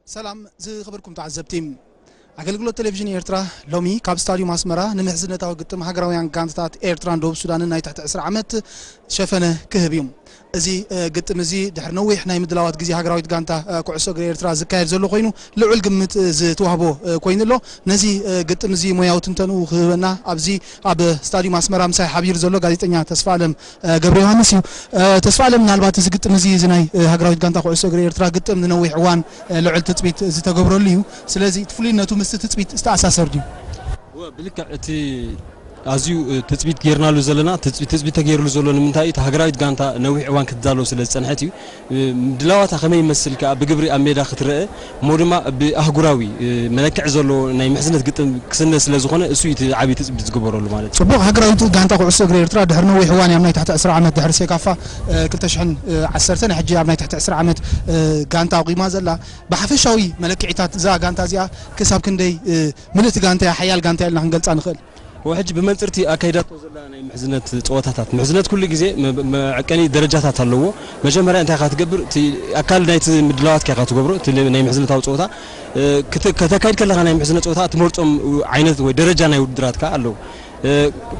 ሰላም ዝኸበርኩም ተዓዘብቲ። ኣገልግሎት ቴሌቪዥን ኤርትራ ሎሚ ካብ ስታድዩም ኣስመራ ንምሕዝነታዊ ግጥም ሃገራውያን ጋንታታት ኤርትራን ደቡብ ሱዳንን ናይ ትሕቲ ዕስራ ዓመት ሸፈነ ክህብ እዩ። እዚ፣ እ፣ ግጥም እዚ ድሕሪ ነዊሕ ናይ ምድላዋት ግዜ ሃገራዊት ጋንታ፣ እ፣ ኩዕሶ እግሪ ኤርትራ ዝካየድ ዘሎ ኮይኑ ልዑል ግምት፣ እ፣ ዝተዋህቦ፣ እ፣ ኮይኑ ኣሎ። ነዚ፣ እ፣ ግጥም እዚ ሞያዊ ትንተንኡ ክህበና ኣብዚ ኣብ ስታድዩም ኣስመራ ምሳይ ሓቢሩ ዘሎ ጋዜጠኛ ተስፋ ኣለም ገብረ ዮሃንስ እዩ። ተስፋ ኣለም፣ ምናልባት እዚ ግጥም እዚ፣ እዚ ናይ ሃገራዊት ጋንታ ኩዕሶ እግሪ ኤርትራ ግጥም ንነዊሕ እዋን ልዑል ትጽቢት ዝተገብረሉ እዩ። ስለዚ እቲ ፍሉይነቱ ምስቲ ትጽቢት ዝተኣሳሰር ድዩ? እወ፣ ብልክዕ እቲ ኣዝዩ ትጽቢት ጌርናሉ ዘለና፣ ትጽቢት፣ ትጽቢት ተገይርሉ ዘሎ ንምንታይ እዩ? እቲ ሃገራዊት ጋንታ ነዊሕ እዋን ክትዳሎ ስለ ዝጸንሐት እዩ። ምድላዋታ ከመይ ይመስል ከኣ ብግብሪ ኣብ ሜዳ ክትረአ፣ እሞ ድማ ብኣህጉራዊ መለክዒ ዘሎ ናይ ምሕዝነት ግጥም ክስነ ስለ ዝኾነ፣ እሱ እዩ እቲ ዓቢ ትጽቢት ዝግበረሉ ማለት እዩ። ጽቡቕ። ሃገራዊት ጋንታ ኩዕሶ እግሪ ኤርትራ ድሕሪ ነዊሕ እዋን እያ ኣብ ናይ ትሕቲ ዕስራ ዓመት ድሕሪ ሴካፋ፣ እ፣ ክልተ ሽሕን ዓሰርተን ሕጂ ኣብ ናይ ትሕቲ ዕስራ ዓመት፣ እ፣ ጋንታ ኣቑማ ዘላ። ብሓፈሻዊ መለክዒታት እዛ ጋንታ እዚኣ ክሳብ ክንደይ፣ እ፣ ምልእቲ ጋንታ እያ፣ ሓያል ጋንታ እያ ኢልና ክንገልጻ ንኽእል? ወሕጂ ብመንጽርቲ ኣካይዳቶ ዘላ ናይ ምሕዝነት ጸወታታት፣ ምሕዝነት ኩሉ ግዜ መ-፣ መዐቀኒ ደረጃታት ኣለዎ። መጀመርያ እንታይ ኢኻ ትገብር? እቲ ኣካል ናይቲ ምድላዋትካ ኢኻ ትገብሮ። እቲ ናይ ምሕዝነታዊ ጸወታ፣ እ፣ ክተ-፣ ከተካይድ ከለኻ ናይ ምሕዝነት ጸወታ ትመርጾም ዓይነት ወይ ደረጃ ናይ ውድድራት ከኣ ኣለዉ። እ፣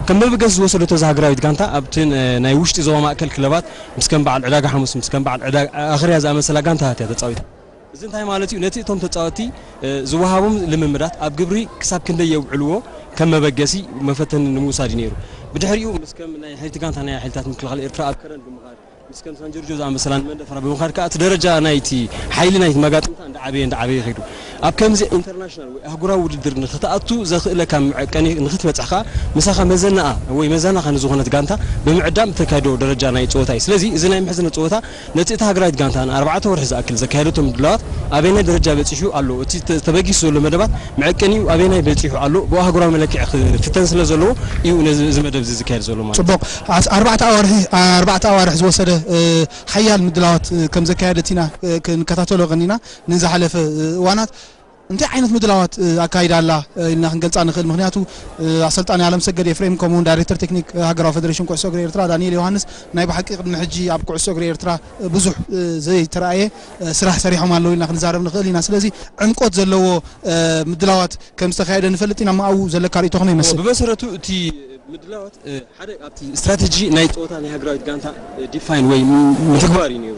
ከም መበገሲ ዝወሰደቶ እዛ ሃገራዊት ጋንታ ኣብቲ ን-፣ ናይ ውሽጢ ዞባ ማእከል ክለባት ምስ ከም በዓል ዕዳጋ ሓሙስ፣ ምስ ከም በዓል ዕዳ-፣ ኣኽርያ ዝኣመሰላ ጋንታታት እያ ተጻዊታ። እዚ እንታይ ማለት እዩ? ነቲ እቶም ተጻወትቲ፣ እ፣ ዝወሃቦም ልምምዳት ኣብ ግብሪ ክሳብ ክንደይ የውዕልዎ ከም መበገሲ መፈተኒ ንምውሳድ እዩ ነይሩ። ብድሕሪኡ ምስ ከም ናይ ሓይልቲ ጋንታ ናይ ሓይልታት ምክልኻል ኤርትራ ኣብ ከረን ብምኻድ፣ ምስ ከም ሳን ጆርጆ ዝኣመሰላ ንመንደፈራ ብምኻድ ከኣ እቲ ደረጃ ናይቲ ሓይሊ ናይቲ መጋጥምታ እንዳዓበየ እንዳዓበየ ይኸይዱ። ኣብ ከምዚ ኢንተርናሽናል ወይ ኣህጉራዊ ውድድር ንኽትኣቱ ዘኽእለካ መዐቀኒ ንኽትበጽሕ ከኣ ምሳኻ መዘናኣ ወይ መዘናኻ ንዝኾነት ጋንታ ብምዕዳም እተካይዶ ደረጃ ናይ ጸወታ እዩ። ስለዚ እዚ ናይ ምሕዝነት ጸወታ ነቲ እታ ሃገራዊት ጋንታ ንኣርባዕተ ወርሒ ዝኣክል ዘካየደቶ ምድላዋት ኣበየናይ ደረጃ በጺሑ ኣሎ፣ እቲ ተ-፣ ተበጊሱ ዘሎ መደባት መዐቀኒኡ ኣበየናይ በጺሑ ኣሎ፣ ብኣህጉራዊ መለክዒ ክፍተን ስለ ዘለዎ እዩ ነዚ፣ እዚ መደብ እዚ ዝካየድ ዘሎ ማለት እዩ። ጽቡቕ። ኣስ-፣ ኣርባዕተ ኣዋርሒ፣ ኣርባዕተ ኣዋርሕ ዝወሰደ፣ እ፣ ሓያል ምድላዋት፣ እ፣ ከም ዘካየደት ኢና፣ እ፣ ክንከታተሎ ቀኒና። ንዝሓለፈ፣ እ፣ እዋናት እንታይ ዓይነት ምድላዋት፣ እ፣ ኣካይዳ ኣላ፣ እ፣ ኢልና ክንገልጻ ንኽእል? ምኽንያቱ፣ እ፣ ኣሰልጣኒ ኣለምሰገድ ኤፍሬም፣ ከምኡውን ዳይሬክተር ቴክኒክ፣ እ፣ ሃገራዊ ፌደሬሽን ኩዕሶ እግሪ ኤርትራ ዳንኤል ዮሃንስ፣ ናይ ብሓቂ ቅድሚ ሕጂ ኣብ ኩዕሶ እግሪ ኤርትራ፣ እ፣ ብዙሕ፣ እ፣ ዘይተራእየ፣ እ፣ ስራሕ ሰሪሖም ኣለዉ ኢልና ክንዛረብ ንኽእል ኢና። ስለዚ ዕምቆት ዘለዎ፣ እ፣ ምድላዋት ከም ዝተኻየደ ንፈልጥ ኢና። እሞ ኣብኡ ዘለካ ርእይቶ ከመይ ይመስል? ብመሰረቱ እቲ ምድላዋት፣ እ፣ ሓደ ኣብቲ ስትራተጂ ናይ ጸወታ ናይ ሃገራዊት ጋንታ፣ እ፣ ዲፋይን ወይ ም-፣ ምትግባር እዩ ነይሩ።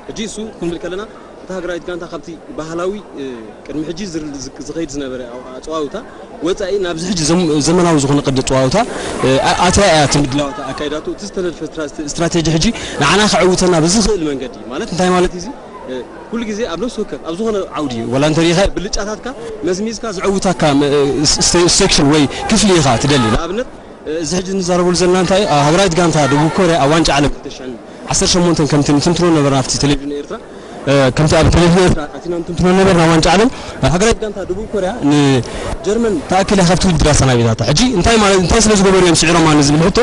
ሕጂ እሱ ክንብል ከለና፣ እታ ሃገራዊት ጋንታ ካብቲ ባህላዊ፣ እ፣ ቅድሚ ሕጂ ዝር-፣ ዝ-፣ ዝኸይድ ዝነበረ ኣው-፣ ኣጸዋውታ ወጻኢ ናብዚ ሕጂ ዘም-፣ ዘመናዊ ዝኾነ ቅዲ ኣጸዋውታ፣ እ፣ ኣ-፣ ኣትያ እያ እቲ ምድላዋት ኣካይዳቶ። እቲ ዝተነድፈ ስትራ-፣ ስትራተጂ ሕጂ ንዓና ከዕውተና ብዝኽእል መንገዲ፣ ማለት እንታይ ማለት እዩ እዚ? እ፣ ኩሉ ግዜ ኣብ ነፍሲ ወከፍ ኣብ ዝኾነ ዓውዲ፣ ወላ እንተ ርኢኻ ብልጫታትካ መዝሚዝካ ዘዕውታካ መ-፣ ስ-፣ ስ-፣ ሴክሽን ወይ ክፍሊ ኢኻ ትደሊ። ንኣብነት፣ እ፣ እዚ ሕጂ ንዛረበሉ ዘለና እንታይ፣ እ፣ ሃገራዊት ጋንታ ደቡብ ኮርያ ኣብ ዋንጫ ዓለም ክልተ ሽሕን ዓሰርተ ሸሞንተን ከምቲ ንትንትኖ ነበርና ኣብቲ ቴሌቪዥን ኤርትራ፣ እ፣ ከምቲ ኣብ ቴሌቪዥን ኤርትራ ኣቲና ንትንትኖ ነበርና፣ ዋንጫ ዓለም፣ እ፣ ሃገራዊት ጋንታ ደቡብ ኮርያ ንጀርመን ተኣክል እያ ካብቲ ውድድር ኣሰናቢታታ። ሕጂ እንታይ ማለት፣ እንታይ ስለ ዝገበሩ እዮም ስዒሮማ ንዝብል ሕቶ፣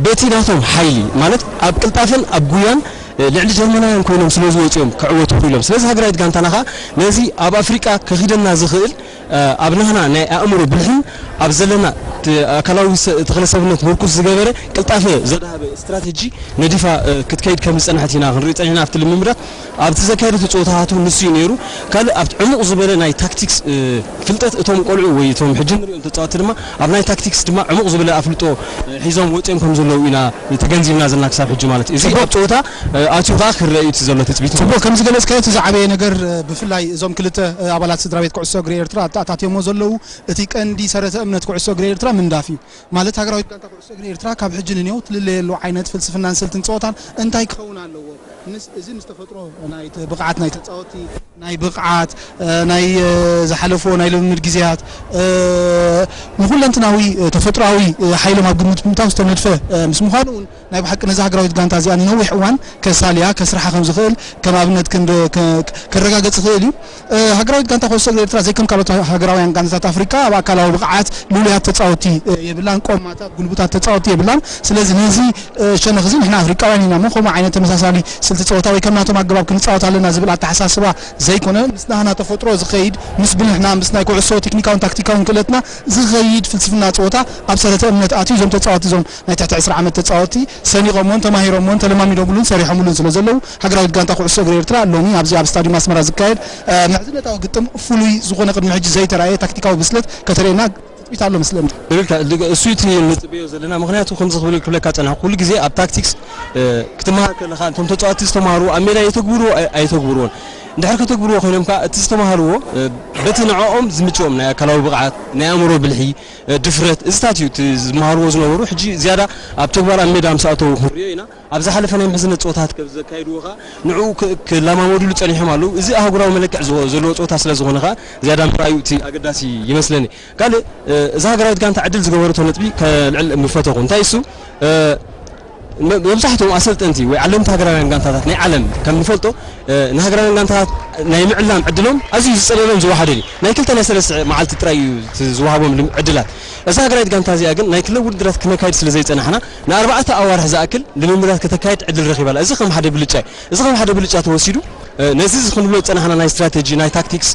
በቲ ናቶም ሓይሊ፣ ማለት ኣብ ቅልጣፈን ኣብ ጉያን፣ እ፣ ልዕሊ ጀርመናውያን ኮይኖም ስለ ዝወጹ እዮም ክዕወቱ ክኢሎም። ስለዚ ሃገራዊት ጋንታና ኸኣ ነዚ ኣብ ኣፍሪቃ ከኺደና ዝኽእል፣ እ፣ ኣብ ናህና ናይ ኣእምሮ ብልሕን ኣብ ዘለና ት-፣ ኣካላዊ ሰ-፣ ተኽለ ሰብነት ምርኩስ ዝገበረ ቅልጣፈ ዘድሃበ ስትራተጂ ነዲፋ፣ እ፣ ክትከይድ ከም ዝጸንሐት ኢና ክንርኢ ጸኒሕና ኣብቲ ልምምዳት። ኣብቲ ዘካየደቶ ጸወታታት እውን ንሱ እዩ ነይሩ። ካልእ ኣብቲ ዕሙቕ ዝበለ ናይ ታክቲክስ፣ እ፣ ፍልጠት እቶም ቆልዑ ወይ እቶም ሕጂ ንሪኦም ተጻወትቲ ድማ ኣብ ናይ ታክቲክስ ድማ ዕሙቕ ዝበለ ኣፍልጦ፣ እ፣ ሒዞም ወጺኦም ከም ዘለዉ ኢና ተገንዚብና ዘለና ክሳብ ሕጂ ማለት እዩ። እዚ ጽቡቕ። ኣብ ጸወታ፣ እ፣ ኣትዩ ከኣ ክረአ እዩ እቲ ዘሎ ትጽቢት ማለት እዩ። ጽቡቕ፣ ከም ዝገለጽካዮ እቲ ዝዓበየ ነገር፣ እ፣ ብፍላይ እዞም ክልተ፣ እ፣ ኣባላት ስድራ ቤት ኩዕሶ እግሪ ኤርትራ ኣተኣታትዮሞ ዘለዉ እቲ ቀንዲ ሰረተ እምነት ኩዕሶ እግሪ ኤርትራ ምንዳፍ እዩ። ማለት ሃገራዊት ጋንታ ኩዕሶ እግሪ ኤርትራ ካብ ሕጂ ንኔው ትልለየሉ ዓይነት ፍልስፍናን ስልትን ጸወታን እንታይ ክኸውን ኣለዎ? ምስ፣ እዚ ምስ ተፈጥሮ ናይ ተ-፣ ብቕዓት ናይ ተጻወትቲ፣ ናይ ብቕዓት፣ እ፣ ናይ፣ እ፣ ዝሓለፍዎ ናይ ልምምድ ግዜያት፣ እ፣ ንኹለንትናዊ፣ እ፣ ተፈጥሮኣዊ፣ እ፣ ሓይሎም ኣብ ግምት ብምእታው ዝተነድፈ፣ እ፣ ምስ ምዃኑ እውን ናይ ብሓቂ ነዛ ሃገራዊት ጋንታ እዚኣ ንነዊሕ እዋን ከሳልያ፣ ከስርሓ ከም ዝኽእል ከም ኣብነት ክንድ-፣ ከ-፣ ከረጋግጽ ይኽእል እዩ። እ፣ ሃገራዊት ጋንታ ኩዕሶ እግሪ ኤርትራ ዘይከም ካልኦት ሃገራውያን ጋንታታት ኣፍሪቃ ኣብ ኣካላዊ ብቕዓት ልሉያት ተጻወትቲ የብላን፣ ቆማታት ጉልቡታት ተጻወትቲ የብላን። ስለዚ ነዚ ሸነኽ እዚ ንሕና ኣፍሪቃውያን ኢና እሞ ከምኡ ዓይነት ተመሳሳሊ ስልቲ ጸወታ ወይ ከም ናቶም ኣገባብ ክንጻወት ኣለና ዝብል ኣተሓሳስባ ዘይኮነ፣ ምስ ናህና ተፈጥሮ ዝኸይድ፣ ምስ ብንሕና ምስ ናይ ኩዕሶ ቴክኒካውን ታክቲካውን ክእለትና ዝኸይድ ፍልስፍና ጸወታ ኣብ ሰረተ እምነት ኣትዩ እዞም ተጻወትቲ እዞም ናይ ትሕቲ ዕስራ ዓመት ተጻወትቲ ሰኒቖምዎን ተማሂሮምዎን ተለማሚዶምሉን ሰሪሖምሉን ስለ ዘለዉ፣ ሃገራዊት ጋንታ ኩዕሶ እግሪ ኤርትራ ሎሚ ኣብዚ ኣብ ስታድዩም ኣስመራ ዝካየድ ምሕዝነታዊ ግጥም ፍሉይ ዝኾነ ቅድሚ ሕጂ ዘይተራእየ ታክቲካዊ ብስለት ከተርእየና ትጽቢት ኣሎ መስለኒ። ትክክል። እሱ እቲ ንጽበዮ ዘለና ምክንያቱ ከምዚ ክብል ክብለካ ጸናሕ ኩሉ ግዜ ኣብ ታክቲክስ ክትመሃር ከለካ እቶም ተጻወቲ ዝተማሃሩ ኣብ ሜዳ የተግብርዎ ኣይ- ኣይተግብርዎን እንድሕር ከተግብርዎ ኮይኖም ከዓ እቲ ዝተማሃርዎ በቲ ንዕኦም ዝምችኦም ናይ ኣካላዊ ብቕዓት ናይ ኣእምሮ ብልሒ ድፍረት እዚታት እዩ እቲ ዝመሃርዎ ዝነበሩ ሕጂ ዝያዳ ኣብ ተግባር ኣብ ሜዳ ምስ ኣተዉ ክንሪኦ ኢና። ኣብ ዝሓለፈ ናይ ምሕዝነት ፀወታት ከም ዘካይድዎ ከዓ ንዕኡ ክ- ክለማመዱሉ ፀኒሖም ኣለዉ። እዚ ኣህጉራዊ መለክዕ ዝወ- ዘለዎ ፀወታ ስለ ዝኾነ ከዓ ዝያዳ ምርኣዩ እቲ ኣገዳሲ ይመስለኒ። ካልእ እዛ ሃገራዊት ጋንታ ዕድል ዝገበረቶ ነጥቢ ከልዕል ምፈተኹ እንታይ እሱ መብዛሕትኦም ኣሰልጠንቲ ወይ ዓለምቲ ሃገራውያን ጋንታታት ናይ ዓለም ከም ንፈልጦ ንሃገራውያን ጋንታታት ናይ ምዕላም ዕድሎም ኣዝዩ ዝፀለለን ዝወሓደን እዩ። ናይ ክልተ ናይ ሰለስተ መዓልቲ ጥራይ እዩ ዝወሃቦም ዕድላት። እዛ ሃገራዊት ጋንታ እዚኣ ግን ናይ ክለብ ውድድራት ክነካይድ ስለ ዘይፀናሕና ንኣርባዕተ ኣዋርሕ ዝኣክል ልምምዳት ከተካይድ ዕድል ረኺባላ። እዚ ከም ሓደ ብልጫ እዩ። እዚ ከም ሓደ ብልጫ ተወሲዱ ነዚ ክንብሎ ዝፀናሕና ናይ ስትራቴጂ ናይ ታክቲክስ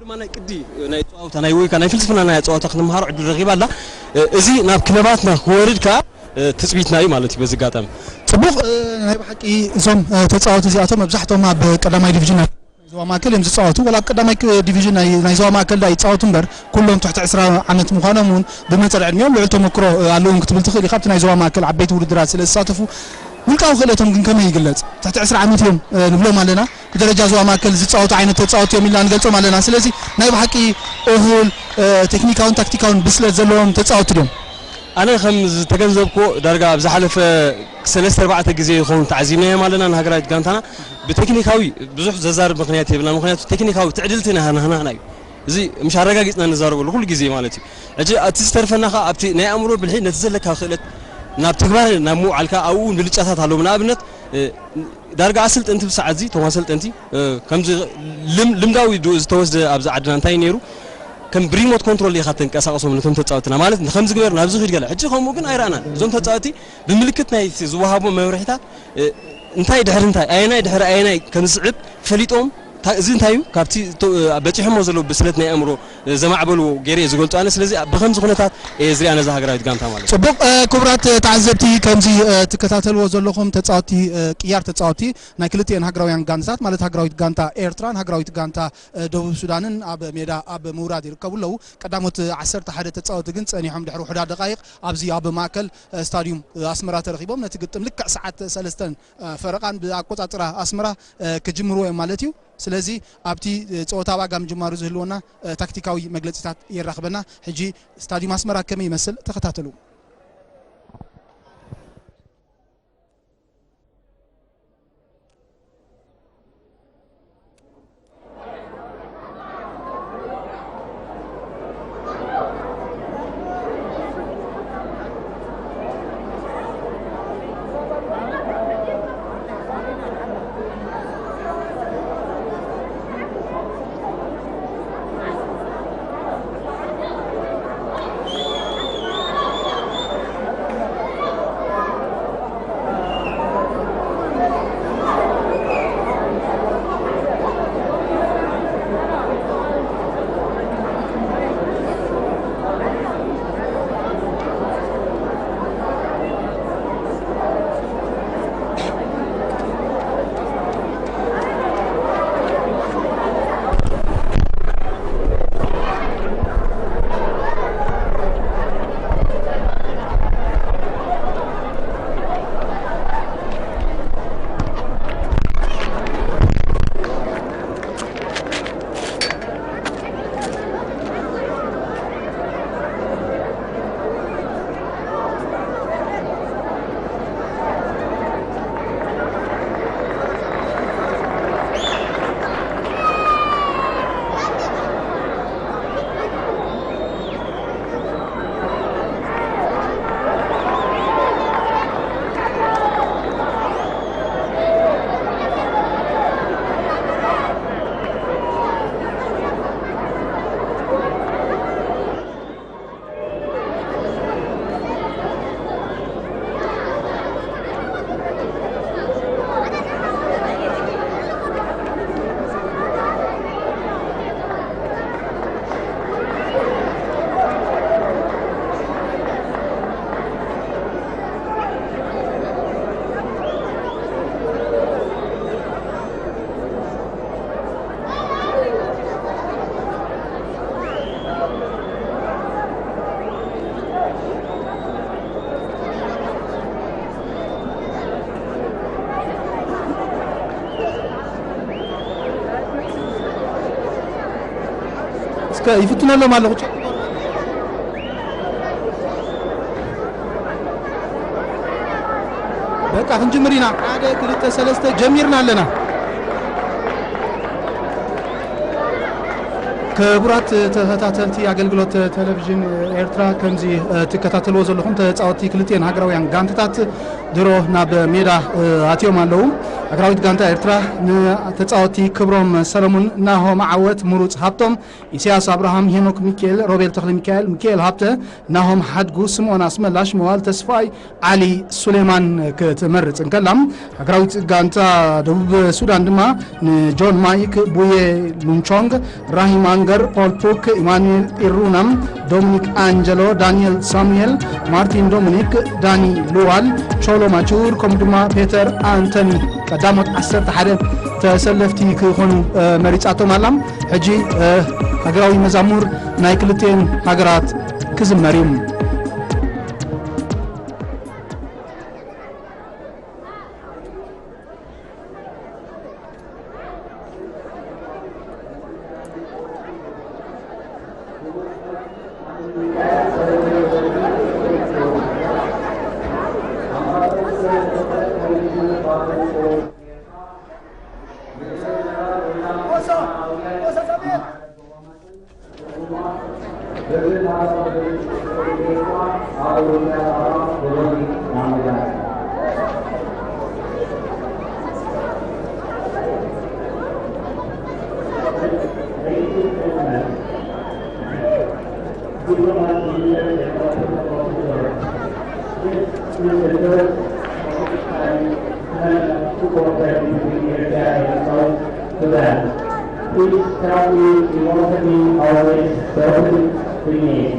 ድማ ናይ ቅዲ ናይ ፀዋውታ ናይ ወይካ ናይ ፍልስፍና ናይ ፀዋውታ ክንመሃሮ ዕድል ረኺባ ኣላ። እዚ ናብ ክለባትና ክወርድ ከዓ ትፅቢትና እዩ ማለት እዩ። በዚ ኣጋጣሚ ፅቡቕ ናይ ብሓቂ እዞም ተፃወቲ እዚኣቶም መብዛሕትኦም ኣብ ቀዳማይ ዲቪዥን ናይ ዞባ ማእከል እዮም ዝፃወቱ። ወላ ኣብ ቀዳማይ ዲቪዥን ናይ ዞባ ማእከል ዳ ይፃወቱ እምበር ኩሎም ትሕቲ ዕስራ ዓመት ምዃኖም እውን ብመጠን ዕድሚኦም ልዑል ተመክሮ ኣለዎም ክትብል ትኽእል ኢኻ። ኣብቲ ናይ ዞባ ማእከል ዓበይቲ ውድድራት ስለ ዝሳተፉ ውልቃዊ ክእለቶም ግን ከመይ ይግለፅ? ትሕቲ ዕስራ ዓመት እዮም ንብሎም ኣለና። ብደረጃ ዞባ ማእከል ዝፃወቱ ዓይነት ተፃወቲ እዮም ኢልና ንገልፆም ኣለና። ስለዚ ናይ ብሓቂ እኹል ቴክኒካውን ታክቲካውን ብስለት ዘለዎም ተፃወቲ ድዮም? ኣነ ከም ዝተገንዘብኩ ዳርጋ ኣብ ዝሓለፈ ሰለስተ ኣርባዕተ ግዜ ይኸውን ተዓዚብናዮም ኣለና ንሃገራዊት ጋንታና። ብቴክኒካዊ ብዙሕ ዘዛርብ ምክንያት የብልና፣ ምክንያቱ ቴክኒካዊ ትዕድልቲ ናህና እዩ። እዚ ምሽ ኣረጋጊፅና ንዛረበሉ ኩሉ ግዜ ማለት እዩ። ሕጂ እቲ ዝተርፈና ከዓ ኣብቲ ናይ ኣእምሮ ብልሒ ነቲ ዘለካ ክእለት ናብ ተግባር ናብ ምውዓልካ ኣብኡ እውን ብልጫታት ኣለዉ። ንኣብነት ዳርጋ ኣሰልጠንቲ ብሰዓት እዚ እቶም ኣሰልጠንቲ ከምዚ ልምዳዊ ዝተወስደ ኣብዚ ዓድና እንታይ ነይሩ ከም ብሪሞት ኮንትሮል ኢኻ ተንቀሳቀሶም ነቶም ተፃወትና ማለት ከምዚ ግበር ናብዚ ኪድ ገለ ሕጂ ከምኡ ግን ኣይረኣናን። እዞም ተፃወቲ ብምልክት ናይ ዝወሃቦም መምርሒታት እንታይ ድሕሪ እንታይ ኣየናይ ድሕሪ ኣየናይ ከም ዝስዕብ ፈሊጦም እዚ እንታይ እዩ ካብቲ በፂሖሞ ዘለዉ ብስለት ናይ ኣእምሮ ዘማዕበልዎ ገይረ እየ ዝገልፁ ኣነ። ስለዚ ብከምዚ ኩነታት እየ ዝሪኣ ነዛ ሃገራዊት ጋንታ ማለት እዩ። ፅቡቕ። ክቡራት ተዓዘብቲ ከምዚ ትከታተልዎ ዘለኹም ተፃወቲ ቅያር ተፃወቲ ናይ ክልቲኤን ሃገራውያን ጋንታታት ማለት ሃገራዊት ጋንታ ኤርትራን ሃገራዊት ጋንታ ደቡብ ሱዳንን ኣብ ሜዳ ኣብ ምውራድ ይርከቡ ኣለዉ። ቀዳሞት ዓሰርተ ሓደ ተፃወቲ ግን ፀኒሖም ድሕሪ ውሑዳት ደቃይቕ ኣብዚ ኣብ ማእከል ስታድዩም ኣስመራ ተረኺቦም ነቲ ግጥም ልክዕ ሰዓት ሰለስተን ፈረቓን ብኣቆፃፅራ ኣስመራ ክጅምርዎ እዮም ማለት እዩ። ስለዚ ኣብቲ ፀወታ ዋጋ ምጅማሩ ዝህልወና ታክቲካዊ መግለፂታት የራኽበና። ሕጂ ስታድዩም ኣስመራ ከመይ ይመስል ተኸታተሉ። ከ-፣ ይፍትነሎም ኣለኹ። በቃ ክንጅምር ኢና። ሓደ፣ ክልተ፣ ሰለስተ፣ ጀሚርና ኣለና። ክቡራት ተኸታተልቲ ኣገልግሎት ቴሌቪዥን ኤርትራ፣ ከምዚ፣ እ፣ ትከታተልዎ ዘለኹም፣ ተጻወትቲ ክልቲኤን ሃገራውያን ጋንታታት ድሮ ናብ ሜዳ፣ እ፣ ኣትዮም ኣለዉ። ሃገራዊት ጋንታ ኤርትራ ንተጻወትቲ ክብሮም ሰለሙን፣ ናሆም ዓወት፣ ምሩጽ ሃብቶም፣ ኢሳያስ ኣብርሃም፣ ሄኖክ ሚካኤል፣ ሮቤል ተኽለ ሚካኤል፣ ሚካኤል ሃብተ፣ ናሆም ሓድጉ፣ ስምኦን ኣስመላሽ፣ መዋል ተስፋይ፣ ዓሊ ሱሌማን ክትመርጽ እንከላ፣ ሃገራዊት ጋንታ ደቡብ ሱዳን ድማ ንጆን ማይክ፣ ቡዬ ሉንቾንግ፣ ራሂም ኣንገር፣ ፖል ፑክ፣ ኢማኑኤል ኢሩናም፣ ዶሚኒክ ኣንጀሎ፣ ዳንኤል ሳሙኤል፣ ማርቲን ዶሚኒክ፣ ዳኒ ሉዋል፣ ቾሎ ማቹር፣ ከምኡ ድማ ፔተር ኣንቶኒ ቀዳሞት ዓሰርተ ሓደ ተሰለፍቲ ክኾኑ፣ እ፣ መሪጻቶም ኣላ። ሕጂ፣ እ፣ ሃገራዊ መዛሙር ናይ ክልቲኤን ሃገራት ክዝመር እዩ። Sudan. Please help me in welcoming our next person, please.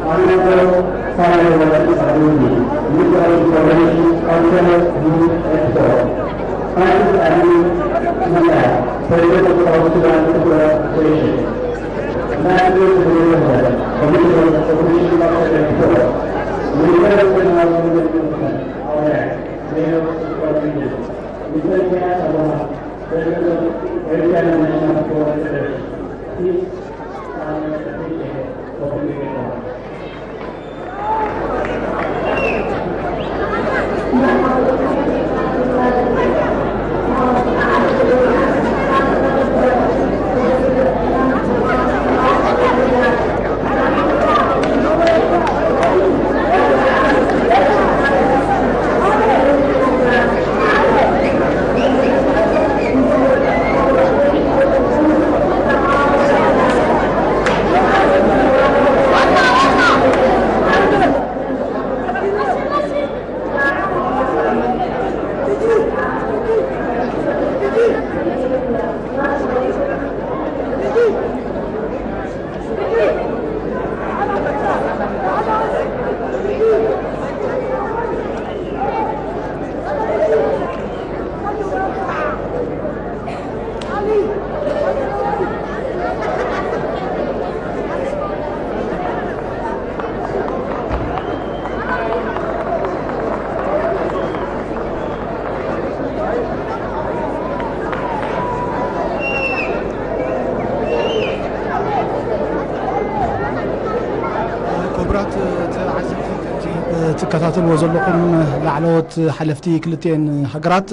Honorable Father Sabuni, Minister of Information, Culture, Youth, and Sport. Francis Ali Munda, President of South Sudan Football Association. Matthew Zubeda, Commissioner of Information, Culture, and Sport. Minister of Criminal Justice, our Mayor of Football Region. Mister Kenneth Abraham, President of Eritrean National Football Federation. Please stand and take a copy of the card. ክቡራት ተዓዘብቲ፣ ከምዚ ትከታተልዎ ዘለኹም፣ ላዕለዎት ሓለፍቲ ክልቲኤን ሃገራት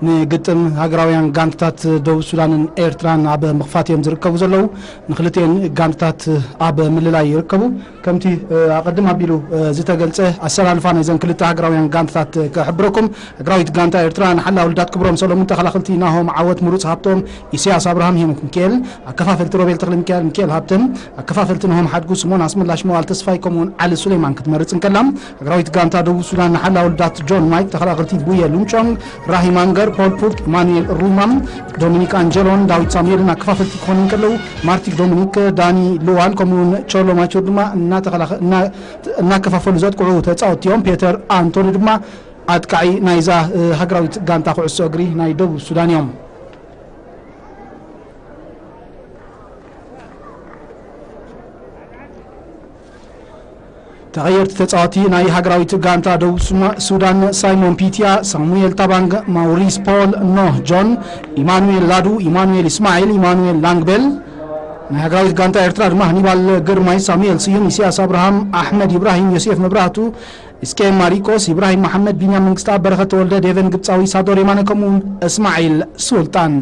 ንግጥም ሃገራውያን ጋንታታት ደቡብ ሱዳንን ኤርትራን ኣብ ምኽፋት እዮም ዝርከቡ ዘለዉ። ንክልቲኤን ጋንታታት ኣብ ምልላይ ይርከቡ። ከምቲ፣ እ፣ ኣቐድም ኣቢሉ፣ እ፣ ዝተገልጸ፣ ኣሰላልፋ ናይዘን ክልተ ሃገራውያን ጋንታታት ክሕብረኩም። ሃገራዊት ጋንታ ኤርትራ ንሓላ ውልዳት ክብሮም ሰሎሙን፣ ተኸላኸልቲ ናሆም ዓወት፣ ምሩጽ ሃብቶም፣ ኢሳያስ ኣብርሃም፣ ሄኖክ ሚካኤል፣ ኣከፋፈልቲ ሮቤል ተኽለ ሚካኤል፣ ሚካኤል ሃብተም፣ ኣከፋፈልቲ ናሆም ሓድጉ፣ ስሞን ኣስመላሽ፣ መዋል ተስፋይ፣ ከምኡውን ዓሊ ሱሌማን ክትመርጽ እንከላ፣ ሃገራዊት ጋንታ ደቡብ ሱዳን ንሓላ ውልዳት ጆን ማይክ፣ ተኸላኸልቲ ቡየ ሉንቾንግ፣ ራሂም ኣንገር፣ ፖል ፑክ፣ ኢማኑኤል ሩማም፣ ዶሚኒክ ኣንጀሎን ዳዊት ሳሙኤልን ኣከፋፈልቲ ክኾኑ እንከለዉ፣ ማርቲክ ዶሚኒክ፣ ዳኒ ሉዋል፣ ከምኡውን ቾሎ ማቹር ድማ እናተኸላኸ-፣ እና-፣ እናከፋፈሉ ዘጥቅዑ ተጻወትቲ እዮም። ፔተር ኣንቶኒ ድማ ኣጥቃዒ ናይዛ፣ እ፣ ሃገራዊት ጋንታ ኩዕሶ እግሪ ናይ ደቡብ ሱዳን እዮም። ተቐየርቲ ተጻወቲ ናይ ሃገራዊት ጋንታ ደቡብ ሱማ-፣ ሱዳን፣ ሳይሞን ፒትያ፣ ሳሙኤል ታባንግ፣ ማውሪስ ፖል፣ ኖህ ጆን፣ ኢማኑኤል ላዱ፣ ኢማኑኤል ኢስማዒል፣ ኢማኑኤል ላንግቤል፣ ናይ ሃገራዊት ጋንታ ኤርትራ ድማ ሃኒባል ግርማይ፣ ሳሙኤል ስዩም፣ ኢሳያስ ኣብርሃም፣ ኣሕመድ ኢብራሂም፣ ዮሴፍ መብራህቱ፣ እስኬ ማሪቆስ፣ ኢብራሂም መሓመድ፣ ቢንያም መንግስታ፣ በረኸት ተወልደ፣ ዴቨን ግብጻዊ፣ ሳዶር የማነ ከምኡውን እስማዒል ሱልጣን።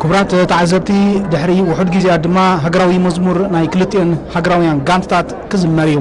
ክቡራት ተዓዘብቲ፣ ድሕሪ ውሑድ ግዜያት ድማ ሃገራዊ መዝሙር ናይ ክልቲኦን ሃገራውያን ጋንታታት ክዝመር እዩ።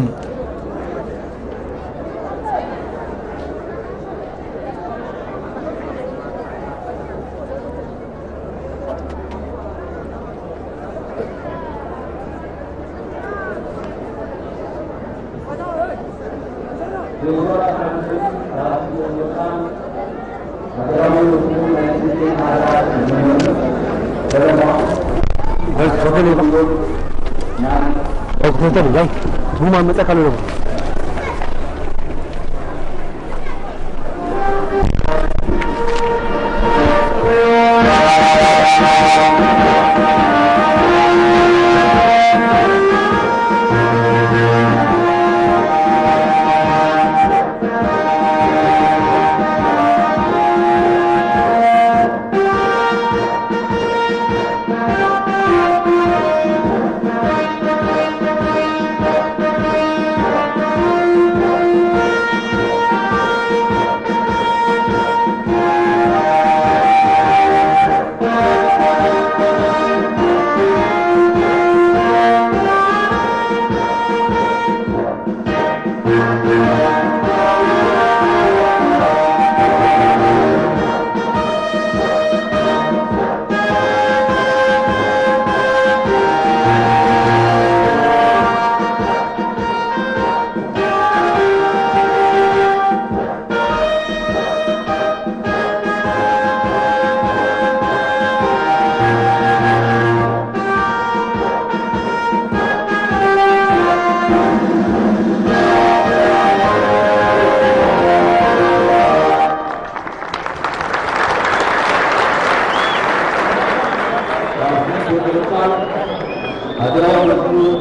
ሃገራዊ መዝሙር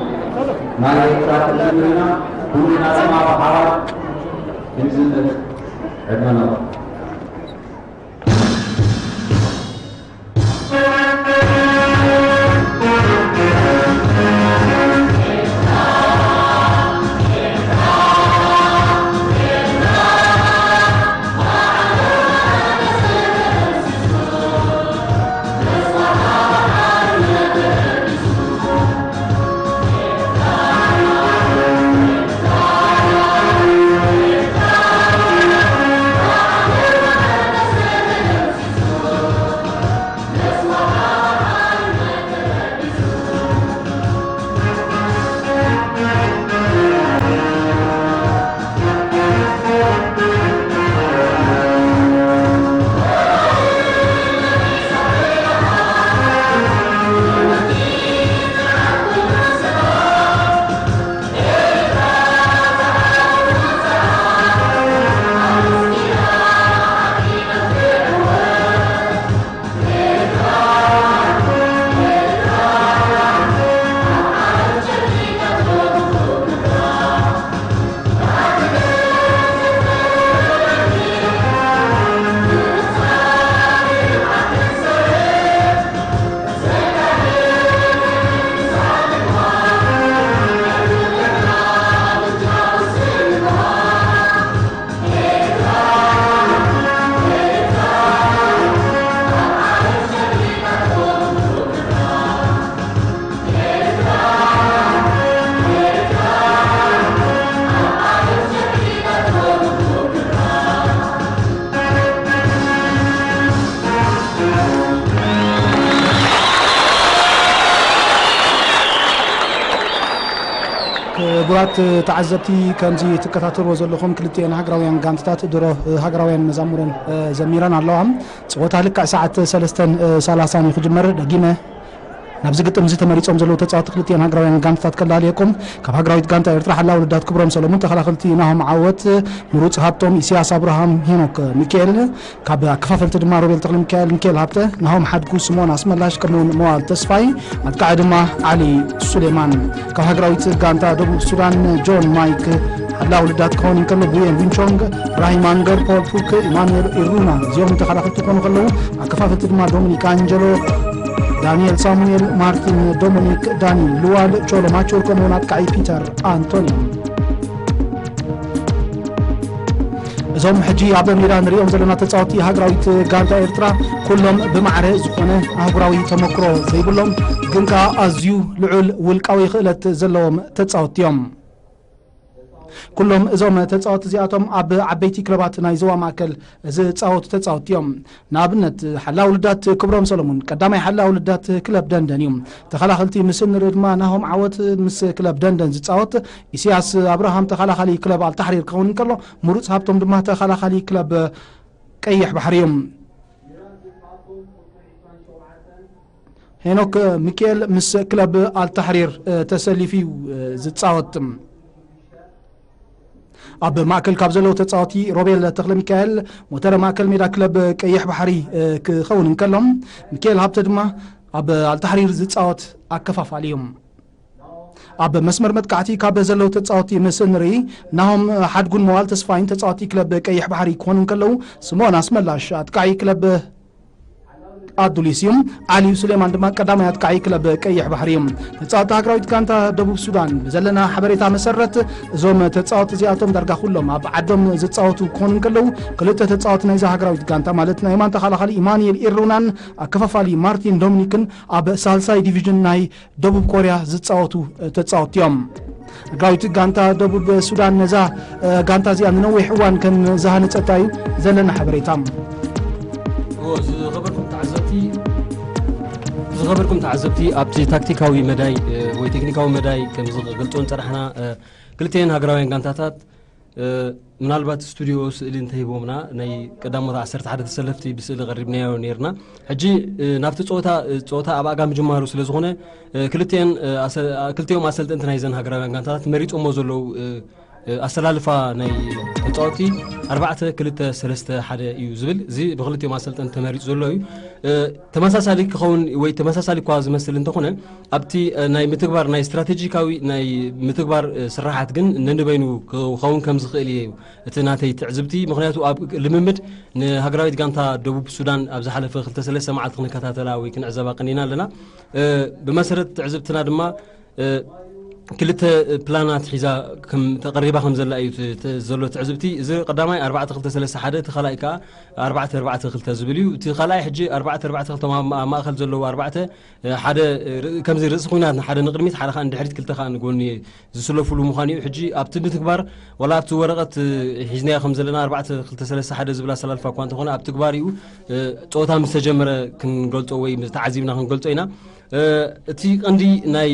ናይ ኤርትራ ክልልና ኩልና ድማ ብሓባር ክንዝምር ዕድመና። ክቡራት ተዓዘብቲ፣ ከምዚ ትከታተልዎ ዘለኹም፣ ክልቲኤን ሃገራውያን ጋንታታት ድሮ ሃገራውያን መዛሙረን ዘሚረን ኣለዋ። ጸወታ ልክዕ ሰዓት ሰለስተን ሰላሳን እዩ ክጅመር። ደጊመ ኣብዚ ግጥም እዚ ተመሪጾም ዘለዉ ተጻወትቲ ክልቲኤን ሃገራውያን ጋንታታት ከላልየኩም። ካብ ሃገራዊት ጋንታ ኤርትራ ሓላ ውልዳት ክብሮም ሰለሙን፣ ተኸላኸልቲ ናሆም ዓወት፣ ምሩጽ ሃብቶም፣ ኢሳያስ ኣብርሃም፣ ሄኖክ ሚካኤል። ካብ ኣከፋፈልቲ ድማ ሮቤል ተኽለ ሚካኤል፣ ሚካኤል ሃብተ፣ ናሆም ሓድጉ፣ ስምኦን ኣስመላሽ፣ ከምኡውን መዋል ተስፋይ። ኣጥቃዒ ድማ ዓሊ ሱሌማን። ካብ ሃገራዊት ጋንታ ደቡብ ሱዳን ጆን ማይክ ሓላ ውልዳት ክኸውን እንከሎ፣ ቡየን ዊንቾንግ፣ ራሂም ኣንገር፣ ፖል ፑክ፣ ኢማኑኤል ኢሩና እዚኦም ተኸላኸልቲ ክኾኑ ከለዉ፣ ኣከፋፈልቲ ድማ ዶሚኒክ ኣንጀሎ፣ ዳንኤል ሳሙኤል፣ ማርቲን ዶሚኒክ፣ ዳኒ ሉዋል፣ ቾሎ ማቹር ከምኡውን ኣጥቃዒ ፒተር ኣንቶኒ። እዞም ሕጂ ኣብ ሜዳ ንሪኦም ዘለና ተጻወትቲ ሃገራዊት ጋንታ ኤርትራ ኩሎም ብማዕረ ዝኾነ ኣህጉራዊ ተመክሮ ዘይብሎም፣ ግን ከኣ ኣዝዩ ልዑል ውልቃዊ ክእለት ዘለዎም ተጻወትቲ እዮም። ኩሎም እዞም ተጻወትቲ እዚኣቶም ኣብ ዓበይቲ ክለባት ናይ ዞባ ማእከል ዝጻወቱ ተጻወትቲ እዮም። ንኣብነት ሓላ ውልዳት ክብሮም ሰሎሙን ቀዳማይ ሓላ ውልዳት ክለብ ደንደን እዩ። ተኸላኸልቲ ምስ እንርኢ ድማ ናሆም ዓወት ምስ ክለብ ደንደን ዝጻወት፣ ኢሳያስ ኣብርሃም ተኸላኻሊ ክለብ ኣልታሕሪር ክኸውን እንከሎ፣ ምሩጽ ሃብቶም ድማ ተኸላኻሊ ክለብ ቀይሕ ባሕሪ እዩ። ሄኖክ ሚካኤል ምስ ክለብ ኣልታሕሪር ተሰሊፉ እዩ ዝጻወት። ኣብ ማእከል ካብ ዘለዉ ተጻወቲ ሮቤል ተኽለ ሚካኤል ሞተረ ማእከል ሜዳ ክለብ ቀይሕ ባሕሪ ክኸውን እንከሎ፣ ሚካኤል ሃብተ ድማ ኣብ ኣልታሕሪር ዝጻወት ኣከፋፋሊ እዩ። ኣብ መስመር መጥቃዕቲ ካብ ዘለዉ ተጻወቲ ምስ ንርኢ፣ ናሆም ሓድጉን መዋል ተስፋይን ተጻወቲ ክለብ ቀይሕ ባሕሪ ክኾኑ እንከለዉ፣ ስምኦን ኣስመላሽ ኣጥቃዒ ክለብ ኣዱሊስ እዩ። ዓሊ ሱሌማን ድማ ቀዳማይ ኣጥቃዒ ክለብ ቀይሕ ባሕሪ እዩ። ተጻወቲ ሃገራዊት ጋንታ ደቡብ ሱዳን፣ ብዘለና ሓበሬታ መሰረት፣ እዞም ተጻወቲ እዚኣቶም ዳርጋ ኩሎም ኣብ ዓዶም ዝጻወቱ ክኾኑ እንከለዉ፣ ክልተ ተጻወቲ ናይዛ ሃገራዊት ጋንታ፣ ማለት ናይ የማን ተኸላኻሊ ኢማኑኤል ኢሩናን ኣከፋፋሊ ማርቲን ዶሚኒክን ኣብ ሳልሳይ ዲቪዥን ናይ ደቡብ ኮርያ ዝጻወቱ ተጻወትቲ እዮም። ሃገራዊት ጋንታ ደቡብ ሱዳን ነዛ ጋንታ እዚኣ ንነዊሕ እዋን ከም ዝሃነጸታ እዩ ዘለና ሓበሬታ። እዎ፣ ዝኸበርኩም ተዓዘብቲ፣ ዝኸበርኩም ተዓዘብቲ፣ ኣብቲ ታክቲካዊ መዳይ፣ እ፣ ወይ ቴክኒካዊ መዳይ ከም ዝገልጾ እንጸናሕና፣ እ፣ ክልቲኤን ሃገራውያን ጋንታታት፣ እ፣ ምናልባት ስቱዲዮ ስእሊ እንተሂቦምና፣ ናይ ቀዳሞት ዓሰርተ ሓደ ተሰለፍቲ ብስእሊ ቀሪብናዮ ነይርና። ሕጂ፣ እ፣ ናብቲ ጸወታ፣ እ፣ ጸወታ ኣብ ኣጋ ምጅማሩ ስለ ዝኾነ፣ እ፣ ክልቲኤን፣ እ፣ ኣሰ-፣ ኣ-፣ ክልቲኦም ኣሰልጠንቲ ናይዘን ሃገራውያን ጋንታታት መሪጾሞ ዘለዉ፣ እ፣ እ፣ ኣሰላልፋ ናይ ተጻወትቲ ኣርባዕተ ክልተ ሰለስተ ሓደ እዩ ዝብል። እዚ ብክልቲኦም ኣሰልጠንቲ ተመሪጹ ዘሎ እዩ። እ፣ ተመሳሳሊ ክኸውን ወይ ተመሳሳሊ እኳ ዝመስል እንተኾነ፣ ኣብቲ፣ እ፣ ናይ ምትግባር፣ ናይ ስትራቴጂካዊ ናይ ምትግባር፣ እ፣ ስራሓት ግን ነንበይኑ ክኸውን ከም ዝኽእል እየ እቲ ናተይ ትዕዝብቲ። ምኽንያቱ ኣብ ልምምድ ንሃገራዊት ጋንታ ደቡብ ሱዳን ኣብ ዝሓለፈ ክልተ ሰለስተ መዓልቲ ክንከታተላ ወይ ክንዕዘባ ቀኒና ኣለና። እ፣ ብመሰረት ትዕዝብትና ድማ፣ እ፣ ክልተ ፕላናት ሒዛ ከም ተቐሪባ ከም ዘላ እዩ ት-፣ ት-፣ ዘሎ ትዕዝብቲ። እዚ ቀዳማይ ኣርባዕተ ክልተ ሰለስተ ሓደ፣ እቲ ካልኣይ ከኣ ኣርባዕተ ኣርባዕተ ክልተ ዝብል እዩ። እቲ ካልኣይ ሕጂ ኣርባዕተ ኣርባዕተ ክልተ ማ-፣ ማ-፣ ማእከል ዘለዎ ኣርባዕተ፣ እ፣ ሓደ፣ እ፣ ር-፣ ከምዚ ርእሲ ኲናት ንሓደ ንቕድሚት፣ ሓደ ከኣ ንድሕሪት፣ ክልተ ከኣ ንጎኒ ዝስለፉሉ ምዃኑ እዩ። ሕጂ ኣብቲ ምትግባር፣ ዋላ ኣብቲ ወረቐት፣ እ፣ ሒዝናዮ ከም ዘለና ኣርባዕተ ክልተ ሰለስተ ሓደ ዝብል ኣሰላልፋ እኳ እንተኾነ፣ ኣብ ትግባር እዩ። እ፣ ጸወታ ምስ ተጀመረ ክንገልጾ ወይ ምስ ተዓዚብና ክንገልጾ ኢና። እ፣ እቲ ቀንዲ ናይ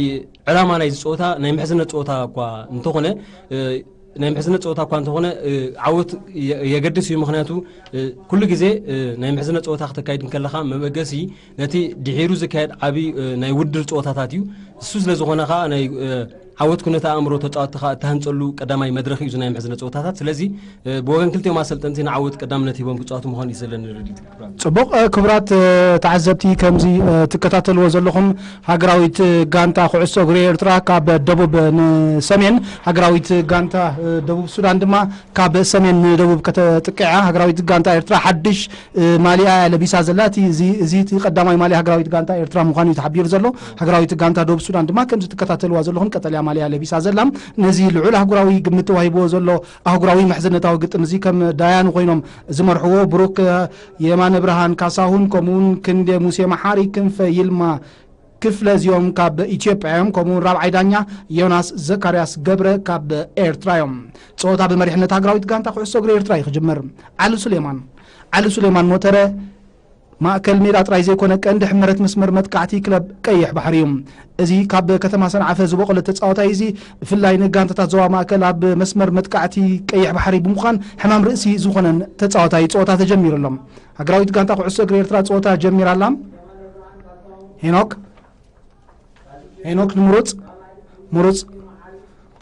ዕላማ ናይዚ ጸወታ ናይ ምሕዝነት ጸወታ እኳ እንተኾነ፣ እ፣ ናይ ምሕዝነት ጸወታ እኳ እንተኾነ፣ እ፣ ዓወት የ-፣ የገድስ እዩ። ምኽንያቱ፣ እ፣ ኩሉ ግዜ፣ እ፣ ናይ ምሕዝነት ጸወታ ክተካይድ እንከለኻ መበገሲ ነቲ ድሒሩ ዝካየድ ዓቢ፣ እ፣ ናይ ውድድር ጸወታታት እዩ። እሱ ስለ ዝኾነ ኸኣ ናይ፣ እ፣ ዓወት ኩነተ ኣእምሮ ተጻወትቲ ኸኣ እተሃንጸሉ ቀዳማይ መድረኽ እዩ እዚ ናይ ምሕዝነት ጸወታታት። ስለዚ፣ እ፣ ብወገን ክልቲኦም ኣሰልጠንቲ ንዓወት ቀዳምነት ሂቦም ክጻወቱ ምዃኑ እዩ ዘለኒ ርድኢት። ጽቡቕ፣ እ፣ ክቡራት፣ እ፣ ተዓዘብቲ፣ ከምዚ፣ እ፣ ትከታተልዎ ዘለኹም፣ ሃገራዊት ጋንታ ኩዕሶ እግሪ ኤርትራ ካብ ደቡብ ንሰሜን፣ ሃገራዊት ጋንታ፣ እ፣ ደቡብ ሱዳን ድማ ካብ ሰሜን ንደቡብ ከተጥቅዕ እያ። ሃገራዊት ጋንታ ኤርትራ ሓድሽ፣ እ፣ ማልያ እያ ለቢሳ ዘላ። እቲ፣ እዚ፣ እዚ እቲ ቀዳማይ ማልያ ሃገራዊት ጋንታ ኤርትራ ምዃኑ እዩ ተሓቢሩ ዘሎ። ሃገራዊት ጋንታ ደቡብ ሱዳን ድማ ከምዚ ትከታተልዋ ዘለኹም ቀጠልያ ማልያ ለቢሳ ዘላ። ነዚ ልዑል ኣህጉራዊ ግምት ተዋሂብዎ ዘሎ ኣህጉራዊ ምሕዝነታዊ ግጥም እዚ ከም ዳያኑ ኮይኖም ዝመርሕዎ ብሩክ የማነ ብርሃን ካሳሁን፣ ከምኡውን ክንዴ ሙሴ መሓሪ፣ ክንፈ ይልማ ክፍለ እዚኦም ካብ ኢትዮጵያ እዮም። ከምኡውን ራብዓይ ዳኛ ዮናስ ዘካርያስ ገብረ ካብ ኤርትራ እዮም። ጸወታ ብመሪሕነት ሃገራዊት ጋንታ ኩዕሶ እግሪ ኤርትራ እዩ ክጅምር። ዓሊ ሱሌማን፣ ዓሊ ሱሌማን ሞተረ ማእከል ሜዳ ጥራይ ዘይኮነ ቀንዲ ሕመረት መስመር መጥቃዕቲ ክለብ ቀይሕ ባሕሪ እዩ። እዚ ካብ ከተማ ሰንዓፈ ዝበቖለ ተጻዋታይ እዚ ብፍላይ ንጋንታታት ዞባ ማእከል ኣብ መስመር መጥቃዕቲ ቀይሕ ባሕሪ ብምዃን ሕማም ርእሲ ዝኾነን ተጻዋታይ ጸወታ ተጀሚሩ ኣሎ። ሃገራዊት ጋንታ ኩዕሶ እግሪ ኤርትራ ጸወታ ጀሚራ ኣላ። ሄኖክ። ሄኖክ ንምሩፅ፣ ምሩፅ፣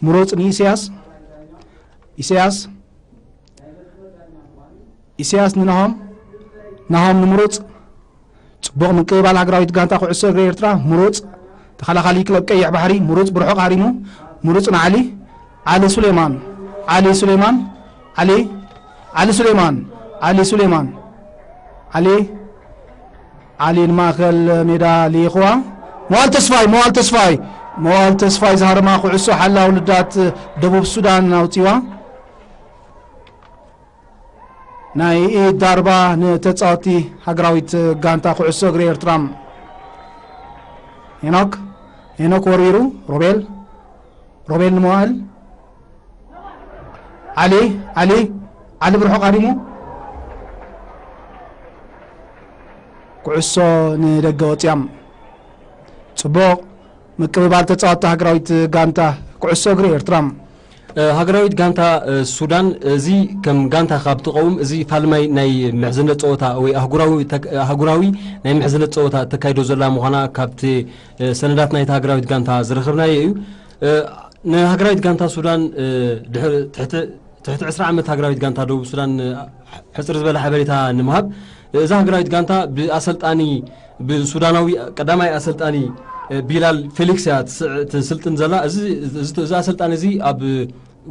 ምሩፅ ንኢሳያስ፣ ኢሳያስ፣ ኢሳያስ ንናሆም፣ ናሆም ንምሩፅ። ፅቡቕ ምቅብባል ሃገራዊት ጋንታ ኩዕሶ እግሪ ኤርትራ። ምሩፅ ተኸላኻሊ ክለብ ቀይሕ ባሕሪ። ምሩፅ ብርሑቕ ሃሪሙ። ምሩፅ ንዓሊ፣ ዓሊ ሱሌማን፣ ዓሊ ሱሌማን፣ ዓሊ፣ ዓሊ ሱሌማን፣ ዓሊ ሱሌማን፣ ዓሊ፣ ዓሊ ንማእከል ሜዳ ልኢኽዋ። መዋል ተስፋይ፣ መዋል ተስፋይ፣ መዋል ተስፋይ ዝሃረማ ኩዕሶ ሓላው ልዳት ደቡብ ሱዳን ኣውፂዋ። ናይ ኢድ ዳርባ ንተጻወቲ ሃገራዊት ጋንታ ኩዕሶ እግሪ ኤርትራ። ሄኖክ፣ ሄኖክ ወርዊሩ፣ ሮቤል፣ ሮቤል ንመዋእል፣ ዓሊ፣ ዓሊ፣ ዓሊ ብርሑቕ ሃሪሙ፣ ኩዕሶ ንደገ ወጽያም። ጽቡቕ ምቅብባል ተጻወቲ ሃገራዊት ጋንታ ኩዕሶ እግሪ ኤርትራ። እ፣ ሃገራዊት ጋንታ፣ እ፣ ሱዳን፣ እዚ ከም ጋንታ ካብ ትቐውም፣ እዚ ፋልማይ ናይ ምሕዝነት ጸወታ ወይ ኣህጉራዊ ተክ-፣ ኣህጉራዊ ናይ ምሕዝነት ጸወታ እተካይዶ ዘላ ምዃና ካብቲ፣ እ፣ ሰነዳት ናይታ ሃገራዊት ጋንታ ዝረኸብናዮ እዩ። እ፣ ንሃገራዊት ጋንታ ሱዳን፣ እ፣ ድሕሪ ትሕቲ፣ ትሕቲ ዕስራ ዓመት ሃገራዊት ጋንታ ደቡብ ሱዳን፣ እ፣ ሕጽር ዝበለ ሓበሬታ ንምሃብ፣ እዛ ሃገራዊት ጋንታ ብኣሰልጣኒ፣ ብሱዳናዊ ቀዳማይ ኣሰልጣኒ፣ እ፣ ቢላል ፌሊክስ እያ ትስዕ-፣ ትስልጥን ዘላ። እዚ፣ እዚ፣ እዚ ኣሰልጣኒ እዚ ኣብ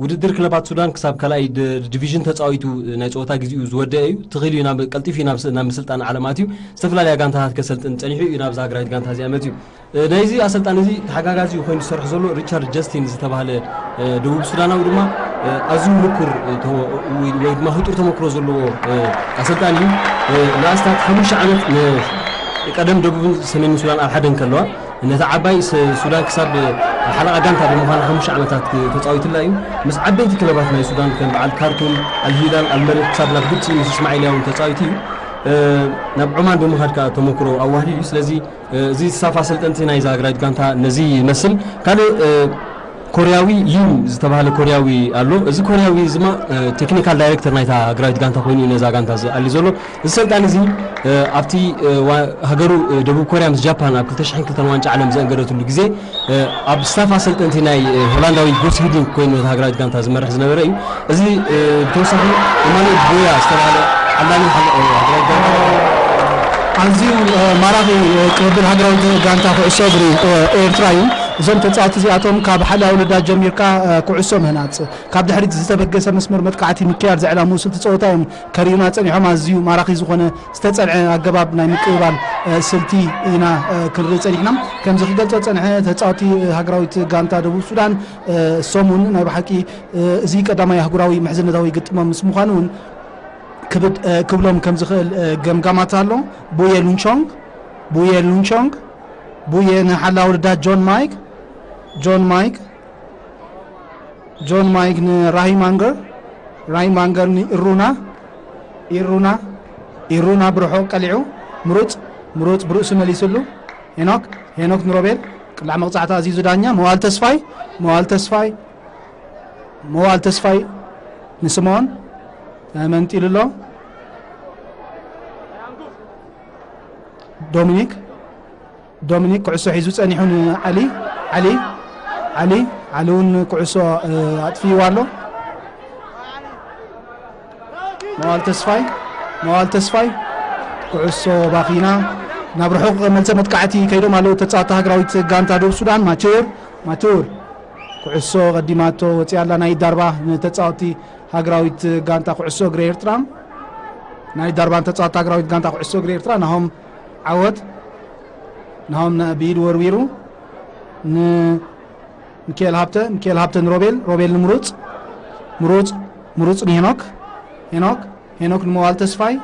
ውድድር ክለባት ሱዳን ክሳብ ካልኣይ ድ-፣ ዲቪዥን ተጻዊቱ ናይ ጸወታ ግዜኡ ዝወደአ እዩ። ትኽእል እዩ ናብ፣ ቀልጢፉ እዩ ናብ ስ-፣ ናብ ምስልጣን ዓለም ኣትዩ። ዝተፈላለያ ጋንታታት ከሰልጥን ጸኒሑ እዩ ናብዛ ሃገራዊት ጋንታ እዚኣ መጺኡ። እ፣ ናይዚ ኣሰልጣኒ እዚ ተሓጋጋዚ ኮይኑ ዝሰርሕ ዘሎ ሪቻርድ ጀስቲን ዝተባህለ፣ እ፣ ደቡብ ሱዳናዊ ድማ፣ እ፣ ኣዝዩ ምኩር፣ እ፣ ተሞ-፣ ወይ፣ ወይ ድማ ህጡር ተመክሮ ዘለዎ፣ እ፣ ኣሰልጣኒ እዩ። እ፣ ንኣስታት ሓሙሽተ ዓመት ን-፣ ቀደም ደቡብን ሰሜን ሱዳን ኣብ ሓደ እንከለዋ፣ ነታ ዓባይ ስ-፣ ሱዳን ክሳብ፣ እ፣ ሓለቓ ጋንታ ብምዃን ሓሙሽተ ዓመታት ክ-፣ ተጻዊትላ እዩ። ምስ ዓበይቲ ክለባት ናይ ሱዳን ከም በዓል ካርቱም፣ ኣልሂላል፣ ኣልመሪክ ክሳብ ናብ ግብጺ ምስ እስማዒልያ እውን ተጻዊቱ እዩ። እ፣ ናብ ዑማን ብምኻድ ከኣ ተመክሮ ኣዋህሊሉ እዩ። ስለዚ፣ እ፣ እዚ ስታፍ ኣሰልጠንቲ ናይዛ ሃገራዊት ጋንታ ነዚ ይመስል። ካልእ፣ እ፣ ኮርያዊ ሊም ዝተባህለ ኮርያዊ ኣሎ። እዚ ኮርያዊ እዚ ድማ፣ እ፣ ቴክኒካል ዳይሬክተር ናይታ ሃገራዊት ጋንታ ኮይኑ እዩ ነዛ ጋንታ ዝኣሊ ዘሎ። እዚ ሰልጣን እዚ፣ እ፣ ኣብቲ፣ እ፣ ዋ-፣ ሃገሩ፣ እ፣ ደቡብ ኮርያ ምስ ጃፓን ኣብ ክልተ ሽሕን ክልተን ዋንጫ ዓለም ዘእንገደትሉ ግዜ፣ እ፣ ኣብ ስታፍ ኣሰልጠንቲ ናይ፣ እ፣ ሆላንዳዊ ጎስ ሂዲንግ ኮይኑ ነታ ሃገራዊት ጋንታ ዝመርሕ ዝነበረ እዩ። እዚ፣ እ፣ ብተወሳኺ እማኑኤል ቦያ ዝተባህለ ዓላሚ ሓለ-፣ እ፣ ሃገራዊት ጋንታ ኣዝዩ፣ እ፣ ማራኺ፣ እ፣ ቅብብል ሃገራዊት ጋንታ ኩዕሶ እግሪ፣ እ፣ ኤርትራ እዩ። እዞም ተጻወቲ እዚኣቶም ካብ ሓላዊ ልዳት ጀሚርካ፣ እ፣ ኩዕሶ ምህናጽ፣ ካብ ድሕሪት ዝተበገሰ መስመር መጥቃዕቲ ምክያድ ዝዕላምኡ ስልቲ ጸወታ እዮም ከርእዩና ጸኒሖም። ኣዝዩ ማራኺ ዝኾነ ዝተጸንዐ ኣገባብ ናይ ምቅብባል፣ እ፣ ስልቲ ኢና፣ እ፣ ክንርኢ ጸኒሕና። ከምዚ ክገልጾ ጸንሐ ተጻወቲ፣ እ፣ ሃገራዊት ጋንታ ደቡብ ሱዳን፣ እ፣ እሶም እውን ናይ ብሓቂ፣ እ፣ እዚ ቀዳማይ ኣህጉራዊ ምሕዝነታዊ ግጥሞም ምስ ምዃኑ እውን ክብድ፣ እ፣ ክብሎም ከም ዝኽእል፣ እ፣ ገምጋማት ኣሎ። ቡየ ሉንቾንግ፣ ቡየ ሉንቾንግ፣ ቡየ ንሓላዊ ልዳት ጆን ማይክ፣ ጆን ማይክ፣ ጆን ማይክ ንራሂማንገር፣ ራሂማንገር ንኢሩና፣ ኢሩና፣ ኢሩና ብርሑቕ ቀሊዑ፣ ምሩጽ፣ ምሩጽ ብርእሱ መሊስሉ። ሄኖክ፣ ሄኖክ ንሮቤል፣ ቅላዕ መቕጻዕቲ ኣዚዙ ዳኛ፣ መዋል ተስፋይ፣ መዋል ተስፋይ፣ መዋል ተስፋይ ንስምኦን፣ ተመንጢሉ ኣሎ። ዶሚኒክ፣ ዶሚኒክ ኩዕሶ ሒዙ ጸኒሑ ንዓሊ፣ ዓሊ፣ ዓሊ፣ ዓሊ እውን ኩዕሶ፣ እ፣ ኣጥፊእዋ ኣሎ። መዋል ተስፋይ፣ መዋል ተስፋይ፣ ኩዕሶ ባኺና ናብ ርሑቕ መልሰ መጥቃዕቲ ከይዶም ኣለዉ ተጻወቲ ሃገራዊት ጋንታ ደቡብ ሱዳን። ማቹር፣ ማቹር፣ ኩዕሶ ቀዲማቶ ወጺኣ ኣላ። ናይ ዳርባ ንተጻወቲ ሃገራዊት ጋንታ ኩዕሶ እግሪ ኤርትራ፣ ናይ ዳርባ ንተጻወቲ ሃገራዊት ጋንታ ኩዕሶ እግሪ ኤርትራ፣ ናሆም ዓወት፣ ናሆም ና-፣ ብኢድ ወርዊሩ ን-፣ ሚካኤል ሃብተ፣ ሚካኤል ሃብተ ንሮቤል፣ ሮቤል ንምሩጽ፣ ምሩጽ፣ ምሩጽ ንሄኖክ፣ ሄኖክ፣ ሄኖክ ንመዋል ተስፋይ።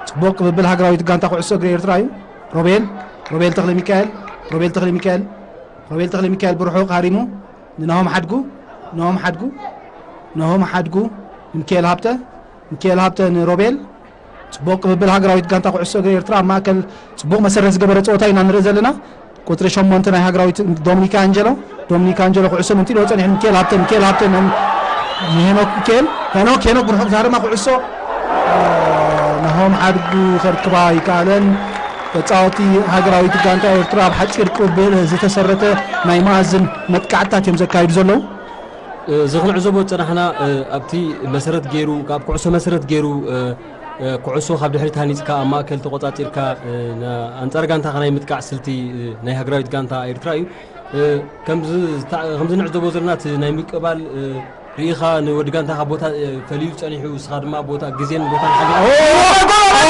ጽቡቕ ቅብብል ሃገራዊት ጋንታ ኩዕሶ እግሪ ኤርትራ እዩ። ሮቤል፣ ሮቤል ተኽለ ሚካኤል፣ ሮቤል ተኽለ ሚካኤል፣ ሮቤል ተኽለ ሚካኤል ብርሑቕ ሃሪሙ ንናሆም ሓድጉ፣ ናሆም ሓድጉ፣ ናሆም ሓድጉ ንሚካኤል ሃብተ፣ ሚካኤል ሃብተ ንሮቤል። ጽቡቕ ቅብብል ሃገራዊት ጋንታ ኩዕሶ እግሪ ኤርትራ ኣብ ማእከል ጽቡቕ መሰረት ዝገበረ ጸወታ ኢና ንርኢ ዘለና። ቁጽሪ ሸሞንተ ናይ ሃገራዊት ዶሚኒካ ኣንጀሎ፣ ዶሚኒካ ኣንጀሎ ኩዕሶ መንጢልዎ ጸኒሑ ንሚካኤል ሃብተ፣ ሚካኤል ሃብተ ን-፣ ንሄኖክ ሚካኤል፣ ሄኖክ፣ ሄኖክ ብርሑቕ ዝሃረማ ኩዕሶ፣ እ፣ ናሆም ሓድጉ ከርክባ ኣይከኣለን። ተጻወቲ ሃገራዊት ጋንታ ኤርትራ ኣብ ሓጺር ቅብል ዝተሰረተ ናይ መኣዝን መጥቃዕትታት እዮም ዘካይዱ ዘለዉ። እዚ ክንዕዘቦ ዝጸናሕና ኣብቲ መሰረት ገይሩ ካብ ኩዕሶ መሰረት ገይሩ ኩዕሶ ካብ ድሕሪት ሃኒጽካ ኣብ ማእከል ተቆጻጺርካ ኣንጻር ጋንታኻ ናይ ምጥቃዕ ስልቲ ናይ ሃገራዊት ጋንታ ኤርትራ እዩ። ከምዚ ንዕዘቦ ዘለና እቲ ናይ ምቅባል ርኢኻ ንወዲ ጋንታኻ ቦታ ፈልዩ ጸኒሑ፣ ንስኻ ድማ ቦታ ግዜን ቦታን ሓሊኻ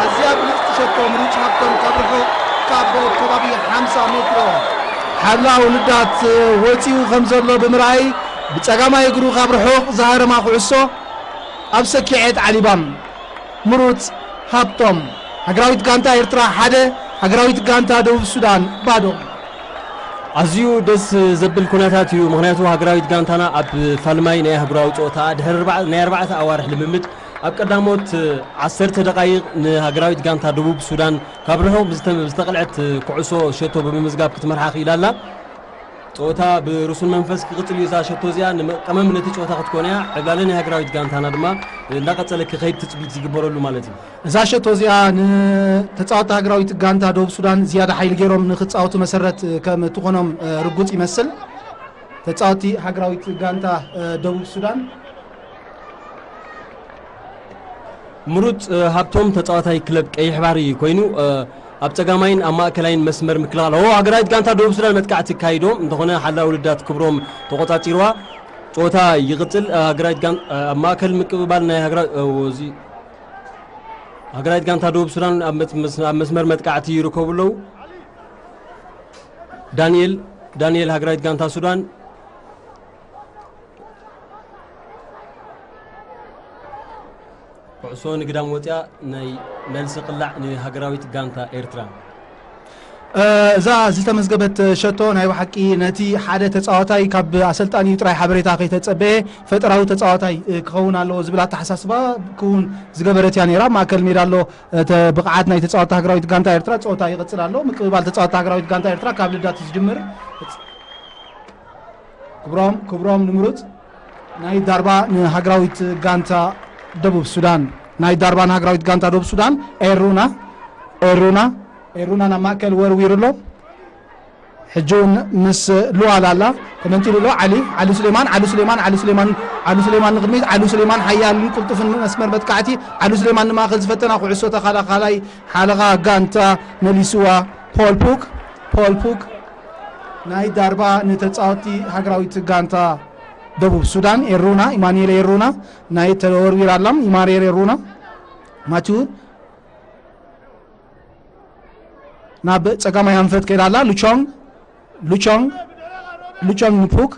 ኣዝያ ብልጽቲ ሸቶ ምሩጽ ሃብቶም ካብ ርሑቕ ካብ ከባቢ ሓምሳ ሜትሮ ሓላ ውልዳት ወጺኡ ከም ዘሎ ብምርኣይ ብጸጋማይ እግሩ ካብ ርሑቕ ዝሃረማ ኩዕሶ ኣብ ሰኪዔት ዓሊባም። ምሩጽ ሃብቶም። ሃገራዊት ጋንታ ኤርትራ ሓደ፣ ሃገራዊት ጋንታ ደቡብ ሱዳን ባዶ። ኣዝዩ ደስ ዘብል ኩነታት እዩ። ምክንያቱ ሃገራዊት ጋንታና ኣብ ፋልማይ ናይ ኣህጉራዊ ፀወታ ድሕሪ ናይ ኣርባዕተ ኣዋርሕ ልምምድ ኣብ ቀዳሞት ዓሰርተ ደቃይቕ ንሃገራዊት ጋንታ ደቡብ ሱዳን ካብ ርሑቕ ብዝተቐልዐት ኩዕሶ ሸቶ ብምምዝጋብ ክትመርሓ ክኢላ ኣላ። ጸወታ ብርሱን መንፈስ ክቕጽል እዩ። እዛ ሸቶ እዚኣ ንመቀመም ነቲ ጸወታ ክትኮን እያ። ዕብላለ ናይ ሃገራዊት ጋንታና ድማ እንዳቐጸለ ክኸይድ ትጽቢት ዝግበረሉ ማለት እዩ። እዛ ሸቶ እዚኣ ንተጻወቲ ሃገራዊት ጋንታ ደቡብ ሱዳን ዝያዳ ሓይሊ ገይሮም ንክጻወቱ መሰረት ከም ትኾኖም ርጉጽ ይመስል። ተጻወቲ ሃገራዊት ጋንታ ደቡብ ሱዳን ምሩጽ ሃብቶም ተጻዋታይ ክለብ ቀይሕ ባሕሪ ኮይኑ ኣብ ጸጋማይን ኣብ ማእከላይን መስመር ምክልኻል ሆ ሃገራዊት ጋንታ ደቡብ ሱዳን መጥቃዕቲ ይካይዶ እንተኾነ ሓላዊ ልዳት ክብሮም ተቆጻጺርዋ። ጸወታ ይቕጽል። ሃገራዊት ጋን ኣብ ማእከል ምቅብባል ናይ ሃገራዊት ጋንታ ደቡብ ሱዳን ኣብ መስመር መጥቃዕቲ ይርከቡ ኣለዉ። ዳንኤል ዳንኤል ሃገራዊት ጋንታ ሱዳን ኩዕሶ ንግዳም ወፂኣ ናይ መልሲ ቅላዕ ንሃገራዊት ጋንታ ኤርትራ። እዛ ዝተመዝገበት ሸቶ ናይ ብሓቂ ነቲ ሓደ ተፃዋታይ ካብ ኣሰልጣኒኡ ጥራይ ሓበሬታ ከይተፀበየ ፈጠራዊ ተፃዋታይ ክኸውን ኣለዎ ዝብል ኣተሓሳስባ ክውን ዝገበረት እያ ነይራ። ማእከል ሜዳ ኣሎ ብቕዓት ናይ ተፃወቲ ሃገራዊት ጋንታ ኤርትራ። ፀወታ ይቕፅል ኣሎ። ምቅብባል ተፃወቲ ሃገራዊት ጋንታ ኤርትራ ካብ ልዳት ዝጅምር። ክብሮም ክብሮም ንምሩፅ ናይ ዳርባ ንሃገራዊት ጋንታ ደቡብ ሱዳን ናይ ዳርባ ንሃገራዊት ጋንታ ደቡብ ሱዳን ኤሩና ኤሩና ኤሩና ናብ ማእከል ወርዊሩ ኣሎ። ሕጂ እውን ምስ ሉዋል ኣላ ተመንጢሉ ኣሎ። ዓሊ ዓሊ ሱሌማን ዓሊ ሱሌማን ዓሊ ሱሌማን ዓሊ ሱሌማን ንቕድሚት ዓሊ ሱሌማን ሓያልን ቅልጡፍን መስመር መጥቃዕቲ ዓሊ ሱሌማን ንማእከል ዝፈተና ኩዕሶ ተኸላኻላይ ሓለቓ ጋንታ መሊስዋ ፖል ፑክ ፖል ፑክ ናይ ዳርባ ንተጻወቲ ሃገራዊት ጋንታ ደቡብ ሱዳን ኤሩና ኢማኑኤል ኤሩና ናይ ተወርዊር ኣላም ኢማኑኤል ኤሩና ማቲው ናብ ጸጋማይ ኣንፈት ከይዳ ኣላ። ሉቾንግ ሉቾንግ ሉቾንግ ንፑክ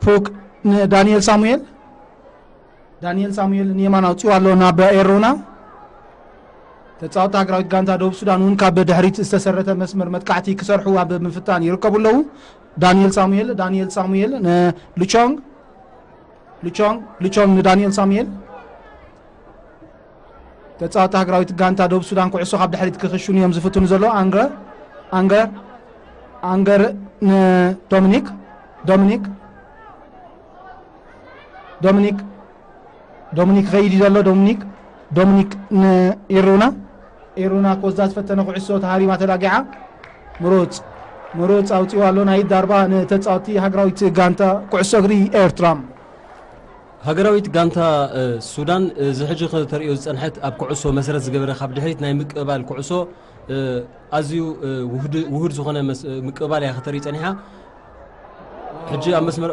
ፑክ ንዳንኤል ሳሙኤል ዳንኤል ሳሙኤል ንየማን ኣውጺኡ ኣሎ ናብ ኤሮና። ተጻወቲ ሃገራዊት ጋንታ ደቡብ ሱዳን እውን ካብ ድሕሪት ዝተሰረተ መስመር መጥቃዕቲ ክሰርሑ ኣብ ምፍታን ይርከቡ ኣለዉ። ዳንኤል ሳሙኤል ዳንኤል ሳሙኤል ንሉቾንግ ሉቾንግ ሉቾንግ ንዳንኤል ሳሙኤል ተጻወቲ ሃገራዊት ጋንታ ደቡብ ሱዳን ኩዕሶ ካብ ድሕሪት ክኽሽኑ እዮም ዝፍትኑ ዘሎ። ኣንገር ኣንገር ኣንገር ንዶሚኒክ ዶሚኒክ ዶሚኒክ ዶሚኒክ ኸይድ እዩ ዘሎ። ዶሚኒክ ዶሚኒክ ንኢሩና ኢሩና ኮዛ ዝፈተነ ኩዕሶ ተሃሪማ ተዳጊዓ ምሩፅ ምሩፅ ኣውፂዋ ኣሎ። ናይ ዳርባ ንተፃወቲ ሃገራዊት ጋንታ ኩዕሶ እግሪ ኤርትራ። ሃገራዊት ጋንታ ሱዳን እዚ ሕጂ ከተርእዮ ዝጸንሐት ኣብ ኩዕሶ መሰረት ዝገበረ ካብ ድሕሪት ናይ ምቅብባል ኩዕሶ ኣዝዩ ውሁድ ዝኾነ ምቅብባል እያ ከተርኢ ጸኒሓ። ሕጂ ኣብ መስመር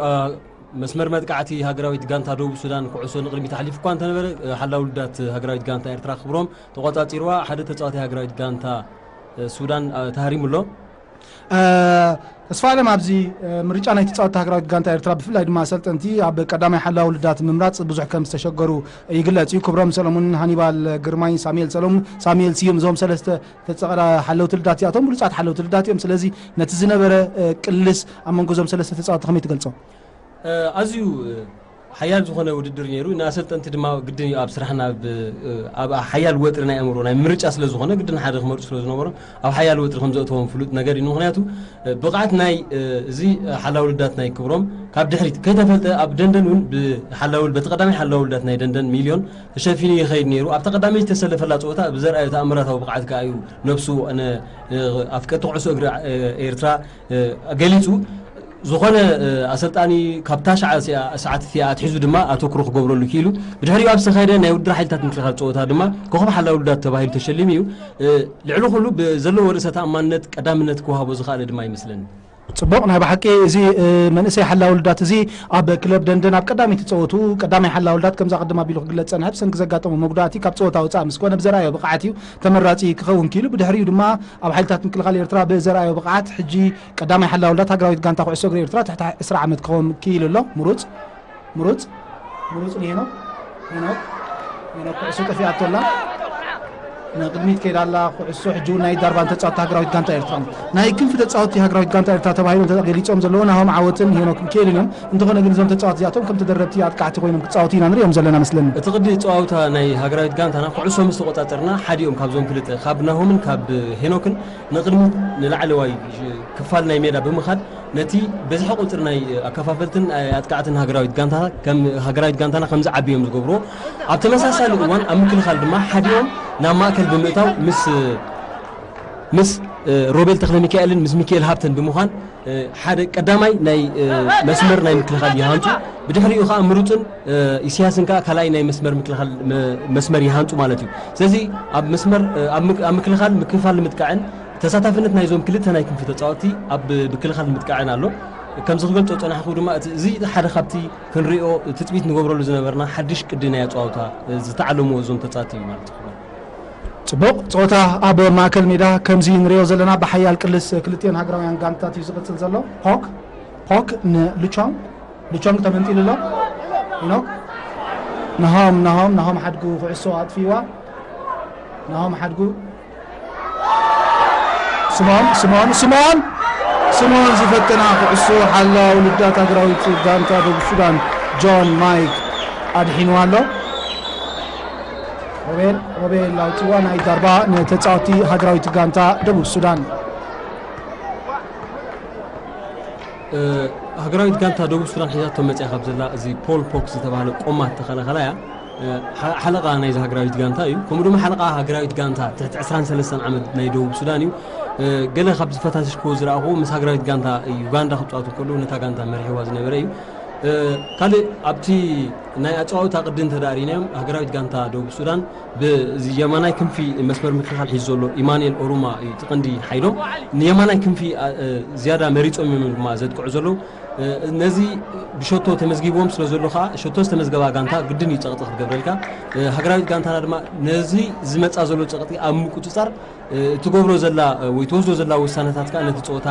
መስመር መጥቃዕቲ ሃገራዊት ጋንታ ደቡብ ሱዳን ኩዕሶ ንቕድሚት ኣሕሊፉ እኳ እንተነበረ ሓላው ልዳት ሃገራዊት ጋንታ ኤርትራ ክብሮም ተቆጻጺርዋ ሓደ ተጻዋታይ ሃገራዊት ጋንታ ሱዳን ተሃሪሙ ኣሎ። ተስፋ ኣለም ኣብዚ ምርጫ ናይ ተፃወቲ ሃገራዊት ጋንታ ኤርትራ ብፍላይ ድማ ኣሰልጠንቲ ኣብ ቀዳማይ ሓላዊ ልዳት ምምራፅ ብዙሕ ከም ዝተሸገሩ ይግለፅ እዩ። ክብሮም ሰለሙን፣ ሃኒባል ግርማይ፣ ሳሙኤል ሰለሙን፣ ሳሙኤል ስዩም እዞም ሰለስተ ተፀቕላ ሓለውቲ ልዳት እዚኣቶም ብሉፃት ሓለውቲ ልዳት እዮም። ስለዚ ነቲ ዝነበረ ቅልስ ኣብ መንጎ እዞም ሰለስተ ተፃወቲ ከመይ ትገልፆ? ኣዝዩ ሓያል ዝኾነ ውድድር ነይሩ። ንኣሰልጠንቲ ድማ ግድን እዩ ኣብ ስራሕና ኣብ፣ ኣብ ሓያል ወጥሪ ናይ ኣእምሮ ናይ ምርጫ ስለ ዝኾነ ግድን ሓደ ክመርጹ ስለ ዝነበሮም ኣብ ሓያል ወጥሪ ከም ዘእተዎም ፍሉጥ ነገር እዩ። ምኽንያቱ ብቕዓት ናይ እዚ ሓላው ልዳት ናይ ክብሮም ካብ ድሕሪት ከይተፈልጠ ኣብ ደንደን እውን ብሓላው በቲ ቀዳማይ ሓላው ልዳት ናይ ደንደን ሚልዮን ተሸፊኑ ይኸይድ ነይሩ። ኣብታ ቀዳመይቲ ዝተሰለፈላ ፀወታ ብዘርኣዮ ተኣምራታዊ ብቕዓት ከኣ እዩ ነብሱ ኣፍቀርቲ ኩዕሶ እግሪ ኤርትራ ገሊጹ። ዝኾነ ኣሰልጣኒ ካብ ታሽዓ ሰዓት እቲኣ ኣትሒዙ ድማ ኣተኩሮ ክገብረሉ ክኢሉ። ብድሕሪኡ ኣብ ዝተኻየደ ናይ ውድድር ሓይልታት ምክልኻል ፀወታ ድማ ኮኸብ ሓላዊ ውድድራት ተባሂሉ ተሸሊሙ እዩ። ልዕሊ ኩሉ ብዘለዎ ርእሰ ተኣማንነት ቀዳምነት ክወሃቦ ዝኽኣለ ድማ ይመስለኒ። ጽቡቕ፣ ናይ ብሓቂ እዚ መንእሰይ ሓላዊ ውድድራት እዚ ኣብ ክለብ ደንደን ኣብ ቀዳመይቲ ጸወቱ ቀዳማይ ሓላዊ ውድድራት ከምዛ ቅድም ኣቢሉ ክግለጽ ጸንሐ ብሰንኪ ዘጋጠሞ መጉዳእቲ ካብ ጸወታ ወጻኢ ምስ ኮነ ብዘርኣዮ ብቕዓት እዩ ተመራጺ ክኸውን ክኢሉ። ብድሕሪኡ ድማ ኣብ ሓይልታት ምክልኻል ኤርትራ ብዘርኣዮ ብቕዓት ሕጂ ቀዳማይ ሓላዊ ውድድራት ሃገራዊት ጋንታ ኩዕሶ እግሪ ኤርትራ ትሕቲ ዕስራ ዓመት ክኸውን ክኢሉ ኣሎ። ምሩጽ ምሩጽ ምሩጽ ንሄኖክ ሄኖክ ሄኖክ ኩዕሶ ጠፊኣቶ ኣላ። ንቅድሚት ከይዳ ኣላ ኩዕሶ። ሕጂ እውን ናይ ዳርባን ተጻወትቲ ሃገራዊት ጋንታ ኤርትራ፣ ናይ ክንፊ ተጻወትቲ ሃገራዊት ጋንታ ኤርትራ ተባሂሎም ተገሊጾም ዘለዉ ናሆም ዓወትን ሄኖክ ሚካኤልን እዮም። እንተኾነ ግን እዞም ተጻወትቲ እዚኣቶም ከም ተደረብቲ ኣጥቃዕቲ ኮይኖም ክጻወቱ ኢና ንሪኦም ዘለና መስለኒ። እቲ ቅዲ ጸዋውታ ናይ ሃገራዊት ጋንታና ኩዕሶ ምስ ተቆጻጸርና ሓዲኦም ካብዞም ክልተ ካብ ናሆምን ካብ ሄኖክን ንቅድሚት ንላዕለዋይ ክፋል ናይ ሜዳ ብምኻድ ነቲ በዝሒ ቁጽሪ ናይ ኣከፋፈልትን ኣጥቃዕትን ሃገራዊት ጋንታ ከም ሃገራዊት ጋንታና ከም ዝዓቢ እዮም ዝገብርዎ። ኣብ ተመሳሳሊ እዋን ኣብ ምክልኻል ድማ ሓዲኦም ናብ ማእከል ብምእታው ምስ ምስ ሮቤል ተክለ ሚካኤልን ምስ ሚካኤል ሃብተን ብምዃን ሓደ ቀዳማይ ናይ መስመር ናይ ምክልኻል ይሃንጹ። ብድሕሪኡ ከዓ ምሩፅን ኢሳያስን ከዓ ካልኣይ ናይ መስመር ምክልኻል መስመር ይሃንጹ ማለት እዩ። ስለዚ ኣብ መስመር ኣብ ምክልኻል ምክልኻል ንምጥቃዕን ተሳታፍነት ናይዞም ክልተ ናይ ክንፊ ተጻወትቲ ኣብ ምክልኻል ንምጥቃዕን ኣሎ። ከምዚ ክገልጾ ጸናሕኩ ድማ እዚ ሓደ ካብቲ ክንሪኦ ትጽቢት ንገብረሉ ዝነበርና ሓድሽ ቅዲ ናይ ኣጸዋውታ ዝተዓለምዎ እዞም ተጻወትቲ እዩ ማለት እዩ። ጽቡቕ ጸወታ ኣብ ማእከል ሜዳ ከምዚ ንሪኦ ዘለና ብሓያል ቅልስ ክልቲኤን ሃገራውያን ጋንታት እዩ ዝቕጽል ዘሎ። ፖክ ፖክ ንሉቾንግ ሉቾንግ ተመንጢሉ ኣሎ። ኢኖክ ናሆም ናሆም ናሆም ሓድጉ ኩዕሶ ኣጥፊዋ። ናሆም ሓድጉ ስምኦን ስምኦን ስምኦን ስምኦን ዝፈተና ኩዕሶ ሓላው ልዳት ሃገራዊት ጋንታ ደቡብ ሱዳን ጆን ማይክ ኣድሒንዋ ኣሎ። ሮቤል ሮቤል ኣውፅዋ ናይ ዳርባ ንተፃወቲ ሃገራዊት ጋንታ ደቡብ ሱዳን። ሃገራዊት ጋንታ ደቡብ ሱዳን ሒዛቶ መፅያ ካብ ዘላ እዚ ፖል ፖክ ዝተባህለ ቆማት ተኸላኸላ እያ። ሓለቓ ናይዚ ሃገራዊት ጋንታ እዩ። ከምኡ ድማ ሓለቓ ሃገራዊት ጋንታ ትሕቲ ዕስራን ሰለስተን ዓመት ናይ ደቡብ ሱዳን እዩ። ገለ ካብ ዝፈታተሽክዎ ዝረኣኹ ምስ ሃገራዊት ጋንታ ዩጋንዳ ክፃወቱ ከለዉ ነታ ጋንታ መሪሕዋ ዝነበረ እዩ። ካልእ ኣብቲ ናይ ኣፀዋውታ ቅዲ እንተዳሪናዮም ሃገራዊት ጋንታ ደቡብ ሱዳን ብየማናይ ክንፊ መስመር ምክልኻል ሒዙ ዘሎ ኢማኑኤል ኦሩማ እዩ እቲ ቀንዲ ሓይሎም። ንየማናይ ክንፊ ዝያዳ መሪፆም እዮም ድማ ዘጥቅዑ ዘለዉ። ነዚ ብሸቶ ተመዝጊብዎም ስለ ዘሎ ከዓ ሸቶ ዝተመዝገባ ጋንታ ግድን እዩ ፀቕጢ ክትገብረልካ። ሃገራዊት ጋንታና ድማ ነዚ ዝመፃ ዘሎ ፀቕጢ ኣብ ምቁፅፃር እትገብሮ ዘላ ወይ ትወስዶ ዘላ ውሳነታት ከዓ ነቲ ፀወታ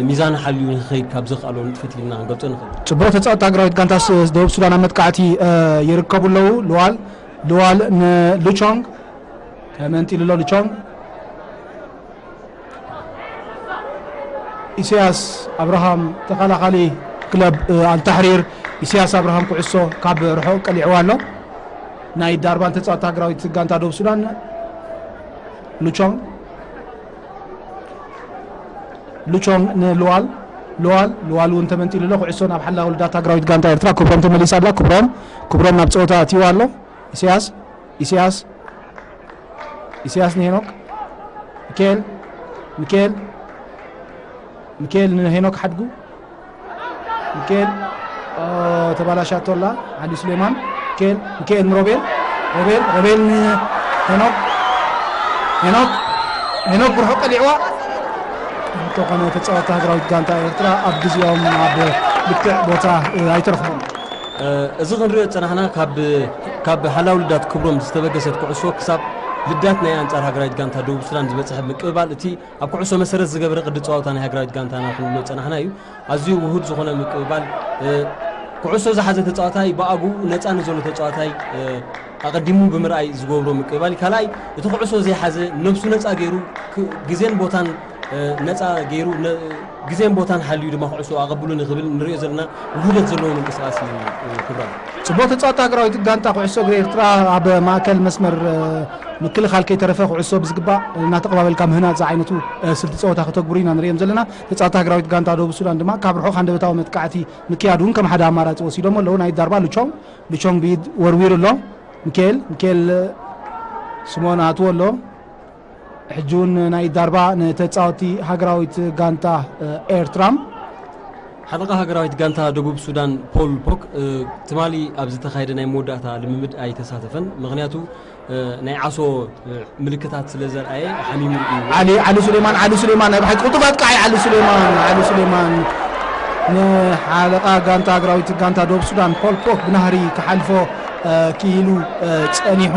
ሚዛን ሓልዩ ንክኸይድ ካብ ዘኽኣሎ ንጥፈት ኢልና ክንገልፆ ንኽእል። ፅቡቕ ተፃወቲ ሃገራዊት ጋንታ ደቡብ ሱዳን ኣብ መጥቃዕቲ ይርከቡ ኣለዉ። ልዋል ልዋል ንሉቾንግ ተመንጢሉ ኣሎ። ሉቾንግ ኢሳያስ ኣብርሃም ተኸላኻሊ ክለብ ኣልታሕሪር ኢሳያስ ኣብርሃም ኩዕሶ ካብ ርሑቕ ቀሊዕዋ ኣሎ። ናይ ዳርባን ተፃወቲ ሃገራዊት ጋንታ ደቡብ ሱዳን ሉቾንግ ሉቾንግ ንልዋል ልዋል ልዋል እውን ተመንጢሉ ኣሎ። ኩዕሶ ናብ ሓላ ውልዳት ሃገራዊት ጋንታ ኤርትራ ክብሮም ተመሊሳ ኣላ። ክብሮም ክብሮም ናብ ፀወታ ኣትይዋ ኣሎ። ኢሳያስ ኢሳያስ ኢሳያስ ንሄኖክ ሚካኤል ሚካኤል ሚካኤል ንሄኖክ ሓድጉ ሚካኤል ተባላሻቶ ኣላ። ዓሊ ሱሌማን ሚካኤል ሚካኤል ንሮቤል ሮቤል ሮቤል ንሄኖክ ሄኖክ ሄኖክ ብርሑ ቀሊዕዋ። እንተኾነ ተፃወቲ ሃገራዊት ጋንታ ኤርትራ ኣብ ግዜኦም ኣብ ልክዕ ቦታ ኣይተረኽቡን። እዚ ክንሪኦ ዝጸናሕና ካብ ካብ ሓላው ልዳት ክብሮም ዝተበገሰት ኩዕሶ ክሳብ ልዳት ናይ ኣንጻር ሃገራዊት ጋንታ ደቡብ ሱዳን ዝበጽሐ ምቅብባል እቲ ኣብ ኩዕሶ መሰረት ዝገበረ ቅዲ ጸዋውታ ናይ ሃገራዊት ጋንታና ክንብሎ ዝጸናሕና እዩ። ኣዝዩ ውሁድ ዝኾነ ምቅብባል ኩዕሶ ዝሓዘ ተጻዋታይ ብኣግኡ ነጻ ንዘሎ ተጻዋታይ ኣቐዲሙ ብምርኣይ ዝገብሮ ምቅብባል እዩ። ካልኣይ እቲ ኩዕሶ ዘይሓዘ ነብሱ ነጻ ገይሩ ግዜን ቦታን ነፃ ገይሩ፣ ግዜን ቦታን ሓልዩ ድማ ኩዕሶ ኣቐብሉ ንክብል ንሪኦ ዘለና ውህደት ዘለዎ ምንቅስቃስ እዩ። ክብራ፣ ፅቡቅ ተፃወቲ ሃገራዊት ጋንታ ኩዕሶ እግሪ ኤርትራ ኣብ ማእከል መስመር ምክልኻል ከይተረፈ ኩዕሶ ብዝግባእ እናተቐባበልካ ምህናፅ ዝዓይነቱ ስልቲ ፀወታ ከተግብሩ ኢና ንሪኦም ዘለና። ተፃወቲ ሃገራዊት ጋንታ ደቡብ ሱዳን ድማ ካብ ርሑቕ ሃንደበታዊ መጥቃዕቲ ምክያድ እውን ከም ሓደ ኣማራፂ ወሲዶም ኣለዉ። ናይ ዳርባ ሉቾንግ፣ ሉቾንግ ብኢድ ወርዊሩ ኣሎ። ሚካኤል፣ ሚካኤል ስሞን ኣትዎ ኣሎ። ሕጂ እውን ናይ ዳርባ ንተፃወቲ ሃገራዊት ጋንታ ኤርትራ። ሓለቓ ሃገራዊት ጋንታ ደቡብ ሱዳን ፖል ፖክ ትማሊ ኣብ ዝተኻየደ ናይ መወዳእታ ልምምድ ኣይተሳተፈን። ምክንያቱ ናይ ዓሶ ምልክታት ስለ ዘርኣየ ሓሚሙ እዩ። ዓሊ ዓሊ ሱሌማን፣ ዓሊ ሱሌማን ናይ ብሓቂ ቅልጡፍ ኣጥቃዓይ ዓሊ ሱሌማን፣ ዓሊ ሱሌማን ንሓለቓ ጋንታ ሃገራዊት ጋንታ ደቡብ ሱዳን ፖል ፖክ ብናህሪ ክሓልፎ ክኢሉ ጸኒሑ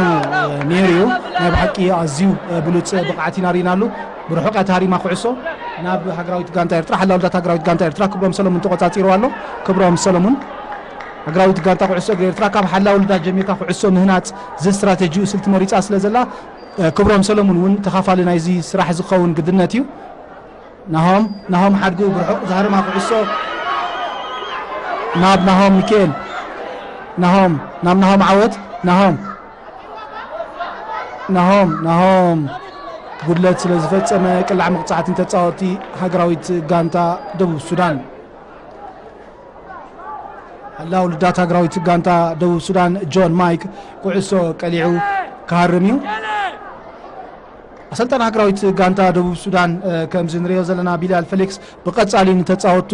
ነይሩ እዩ። ናይ ብሓቂ ኣዝዩ ብሉጽ ብቕዓት ኢና ርኢናሉ። ብርሑቕ እያ ተሃሪማ ኩዕሶ ናብ ሃገራዊት ጋንታ ኤርትራ። ሓላውልዳት ሃገራዊት ጋንታ ኤርትራ ክብሮም ሰለሙን ተቖጻጺርዋ ኣሎ። ክብሮም ሰለሙን። ሃገራዊት ጋንታ ኩዕሶ እግሪ ኤርትራ ካብ ሓላውልዳት ጀሚርካ ኩዕሶ ምህናጽ ዝስትራተጂኡ ስልቲ መሪጻ ስለ ዘላ፣ ክብሮም ሰለሙን እውን ተኻፋሊ ናይዚ ስራሕ ዝኸውን ግድነት እዩ። ናሆም፣ ናሆም ሓድጉ ብርሑቕ ዝሃርማ ኩዕሶ ናብ ናሆም ሚካኤል። ናሆም፣ ናብ ናሆም ዓወት። ናሆም፣ ናሆም፣ ናሆም ጉድለት ስለ ዝፈጸመ ቅላዕ መቕጻዕቲ ንተጻወቲ ሃገራዊት ጋንታ ደቡብ ሱዳን። ኣላ ውልዳት ሃገራዊት ጋንታ ደቡብ ሱዳን ጆን ማይክ ኩዕሶ ቀሊዑ ክሃርም እዩ። ኣሰልጣን ሃገራዊት ጋንታ ደቡብ ሱዳን ከምዚ ንሪኦ ዘለና ቢላል ፌሊክስ ብቐጻሊ ንተጻወቱ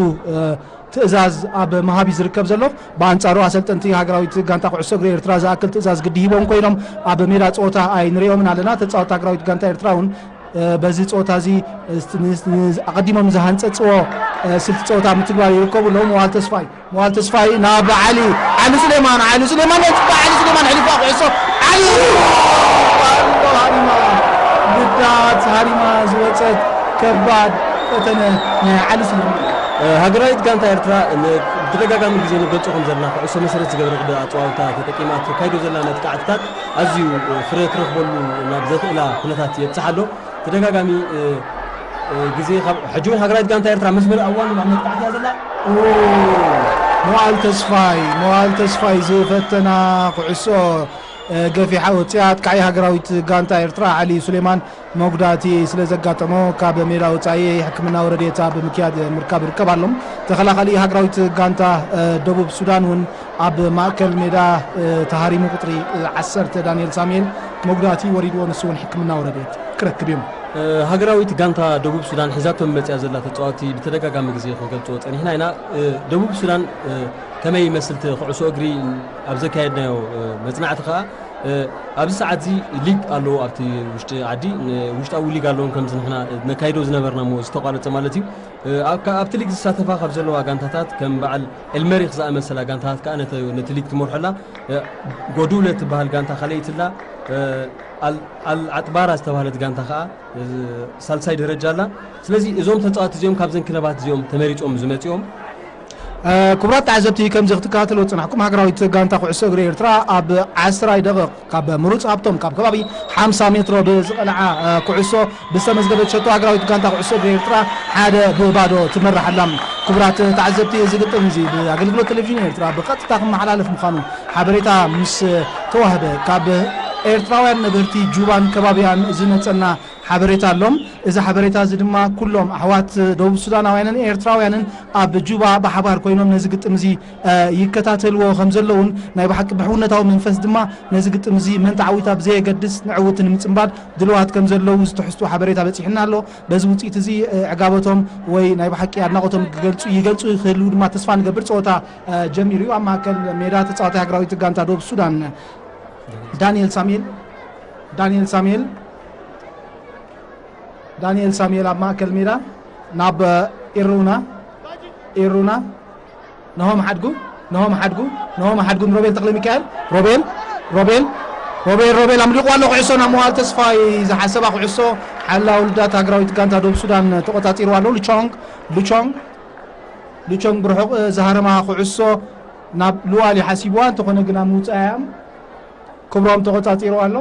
ትእዛዝ ኣብ ምሃብ እዩ ዝርከብ ዘሎ። ብኣንጻሩ ኣሰልጠንቲ ሃገራዊት ጋንታ ኩዕሶ እግሪ ኤርትራ ዝኣክል ትእዛዝ ግዲ ሂቦም ኮይኖም ኣብ ሜዳ ጸወታ ኣይንሪኦምን ኣለና። ተጻወቲ ሃገራዊት ጋንታ ኤርትራ እውን በዚ ጸወታ እዚ ኣቐዲሞም ዝሃንጸጽዎ ስልቲ ጸወታ ምትግባር ይርከቡ ኣለዉ። መዋል ተስፋይ፣ መዋል ተስፋይ ናብ ዓሊ፣ ዓሊ ሱሌማን፣ ዓሊ ሱሌማን ናይ ጽባሕ ዓሊ ሱሌማን ሕሊፋ ኩዕሶ ዓሊ ሃሪማ፣ ጉዳት ሃሪማ ዝወጸት ከባድ ፈተነ ናይ ዓሊ ሱሌማን። ሃገራዊት ጋንታ ኤርትራ ብተደጋጋሚ ግዜ ንገልጾ ከም ዘለና ኩዕሶ መሰረት ዝገበረ ቅዲ ኣጸዋውታ ተጠቂማ ተካይዶ ዘላ መጥቃዕትታት ኣዝዩ ፍረ ክረኽበሉ ናብ ዘኽእላ ኩነታት የብጽሓ ኣሎ። ተደጋጋሚ ግዜ ካብ ሕጂ እውን ሃገራዊት ጋንታ ኤርትራ መስመር ኣዋን ናብ መጥቃዕቲ እያ ዘላ። መዋል ተስፋይ፣ መዋል ተስፋይ ዝፈተና ኩዕሶ ገፊሓ ወፅያ። ኣጥቃዒ ሃገራዊት ጋንታ ኤርትራ ዓሊ ሱሌማን መጉዳእቲ ስለ ዘጋጠሞ ካብ ሜዳ ወፃኢ ሕክምናዊ ረድኤት ኣብ ምክያድ ምርካብ ይርከብ ኣሎ። ተኸላኻሊ ሃገራዊት ጋንታ ደቡብ ሱዳን እውን ኣብ ማእከል ሜዳ ተሃሪሙ ቁፅሪ ዓሰርተ ዳንኤል ሳሙኤል መጉዳእቲ ወሪድዎ፣ ንሱ እውን ሕክምናዊ ረድኤት ክረክብ እዩ። ሃገራዊት ጋንታ ደቡብ ሱዳን ሒዛቶም መፅያ ዘላ ተፃዋቲ ብተደጋጋሚ ግዜ ክንገልፆ ፀኒሕና ኢና። ደቡብ ሱዳን ከመይ ይመስል እቲ ኩዕሶ እግሪ ኣብ ዘካየድናዮ መፅናዕቲ ከዓ ኣብዚ ሰዓት እዚ ሊግ ኣለዎ ኣብቲ ውሽጢ ዓዲ፣ ውሽጣዊ ሊግ ኣለዎም ከምዚ ንሕና ነካይዶ ዝነበርና እሞ ዝተቋረፀ ማለት እዩ። ኣብቲ ሊግ ዝሳተፋ ካብ ዘለዋ ጋንታታት ከም በዓል ኤልመሪክ ዝኣመሰላ ጋንታታት ከዓ ነቲ ሊግ ትመርሖ ኣላ። ጎዱለ ትበሃል ጋንታ ካልኣይቲ ኣላ። ኣልዓጥባራ ዝተባህለት ጋንታ ከዓ ሳልሳይ ደረጃ ኣላ። ስለዚ እዞም ተፃወቲ እዚኦም ካብዘን ክለባት እዚኦም ተመሪፆም ዝመፅኦም። ክቡራት ተዓዘብቲ፣ ከምዚ ክትከታተልዎ ዝፅናሕኩም ሃገራዊት ጋንታ ኩዕሶ እግሪ ኤርትራ ኣብ ዓስራይ ደቂቕ ካብ ምሩፅ ሃብቶም ካብ ከባቢ ሓምሳ ሜትሮ ብዝቐልዓ ኩዕሶ ብዝተመዝገበት ሸቶ ሃገራዊት ጋንታ ኩዕሶ እግሪ ኤርትራ ሓደ ብባዶ ትመርሕ ኣላ። ክቡራት ተዓዘብቲ፣ እዚ ግጥም እዚ ብኣገልግሎት ቴሌቪዥን ኤርትራ ብቐጥታ ክመሓላለፍ ምዃኑ ሓበሬታ ምስ ተዋህበ ካብ ኤርትራውያን ነበርቲ ጁባን ከባቢያን ዝመፀና ሓበሬታ ኣሎ። እዚ ሓበሬታ እዚ ድማ ኩሎም ኣሕዋት ደቡብ ሱዳናውያንን ኤርትራውያንን ኣብ ጁባ ብሓባር ኮይኖም ነዚ ግጥም እዚ ይከታተልዎ ከም ዘለውን ናይ ብሓቂ ብሕውነታዊ መንፈስ ድማ ነዚ ግጥም እዚ መን ተዓዊታ ብዘየገድስ ንዕውት ንምጽንባል ድልዋት ከም ዘለዉ ዝትሕዝቱ ሓበሬታ በጺሕና ኣሎ። በዚ ውጽኢት እዚ ዕጋበቶም ወይ ናይ ብሓቂ ኣድናቖቶም ክገልጹ ይገልጹ ክህልዉ ድማ ተስፋ ንገብር። ጸወታ ጀሚሩ እዩ። ኣብ ማእከል ሜዳ ተጻዋታይ ሃገራዊት ጋንታ ደቡብ ሱዳን ዳንኤል ሳሙኤል፣ ዳንኤል ሳሙኤል፣ ዳንኤል ሳሙኤል ኣብ ማእከል ሜዳ ናብ ኢሩና፣ ኢሩና፣ ነሆም ሓድጉ፣ ነሆም ሓድጉ፣ ነሆም ሓድጉ ንሮቤል ተኽለ ሚካኤል፣ ሮቤል፣ ሮቤል፣ ሮቤል፣ ሮቤል ኣምሊቑዋ ኣሎ ኩዕሶ ናብ መዋል ተስፋይ ዝሓሰባ ኩዕሶ ሓላ ውልዳት ሃገራዊት ጋንታ ደቡብ ሱዳን ተቖጻጺርዋ ኣሎ። ሉቾንግ፣ ሉቾንግ፣ ሉቾንግ ብርሑቕ ዝሃረማ ኩዕሶ ናብ ሉዋል ይሓሲብዋ፣ እንተኾነ ግና ምውጻእ እያ። ክብሮም ተቖጻጺርዋ ኣሎ።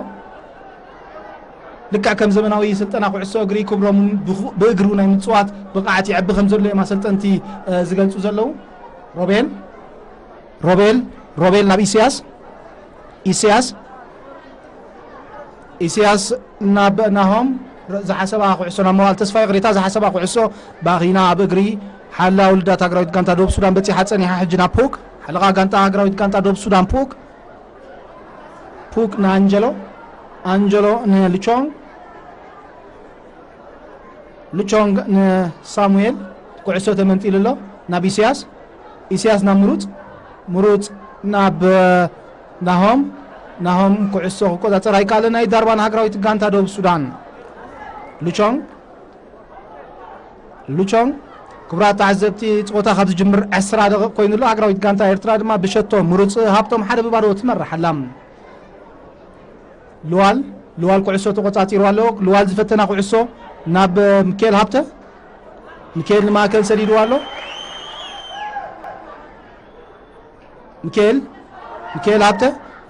ልክዕ ከም ዘመናዊ ስልጠና ኩዕሶ እግሪ ክብሮም እውን ብኹ- ብእግሩ ናይ ምፅዋት ብቕዓት ይዕቢ ከም ዘሎ እዮም ኣሰልጠንቲ እ፣ ዝገልፁ ዘለዉ። ሮቤል ሮቤል ሮቤል ናብ ኢሳያስ ኢሳያስ ኢሳያስ ናብ ናሆም ረ- ዝሓሰባ ኩዕሶ ናብ መዋል ተስፋ ይቕሬታ ዝሓሰባ ኩዕሶ ባኺና ኣብ እግሪ ሓላ ውልዳት ሃገራዊት ጋንታ ደቡብ ሱዳን በፂሓ ፀኒሓ። ሕጂ ናብ ፑክ ሓለቓ ጋንታ ሃገራዊት ጋንታ ደቡብ ሱዳን ፑክ ፑክ ንኣንጀሎ ኣንጀሎ ንልቾንግ ልቾንግ ንሳሙኤል ኩዕሶ ተመንጢሉ ኣሎ ናብ ኢሳያስ ኢሳያስ ናብ ምሩፅ ምሩፅ ናብ ናሆም ናሆም ኩዕሶ ክቆፃፀር ኣይከኣለ። ናይ ዳርባ ንሃገራዊት ጋንታ ደቡብ ሱዳን ልቾንግ ልቾንግ ክቡራት ተዓዘብቲ ፀወታ ካብ ዝጅምር ዕስራ ደቂቕ ኮይኑ ኣሎ። ሃገራዊት ጋንታ ኤርትራ ድማ ብሸቶ ምሩፅ ሃብቶም ሓደ ብባዶ ትመርሕ ኣላ። ልዋል ልዋል ኩዕሶ ተቆጻጺሩ ኣሎ። ልዋል ዝፈተና ኩዕሶ ናብ ሚካኤል ሃብተ። ሚካኤል ንማእከል ሰዲድዋ ኣሎ። ሚካኤል ሚካኤል ሃብተ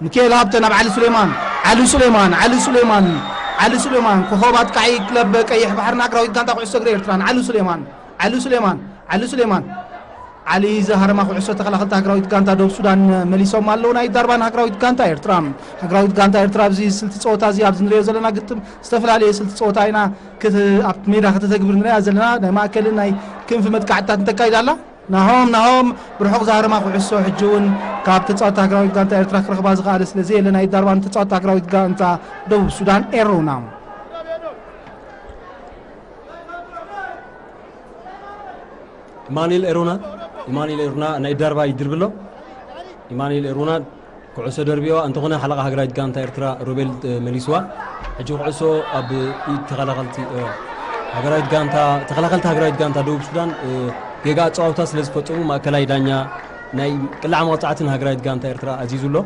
ሚካኤል ሃብተ ናብ ዓሊ ሱሌማን ዓሊ ሱሌማን ዓሊ ሱሌማን ዓሊ ሱሌማን ኮኸብ ኣጥቃዒ ክለብ ቀይሕ ባሕርን ሃገራዊት ጋንታ ኩዕሶ እግሪ ኤርትራን ዓሊ ሱሌማን ዓሊ ሱሌማን ዓሊ ሱሌማን ዓሊ ዘሃረማ ኩዕሶ ተኸላኸልቲ ሃገራዊት ጋንታ ደቡብ ሱዳን መሊሶም ኣለዉ። ናይ ዳርባን ሃገራዊት ጋንታ ኤርትራ ሃገራዊት ጋንታ ኤርትራ ኣብዚ ስልቲ ፀወታ እዚ ኣብዚ ንሪኦ ዘለና ግጥም ዝተፈላለየ ስልቲ ፀወታ ኢና ክት- ኣብቲ ሜዳ ከተተግብር ንሪኣ ዘለና ናይ ማእከልን ናይ ክንፊ መጥቃዕትታት እንተካይዳ ኣላ። ናሆም ናሆም ብርሑቕ ዛህርማ ኩዕሶ ሕጂ እውን ካብ ተጻወቲ ሃገራዊት ጋንታ ኤርትራ ክረኽባ ዝኸኣለ ስለ ዘየለ ናይ ዳርባን ተጻወቲ ሃገራዊት ጋንታ ደቡብ ሱዳን ኤሮና። ኢማኑኤል ኤሮና ኢማኑኤል ኤሮና ናይ ዳርባ ይድርብሎ ኢማኑኤል ኤሮና ኩዕሶ ደርቢዋ እንተኾነ ሓለቓ ሃገራዊት ጋንታ ኤርትራ ሮቤል መሊስዋ። ሕጂ ኩዕሶ ኣብ ኢድ ተኸላኸልቲ ሃገራዊት ጋንታ ተኸላኸልቲ ሃገራዊት ጋንታ ደቡብ ሱዳን ጌጋ ኣጸዋውታ ስለ ዝፈጸሙ ማእከላይ ዳኛ ናይ ቅላዕ መቕጻዕቲ ንሃገራዊት ጋንታ ኤርትራ ኣዚዙ ኣሎ።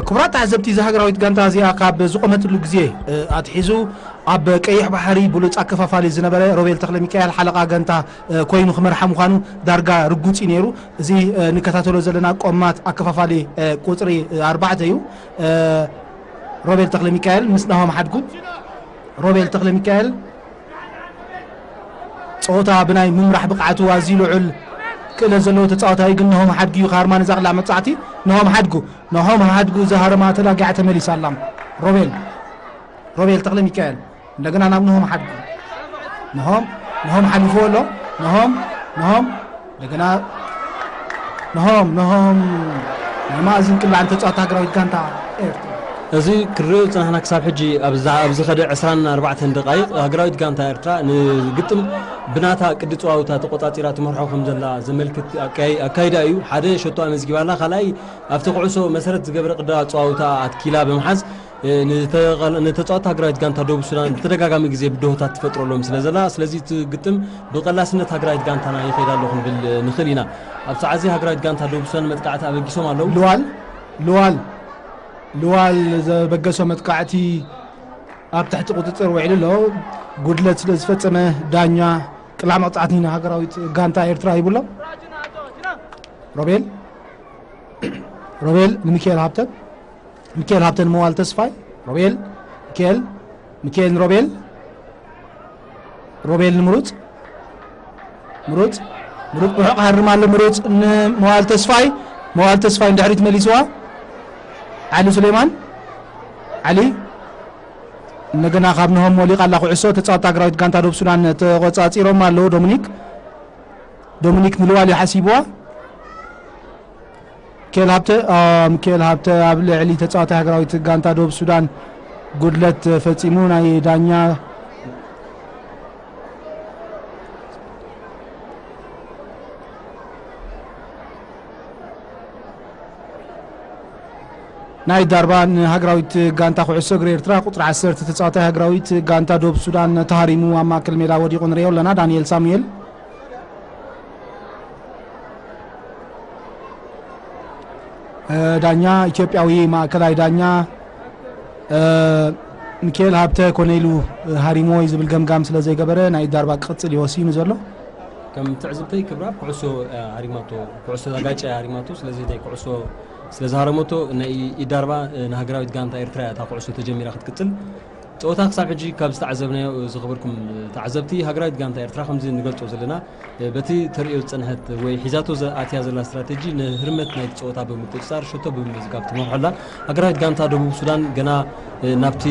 ክቡራት ተዓዘብቲ፣ እዛ ሃገራዊት ጋንታ እዚኣ ካብ ዝቖመትሉ ግዜ ኣትሒዙ ኣብ ቀይሕ ባሕሪ ብሉጽ ኣከፋፋሊ ዝነበረ ሮቤል ተኽለሚካኤል ሓለቓ ጋንታ ኮይኑ ክመርሓ ምዃኑ ዳርጋ ርጉጽ እዩ ነይሩ። እዚ ንከታተሎ ዘለና ቆማት ኣከፋፋሊ ቁጽሪ ኣርባዕተ እዩ። ሮቤል ተኽለሚካኤል ምስ ናሆም ሓድጉ። ሮቤል ተኽለሚካኤል ጸወታ ብናይ ምምራሕ ብቕዓቱ ኣዝዩ ልዑል ክእለት ዘለዎ ተጻዋታይ ግን ነሆም ሓድጉ እዩ። ከሃርማ ነዛ ቅላዕ መብጻዕቲ ነሆም ሓድጉ ነሆም ሓድጉ ዝሃረማ ተላጊዓ ተመሊሳ ኣላ። ሮቤል ሮቤል ተኽለሚካኤል እንደገና ናብ ነሆም ሓድጉ ነሆም ነሆም ሓሊፍዎ ኣሎ። ነሆም ነሆም እንደገና ነሆም ነሆም ናይ ማእዝን ቅላዕ ተጻዋት ሃገራዊት ጋንታ ኤርትራ። እዚ ክርእ ዝጽናሕና ክሳብ ሕጂ ኣብዚ ዝኸደ ዕስራን ኣርባዕተን ደቃይቕ ሃገራዊት ጋንታ ኤርትራ ንግጥም ብናታ ቅዲ ጸዋውታ ተቆጻጺራ ትመርሖ ከም ዘላ ዘመልክት ኣካይ- ኣካይዳ እዩ። ሓደ ሸቶ ኣመዝጊባላ፣ ካልኣይ ኣብቲ ኩዕሶ መሰረት ዝገበረ ቅዲ ኣጸዋውታ ኣትኪላ ብምሓዝ ንተጻወቲ ሃገራዊት ጋንታ ደቡብ ሱዳን ብተደጋጋሚ ግዜ ብድሆታት ትፈጥረሎም ስለ ዘላ፣ ስለዚ እቲ ግጥም ብቐላስነት ሃገራዊት ጋንታና ይኸይድ ኣሎ ክንብል ንኽእል ኢና። ኣብ ሰዓት እዚ ሃገራዊት ጋንታ ደቡብ ሱዳን መጥቃዕቲ ኣበጊሶም ኣለዉ። ልዋል ልዋል ልዋል ዘበገሶ መጥቃዕቲ ኣብ ትሕቲ ቁፅፅር ውዒሉ ኣሎ። ጉድለት ስለ ዝፈፀመ ዳኛ ቅላዕ መቕፃዕቲ ንሃገራዊት ጋንታ ኤርትራ ሂቡሎ። ሮቤል ሮቤል ንሚካኤል ሃብተ ሚካኤል ሃብተ ንመዋል ተስፋይ ሮቤል ሚካኤል ሚካኤል ንሮቤል ሮቤል ንምሩፅ ምሩፅ ምሩፅ ብርሑቕ ሃርም ኣሎ። ምሩፅ ንመዋል ተስፋይ መዋል ተስፋይ ንድሕሪት መሊስዋ። ዓሊ ሱሌማን ዓሊ እንደገና ካብ ነሆም ወሊቓ ኣላ ኩዕሶ። ተፃወቲ ሃገራዊት ጋንታ ደቡብ ሱዳን ተቆፃፂሮም ኣለዉ። ዶሚኒክ ዶሚኒክ ንልዋል እዩ ሓሲብዋ። ሚካኤል ሃብተ ሚካኤል ሃብተ ኣብ ልዕሊ ተፃዋታይ ሃገራዊት ጋንታ ደቡብ ሱዳን ጉድለት ፈፂሙ ናይ ዳኛ ናይ ዳርባ ንሃገራዊት ጋንታ ኩዕሶ እግሪ ኤርትራ ቁፅሪ ዓሰርተ ተፃዋታይ ሃገራዊት ጋንታ ደቡብ ሱዳን ተሃሪሙ ኣብ ማእከል ሜዳ ወዲቑ ንሪኦ ኣለና። ዳንኤል ሳሙኤል ዳኛ ኢትዮጵያዊ ማእከላይ ዳኛ ሚካኤል ሃብተ ኮነ ኢሉ ሃሪሞ እዩ ዝብል ገምጋም ስለ ዘይገበረ ናይ ዳርባ ክቕጽል እዩ ወሲኑ ዘሎ። ከም ትዕዝብተይ ክብራ ኩዕሶ ሃሪማቶ ኩዕሶ ዛጋጨ ሃሪማቶ ስለዚ ናይ ኩዕሶ ስለ ዝሃረመቶ ናይ ኢዳርባ ንሃገራዊት ጋንታ ኤርትራ እያ እታ ኩዕሶ ተጀሚራ ክትቅጽል። ጸወታ ክሳብ ሕጂ ካብ ዝተዓዘብናዮ፣ ዝኸበርኩም ተዓዘብቲ፣ ሃገራዊት ጋንታ ኤርትራ ከምዚ ንገልጾ ዘለና፣ በቲ ተርእዮ ዝጸንሐት ወይ ሒዛቶ ኣትያ ዘላ ስትራተጂ ንህርመት ናይቲ ጸወታ ብምቁጽጻር ሸቶ ብምምዝጋብ ትመርሖ ኣላ። ሃገራዊት ጋንታ ደቡብ ሱዳን ገና ናብቲ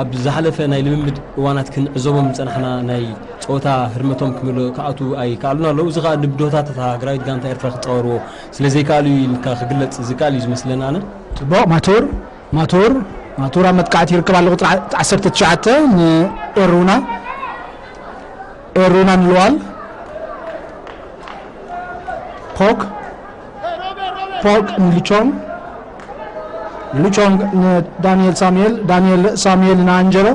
ኣብ ዝሓለፈ ናይ ልምምድ እዋናት ክንዕዘቦም ዝጸናሕና ናይ ጸወታ ህርመቶም ክምልኡ ክኣትዉ ኣይከኣሉን ኣለዉ። እዚ ከኣ ንብድሆታት እታ ሃገራዊት ጋንታ ኤርትራ ክጻወርዎ ስለ ዘይከኣሉ እዩ ኢልካ ክግለጽ ዝከኣል እዩ ዝመስለኒ ኣነ። ጽቡቕ ማቱር፣ ማቱር፣ ማቱር ኣብ መጥቃዕቲ ይርከብ ኣሎ። ቁጽሪ ዓ-፣ ዓሰርተ ትሽዓተ ንኤሩና፣ ኤሩና ንልዋል፣ ፖክ፣ ፖክ ንልቾንግ፣ ንልቾንግ ንዳንኤል ሳሙኤል፣ ዳንኤል ሳሙኤል ንኣንጀሎ።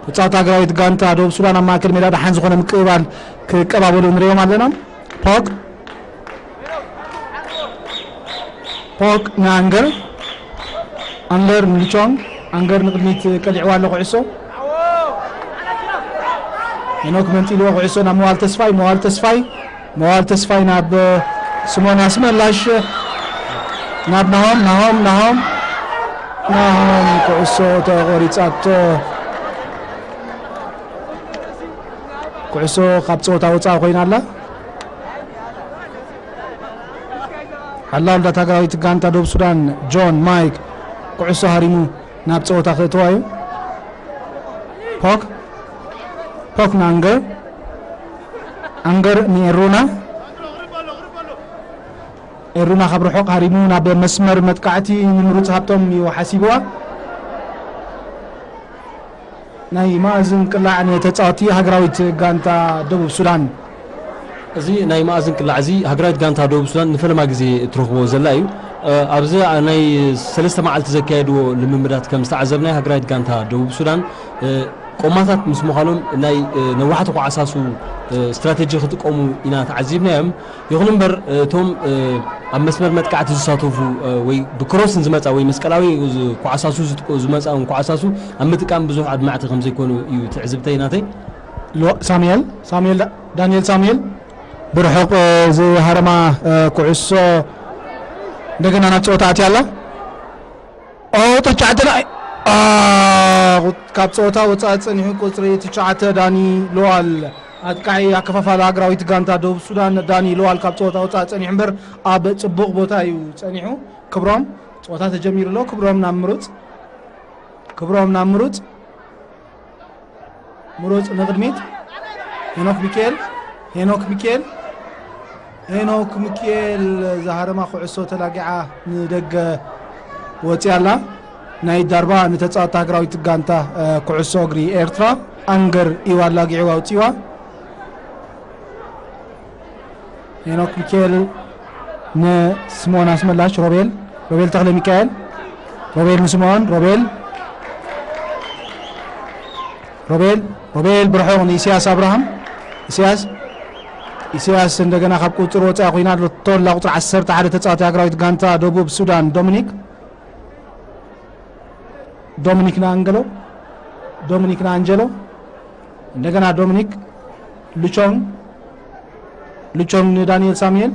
ተጻወቲ ሃገራዊት ጋንታ ደቡብ ሱዳን ኣብ ማእከል ሜዳ ደሓን ዝኾነ ምቅብባል ክቀባበሉ ንሪኦም ኣለና። ፖክ፣ ፖክ ንኣንገር፣ ኣንገር ንልቾንግ፣ ኣንገር ንቕድሚት ቀሊዕዋ ኣሎ ኩዕሶ። ሄኖክ መንጢልዎ ኩዕሶ ናብ መዋል ተስፋይ፣ መዋል ተስፋይ፣ መዋል ተስፋይ ናብ ስሞን ኣስመላሽ፣ ናብ ናሆም፣ ናሆም፣ ናሆም፣ ናሆም ኩዕሶ ተቖሪጻቶ። ኩዕሶ ካብ ጸወታ ወጻኢ ኮይና ኣላ። ሓላው ልዳት ሃገራዊት ጋንታ ደቡብ ሱዳን ጆን ማይክ ኩዕሶ ሃሪሙ ናብ ጸወታ ክእትዋ እዩ። ፖክ፣ ፖክ ንኣንገር፣ ኣንገር ንኤሩና፣ ኤሩና ካብ ርሑቕ ሃሪሙ ናብ መስመር መጥቃዕቲ ንምሩጽ ሃብቶም እዩ ሓሲብዋ። ናይ መኣዝን ቅላዕ ንተጻወቲ ሃገራዊት ጋንታ ደቡብ ሱዳን። እዚ ናይ መኣዝን ቅላዕ እዚ ሃገራዊት ጋንታ ደቡብ ሱዳን ንፈለማ ግዜ እትረኽቦ ዘላ እዩ። እ፣ ኣብዚ ናይ ሰለስተ መዓልቲ ዘካየድዎ ልምምዳት ከም ዝተዓዘብናዮ ሃገራዊት ጋንታ ደቡብ ሱዳን፣ እ፣ ቆማታት ምስ ምዃኖም ናይ፣ እ፣ ነዋሕቲ ኳዕሳሱ፣ እ፣ ስትራቴጂ ክጥቀሙ ኢና ተዓዚብናዮም። ይኹን እምበር፣ እቶም፣ እ፣ ኣብ መስመር መጥቃዕቲ ዝሳተፉ፣ እ፣ ወይ ብክሮስን ዝመጻ ወይ መስቀላዊ ዝ-፣ ኳዕሳሱ ዝጥቁ-፣ ዝመጻ ኳዕሳሱ ኣብ ምጥቃም ብዙሕ ኣድማዕቲ ከም ዘይኮኑ እዩ ትዕዝብተይ ናተይ። ሎ-፣ ሳሙኤል፣ ሳሙኤል ዳ-፣ ዳንኤል ሳሙኤል ብርሑቕ፣ እ፣ ዝሃረማ፣ እ፣ ኩዕሶ እንደገና ናብ ጸወታ ኣትያ ኣላ። ኦ፣ ትሽዓተ ናይ-፣ ኣ፣ ካብ ጸወታ ወጻኢ ጸኒሑ ቁጽሪ ትሽዓተ ዳኒ ሉዋል፣ ኣጥቃዒ ኣከፋፋሊ ሃገራዊት ጋንታ ደቡብ ሱዳን ዳኒ ሉዋል ካብ ጸወታ ወጻኢ ጸኒሑ እምበር ኣብ ጽቡቕ ቦታ እዩ ጸኒሑ። ክብሮም፣ ጸወታ ተጀሚሩ ኣሎ። ክብሮም ናብ ምሩጽ፣ ክብሮም ናብ ምሩጽ፣ ምሩጽ ንቕድሚት። ሄኖክ ሚካኤል፣ ሄኖክ ሚካኤል፣ ሄኖክ ሚካኤል ዝሃረማ ኩዕሶ ተላጊዓ ንደገ ወፂኣ ኣላ። ናይ ዳርባ ንተፃወቲ ሃገራዊት ጋንታ፣ እ፣ ኩዕሶ እግሪ ኤርትራ ኣንገር ኢዋ ኣላጊዕዋ ኣውፂዋ። ሄኖክ ሚካኤል ንስምኦን ኣስመላሽ፣ ሮቤል፣ ሮቤል ተኽለ ሚካኤል፣ ሮቤል ንስምኦን፣ ሮቤል፣ ሮቤል፣ ሮቤል ብርሑቕ ንኢሳያስ ኣብርሃም፣ ኢሳያስ፣ ኢሳያስ እንደገና ካብ ቁጽሪ ወጻኢ ኮይና፣ ቶላ ቁጽሪ ዓሰርተ ሓደ ተጻዋታይ ሃገራዊት ጋንታ ደቡብ ሱዳን፣ ዶሚኒክ፣ ዶሚኒክ ንኣንገሎ፣ ዶሚኒክ ንኣንጀሎ፣ እንደገና ዶሚኒክ፣ ሉቾንግ፣ ሉቾንግ ንዳንኤል ሳሙኤል፣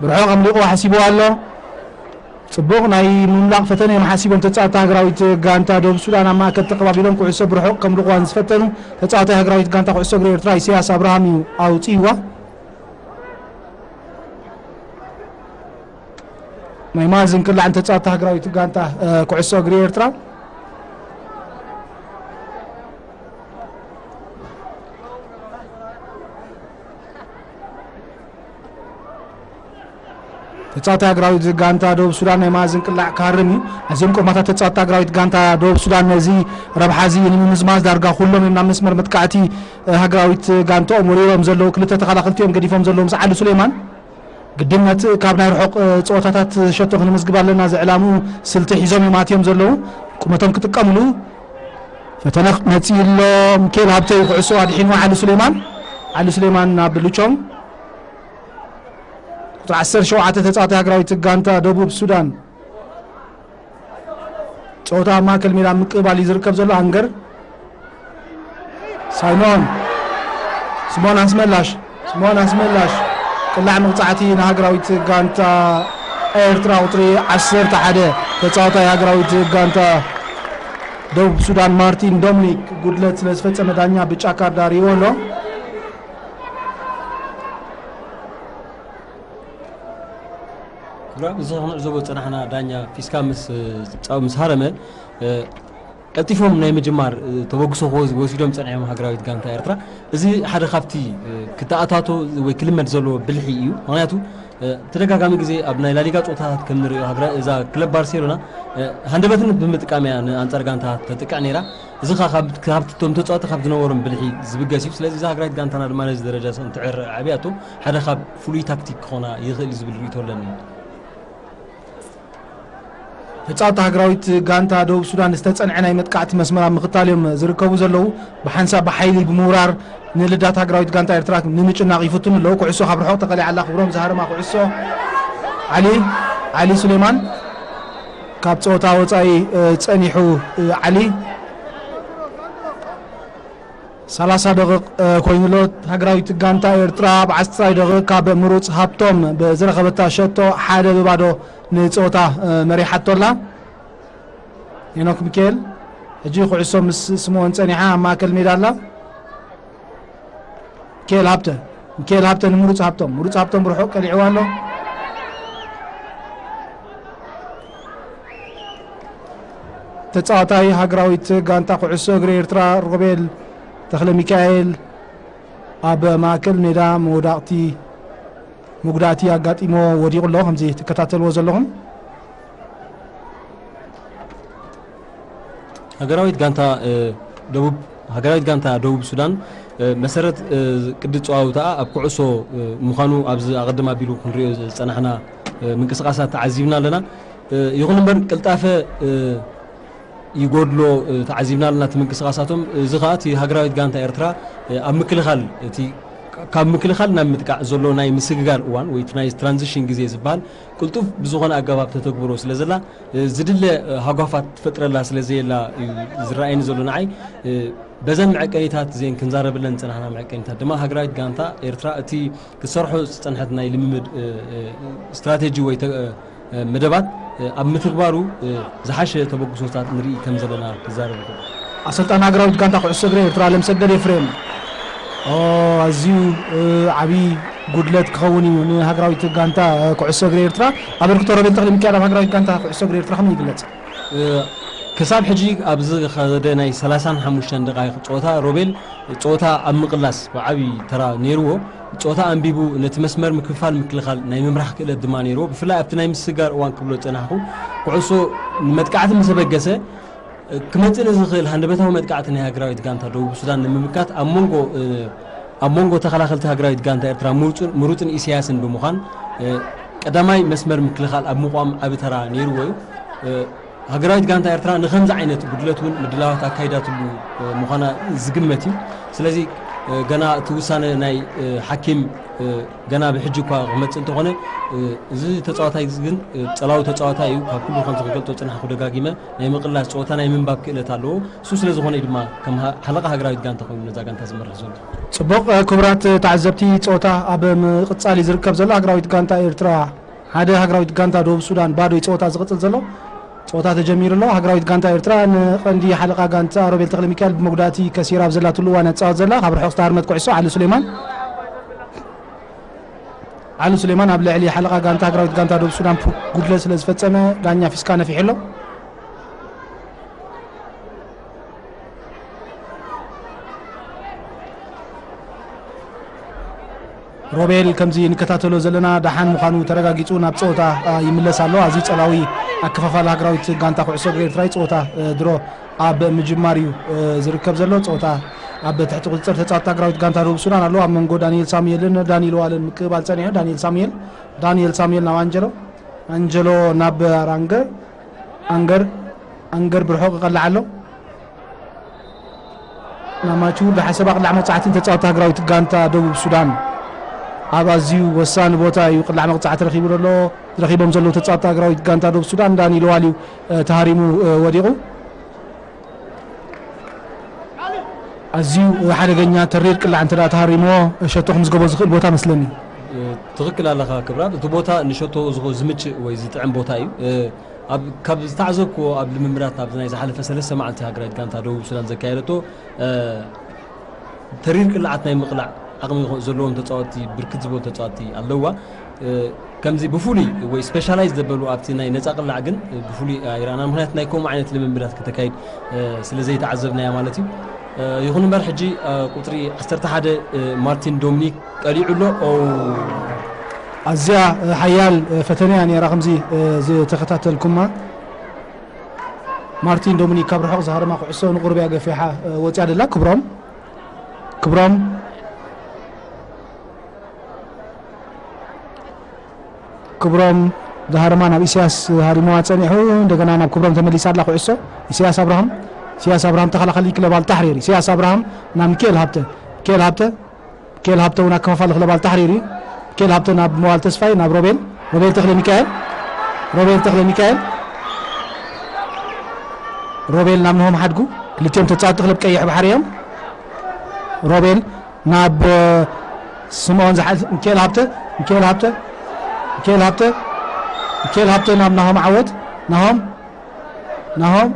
ብርሑቕ ኣምሊቑ ሓሲብዎ ኣሎ። ጽቡቕ ናይ ምምላቕ ፈተነ እዮም ሓሲቦም ተጻወትቲ ሃገራዊት ጋንታ ደቡብ ሱዳን። ኣብ ማእከል ተቐባቢሎም ኩዕሶ ብርሑቕ ከምልቑዋን ዝፈተኑ ተጻዋታይ ሃገራዊት ጋንታ ኩዕሶ እግሪ ኤርትራ ኢሳያስ ኣብርሃም እዩ ኣውጺእዋ። ናይ መኣዝን ቅላዕ ንተጻወትቲ ሃገራዊት ጋንታ፣ እ፣ ኩዕሶ እግሪ ኤርትራ። ተጻዋታይ ሃገራዊት ጋንታ ደቡብ ሱዳን ናይ መኣዝን ቅላዕ ክሃርም እዩ። ኣዝዮም ቆማታት ተጻዋታይ ሃገራዊት ጋንታ ደቡብ ሱዳን ነዚ ረብሓ እዚ ንምምዝማዝ ዳርጋ ኩሎም እዮም ናብ መስመር መጥቃዕቲ፣ እ፣ ሃገራዊት ጋንታኦም ወሪሮም ዘለዉ። ክልተ ተኸላኸልቲ እዮም ገዲፎም ዘለዉ ምስ ዓሊ ሱሌማን። ግድነት ካብ ናይ ርሑቕ፣ እ፣ ጸወታታት ሸቶ ክንምዝግብ ኣለና። ዝዕላምኡ ስልቲ ሒዞም እዮም ኣትዮም ዘለዉ። ቁመቶም ክጥቀምሉ ፈተነ መጺኡ ኣሎ። ሚካኤል ሃብተ እዩ ኩዕሶ ኣድሒንዋ ዓሊ ሱሌማን። ዓሊ ሱሌማን ናብ ሉቾንግ። ቁጽሪ ዓሰርተ ሸውዓተ ተጻዋታይ ሃገራዊት ጋንታ ደቡብ ሱዳን። ጸወታ ኣብ ማእከል ሜዳ ምቅባል እዩ ዝርከብ ዘሎ። ኣንገር ሳይሞን፣ ስሞን ኣስመላሽ፣ ስሞን ኣስመላሽ። ቅላዕ መቕጻዕቲ ንሃገራዊት ጋንታ ኤርትራ ቁጽሪ ዓሰርተ ሓደ ተጻዋታይ ሃገራዊት ጋንታ ደቡብ ሱዳን ማርቲን ዶሚኒክ ጉድለት ስለ ዝፈጸመ ዳኛ ብጫ ካርድ ኣርእይዎ ኣሎ። ፕሮግራም እዚ ክንዕዘቦ ዝጸናሕና ዳኛ ፊስካ ምስ ጻው ምስ ሃረመ፣ እ፣ ቀልጢፎም ናይ ምጅማር፣ እ፣ ተበግሶ ክወስ-፣ ወሲዶም ጸኒሖም ሃገራዊት ጋንታ ኤርትራ። እዚ ሓደ ካብቲ፣ እ፣ ክተኣታቶ ወይ ክልመድ ዘለዎ ብልሒ እዩ። ምኽንያቱ፣ እ፣ ተደጋጋሚ ግዜ ኣብ ናይ ላሊጋ ጸወታታት ከም ንሪኦ ሃገራ-፣ እዛ ክለብ ባርሴሎና፣ እ፣ ሃንደበትነት ብምጥቃም እያ ንኣንጻር ጋንታ ተጥቅዕ ነይራ። እዚ ኸኣ ካብ፣ ካብቲ እቶም ተጻወቲ ካብ ዝነበሮም ብልሒ ዝብገስ እዩ። ስለዚ እዛ ሃገራዊት ጋንታና ድማ ነዚ ደረጃ እንትዕረ ዓብያቶ ሓደ ካብ ፍሉይ ታክቲክ ክኾና ይኽእል እዩ ዝብል ርእይቶ ኣለኒ። ተጻወቲ ሃገራዊት ጋንታ ደቡብ ሱዳን ዝተጸንዐ ናይ መጥቃዕቲ መስመር ኣብ ምኽታል እዮም ዝርከቡ ዘለዉ። ብሓንሳብ ብሓይሊ ብምውራር ንልዳት ሃገራዊት ጋንታ ኤርትራ ንምጭናቕ ይፍትኑ ኣለዉ። ኩዕሶ ካብ ርሑቕ ተቐሊዓ ኣላ። ክብሮም ዝሃረማ ኩዕሶ ዓሊ፣ ዓሊ ሱሌማን ካብ ጸወታ ወጻኢ፣ እ፣ ጸኒሑ፣ እ፣ ዓሊ። ሰላሳ ደቂቕ፣ እ፣ ኮይኑ ኣሎ። ሃገራዊት ጋንታ ኤርትራ ኣብ ዓስራይ ደቂቕ ካብ ምሩጽ ሃብቶም ብዝረኸበታ ሸቶ ሓደ ብባዶ ንጸወታ፣ እ፣ መሪሓቶ ኣላ። ሄኖክ ሚካኤል ሕጂ ኩዕሶ ምስ ስምኦን ጸኒሓ ኣብ ማእከል ሜዳ ኣላ። ሚካኤል ሃብተ፣ ሚካኤል ሃብተ ንምሩጽ ሃብቶም፣ ምሩጽ ሃብቶም ብርሑቕ ቀሊዕዋ ኣሎ። ተጻዋታይ ሃገራዊት ጋንታ ኩዕሶ እግሪ ኤርትራ ሮቤል ተኽለ ሚካኤል ኣብ ማእከል ሜዳ መውዳቕቲ መጉዳእቲ ኣጋጢሞ ወዲቑ ኣሎ፣ ከምዚ ትከታተልዎ ዘለኹም። ሃገራዊት ጋንታ፣ እ፣ ደቡብ፣ ሃገራዊት ጋንታ ደቡብ ሱዳን፣ እ፣ መሰረት፣ እ፣ ቅዲ ጸዋውታኣ ኣብ ኩዕሶ፣ እ፣ ምዃኑ ኣብዚ ኣቐድም ኣቢሉ ክንሪኦ ዝጸናሕና፣ እ፣ ምንቅስቓሳት ተዓዚብና ኣለና። እ፣ ይኹን እምበር ቅልጣፈ፣ እ፣ ይጎድሎ፣ እ፣ ተዓዚብና ኣለና እቲ ምንቅስቓሳቶም። እዚ ኸኣ እቲ ሃገራዊት ጋንታ ኤርትራ፣ እ፣ ኣብ ምክልኻል፣ እቲ ካብ ምክልኻል ናብ ምጥቃዕ ዘሎ ናይ ምስግጋር እዋን ወይ እቲ ናይ ትራንዚሽን ግዜ ዝበሃል ቅልጡፍ ብዝኾነ ኣገባብ ተተግብሮ ስለ ዘላ፣ እ፣ ዝድለ፣ እ፣ ሃጓፋት ትፈጥረላ ስለ ዘየላ እዩ ዝረኣየኒ ዘሎ ንዓይ። እ፣ በዘን መዐቀኒታት እዚአን ክንዛረብለን ዝጸናሕና መዐቀኒታት ድማ ሃገራዊት ጋንታ ኤርትራ እቲ ክትሰርሖ ዝጸንሐት ናይ ልምምድ፣ እ፣ እ፣ ስትራቴጂ ወይ ተ-፣ እ፣ መደባት፣ እ፣ ኣብ ምትግባሩ፣ እ፣ ዝሓሸ ተበግሶታት ንርኢ ከም ዘለና ክዛረብ ይኽእል። ኣሰልጣኒ ሃገራዊት ጋንታ ኩዕሶ እግሪ ኤርትራ ኣለምሰገድ ኤፍሬም። ኦ፣ ኣዝዩ፣ እ፣ ዓብዪ ጉድለት ክኸውን እዩ ንሃገራዊት ጋንታ፣ እ፣ ኩዕሶ እግሪ ኤርትራ። ኣበርክቶ ሮቤል ተኽለ ሚካኤል ኣብ ሃገራዊት ጋንታ ኩዕሶ እግሪ ኤርትራ ከመይ ይግለጽ? እ፣ ክሳብ ሕጂ ኣብዚ ዝኸደ ናይ ሰላሳን ሓሙሽተን ደቓይቕ ጸወታ ሮቤል ጸወታ ኣብ ምቕላስ ብዓቢ ተራ ነይርዎ። ጸወታ ኣንቢቡ ነቲ መስመር ምክፍፋል ምክልኻል ናይ ምምራሕ ክእለት ድማ ነይርዎ። ብፍላይ ኣብቲ ናይ ምስግጋር እዋን ክብሎ ዝጸናሕኩ፣ ኩዕሶ ንመጥቃዕቲ ምስ ኣበገሰ፣ ክመጽእ ንዝኽእል ሃንደበታዊ መጥቃዕቲ ናይ ሃገራዊት ጋንታ ደቡብ ሱዳን ንምምካት ኣብ መንጎ፣ ኣብ መንጎ ተኸላኸልቲ ሃገራዊት ጋንታ ኤርትራ ምሩጽን፣ ምሩጽን ኢሳያስን ብምዃን፣ ቀዳማይ መስመር ምክልኻል ኣብ ምቋም ዓቢ ተራ ነይርዎ እዩ። ሃገራዊት ጋንታ ኤርትራ ንኸምዚ ዓይነት ጉድለት እውን ምድላዋት ኣካይዳትሉ፣ እ፣ ምዃና ዝግመት እዩ። ስለዚ፣ እ፣ ገና እቲ ውሳነ ናይ፣ እ፣ ሓኪም፣ እ፣ ገና ብሕጂ እኳ ክመጽእ እንተኾነ፣ እ፣ እዚ ተጻዋታይ እዚ ግን፣ እ፣ ጸላዊ ተጻዋታይ እዩ። ካብ ኩሉ ከምዚ ክገልጾ ዝጸናሕኩ ደጋጊመ ናይ ምቕላስ ጸወታ ናይ ምንባብ ክእለት ኣለዎ። እሱ ስለ ዝኾነ እዩ ድማ ከም ሃ-፣ ሓለቓ ሃገራዊት ጋንታ ኮይኑ ነዛ ጋንታ ዝመርሕ ዘሎ። ጽቡቕ፣ እ፣ ክቡራት ተዓዘብቲ፣ ጸወታ ኣብ ምቕጻል እዩ ዝርከብ ዘሎ። ሃገራዊት ጋንታ ኤርትራ ሓደ፣ ሃገራዊት ጋንታ ደቡብ ሱዳን ባዶ እዩ ጸወታ ዝቕጽል ዘሎ። ጸወታ ተጀሚሩ ኣሎ። ሃገራዊት ጋንታ ኤርትራ ንቐንዲ ሓለቓ ጋንታ ሮቤል ተኽለሚካኤል ብመጉዳእቲ ከሲራ ኣብ ዘላትሉ እዋን እያ ትጻወት ዘላ። ካብ ርሑቕ ዝተሃርመት ኩዕሶ ዓሊ ሱሌማን። ዓሊ ሱሌማን ኣብ ልዕሊ ሓለቓ ጋንታ ሃገራዊት ጋንታ ደቡብ ሱዳን ፕ-፣ ጉድለት ስለ ዝፈጸመ ዳኛ ፊስካ ነፊሑ ኣሎ። ሮቤል ከምዚ ንከታተሎ ዘለና ደሓን ምዃኑ ተረጋጊጹ ናብ ጸወታ፣ አ፣ ይምለስ ኣሎ። ኣዝዩ ጸላዊ ኣከፋፋሊ ሃገራዊት ጋንታ ኩዕሶ እግሪ ኤርትራ እዩ። ጸወታ፣ እ፣ ድሮ ኣብ ምጅማር እዩ፣ እ፣ ዝርከብ ዘሎ። ጸወታ ኣብ ትሕቲ ቁጽጽር ተጻወትቲ ሃገራዊት ጋንታ ደቡብ ሱዳን ኣሎ። ኣብ መንጎ ዳንኤል ሳሙኤልን ዳኒ ለዋልን ምቅብባል ጸኒሑ። ዳንኤል ሳሙኤል፣ ዳንኤል ሳሙኤል ናብ ኣንጀሎ፣ ኣንጀሎ ናብ ኣራንገር፣ ኣንገር፣ ኣንገር ብርሑቕ ይቐልዕ ኣሎ። ናማቹ ዝሓሰባ ቅላዕ መቕጻዕቲ ተጻወቲ ሃገራዊት ጋንታ ደቡብ ሱዳን ኣብ ኣዝዩ ወሳኒ ቦታ እዩ ቅላዕ መቕጻዕቲ ረኺቡ ዘሎ። ረኺቦም ዘለዉ ተጻወቲ ሃገራዊት ጋንታ ደቡብ ሱዳን ዳኒ ለዋል እዩ፣ እ፣ ተሃሪሙ፣ እ፣ ወዲቑ። ኣዝዩ ሓደገኛ ተሪር ቅላዕ እንተ ደኣ ተሃሪምዎ ሸቶ ክምዝገቦ ዝኽእል ቦታ መስለኒ። ትኽክል ኣለኻ ክብራት። እቲ ቦታ ንሸቶ ዝኹ-፣ ዝምችእ ወይ ዝጥዕም ቦታ እዩ። እ፣ ኣብ፣ ካብ ዝተዓዘብክዎ ኣብ ልምምዳት ኣብዚ ናይ ዝሓለፈ ሰለስተ መዓልቲ ሃገራዊት ጋንታ ደቡብ ሱዳን ዘካየደቶ፣ እ፣ ተሪር ቅልዓት ናይ ምቕላዕ ዓቕሚ ይኹ-፣ ዘለዎም ተጻወትቲ፣ ብርክት ዝበሉ ተጻወትቲ ኣለዋ። እ፣ ከምዚ ብፍሉይ ወይ ስፔሻላይዝ ዘበሉ ኣብቲ ናይ ነጻ ቅላዕ ግን ብፍሉይ ኣይረኣናን። ምኽንያቱ ናይ ከምኡ ዓይነት ልምምዳት ከተካይድ፣ እ፣ ስለ ዘይተዓዘብናያ ማለት እዩ። እ፣ ይኹን እምበር ሕጂ፣ እ፣ ቁጽሪ ዓሰርተ ሓደ፣ እ፣ ማርቲን ዶሚኒክ ቀሊዑ ኣሎ። ኦ፣ ኣዝያ፣ እ፣ ሓያል፣ እ፣ ፈተነ እያ ነይራ ከምዚ፣ እ፣ ዝተኸታተልኩማ። ማርቲን ዶሚኒክ ካብ ርሑቕ ዝሃረማ ኩዕሶ ንቑርብ እያ ገፊሓ፣ እ፣ ወፂኣ ደላ። ክብሮም፣ ክብሮም፣ ክብሮም ዝሃረማ ናብ ኢሳያስ ሃሪሞዋ ጸኒሑ፣ እንደገና ናብ ክብሮም ተመሊሳ ኣላ ኩዕሶ። ኢሳያስ ኣብርሃም፣ ኢሳያስ ኣብርሃም ተኸላኻሊ ክለብ ኣልታሕሪር። ኢሳያስ ኣብርሃም ናብ ሚካኤል ሃብተ፣ ሚካኤል ሃብተ፣ ሚካኤል ሃብተ እውን ኣከፋፋሊ ክለብ ኣልታሕሪር እዩ። ሚካኤል ሃብተ ናብ መዋል ተስፋይ፣ ናብ ሮቤል፣ ሮቤል ተኽለ ሚካኤል፣ ሮቤል ተኽለ ሚካኤል፣ ሮቤል ናብ ነሆም ሓድጉ። ክልቲኦም ተጻወትቲ ክለብ ቀይሕ ባሕሪ እዮም። ሮቤል ናብ፣ እ፣ ስምኦን ዝሓልፍ፣ ሚካኤል ሃብተ፣ ሚካኤል ሃብተ፣ ሚካኤል ሃብተ፣ ሚካኤል ሃብተ ናብ ናሆም ዓወት፣ ናሆም፣ ናሆም፣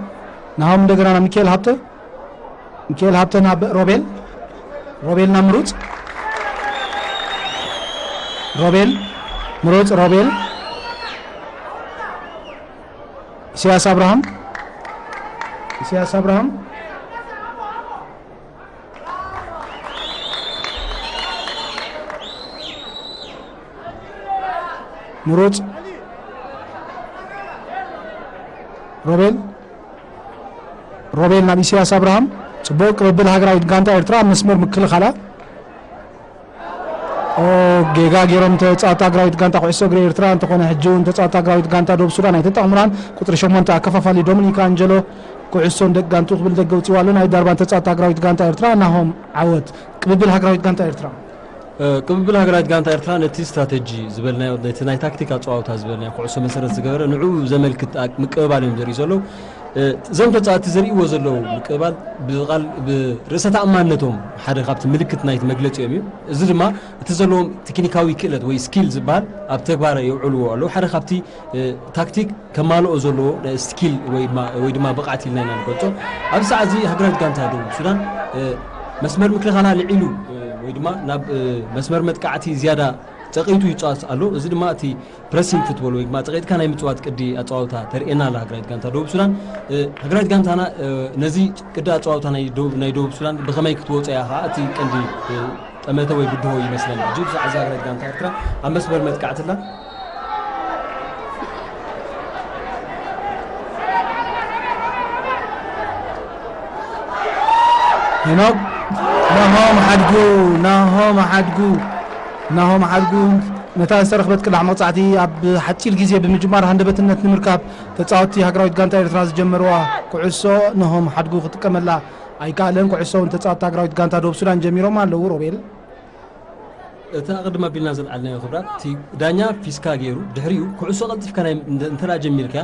ናሆም እንደገና ናብ ሚካኤል ሃብተ፣ ሚካኤል ሃብተ ናብ ሮቤል፣ ሮቤል ናብ ምሩጽ፣ ሮቤል፣ ምሩጽ፣ ሮቤል፣ ኢሳያስ ኣብርሃም፣ ኢሳያስ ኣብርሃም፣ ምሩጽ፣ ሮቤል፣ ሮቤል ናብ ኢሳያስ ኣብርሃም። ጽቡቕ ቅብብል ሃገራዊት ጋንታ ኤርትራ ኣብ መስመር ምክልኻላ። ኦ፣ ጌጋ ገይሮም ተጻወትቲ ሃገራዊት ጋንታ ኩዕሶ እግሪ ኤርትራ። እንተኾነ ሕጂ እውን ተጻወትቲ ሃገራዊት ጋንታ ደቡብ ሱዳን ኣይተጠቕሙናን። ቁጽሪ ሸሞንተ ኣከፋፋሊ ዶሚኒክ ኣንጀሎ ኩዕሶ ንደቂ ጋንቱ ክብል ደገ ውጽዋ ኣሎ። ናይ ዳርባን ተጻወትቲ ሃገራዊት ጋንታ ኤርትራ ናሆም ዓወት። ቅብብል ሃገራዊት ጋንታ ኤርትራ። እ፣ ቅብብል ሃገራዊት ጋንታ ኤርትራ ነቲ ስትራተጂ ዝበልናዮ፣ ነቲ ናይ ታክቲክ ኣጸዋውታ ዝበልናዮ ኩዕሶ መሰረት ዝገበረ ንዕኡ ዘመልክት ኣ-፣ ምቅብባል እዮም ዘርእዩ ዘለዉ። እ፣ እዞም ተጻወትቲ ዘርእይዎ ዘለዉ ምቅብባል ብቓል፣ ብርእሰ ተኣማንነቶም ሓደ ካብቲ ምልክት ናይቲ መግለጺኦም እዩ። እዚ ድማ እቲ ዘለዎም ቴክኒካዊ ክእለት ወይ ስኪል ዝበሃል ኣብ ተግባር የውዕልዎ ኣለዉ። ሓደ ካብቲ፣ እ፣ ታክቲክ ከማልኦ ዘለዎ ስኪል ወይ ድማ፣ ወይ ድማ ብቕዓት ኢልና ኢና ንገልጾ። ኣብዚ ሰዓት እዚ ሃገራዊት ጋንታ ደቡብ ሱዳን፣ እ፣ መስመር ምክልኻላ ልዒሉ፣ እ፣ ወይ ድማ ናብ፣ እ፣ መስመር መጥቃዕቲ ዝያዳ ጸቒጡ ይጻወት ኣሎ። እዚ ድማ እቲ ፕረሲንግ ፉትቦል ወይ ድማ ጸቒጥካ ናይ ምጽዋት ቅዲ ኣጸዋውታ ተርእየና ኣላ ሃገራዊት ጋንታ ደቡብ ሱዳን። እ፣ ሃገራዊት ጋንታና፣ እ፣ ነዚ ቅዲ ኣጸዋውታ ናይ ደቡብ፣ ናይ ደቡብ ሱዳን ብኸመይ ክትወጾ እያ ከኣ እቲ ቀንዲ፣ እ፣ ጠመተ ወይ ብድሆ ይመስለኒ። ሕጂ ብዛዕባ እዛ ሃገራዊት ጋንታ ኤርትራ ኣብ መስመር መጥቃዕቲ ኣላ። ሄኖክ፣ ናሆም ሓድጉ፣ ናሆም ሓድጉ፣ ናሆም ሓድጉ ነታ ዝተረኽበት ቅላዕ መቕጻዕቲ ኣብ ሓጺር ግዜ ብምጅማር ሃንደበትነት ንምርካብ ተጻወትቲ ሃገራዊት ጋንታ ኤርትራ ዝጀመርዋ ኩዕሶ ናሆም ሓድጉ ክጥቀመላ ኣይከኣለን። ኩዕሶ እውን ተጻወትቲ ሃገራዊት ጋንታ ደቡብ ሱዳን ጀሚሮም ኣለዉ። ሮቤል። እቲ ኣቐድም ኣቢልና ዘልዓልናዮ ክብራት፣ እቲ ዳኛ ፊስካ ገይሩ፣ ድሕሪኡ ኩዕሶ ቀልጢፍካ ናይ፣ እንተ፣ እንተ ደኣ ጀሚርካ፣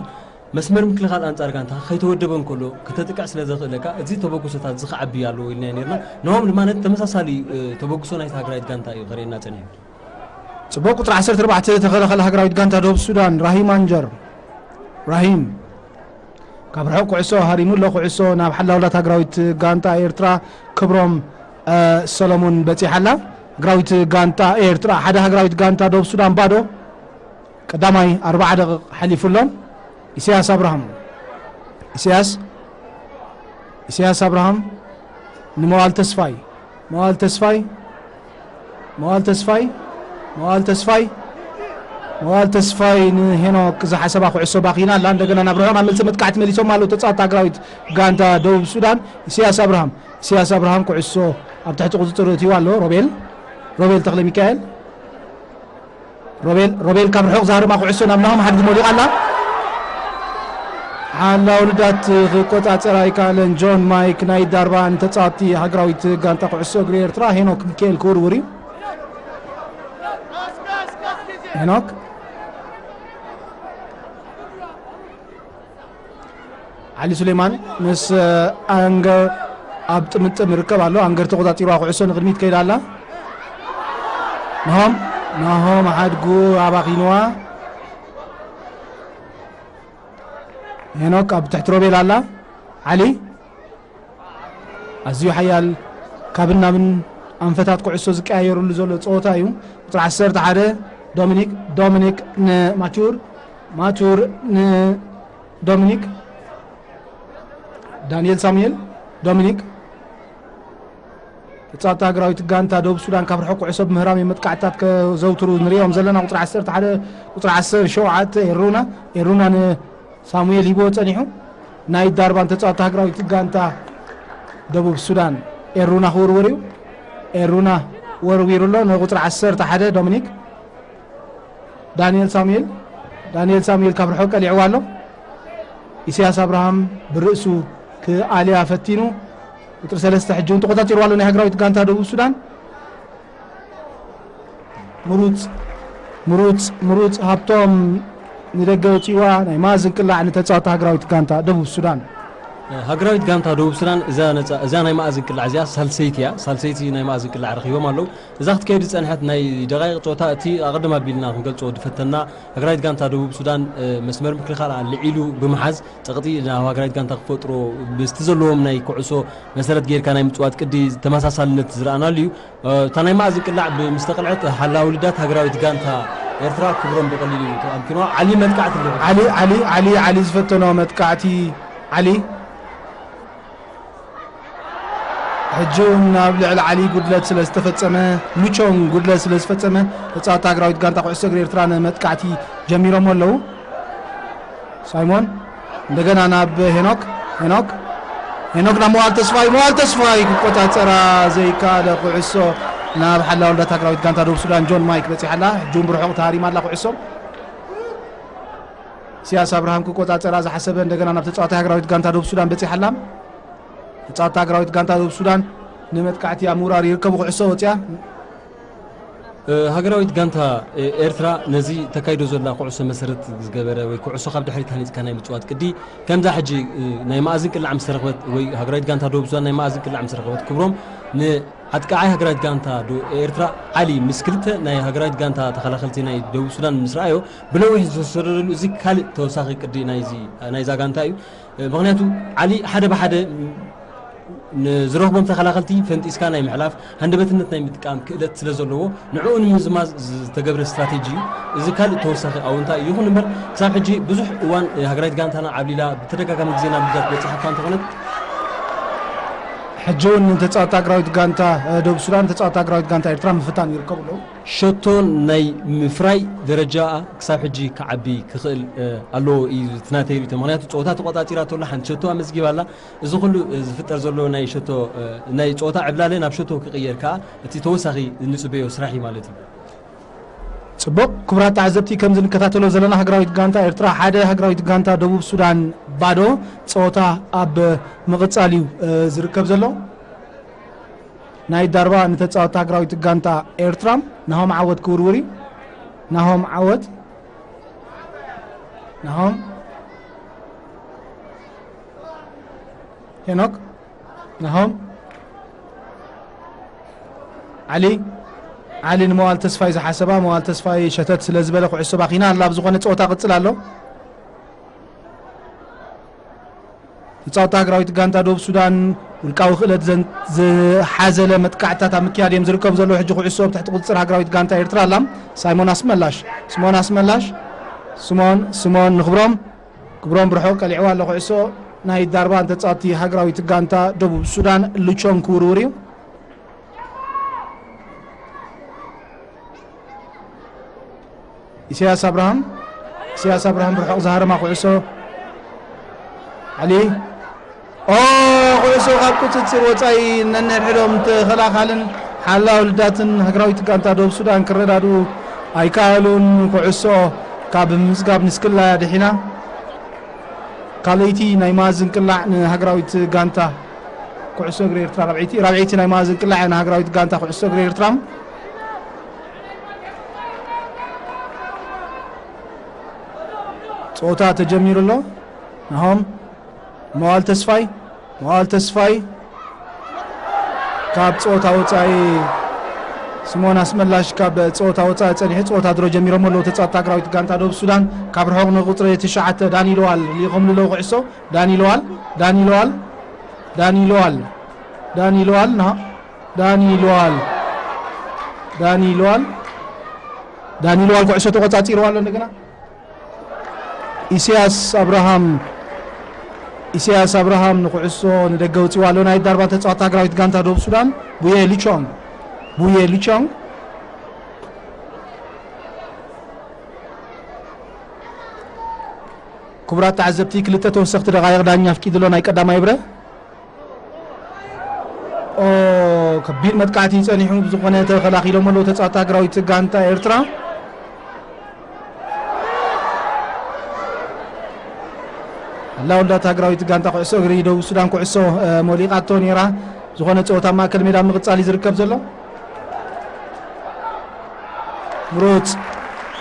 መስመር ምክልኻል ኣንጻር ጋንታኻ ከይተወደበ እንከሎ፣ ክተጥቅዕ ስለ ዘኽእለካ፣ እዚ ተበግሶታት እዚ ክዓቢ ኣለዎ ኢልና ነይርና። ንሆም ድማ ነቲ ተመሳሳሊ፣ እ፣ ተበግሶ ናይታ ሃገራዊት ጋንታ እዩ ከርእየና ጸኒሑ። ጽቡቕ፣ ቁጽሪ ዓሰርተ ኣርባዕተ ተኸላኻሊ ሃገራዊት ጋንታ ደቡብ ሱዳን፣ ራሂም ኣንጀር። ራሂም። ካብ ርሑቕ ኩዕሶ ሃሪሙ ኣሎ። ኩዕሶ ናብ ሓላውላት ሃገራዊት ጋንታ ኤርትራ ክብሮም፣ እ፣ ሰለሙን በጺሓ ኣላ። ሃገራዊት ጋንታ ኤርትራ ሓደ፣ ሃገራዊት ጋንታ ደቡብ ሱዳን ባዶ። ቀዳማይ ኣርብዓ ደቂቕ ሓሊፉ ኣሎ። ኢሳያስ ኣብርሃም፣ ኢሳያስ፣ ኢሳያስ ኣብርሃም ንመዋል ተስፋይ፣ መዋል ተስፋይ፣ መዋል ተስፋይ፣ መዋል ተስፋይ፣ መዋል ተስፋይ ንሄኖክ ዝሓሰባ ኩዕሶ ባኺና ኣላ። እንደገና ናብ ርሑቕ ናብ መልሲ መጥቃዕቲ መሊሶም ኣለዉ ተጻወትቲ ሃገራዊት ጋንታ ደቡብ ሱዳን። ኢሳያስ ኣብርሃም፣ ኢሳያስ ኣብርሃም ኩዕሶ ኣብ ትሕቲ ቁጽጽር እትይዋ ኣሎ። ሮቤል፣ ሮቤል ተኽለ ሚካኤል፣ ሮቤል፣ ሮቤል ካብ ርሑቕ ዝሃርማ ኩዕሶ ናብ ናሆም ሓድጉ መሊቓ ኣላ። ሓላው ልዳት ክቆጻጸር ኣይከኣለን። ጆን ማይክ ናይ ዳርባ ንተጻወትቲ ሃገራዊት ጋንታ ኩዕሶ እግሪ ኤርትራ ሄኖክ ሚካኤል ክውርውር እዩ። ሄኖክ። ዓሊ ሱሌማን ምስ፣ እ፣ ኣንገር ኣብ ጥምጥም ይርከብ ኣሎ። ኣንገር ተቖጻጺርዋ ኩዕሶ ንቕድሚት ከይዳ ኣላ። ናሆም፣ ናሆም ሓድጉ ኣባኺንዋ። ሄኖክ ኣብ ትሕቲ ሮቤል ኣላ። ዓሊ ኣዝዩ ሓያል ካብን ናብን ኣንፈታት ኩዕሶ ዝቀያየሩሉ ዘሎ ጸወታ እዩ። ቁጽሪ ዓሰርተ ሓደ ዶሚኒክ፣ ዶሚኒክ ንማቹር፣ ማቹር ንዶሚኒክ፣ ዳንኤል ሳሙኤል፣ ዶሚኒክ ተጻወትቲ ሃገራዊት ጋንታ ደቡብ ሱዳን ካብ ርሑቕ ኩዕሶ ብምህራም እዮም መጥቃዕትታት ከዘውትሩ ንሪኦም ዘለና። ቁጽሪ ዓሰርተ ሓደ፣ ቁጽሪ ዓሰርተ ሸውዓተ ኤሩና፣ ኤሩና ንሳሙኤል ሂቦ ጸኒሑ። ናይ ዳርባን ተጻወትቲ ሃገራዊት ጋንታ ደቡብ ሱዳን ኤሩና ክውርውር እዩ። ኤሩና ወርዊሩ ኣሎ ንቁጽሪ ዓሰርተ ሓደ ዶሚኒክ። ዳንኤል ሳሙኤል፣ ዳንኤል ሳሙኤል ካብ ርሑቕ ቀሊዕዋ ኣሎ። ኢሳያስ ኣብርሃም ብርእሱ ክኣልያ ፈቲኑ። ቁጽሪ ሰለስተ ሕጂ እውን ተቆጻጺርዋ ኣሎ ናይ ሃገራዊት ጋንታ ደቡብ ሱዳን። ምሩጽ፣ ምሩጽ፣ ምሩጽ ሃብቶም ንደገ ወጺዋ ናይ ማእዝን ቅላዕ ንተጻወቲ ሃገራዊት ጋንታ ደቡብ ሱዳን። ሃገራዊት ጋንታ ደቡብ ሱዳን እዛ ነጻ-፣ እዛ ናይ ማእዝን ቅላዕ እዚኣ ሳልሰይቲ እያ። ሳልሰይቲ ናይ ማእዝን ቅላዕ ረኺቦም ኣለዉ። እዛ ክትከይድ ዝጸንሐት ናይ ደቃይቕ ጸወታ እቲ ኣቐድም ኣቢልና ክንገልጾ ዝፈተና ሃገራዊት ጋንታ ደቡብ ሱዳን፣ እ፣ መስመር ምክልኻል ልዒሉ ብምሓዝ ጸቕጢ ናብ ሃገራዊት ጋንታ ክፈጥሮ ምስቲ ዘለዎም ናይ ኩዕሶ መሰረት ጌርካ ናይ ምጽዋት ቅዲ ተመሳሳልነት ዝረኣናሉ እዩ። እ፣ እታ ናይ ማእዝን ቅላዕ ብ-፣ ምስ ተቐልዐት ሓላዊ ልዳት ሃገራዊት ጋንታ ኤርትራ ክብሮም ብቐሊሉ እዩ ኣምኪንዋ። ዓሊ መጥቃዕቲ ኣለዎ። ዓሊ፣ ዓሊ፣ ዓሊ፣ ዓሊ ዝፈተኖ መጥቃዕቲ ዓሊ ሕጂ እውን ኣብ ልዕሊ ዓሊ ጉድለት ስለ ዝተፈጸመ፣ ሉቾን ጉድለት ስለ ዝፈጸመ፣ ተጻወቲ ሃገራዊት ጋንታ ኩዕሶ እግሪ ኤርትራ ንመጥቃዕቲ ጀሚሮም ኣለዉ። ሳይሞን እንደገና ናብ ሄኖክ፣ ሄኖክ፣ ሄኖክ ናብ መዋል ተስፋይ፣ መዋል ተስፋይ ክቆጻጸራ ዘይከኣለ ኩዕሶ ናብ ሓላዊ ልዳት ሃገራዊት ጋንታ ደቡብ ሱዳን ጆን ማይክ በጺሓ ኣላ። ሕጂ እውን ብርሑቕ ተሃሪማ ኣላ ኩዕሶ። ኢሳያስ ኣብርሃም ክቆጻጸራ ዝሓሰበ እንደገና ናብ ተጻዋታይ ሃገራዊት ጋንታ ደቡብ ሱዳን በጺሓ ኣላ። ተጻወትቲ ሃገራዊት ጋንታ ደቡብ ሱዳን ንመጥቃዕቲ ኣብ ምውራር ይርከቡ። ኩዕሶ ወጽያ። እ፣ ሃገራዊት ጋንታ፣ እ፣ ኤርትራ ነዚ ተካይዶ ዘላ ኩዕሶ መሰረት ዝገበረ ወይ ኩዕሶ ካብ ድሕሪት ሃኒጽካ ናይ ምጽዋት ቅዲ፣ ከምዛ ሕጂ፣ እ፣ ናይ ማእዝን ቅላዕ ምስ ረኸበት ወይ ሃገራዊት ጋንታ ደቡብ ሱዳን ናይ ማእዝን ቅላዕ ምስ ረኸበት ክብሮም ንኣጥቃዓይ ሃገራዊት ጋንታ ዶ-፣ ኤርትራ ዓሊ ምስ ክልተ ናይ ሃገራዊት ጋንታ ተኸላኸልቲ ናይ ደቡብ ሱዳን ምስ ረኣዮ ብነዊሕ ዝተሰደደሉ እዚ ካልእ ተወሳኺ ቅዲ ናይዚ፣ ናይዛ ጋንታ እዩ። ምኽንያቱ ዓሊ ሓደ ብሓደ ንዝረኽቦም ተኸላኸልቲ ፈንጢስካ ናይ ምሕላፍ ሃንደበትነት ናይ ምጥቃም ክእለት ስለ ዘለዎ ንዕኡ ንምዝማዝ ዝተገብረ ስትራቴጂ እዩ። እዚ ካልእ ተወሳኺ ኣወንታ እዩ። ይኹን እምበር ክሳብ ሕጂ ብዙሕ እዋን ሃገራዊት ጋንታና ዓብሊላ ብተደጋጋሚ ግዜ ናብ ልዳት በፂሓ እኳ እንተኾነት ሕጂ እውን ንተፃወቲ ሃገራዊት ጋንታ ደቡብ ሱዳን ተፃወቲ ሃገራዊት ጋንታ ኤርትራ ምፍታን ይርከቡ ኣለዉ። ሸቶ ናይ ምፍራይ ደረጃኣ ክሳብ ሕጂ ክዓቢ ክኽእል ኣለዎ እዩ እቲ ናተይ ርእይቶ። ምኽንያቱ ፀወታ ተቆፃፂራ ተሎ ሓንቲ ሸቶ ኣመዝጊባ ኣላ። እዚ ኩሉ ዝፍጠር ዘሎ ናይ ሸቶ ናይ ፀወታ ዕብላለ ናብ ሸቶ ክቕየር ከዓ እቲ ተወሳኺ እንፅበዮ ስራሕ እዩ ማለት እዩ። ፅቡቕ ክቡራት ተዓዘብቲ፣ ከምዚ ንከታተሎ ዘለና ሃገራዊት ጋንታ ኤርትራ ሓደ ሃገራዊት ጋንታ ደቡብ ሱዳን ባዶ። ፀወታ ኣብ ምቕፃል እዩ ዝርከብ ዘሎ። ናይ ዳርባ ንተፃወቲ ሃገራዊት ጋንታ ኤርትራ ናሆም ዓወት ክውርውር እዩ። ናሆም ዓወት፣ ናሆም፣ ሄኖክ፣ ናሆም፣ ዓሊ፣ ዓሊ ንመዋል ተስፋይ ዝሓሰባ፣ መዋል ተስፋይ ሸተት ስለ ዝበለ ኩዕሶ ባኺና ኣላ። ኣብ ዝኾነ ፀወታ ቅፅል ኣሎ። ተፃወቲ ሃገራዊት ጋንታ ደቡብ ሱዳን ውልቃዊ ክእለት ዘን-፣ ዝሓዘለ መጥቃዕትታት ኣብ ምክያድ እዮም ዝርከቡ ዘለዉ። ሕጂ ኩዕሶ ኣብ ትሕቲ ቁፅፅር ሃገራዊት ጋንታ ኤርትራ ኣላ። ሳይሞን ኣስመላሽ፣ ስሞን ኣስመላሽ፣ ስሞን፣ ስሞን ንክብሮም፣ ክብሮም ብርሑቕ ቀሊዕዋ ኣሎ ኩዕሶ። ናይ ዳርባን ተፃወቲ ሃገራዊት ጋንታ ደቡብ ሱዳን ልቾን ክውርውር እዩ። ኢሳያስ ኣብርሃም፣ ኢሳያስ ኣብርሃም ብርሑቕ ዝሃረማ ኩዕሶ። ዓሊ፣ ኦ፣ ኩዕሶ ካብ ቁጽጽር ወጻኢ ነንሕድሕዶም ተኸላኻልን ሓላው ልዳትን ሃገራዊት ጋንታ ደቡብ ሱዳን ክረዳድኡ ኣይከኣሉን። ኩዕሶ ካብ ምዝጋብ ንስክላ ድሒና። ካልኣይቲ ናይ መኣዝን ቅላዕ ንሃገራዊት ጋንታ ኩዕሶ እግሪ ኤርትራ፣ ራብዐይቲ፣ ራብዐይቲ ናይ መኣዝን ቅላዕ ንሃገራዊት ጋንታ ኩዕሶ እግሪ ኤርትራ። ጸወታ ተጀሚሩ ኣሎ። ናሆም መዋል ተስፋይ፣ መዋል ተስፋይ ካብ ጸወታ ወጻኢ ስምኦን ኣስመላሽ ካብ ጸወታ ወጻኢ ጸኒሑ፣ ጸወታ ድሮ ጀሚሮም ኣለዉ ተጻወትቲ ሃገራዊት ጋንታ ደቡብ ሱዳን። ካብ ርሑቕ ንቁጽሪ ትሽዓተ ዳኒ ለዋል ልኢኾምሉ ኣለዉ ኩዕሶ። ዳኒ ለዋል፣ ዳኒ ለዋል፣ ዳኒ ለዋል፣ ዳኒ ለዋል፣ ና፣ ዳኒ ለዋል፣ ዳኒ ለዋል፣ ዳኒ ለዋል ኩዕሶ ተቆጻጺርዋ ኣሎ እንደገና። ኢሳያስ ኣብርሃም፣ ኢሳያስ ኣብርሃም ንኩዕሶ ንደገ ኣውጺዋ ኣሎ። ናይ ዳርባ ተጻዋቲ ሃገራዊት ጋንታ ደቡብ ሱዳን፣ ቡየ ሊቾንግ፣ ቡየ ሊቾንግ። ክቡራት ተዓዘብቲ፣ ክልተ ተወሰኽቲ ደቓይቕ ዳኛ ኣፍቂዱ ኣሎ ናይ ቀዳማይ ብረ። ኦ፣ ከቢድ መጥቃዕቲ ጸኒሑ፣ ብዝኾነ ተኸላኺሎም ኣለዉ ተጻወቲ ሃገራዊት ጋንታ ኤርትራ። ኣላውላታ ሃገራዊት ጋንታ ኩዕሶ እግሪ ደቡብ ሱዳን ኩዕሶ፣ እ፣ ሞሊቓቶ ነይራ። ዝኾነ ጸወታ ኣብ ማእከል ሜዳ ኣብ ምቕጻል እዩ ዝርከብ ዘሎ። ምሩጽ፣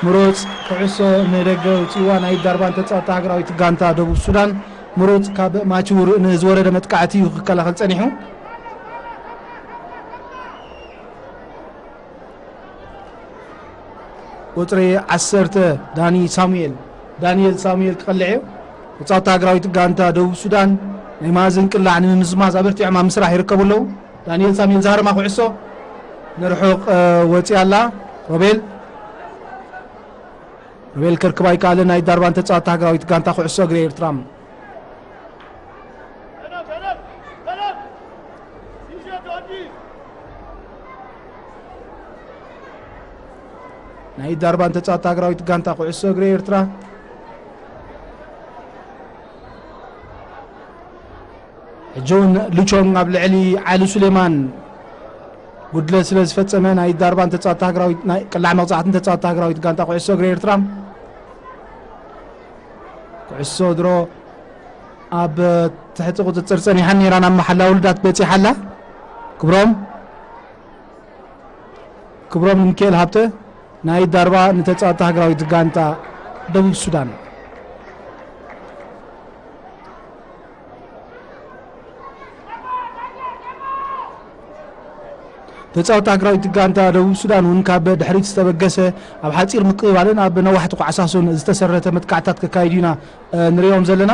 ምሩጽ ኩዕሶ ንደገ ኣውጺእዋ ናይ ዳርባን ተጻወቲ ሃገራዊት ጋንታ ደቡብ ሱዳን። ምሩጽ ካብ ማቹር ንዝወረደ መጥቃዕቲ እዩ ክከላኸል ጸኒሑ። ቁጽሪ ዓሰርተ ዳኒ ሳሙኤል፣ ዳንኤል ሳሙኤል ክቐልዕ እዩ። ተጻወቲ ሃገራዊት ጋንታ ደቡብ ሱዳን ናይ ማእዝን ቅላዕ ንምምዝማዝ ኣበርቲዖም ኣብ ምስራሕ ይርከቡ ኣለዉ። ዳንኤል ሳሙኤል ዝሃረማ ኩዕሶ ንርሑቕ፣ እ፣ ወጺኣ ኣላ። ሮቤል፣ ሮቤል ከርክባ ኣይከኣለን። ናይ ዳርባን ተጻወቲ ሃገራዊት ጋንታ ኩዕሶ እግሪ ኤርትራ። ናይ ዳርባን ተጻወቲ ሃገራዊት ጋንታ ኩዕሶ እግሪ ኤርትራ። ሕጂ እውን ሉቾንግ ኣብ ልዕሊ ዓሊ ሱሌማን ጉድለት ስለ ዝፈጸመ ናይ ዳርባን ተጻወቲ ሃገራዊት፣ ናይ ቅላዕ መቕጻዕትን ተጻወቲ ሃገራዊት ጋንታ ኩዕሶ እግሪ ኤርትራ። ኩዕሶ ድሮ ኣብ ትሕቲ ቁጽጽር ጸኒሓ ነይራ፣ ናብ መሓላ ውሉዳት በጺሓ ኣላ። ክብሮም፣ ክብሮም ንሚካኤል ሃብተ ናይ ዳርባ ንተጻወቲ ሃገራዊት ጋንታ ደቡብ ሱዳን። ተጻወቲ ሃገራዊት ጋንታ ደቡብ ሱዳን እውን ካብ ድሕሪት ዝተበገሰ ኣብ ሓጺር ምቅብባልን ኣብ ነዋሕቲ ኳዕሳሱን ዝተሰረተ መጥቃዕታት ከካይዱ ኢና፣ እ፣ ንሪኦም ዘለና።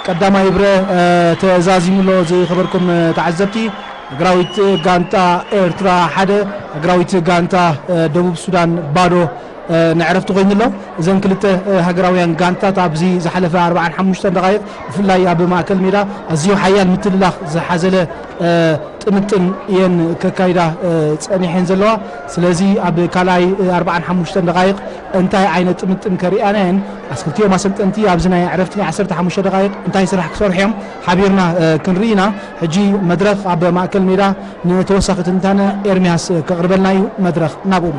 ቀዳማይ ብረ፣ እ፣ ተዛዚሙ ኣሎ ዝኸበርኩም፣ እ፣ ተዓዘብቲ። ሃገራዊት ጋንታ ኤርትራ ሓደ፣ ሃገራዊት ጋንታ፣ እ፣ ደቡብ ሱዳን ባዶ፣ እ፣ ንዕረፍቲ ኮይኑ ኣሎ። እዘን ክልተ፣ እ፣ ሃገራውያን ጋንታት ኣብዚ ዝሓለፈ ኣርብዓን ሓሙሽተን ደቓይቕ ብፍላይ ኣብ ማእከል ሜዳ ኣዝዩ ሓያል ምትልላኽ ዝሓዘለ፣ እ፣ ጥምጥም እየን ከካይዳ፣ እ፣ ጸኒሐን ዘለዋ። ስለዚ ኣብ ካልኣይ፣ እ፣ ኣርብዓን ሓሙሽተን ደቓይቕ እንታይ ዓይነት ጥምጥም ከርእያና እየን? ኣስ-፣ ክልቲኦም ኣሰልጠንቲ ኣብዚ ናይ ዕረፍቲ ናይ ዓሰርተ ሓሙሽተ ደቓይቕ እንታይ ስራሕ ክሰርሑ እዮም ሓቢርና፣ እ፣ ክንርኢ ኢና። ሕጂ መድረኽ ኣብ ማእከል ሜዳ ንተወሳኺ ትንታነ ኤርምያስ ከቕርበልና እዩ። መድረኽ ናብኡ።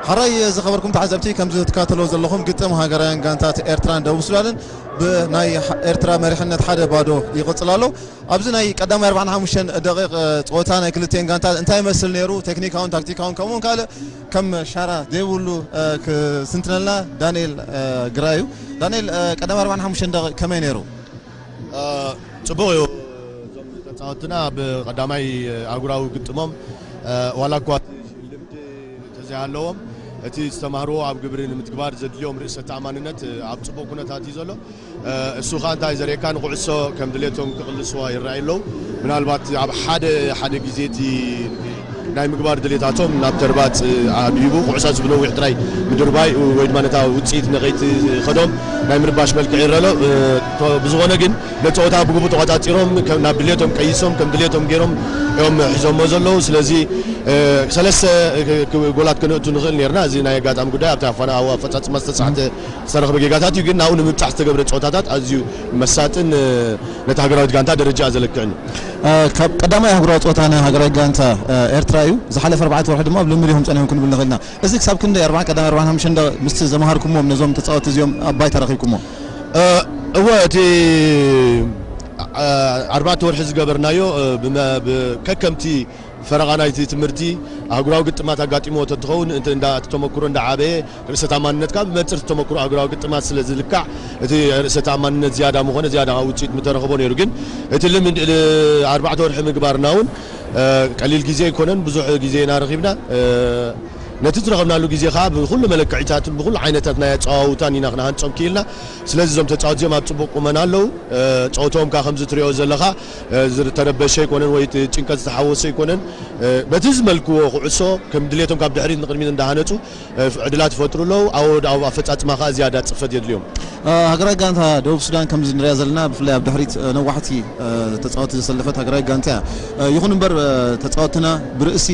ሕራይ ዝኸበርኩም ተዓዘብቲ፣ ከምዚ ትከታተልዎ ዘለኹም ግጥም ሃገራውያን ጋንታት ኤርትራን ደቡብ ሱዳንን ብናይ ኤርትራ መሪሕነት ሓደ ባዶ ይቕጽል ኣሎ። ኣብዚ ናይ ቀዳማይ ኣርብዓን ሓሙሽተን ደቂቕ ጸወታ ናይ ክልቲኤን ጋንታት እንታይ ይመስል ነይሩ? ቴክኒካውን ታክቲካውን ከምኡውን ካልእ ከም ሻራ ዘይብሉ፣ እ፣ ክስትንትነልና ዳንኤል፣ እ፣ ግራይ እዩ። ዳንኤል፣ እ፣ ቀዳማይ ኣርብዓን ሓሙሽተን ደቂቕ ከመይ ነይሩ? እ፣ ጽቡቕ እዩ። እዞም ተጻወትና ኣብ ቀዳማይ ኣህጉራዊ ግጥሞም፣ እ፣ ዋላ እኳ እቲ ልምዲ ኣለዎም። እቲ ዝተማህርዎ ኣብ ግብሪ ንምትግባር ዘድልዮም ርእሰ ተኣማንነት ኣብ ጽቡቕ ኩነታት እዩ ዘሎ። እሱ ኸኣ እንታይ ዘርእየካ፣ ንኩዕሶ ከም ድሌቶም ክቕልስዋ ይረኣዩ ኣለዉ። ምናልባት ኣብ ሓደ ሓደ ግዜ እቲ ናይ ምግባር ድሌታቶም ናብ ተርባጽ ኣድሂቡ፣ ኩዕሶ እዚ ብነዊሕ ጥራይ ምድርባይ ወይ ድማ ነታ ውጽኢት ነኸይትኸዶም ናይ ምርባሽ መልክዕ ይረአ ኣሎ። ብዝኾነ ግን ነቲ ጸወታ ብግቡእ ተቖጻጺሮም፣ ናብ ድሌቶም ቀይሶም፣ ከም ድሌቶም ገይሮም እዮም ሒዞሞ ዘለዉ። ስለዚ ሰለስተ ጎላት ከነእቱ ንኽእል ነርና። እዚ ናይ ኣጋጣሚ ጉዳይ ኣብቲ ኣፋና ኣፈጻጽማ ዝተሳሕተ ዝተረኽበ ጌጋታት እዩ። ግን ናብኡ ንምብጻሕ ዝተገብረ ጸወታታት ኣዝዩ መሳጥን ነቲ ሃገራዊት ጋንታ ደረጃኣ ዘለክዕን እዩ። ካብ ቀዳማይ ኣህጉራዊ ጸወታ ንሃገራዊት ጋንታ ኤርትራ እዩ። ዝሓለፈ ኣርባዕተ ወርሒ ድማ ኣብ ልምድ ኢኹም ጸኒሑም ክንብል ንኽእል ኢና። እዚ ክሳብ ክንደይ ኣርባዓ ቀዳማይ ኣርባዓን ሓሙሽተን ደቂቕ ምስቲ ዘምሃርኩሞም ነዞም ተጻወትቲ እዚኦም ኣብ ባይታ ረኺብኩሞ? እወ፣ እቲ ኣርባዕተ ወርሒ ዝገበርናዮ ከከምቲ ፈረቓ ናይቲ ትምህርቲ ኣህጉራዊ ግጥማት ኣጋጢምዎ ተትኸውን እንዳ ተመክሮ እንዳዓበየ ርእሰ ተኣማንነትካ ብመንጽር ተመክሮ ኣህጉራዊ ግጥማት ስለ ዝልካዕ እቲ ርእሰ ተኣማንነት ዝያዳ ምኾነ ዝያዳ ውጽኢት ምተረኽቦ ነይሩ። ግን እቲ ልምድ ኣርባዕተ ወርሒ ምግባርና እውን ቀሊል ግዜ ኣይኮነን። ብዙሕ ግዜ ኢና ረኺብና። ነቲ ዝረኸብናሉ ግዜ ኸዓ ብኹሉ መለክዒታትን ብኹሉ ዓይነታት ናይ ኣጸዋውታን ኢና ክንሃንጾም ክኢልና። ስለዚ እዞም ተጻወትቲ እዚኦም ኣብ ጽቡቕ ቁመና ኣለዉ። ጸወትኦም ከኣ ከምዚ ትሪኦ ዘለኻ ዝተረበሸ ኣይኮነን ወይ ጭንቀት ዝተሓወሶ ኣይኮነን። በቲ ዝመልክዎ ኩዕሶ ከም ድሌቶም ካብ ድሕሪት ንቕድሚት እንዳሃነጹ ዕድላት ይፈጥሩ ኣለዉ። ኣብ ኣፈጻጽማ ከኣ ዝያዳ ጽፈት የድልዮም። ሃገራዊት ጋንታ ደቡብ ሱዳን ከምዚ ንሪኣ ዘለና ብፍላይ ኣብ ድሕሪት ነዋሕቲ ተጻወትቲ ዘሰለፈት ሃገራዊት ጋንታ እያ። ይኹን እምበር ተጻወትና ብርእሲ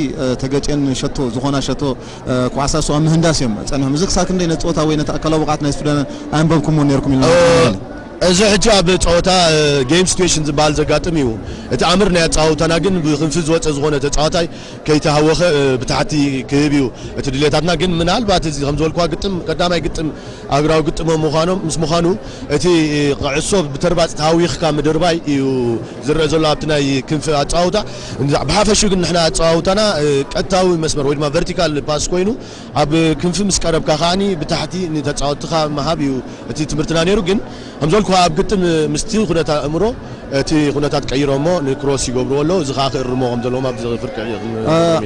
ተገጭን ሸቶ ዝኾና ሸቶ ኩዕሳሱ ኣብ ምህንዳስ እዮም ጸኒሖም። እዚ ክሳብ ክንደይ ነቲ ጸወታ ወይ ነቲ ኣካላዊ ብቕዓት ናይ ሱዳን ኣየንበብኩምዎ ነይርኩም ኢልና እዚ ሕጂ ኣብ ጸወታ ጌም ሲትዌሽን ዝበሃል ዘጋጥም እዩ። እቲ ኣምር ናይ ኣጸዋውታና ግን ብክንፊ ዝወጸ ዝኾነ ተጻዋታይ ከይተሃወኸ ብታሕቲ ክህብ እዩ እቲ ድሌታትና። ግን ምናልባት እዚ ከም ዝበልኩዋ ግጥም ቀዳማይ ግጥም ኣህጉራዊ ግጥም ምዃኖም ምስ ምዃኑ እቲ ኩዕሶ ብተርባጽ ተሃዊኽካ ምድርባይ እዩ ዝረአ ዘሎ ኣብቲ ናይ ክንፊ ኣጸዋውታ። ብሓፈሽኡ ግን ንሕና ኣጸዋውታና ቀጥታዊ መስመር ወይ ድማ ቨርቲካል ፓስ ኮይኑ ኣብ ክንፊ ምስ ቀረብካ ከኣኒ ብታሕቲ ንተጻወትኻ ምሃብ እዩ እቲ ትምህርትና ነይሩ። ግን ከም ዝበልኩኻ ኣብ ግጥም ምስቲ ኩነታት ኣእምሮ እቲ ኩነታት ቀይሮሞ ንክሮስ ይገብርዎ ኣለዉ። እዚ ከኣ ክእርሞ ከም ዘለዎም ኣብዚ ፍርቂ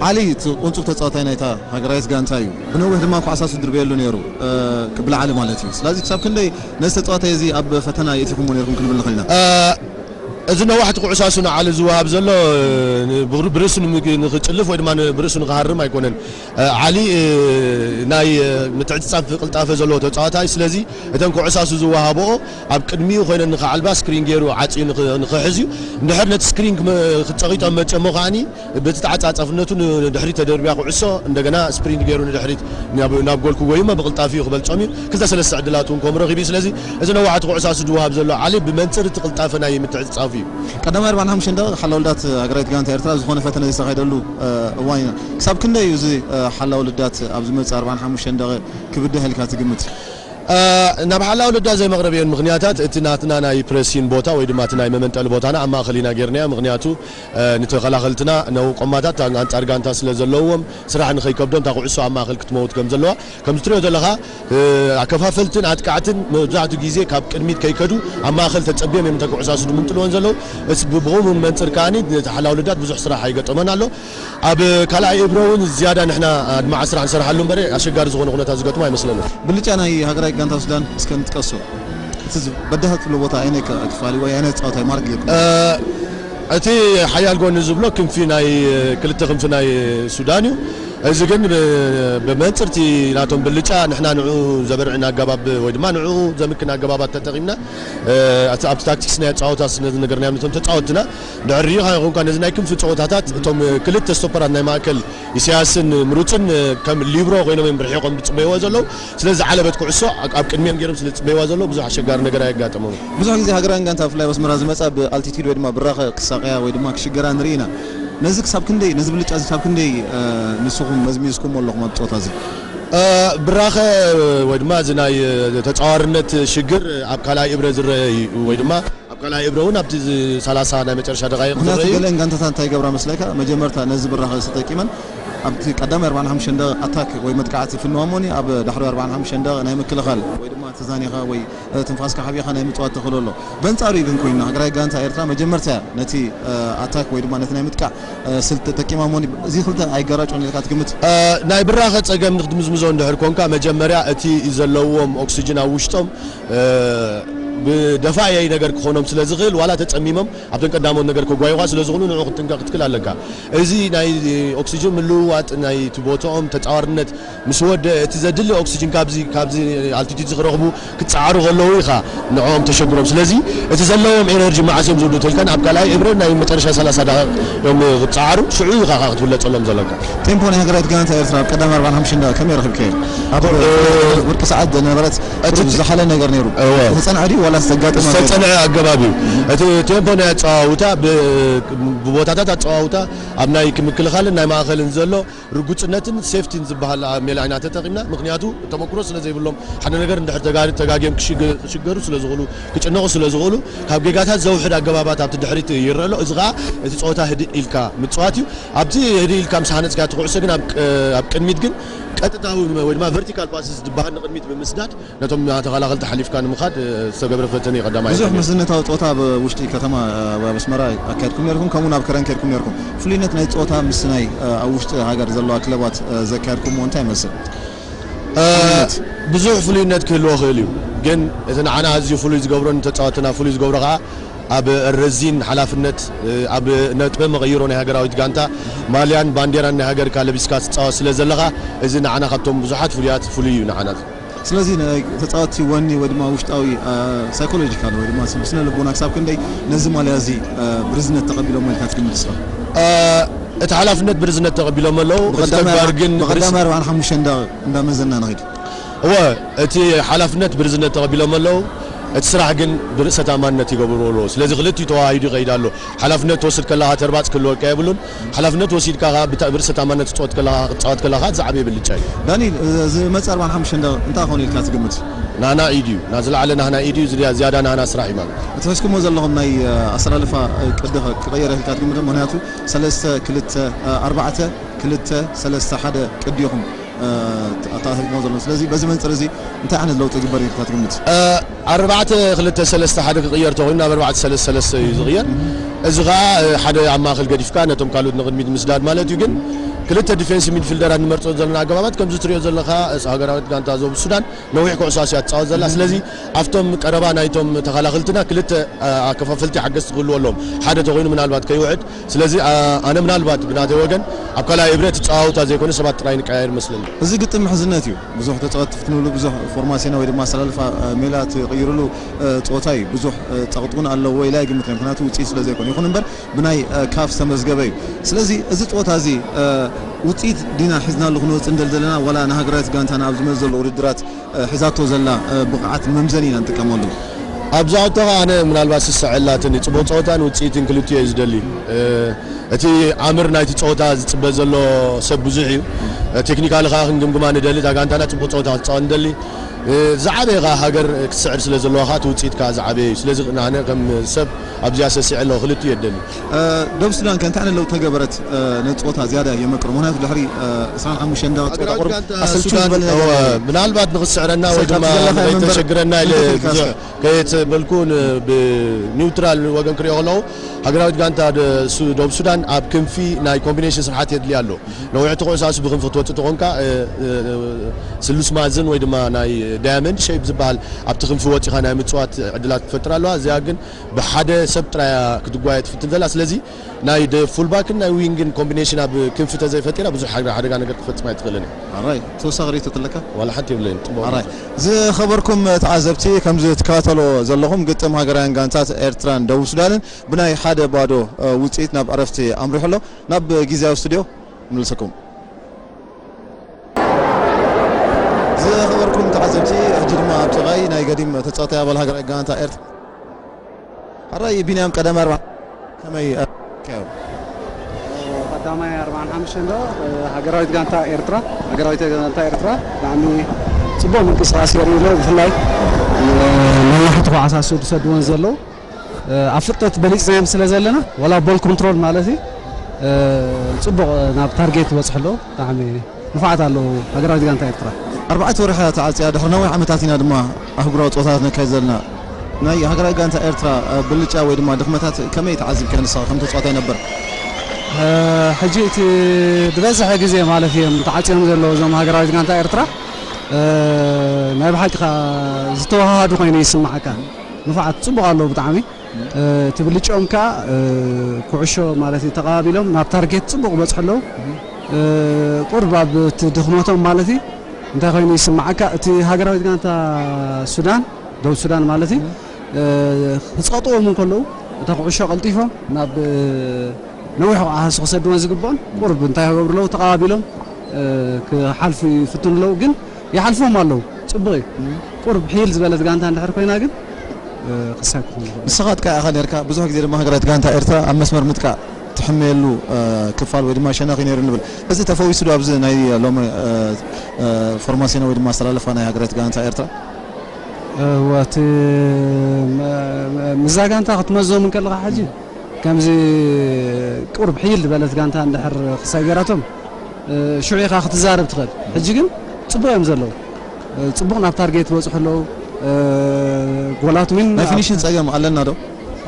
ዓሊ እቲ ቁንጹብ ተጻዋታይ ናይታ ሃገራዊት ጋንታ እዩ። ብነዊሕ ድማ ኩዕሳሱ ድርበየሉ ነይሩ። ብላዕሊ ማለት እዩ። ስለዚ ክሳብ ክንደይ ነዚ ተጻዋታይ እዚ ኣብ ፈተና የእቲኹምዎ ነይርኩም ክንብል ንኽእል ኢና። እዚ ነዋሕቲ ኩዕሳሱ ንዓሊ ዝወሃብ ዘሎ ብርእሱ ንኽጭልፍ ወይ ድማ ብርእሱ ንኽሃርም ኣይኮነን። ዓሊ ናይ ምትዕጽጻፍ ቅልጣፈ ዘለዎ ተጻዋታይ፣ ስለዚ እተን ኩዕሳሱ ዝወሃብኦ ኣብ ቅድሚኡ ኮይነን ንኽዓልባ ስክሪን ገይሩ ዓጽዩ ንኽሕዝ እዩ። እንድሕር ነቲ ስክሪን ክጸቒጦ መጸሞ ከኣኒ በቲ ተዓጻጻፍነቱ ንድሕሪት ተደርብያ ኩዕሶ እንደገና ስፕሪንት ገይሩ ንድሕሪት ናብ ጎል ክጎይሞ ብቕልጣፊኡ ክበልጾም እዩ። ክልተ ሰለስተ ዕድላት እውን ከም ረኺቡ እዩ። ስለዚ እዚ ነዋሕቲ ኩዕሳሱ ዝወሃብ ዘሎ ዓሊ ብመንጽር እቲ ቅልጣፈ ናይ ምትዕጽጻፉ እዩ። ቀዳማይ ኣርባዓን ሓሙሽተን ደቂቕ ሓላው ልዳት ሃገራዊት ጋንታ ኤርትራ ዝኾነ ፈተነ ዘስተኻየደሉ እዋን ኢና። ክሳብ ክንደይ እዩ እዚ ሓላው ልዳት ኣብ ዝመጽእ ኣርባዓን ሓሙሽተን ደቂቕ ክብድህ ኢልካ ትግምት? ናብ ሓላው ልዳት ዘይመቕረቢኤን ምኽንያታት እቲ ናትና ናይ ፕረሲን ቦታ ወይ ድማ እቲ ናይ መመንጠሊ ቦታና ኣብ ማእከል ኢና ጌርናዮ። ምኽንያቱ ንተኸላኸልትና ነው ቆማታት ኣንጻር ጋንታ ስለ ዘለዎም ስራሕ ንኸይከብዶም እታ ኩዕሶ ኣብ ማእከል ክትመውት ከም ዘለዋ ከምዚ ትሪኦ ዘለኻ ኣከፋፈልትን ኣጥቃዕትን መብዛሕትኡ ግዜ ካብ ቅድሚት ከይከዱ ኣብ ማእከል ተጸቢዮም እዮም እታ ኩዕሳሱ ዝምንጥልወን ዘለዉ። ብኸምኡ መንጽር ከኣኒ ሓላው ልዳት ብዙሕ ስራሕ ኣይገጠመን ኣሎ። ኣብ ካልኣይ እብረ እውን ዝያዳ ንሕና ኣድማዒ ስራሕ ንሰርሓሉ እምበር ኣሸጋሪ ዝኾነ ኩነታት ዝገጥሞ ኣይመስለንን። ብልጫ ናይ ሃገራዊት ጋንታ ሱዳን እስከ ንጥቀሶ። እቲ በዳህ ትብሎ ቦታ ኣየናይ ክፋል ወይ ኣየናይ ተጻዋታይ ማርክ ጌርኩም? እቲ ሓያል ጎኒ ዝብሎ ክንፊ ናይ ክልተ ክንፊ ናይ ሱዳን እዩ። እዚ ግን ብመንጽርቲ ናቶም ብልጫ ንሕና ንዑ ዘበርዕን ኣገባብ ወይ ድማ ንዑ ዘምክን ኣገባባት ተጠቒምና ኣብቲ ታክቲክስ ናይ ኣጻወታ ነዚ ነገር ናይ ነቶም ተጻወትና ድሕሪ ሪኢኻ ይኹንካ ነዚ ናይ ክንፊ ጸወታታት እቶም ክልተ ስቶፐራት ናይ ማእከል ኢሳያስን ምሩጽን ከም ሊብሮ ኮይኖም እዮም ርሒቖም ዝጽበይዋ ዘለዉ። ስለዚ ዝዓለበት ኩዕሶ ኣብ ቅድሚኦም ገይሮም ስለ ዝጽበይዋ ዘለዉ ብዙሕ ኣሸጋሪ ነገር ኣየጋጠሞም። ብዙሕ ግዜ ሃገራውያን ጋንታ ብፍላይ ኣብ ኣስመራ ዝመጻ ብኣልቲቲድ ወይ ድማ ብራኸ ክሳቐያ ወይ ድማ ክሽገራ ንርኢ ኢና። ነዚ ክሳብ ክንደይ ነዚ ብልጫ እዚ ክሳብ ክንደይ ንስኹም መዝሚዝኩሞ ኣለኹም ኣብ ጸወታ እዚ? ብራኸ ወይ ድማ እዚ ናይ ተጻዋርነት ሽግር ኣብ ካልኣይ እብረ ዝረአ እዩ ወይ ድማ ኣብ ካልኣይ እብረ እውን ኣብቲ ሰላሳ ናይ መጨረሻ ደቃይቕ ምክንያቱ ዝረአ እዩ። ገለን ጋንታታት እንታይ ይገብራ መስለካ? መጀመርታ ነዚ ብራኸ ተጠቂመን ኣብቲ ቀዳማይ ኣርባዓን ሓሙሽተን ደቂቕ ኣታክ ወይ መጥቃዕቲ ፍንዋ እሞኒ ኣብ ዳሕራይ ኣርባዓን ሓሙሽተን ደቂቕ ናይ ምክልኻል ወይ ድማ ተዛኒኻ ወይ ትንፋስካ ሓቢኻ ናይ ምጽዋት ተኽእሎ ኣሎ። በንጻሩ ግን ኮይና ሃገራዊ ጋንታ ኤርትራ መጀመርታ ነቲ ኣታክ ወይ ድማ ነቲ ናይ ምጥቃዕ ስልት ተጠቂማ እሞኒ እዚ ክልተ ኣይጋራጮን ኢልካ ትግምት? ናይ ብራኸ ጸገም ንክትምዝምዞ እንድሕር ኮንካ መጀመርያ እቲ ዘለዎም ኦክሲጅን ኣብ ውሽጦም ብደፋእያይ ነገር ክኾኖም ስለ ዝኽእል ዋላ ተጸሚሞም ኣብተን ቀዳሞት ነገር ከጓይጓ ስለ ዝኾኑ ንዑ ክትጥንቀቕ ክትክል ኣለካ። እዚ ናይ ኦክሲጅን ምልውዋጥ ናይ እቲ ቦታኦም ተጻዋርነት ምስ ወደ እቲ ዘድሊ ኦክሲጅን ካብዚ ካብዚ ኣልቲቲድ ዝኽረኽቡ ክጸዓሩ ከለዉ ኢኻ ንዕኦም ተሸግሮም። ስለዚ እቲ ዘለዎም ኤነርጂ መዓስ እዮም ዝውዱ ተልካን ኣብ ካልኣይ እብረ ናይ መጨረሻ ሰላሳ ደቂቕ እዮም ክጸዓሩ ሽዑ ኢኻ ክትብለጸሎም ዘለካ። ቴምፖ ናይ ሃገራዊት ጋንታ ኤርትራ ኣብ ቀዳም ኣርባዓን ሓሙሽተን ደቂቕ ከመይ ረኺብካዮ? ኣብ ወርቂ ሰዓት ዝነበረት እቲ ዝሓለ ነገር ነይሩ። እወ። ተጸንዐ ድዩ ዋላ ዝተጋጠመ ነገር? ዝተጸንዐ ኣገባብ እዩ። እቲ ቴምፖ ናይ ኣጸዋውታ ብ- ብቦታታት ኣጸዋውታ ኣብ ናይ ምክልኻልን ናይ ማእኸልን ዘሎ ርጉጽነትን ሴፍቲን ዝበሃል ሜላ ኢና ተጠቒምና። ምክንያቱ ተመክሮ ስለ ዘይብሎም ሓደ ነገር እንድሕር ተጋ- ተጋግዮም ክሽገ- ክሽገሩ ስለ ዝኽእሉ ክጭነቑ ስለ ዝኽእሉ ካብ ጌጋታት ዘውሕድ ኣገባባት ኣብቲ ድሕሪት ይረአ ኣሎ። እዚ ኸዓ እቲ ጸወታ ህድእ ኢልካ ምጽዋት እዩ። ኣብቲ ህድእ ኢልካ ምስ ሃነጽካ እቲ ኩዕሶ ግን ኣብ ቅ- ኣብ ቅድሚት ግን ቀጥታዊ ወይ ድማ ቨርቲካል ፓስስ ዝበሃል ንቅድሚት ብምስዳድ ነቶም ተኸላኸልቲ ሓሊፍካ ንምኻድ ዝተገብረ ፈተነ እዩ ቀዳማይ። ብዙሕ መዝነታዊ ጸወታ ኣብ ውሽጢ ከተማ ኣብ ኣስመራ ኣካየድኩም ነርኩም ከምኡ ናብ ከረን ከድኩም ነርኩም ፍሉይነት ናይ ጸወታ ምስ ናይ ኣብ ውሽጢ ሃገር ዘለዋ ክለባት ዘካየድኩምዎ እንታይ ይመስል? ብዙሕ ፍሉይነት ክህልዎ ክእል እዩ። ግን እቲ ንዓና ኣዝዩ ፍሉይ ዝገብሮን ተጻወትና ፍሉይ ዝገብሮ ከዓ ኣብ ረዚን ሓላፍነት ኣብ ነጥበ መቐይሮ ናይ ሃገራዊት ጋንታ ማልያን ባንዴራን ናይ ሃገርካ ለቢስካ ትጻወት ስለ ዘለኻ እዚ ንዓና ካብቶም ብዙሓት ፍሉያት ፍሉይ እዩ ንዓና። ስለዚ ተጻወትቲ ወኒ ወይ ድማ ውሽጣዊ ሳይኮሎጂካል ወይ ድማ ስነ ልቦና ክሳብ ክንደይ ነዚ ማልያ እዚ ብርዝነት ተቐቢሎም ኢልካ ትግምት ስኻ? እቲ ሓላፍነት ብርዝነት ተቐቢሎም ኣለዉ። እቲ ተግባር ግን ብቐዳማይ ኣርባዓን ሓሙሽተን ደቂቕ እንዳመዘና ንኸይድ። እወ እቲ ሓላፍነት ብርዝነት ተቐቢሎም ኣለዉ። እቲ ስራሕ ግን ብርእሰ ተኣማንነት ይገብርዎ ኣለዉ። ስለዚ ክልቲኡ ተዋሃሂዱ ይኸይድ ኣሎ። ሓላፍነት ትወስድ ከለኻ ተርባጽ ክህልወካ የብሉን። ሓላፍነት ወሲድካ ኸኣ ብታ- ብርእሰ ተኣማንነት ክትጻወት ከለኻ ክትጻወት ከለኻ ዝዓበየ ብልጫ እዩ። ዳኒ፣ ዝመጽእ ኣርባዓን ሓሙሽተን ደቂቕ እንታይ ኾን ኢልካ ትግምት? ናና ኢድ እዩ። ና ዝለዓለ ናህና ኢድ እዩ። ዝያ- ዝያዳ ናህና ስራሕ እዩ ማለት እዩ። እቲ ሒዝኩሞ ዘለኹም ናይ ኣሰላልፋ ቅዲ ክቕየር ኢልካ ትግምት? ምኽንያቱ ሰለስተ ክልተ ኣርባዕተ ክልተ ሰለስተ ሓደ ቅዲ ኢኹም ኣተኣታቲሞ ዘለኹም። ስለዚ በዚ መንጽር እዚ እንታይ ዓይነት ለውጢ ይግበር ኢልካ ትግምት? ኣርባዕተ ክልተ ሰለስተ ሓደ ክቕየር ተኾይኑ ናብ ኣርባዕተ ሰለስተ ሰለስተ እዩ ዝቕየር። እዚ ኸዓ ሓደ ኣብ ማእከል ገዲፍካ ነቶም ካልኦት ንቕድሚት ምስዳድ ማለት እዩ። ግን ክልተ ዲፌንስ ሚድፊልደራት ንመርጾ ዘለና ኣገባባት ከምዚ ትሪኦ ዘለኻ ሃገራዊት ጋንታ ዞብ ሱዳን ነዊሕ ኩዕሶ እያ ትጻወት ዘላ። ስለዚ ኣብቶም ቀረባ ናይቶም ተኸላኸልትና ክልተ ኣከፋፈልቲ ሓገዝቲ ክህልዎ ኣለዎም። ሓደ ተኾይኑ ምናልባት ከይውዕድ ስለዚ ኣነ ምናልባት ብናተይ ወገን ኣብ ካልኣይ እብረ እቲ ጸዋውታ ዘይኮነ ሰባት ጥራይ ንቀያየር መስለኒ። እዚ ግጥም ምሕዝነት እዩ። ብዙሕ ተጻወትቲ ትፍትንሉ፣ ብዙሕ ፎርማሲና ወይ ድማ ኣሰላልፋ ሜላ ትቕይርሉ ጸወታ እዩ። ብዙሕ ጸቕጥ እውን ኣለዎ ኢላ ይግምት እየ፣ ምክንያቱ ውጽኢት ስለ ዘይኮነ። ይኹን እምበር ብናይ ካፍ ዝተመዝገበ እዩ። ስለዚ እዚ ጸወታ እዚ ውጽኢት ዲና ሒዝናሉ ክንወጽእ እንደል ዘለና ዋላ ንሃገራዊት ጋንታና ኣብ ዝመጽእ ዘሎ ውድድራት ሒዛቶ ዘላ ብቕዓት መምዘኒ ኢና ንጥቀመሉ። ኣብዛ ሕቶ ኸዓ ኣነ ምናልባት ስስዐላትኒ ጽቡቕ ጸወታን ውጽኢትን ክልቲኡ እየ ዝደሊ። እቲ ኣምር ናይቲ ጸወታ ዝጽበ ዘሎ ሰብ ብዙሕ እዩ። ቴክኒካሊ ኸዓ ክንግምግማ ንደሊ፣ እታ ጋንታና ጽቡቕ ጸወታ ክትጻወት ንደሊ። ዝዓበየ ኸዓ ሃገር ክትስዕር ስለ ዘለዋ ኸዓ እቲ ውጽኢት ከኣ ዝዓበየ እዩ። ስለዚ ኣነ ከም ሰብ ኣብዚኣ ሰሲዐ ኣለኹ፣ ክልቲኡ እየ ዝደሊ። ደቡብ ሱዳን ከ እንታይ ዓይነት ለውጢ ተገበረት ነቲ ጸወታ ዝያዳ የመቅሮ? ምኽንያቱ ድሕሪ ዕስራን ሓሙሽተን ደቂቕ ጸወታ ሃገራዊት ቁሩብ ጋንታ ኣሰልችው ሱዳን ዝበለ ነገር እዎ፣ ነይሩ። ምናልባት ንኽስዕረና ወይ ሰልካ ድማ ትዘለኻ ነበር ከይተሸግረና ኢለ እንታይ ኢልካ ብዙሕ እስከ? ከየተበልኩ ን- ብኒውትራል ወገን ክሪኦ ከለኹ ሃገራዊት ጋንታ ደ- ሱ- ደቡብ ሱዳን ኣብ ክንፊ ናይ ኮምቢኔሽን ስርሓት የድልያ ኣሎ። ነዊሕ እቲ ኩዕሶ ኣሱ ብክንፊ ክትወፅእ ተኾንካ እ- እ- ስሉስ ማዕዝን ወይ ድማ ናይ ዳያመንድ ሸይፕ ዝበሃል ኣብቲ ክንፊ ወፂኻ ናይ ምፅዋት ዕድላት ትፈጥር ኣለዋ። እዚኣ ግን ብሓደ ሰብ ጥራያ ክትጓየ ትፍትን ዘላ። ስለዚ ናይ ደ- ፉልባክን ናይ ዊንግን ኮምቢኔሽን ኣብ ክንፊ ተዘይፈጢራ ብዙሕ ሓደጋ ሓደጋ ነገር ክትፈጽም ኣይትኽእልን እያ። ኣራይ ተወሳኺ ርእይቶ ኣለካ? ዋላ ሓንቲ የብለይን። ጽቡቕ ኣራይ ርእይቶ። ዝኸበርኩም ተዓዘብቲ ከምዚ ትከታተሎ ዘለኹም ግጥም ሃገራውያን ጋንታት ኤርትራን ደቡብ ሱዳንን ብናይ ሓደ ባዶ ውጽኢት ናብ ዕረፍቲ ኣምሪሑ ኣሎ። ናብ ግዝያዊ ስቱድዮ ንምልሰኩም። ዝኸበርኩም ተዓዘብቲ ሕጂ ድማ ኣብ ጥቓይ ናይ ገዲም ተጻዋታይ ኣባል ሃገራዊ ጋንታ ኤርትራ ኣራይ ቢንያም ቀደም ኣርባ ከመይ ኣካዮ? ቀዳማይ ኣርባዓን ሓሙሽተን ዶ ሃገራዊት ጋንታ ኤርትራ ሃገራዊት ጋንታ ኤርትራ ብጣዕሚ ጽቡቕ ምንቅስቃስ የርኢ ኣሎ። ብፍላይ ነዋሕቲ ኳዕሳት ዝሰድወን ዘለዉ ኣብ ፍጥነት በሊጽናዮም ስለ ዘለና ዋላ ቦል ኮንትሮል ማለት እዩ ጽቡቕ ናብ ታርጌት ይበጽሑ ኣለዉ። ብጣዕሚ ንፉዓት ኣለዉ ሃገራዊት ጋንታ ኤርትራ። ኣርባዕተ ወርሒ ተዓጽያ፣ ድሕሪ ነዊሕ ዓመታት ኢና ድማ ኣህጉራዊ ጸወታታት ነካይድ ዘለና። ናይ ሃገራዊት ጋንታ ኤርትራ ብልጫ ወይ ድማ ድኽመታት ከመይ ተዓዚብካ ንስኻ ከም ተጻዋታይ ነበር? ሕጂ እቲ ዝበዝሐ ግዜ ማለት እዮም ተዓጽዮም ዘለዉ እዞም ሃገራዊት ጋንታ ኤርትራ። ናይ ብሓቂ ዝተዋሃሃዱ ኮይኑ ይስምዓካ። ንፉዓት ጽቡቕ ኣለዉ ብጣዕሚ። እቲ ብልጭኦም ከኣ ኩዕሾ ማለት እዩ ተቐባቢሎም ናብ ታርጌት ጽቡቕ በጽሑ ኣለዉ። ቁርብ ኣብ እቲ ድኽመቶም ማለት እዩ እንታይ ኮይኑ ይስምዓካ፣ እቲ ሃገራዊት ጋንታ ሱዳን፣ ደቡብ ሱዳን ማለት እዩ፣ ክጸቕጥዎም እንከለዉ እታ ኩዕሾ ቀልጢፎም ናብ ነዊሕ ክዓሃሱ ክሰድወን ዝግብኦም ቁርብ እንታይ ክገብሩ ኣለዉ፣ ተቐባቢሎም ክሓልፉ ይፍትኑ ኣለዉ። ግን ይሓልፎም ኣለዉ። ጽቡቕ እዩ። ቁርብ ሕይል ዝበለት ጋንታ እንድሕር ኮይና ግን ክሳብ ክኾን ይኽእል። ንስኻ ኣጥቃዒ ኢኻ ነርካ። ብዙሕ ግዜ ድማ ሃገራዊት ጋንታ ኤርትራ ኣብ መስመር ምጥቃዕ ትሕመየሉ ክፋል ወይ ድማ ሸነኽ እዩ ነይሩ ንብል። እዚ ተፈዊሱ ዶ ኣብዚ ናይ ሎሚ ፎርማሲና ወይ ድማ ኣሰላልፋ ናይ ሃገራዊት ጋንታ ኤርትራ? እወ፣ እቲ መ-፣ መ-፣ ምስዛ ጋንታ ክትመዞም እንከለኻ ሕጂ ከምዚ ቁርብ ሕይል ዝበለት ጋንታ እንድሕር ክሳይ ገይራቶም፣ እ፣ ሽዑ ኢኻ ክትዛረብ ትኽእል። ሕጂ ግን ጽቡቕ እዮም ዘለዉ። እ፣ ጽቡቕ ናብ ታርጌት ይበጽሑ ኣለዉ። እ፣ ጎላት እውን ናይ ፊኒሽን ጸገም ኣለና ዶ?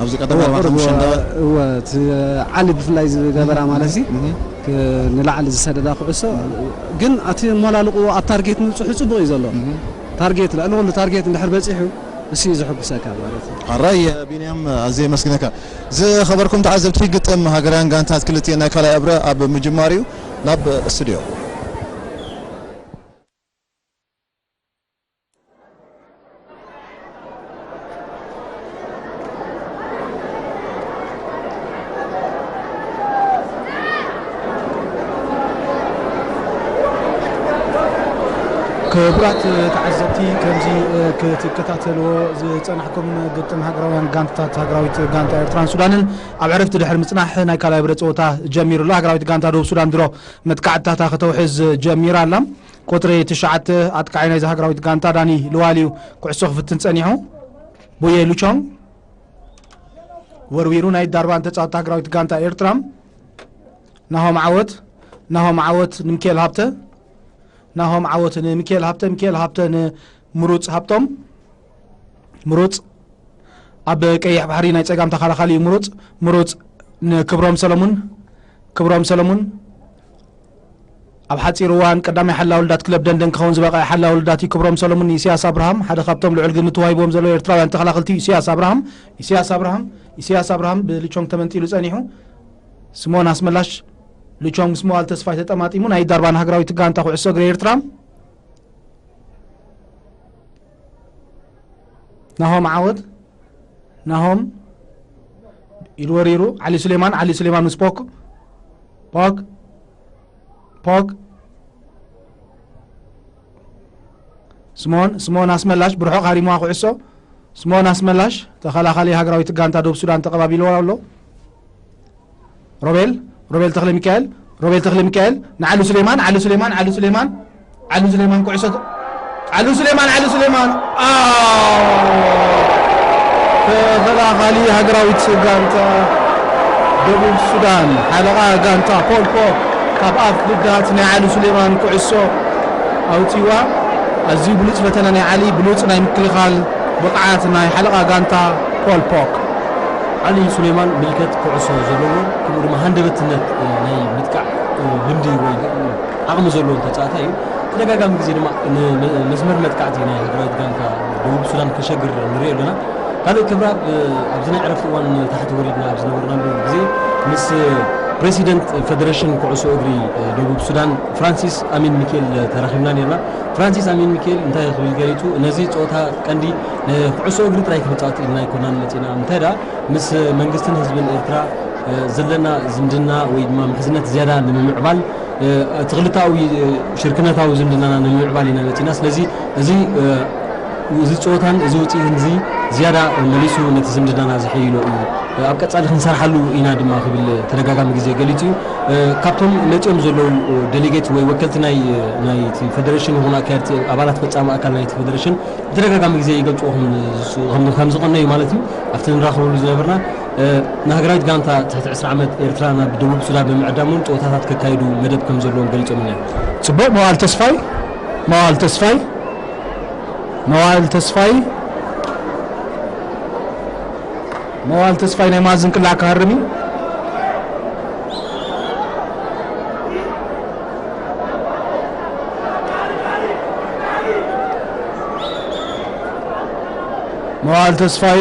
ኣብዚ ቀዳማይ እወ፣ ኣርባዕተ ቁሩብ፣ ሓሙሽተ ደቂቕ። እወ፣ እቲ ዓሊ ብፍላይ ዝገበራ ማለት ሲ፣ እህ። ክ-፣ ንላዕሊ ዝሰደዳ ኩዕሶ፣ ግን እቲ ሞላልቑ ኣብ ታርጌት ምብጽሑ ጽቡቕ እዩ ዘሎ። እህ። ታርጌት፣ ልዕሊ ኩሉ ታርጌት እንድሕር በጺሑ፣ እሱ እዩ ዘሐጉሰካ ማለት እዩ። ኣራይ ቢንያም፣ ኣዝየ የመስግነካ። ዝኸበርኩም ተዓዘብቲ፣ ግጥም ሃገራውያን ጋንታት ክልቲኤን ናይ ካልኣይ እብረ ኣብ ምጅማር እዩ። ናብ ስቱድዮ። ክቡራት ተዓዘብቲ፣ ከምዚ ክትከታተልዎ ዝጸናሕኩም ግጥም ሃገራውያን ጋንታታት፣ ሃገራዊት ጋንታ ኤርትራን ሱዳንን ኣብ ዕረፍቲ ድሕሪ ምጽናሕ ናይ ካልኣይ ብረ ጸወታ ጀሚሩ ኣሎ። ሃገራዊት ጋንታ ደቡብ ሱዳን ድሮ መጥቃዕትታታ ከተውሕዝ ጀሚራ ኣላ። ቁጽሪ ትሽዓተ ኣጥቃዓይ ናይዛ ሃገራዊት ጋንታ ዳኒ ልዋል እዩ ኩዕሶ ክፍትን ጸኒሑ። ቡየ ሉቾንግ ወርዊሩ ናይ ዳርባን ተጻወትቲ ሃገራዊት ጋንታ ኤርትራ። ናሆም ዓወት፣ ናሆም ዓወት ንሚካኤል ሃብተ፣ ናሆም ዓወት ንሚካኤል ሃብተ፣ ሚካኤል ሃብተ ንምሩጽ ሃብቶም፣ ምሩጽ ኣብ ቀይሕ ባሕሪ ናይ ጸጋም ተኸላኻሊ እዩ። ምሩጽ፣ ምሩጽ ንክብሮም ሰለሙን፣ ክብሮም ሰለሙን ኣብ ሓጺር እዋን ቀዳማይ ሓላዊ ልዳት ክለብ ደንደን ክኸውን ዝበቕዐ ሓላዊ ልዳት እዩ። ክብሮም ሰለሙን ንኢሳያስ ኣብርሃም፣ ሓደ ካብቶም ልዑል ግምት ተዋሂብዎም ዘለዉ ኤርትራውያን ተኸላኸልቲ እዩ። ኢሳያስ ኣብርሃም፣ ኢሳያስ ኣብርሃም፣ ኢሳያስ ኣብርሃም ብልቾንግ ተመንጢሉ ጸኒሑ። ስምኦን ኣስመላሽ፣ ልቾንግ ምስ መዋል ተስፋይ ተጠማጢሙ ናይ ዳርባን ሃገራዊት ጋንታ ኩዕሶ እግሪ ኤርትራ። ናሆም ዓወት፣ ናሆም ኢሉ ወሪሩ። ዓሊ ሱሌማን፣ ዓሊ ሱሌማን ምስ ፖክ፣ ፖክ፣ ፖክ። ስምኦን፣ ስምኦን ኣስመላሽ ብርሑቕ ሃሪምዋ ኩዕሶ። ስምኦን ኣስመላሽ ተኸላኻሊ ሃገራዊት ጋንታ ደቡብ ሱዳን ተቐባቢልዎ ኣሎ። ሮቤል፣ ሮቤል ተኽለ ሚካኤል፣ ሮቤል ተኽለ ሚካኤል ንዓሉ ሱሌማን፣ ዓሉ ሱሌማን፣ ዓሉ ሱሌማን፣ ዓሉ ሱሌማን ኩዕሶ ተ-፣ ዓሉ ሱሌማን፣ ዓሉ ሱሌማን፣ ኣው! ተኸላኻሊ ሃገራዊት ጋንታ ደቡብ ሱዳን፣ ሓለቓ ጋንታ ፖል ፖክ ካብ ኣፍ ልዳት ናይ ዓሉ ሱሌማን ኩዕሶ ኣውጺዋ። ኣዝዩ ብሉጽ ፈተነ ናይ ዓሊ፣ ብሉጽ ናይ ምክልኻል ብቕዓት ናይ ሓለቓ ጋንታ ፖል ፖክ። ዓሊ ሱሌማን ምልከት ኩዕሶ ዘለዎ፣ ከምኡ ድማ ሃንደበትነት፣ እ፣ ናይ ምጥቃዕ፣ እ፣ ልምዲ ወይ ዓቕሚ ዘለዎ ተጻዋታይ እዩ። ተደጋጋሚ ግዜ ድማ ን-፣ ን-፣ መስመር መጥቃዕቲ ናይ ሃገራዊት ጋንታ ደቡብ ሱዳን ከሸግር ንሪኦ ኣለና። ካልእ ክብራብ፣ እ፣ ኣብዚ ናይ ዕረፍቲ እዋን ታሕቲ ወሪድና ኣብ ዝነበርናሉ ግዜ ምስ ፕሬሲደንት ፌደሬሽን ኩዕሶ እግሪ፣ እ፣ ደቡብ ሱዳን ፍራንሲስ ኣሚን ሚኬል ተራኺብና ኔርና። ፍራንሲስ ኣሚን ሚኬል እንታይ ክብል ገሊጹ፣ ነዚ ጸወታ ቀንዲ ንኩዕሶ እግሪ ጥራይ ክንጻወት ኢልና ኣይኮናን መጺና፣ እንታይ ደኣ ምስ መንግስትን ህዝብን ኤርትራ፣ እ፣ ዘለና ዝምድና ወይ ድማ ምሕዝነት ዝያዳ ንምምዕባል፣ እ፣ እቲ ክልተኣዊ፣ እ፣ ሽርክነታዊ ዝምድናና ንምምዕባል ኢና መጺና። ስለዚ እዚ፣ እ፣ እዚ ጸወታን እዚ ውጽኢትን እዚ ዝያዳ መሊሱ ነቲ ዝምድናና ዘሐይሎ እዩ። እ፣ ኣብ ቀጻሊ ክንሰርሓሉ ኢና ድማ ክብል ተደጋጋሚ ግዜ ገሊጹ እዩ። እ፣ ካብቶም መጺኦም ዘለዉ ዴሌጌት ወይ ወከልቲ ናይ፣ ናይቲ ፌደሬሽን ይኹን ኣካየድቲ ኣባላት ፈጻሚ ኣካል ናይቲ ፌደሬሽን ብተደጋጋሚ ግዜ ይገልጽዎ ከም፣ ከም፣ ከም ዝቐነዩ ማለት እዩ። ኣብቲ ንራኸበሉ ዝነበርና ንሃገራዊት ጋንታ ትሕቲ ዕስራ ዓመት ኤርትራ ናብ ደቡብ ሱዳን ብምዕዳም እውን ጸወታታት ከካይዱ መደብ ከም ዘለዎም ገሊጾም እኒኣ። ጽቡቕ። መዋል ተስፋይ፣ መዋል ተስፋይ፣ መዋል ተስፋይ፣ መዋል ተስፋይ ናይ ማዝን ቅላዕ ክሃርም እዩ። መዋል ተስፋይ፣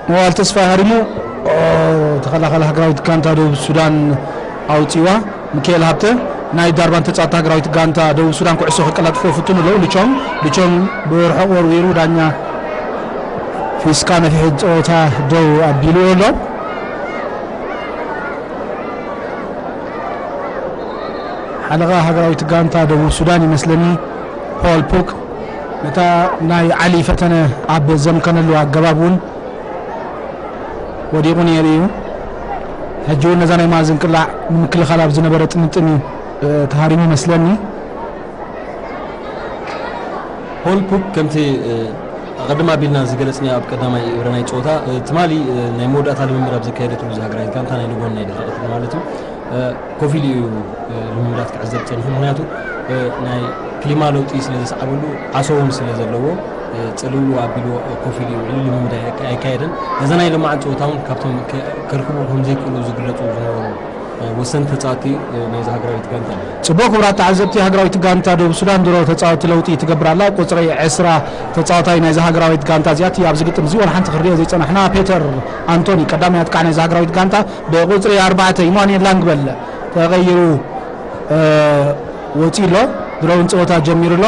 መዋል ተስፋይ ሃሪሙ። ኦ፣ ተኸላኻሊ ሃገራዊት ጋንታ ደቡብ ሱዳን ኣውፂዋ። ሚካኤል ሃብተ ናይ ዳርባን ተፃወቲ ሃገራዊት ጋንታ ደቡብ ሱዳን ኩዕሶ ከቀላጥፎ ይፍትኑ ኣለዉ። ልቾም፣ ልቾም ብርሑቕ ወርዊሩ ዳኛ ፊስካ ነፊሑ ጸወታ ደው ኣቢልዎ ኣሎ። ሓለቓ ሃገራዊት ጋንታ ደቡብ ሱዳን ይመስለኒ ፖል ፖክ ነታ ናይ ዓሊ ፈተነ ኣብ ዘምከነሉ ኣገባብ እውን ወዲቑ ነይሩ እዩ። ሕጂ እውን ነዛ ናይ ማእዝን ቅላዕ ንምክልኻል ኣብ ዝነበረ ጥምጥም እዩ፣ እ፣ ተሃሪሙ ይመስለኒ። ፖል ፑክ ከምቲ፣ እ፣ ኣቐድም ኣቢልና ዝገለጽናዮ ኣብ ቀዳማይ እብረ ናይ ጸወታ፣ እ፣ ትማሊ፣ እ፣ ናይ መወዳእታ ልምምድ ኣብ ዘካየደትሉ እዛ ሃገራዊት ጋንታ ናይ ንጎን ናይ ድሕሪ ቀትሪ ማለት እዩ፣ እ፣ ኮፍ ኢሉ እዩ፣ እ፣ ልምምዳት ክዕዘብ ጸኒሑ። ምኽንያቱ፣ እ፣ ናይ ክሊማ ለውጢ ስለ ዘስዓበሉ ዓሶ እውን ስለ ዘለዎ፣ እ፣ ጽልውልው ኣቢሉ ኮፍ ኢሉ እዩ ውዒሉ፣ ልምምድ ኣይ-፣ ኣይካየደን። ነዛ ናይ ሎማዓንቲ ጸወታ እውን ካብቶም ከ-፣ ከርክቡ ከም ዘይክእሉ ዝግለጹ ዝነበሩ ወሰንቲ ተጻወትቲ ናይዛ ሃገራዊት ጋንታ። ጽቡቕ። ክቡራት ተዓዘብቲ፣ ሃገራዊት ጋንታ ደቡብ ሱዳን ድሮ ተጻወትቲ ለውጢ ትገብር ኣላ። ቁጽሪ ዕስራ ተጻዋታይ ናይዛ ሃገራዊት ጋንታ እዚኣ እቲ ኣብዚ ግጥም እዚ ወላ ሓንቲ ክርድኦ ዘይጸናሕና ፔተር ኣንቶኒ ቀዳማይ ኣጥቃዕ ናይዛ ሃገራዊት ጋንታ ብቁጽሪ ኣርባዕተ ኢማኑኤል ላንግበል ተቐይሩ፣ እ፣ ወጺኡ ኣሎ። ድሮ እውን ጸወታ ጀሚሩ ኣሎ።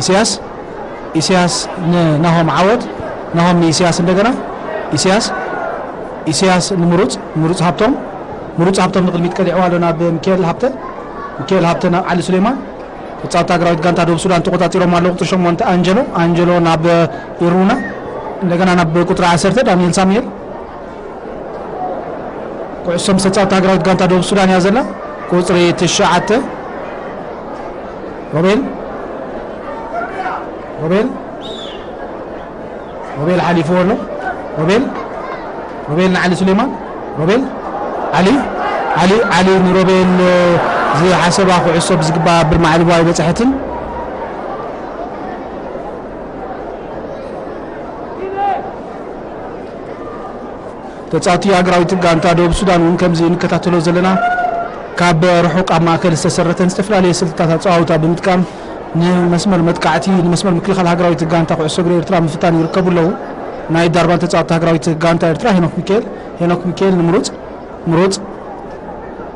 ኢሳያስ ኢሳያስ ንናሆም ዓወት፣ ናሆም ንኢሳያስ እንደገና፣ ኢሳያስ፣ ኢሳያስ ንምሩጽ፣ ምሩጽ ሃብቶም፣ ምሩጽ ሃብቶም ንቕድሚት ቀሊዕዋ ኣሎ ናብ ሚካኤል ሃብተ፣ ሚካኤል ሃብተ ናብ ዓሊ ሱሌማን፣ ተጻወቲ ሃገራዊት ጋንታ ደቡብ ሱዳን ተቖጻጺሮም ኣለዉ። ቁጽሪ ሸሞንተ ኣንጀሎ፣ ኣንጀሎ ናብ ኢሩና፣ እንደገና ናብ ቁጽሪ ዓሰርተ ዳንኤል ሳሙኤል፣ ኩዕሶ ምስ ተጻወቲ ሃገራዊት ጋንታ ደቡብ ሱዳን እያ ዘላ። ቁጽሪ ትሽዓተ ሮቤል፣ ሮቤል፣ ሮቤል ሓሊፍዎ ኣሎ። ሮቤል፣ ሮቤል ንዓሊ ሱሌማን፣ ሮቤል፣ ዓሊ፣ ዓሊ፣ ዓሊ ንሮቤል፣ ዝሓሰባ ኩዕሶ ብዝግባእ ብማዕልቦ ኣይበጽሐትን። ተጻወቲ ሃገራዊት ጋንታ ደቡብ ሱዳን እውን ከምዚ እንከታተሎ ዘለና፣ ካብ ርሑቕ ኣብ ማእከል ዝተሰረተን ዝተፈላለየ ስልትታት ኣጸዋውታ ብምጥቃም ንመስመር መጥቃዕቲ፣ ንመስመር ምክልኻል ሃገራዊት ጋንታ ኩዕሶ እግሪ ኤርትራ ምፍታን ይርከቡ ኣለዉ። ናይ ዳርባን ተጻወቲ ሃገራዊት ጋንታ ኤርትራ ሄኖክ ሚካኤል፣ ሄኖክ ሚካኤል ንምሩጽ፣ ምሩጽ፣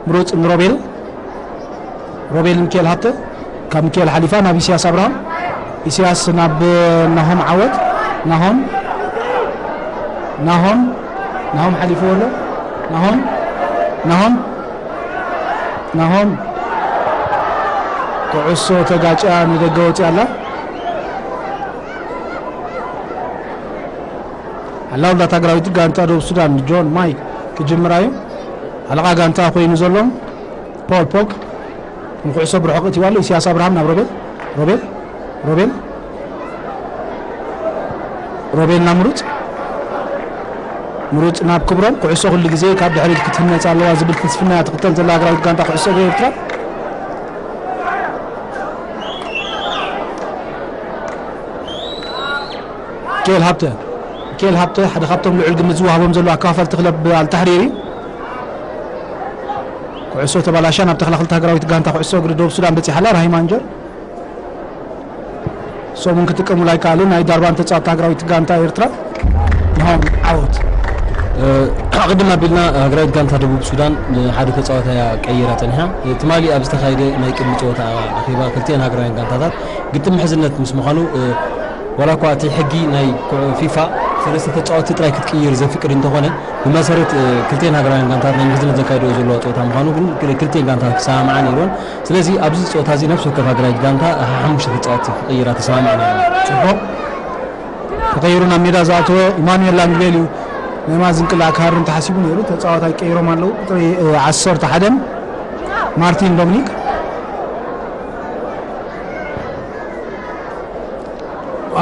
ምሩጽ ንሮቤል፣ ሮቤል ሚካኤል ሃብተ፣ ካብ ሚካኤል ሓሊፋ ናብ ኢሳያስ ኣብርሃም፣ ኢሳያስ ናብ ናሆም ዓወት፣ ናሆም፣ ናሆም፣ ናሆም ሓሊፍዎ ኣሎ። ናሆም፣ ናሆም፣ ናሆም፣ ኩዕሶ ተጋጭያ ንደገ ወፂኣ ኣላ። ሓላው ዳታ ሃገራዊት ጋንታ ደቡብ ሱዳን ጆን ማይክ ክጅምራ እዩ። ሓለቓ ጋንታ ኮይኑ ዘሎ ፖል ፖክ ንኩዕሶ ብርሑቕ እትይዋ ኣሎ። ኢሳያስ ኣብርሃም ናብ ሮቤል፣ ሮቤል፣ ሮቤል፣ ሮቤል ናብ ምሩጽ፣ ምሩጽ ናብ ክብሮም። ኩዕሶ ኩሉ ግዜ ካብ ድሕሪት ክትህነጽ ኣለዋ ዝብል ፍልስፍና እያ ትኽተል ዘላ ሃገራዊት ጋንታ ኩዕሶ እግሪ ኤርትራ። ሚካኤል ሃብተ፣ ሚካኤል ሃብተ ሓደ ካብቶም ልዑል ግምት ዝወሃቦም ዘለዉ ኣከፋፈልቲ ክለብ ኣልታሕሪር እዩ። ኩዕሶ ተባላሻ ናብ ተኸላኸልቲ ሃገራዊት ጋንታ ኩዕሶ እግሪ ደቡብ ሱዳን በጺሓ ኣላ። ራሂም ኣንጀር እሶም እውን ክጥቀሙላ ኣይከኣሉን። ናይ ዳርባን ተጻወቲ ሃገራዊት ጋንታ ኤርትራ ንሆም ዓወት። እ፣ ኣቕድም ኣቢልና ሃገራዊት ጋንታ ደቡብ ሱዳን ንሓደ ተጻዋታይ እያ ቀይራ ጸኒሓ። እ፣ ትማሊ ኣብ ዝተኻየደ ናይ ቅድሚ ጸወታ ኣኼባ ክልቲኤን ሃገራውያን ጋንታታት ግጥም ምሕዝነት ምስ ምዃኑ፣ እ፣ ዋላ እኳ እቲ ሕጊ ናይ ኩ-፣ ፊፋ ሰለስተ ተጻወትቲ ጥራይ ክትቅይር ዘፍቅድ እንተኾነ፣ ብመሰረት፣ እ፣ ክልቲኤን ሃገራውያን ጋንታታት ናይ ምሕዝነት ዘካይድኦ ዘለዋ ጸወታ ምዃኑ ግን ክል-፣ ክልቲኤን ጋንታታት ክሰማምዓ ነይርወን። ስለዚ ኣብዚ ጸወታ እዚ ነፍሲ ወከፍ ሃገራዊት ጋንታ ሓሙሽተ ተጻወትቲ ክቕይራ ተሰማሚዐን እየን። ጽቡቕ። ተቐይሩ ናብ ሜዳ ዝኣተወ ኢማኑኤል ላንግቤል እዩ። ናይ ማዝን ቅላዕ ክሃርም ተሓሲቡ ነይሩ። ተጻዋታይ ቀይሮም ኣለዉ። ቁጽሪ፣ እ፣ ዓሰርተ ሓደን ማርቲን ዶሚኒክ።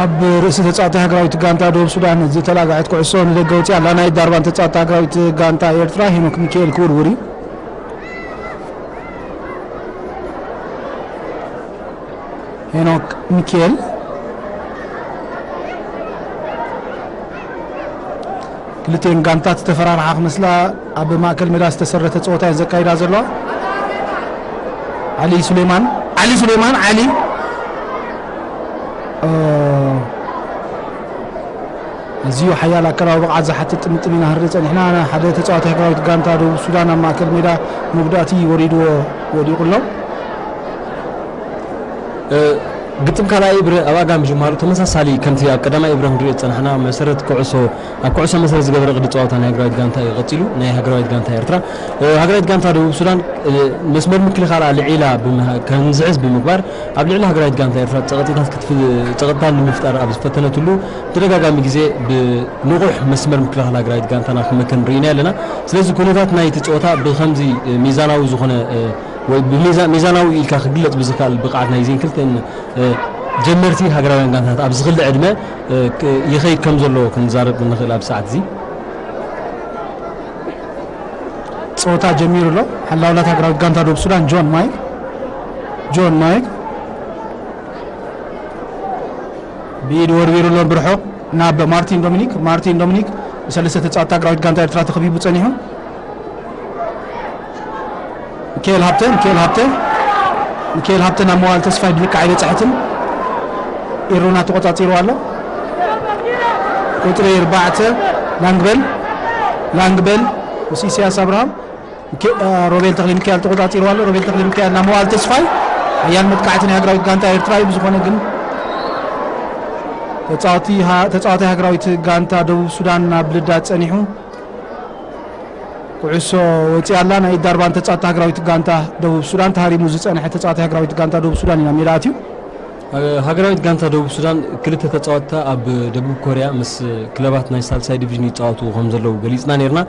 ኣብ ርእሲ ተጻዋታይ ሃገራዊት ጋንታ ደቡብ ሱዳን ዝተላግዐት ኩዕሶ ንደገ ወጺኣ ኣላ። ናይ ዳርባን ተጻዋታይ ሃገራዊት ጋንታ ኤርትራ ሄኖክ ሚካኤል ክውርውር እዩ። ሄኖክ ሚካኤል። ክልቲኤን ጋንታት ዝተፈራርሓ ክመስላ ኣብ ማእከል ሜዳ ዝተሰረተ ጸወታ እየን ዘካይዳ ዘለዋ። ዓሊ ሱሌማን፣ ዓሊ ሱሌማን፣ ዓሊ፣ እ፣ ኣዝዩ ሓያል ኣካላዊ ብቕዓት ዝሓትት ጥምጥም ኢና ክንርኢ ጸኒሕና። ሓደ ተጻዋታይ ሃገራዊት ጋንታ ደቡብ ሱዳን ኣብ ማእከል ሜዳ መጉዳእቲ ወሪድዎ ወዲቑ ኣሎ። እ፣ ግጥም ካልኣይ እብረ ኣብ ኣጋ ምጅማሩ ተመሳሳሊ ከምቲ ኣብ ቀዳማይ እብረ ክንሪኦ ዝጸናሕና መሰረት ኩዕሶ፣ ኣብ ኩዕሶ መሰረት ዝገበረ ቅዲ ጸዋታ ናይ ሃገራዊት ጋንታ እዩ ቀጺሉ። ናይ ሃገራዊት ጋንታ ኤርትራ፣ እ፣ ሃገራዊት ጋንታ ደቡብ ሱዳን፣ እ፣ መስመር ምክልኻላ ልዒላ ብምሃ-፣ ከምዝሕዝ ብምግባር ኣብ ልዕሊ ሃገራዊት ጋንታ ኤርትራ ጸቕጢታት ክትፍ-፣ ጸቕጥታት ንምፍጣር ኣብ ዝፈተነትሉ ተደጋጋሚ ግዜ ብንቑሕ መስመር ምክልኻል ሃገራዊት ጋንታና ክመከን ርኢና ኣለና። ስለዚ ኩነታት ናይቲ ጸወታ ብኸምዚ፣ እ፣ ሚዛናዊ ዝኾነ፣ እ፣ ወይ ብሚዛ-፣ ሚዛናዊ ኢልካ ክግለጽ ብዝከኣል ብቕዓት ናይዘን ክልተን፣ እ፣ ጀመርቲ ሃገራውያን ጋንታታት ኣብዚ ክሊ ዕድመ፣ እ፣ ክ-፣ ይኸይድ ከም ዘሎ ክንዛረብ ንኽእል ኣብዚ ሰዓት እዚ። ጸወታ ጀሚሩ ኣሎ። ሓላውላት ሃገራዊት ጋንታ ደቡብ ሱዳን ጆን ማይክ፣ ጆን ማይክ ብኢድ ወርዊሩ ኣሎ ብርሑቕ ናብ ማርቲን ዶሚኒክ። ማርቲን ዶሚኒክ ብሰለስተ ተጻወትቲ ሃገራዊት ጋንታ ኤርትራ ተኸቢቡ ጸኒሑ። ሚካኤል ሃብተ፣ ሚካኤል ሃብተ፣ ሚካኤል ሃብተ ናብ መዋል ተስፋይ ብልክዕ ኣይበጽሐትን። ኢሩና ተቖጻጺርዋ ኣሎ። ቁጽሪ ኣርባዕተ ላንግበል፣ ላንግበል ምስ ኢሳያስ ኣብርሃም። ሚኬ-፣ እ፣ ሮቤል ተኽለ ሚካኤል ተቖጻጺርዋ ኣሎ። ሮቤል ተኽለ ሚካኤል ናብ መዋል ተስፋይ። ሓያል መጥቃዕቲ ናይ ሃገራዊት ጋንታ ኤርትራ እዩ። ብዝኾነ ግን ተጻዋቲ ሃ-፣ ተጻዋታይ ሃገራዊት ጋንታ ደቡብ ሱዳን ናብ ልዳት ጸኒሑ። ኩዕሶ ወጺኣ ኣላ። ናይ ኢድ ዳርባን ተጻዋቲ ሃገራዊት ጋንታ ደቡብ ሱዳን፣ ተሃሪሙ ዝጸንሐ ተጻዋቲ ሃገራዊት ጋንታ ደቡብ ሱዳን እዩ ናብ ሜዳ ኣትዩ። ሃገራዊት ጋንታ ደቡብ ሱዳን ክልተ ተጻወትታ ኣብ ደቡብ ኮርያ ምስ ክለባት ናይ ሳልሳይ ዲቪዥን ይጻወቱ ከም ዘለዉ ገሊጽና ነርና።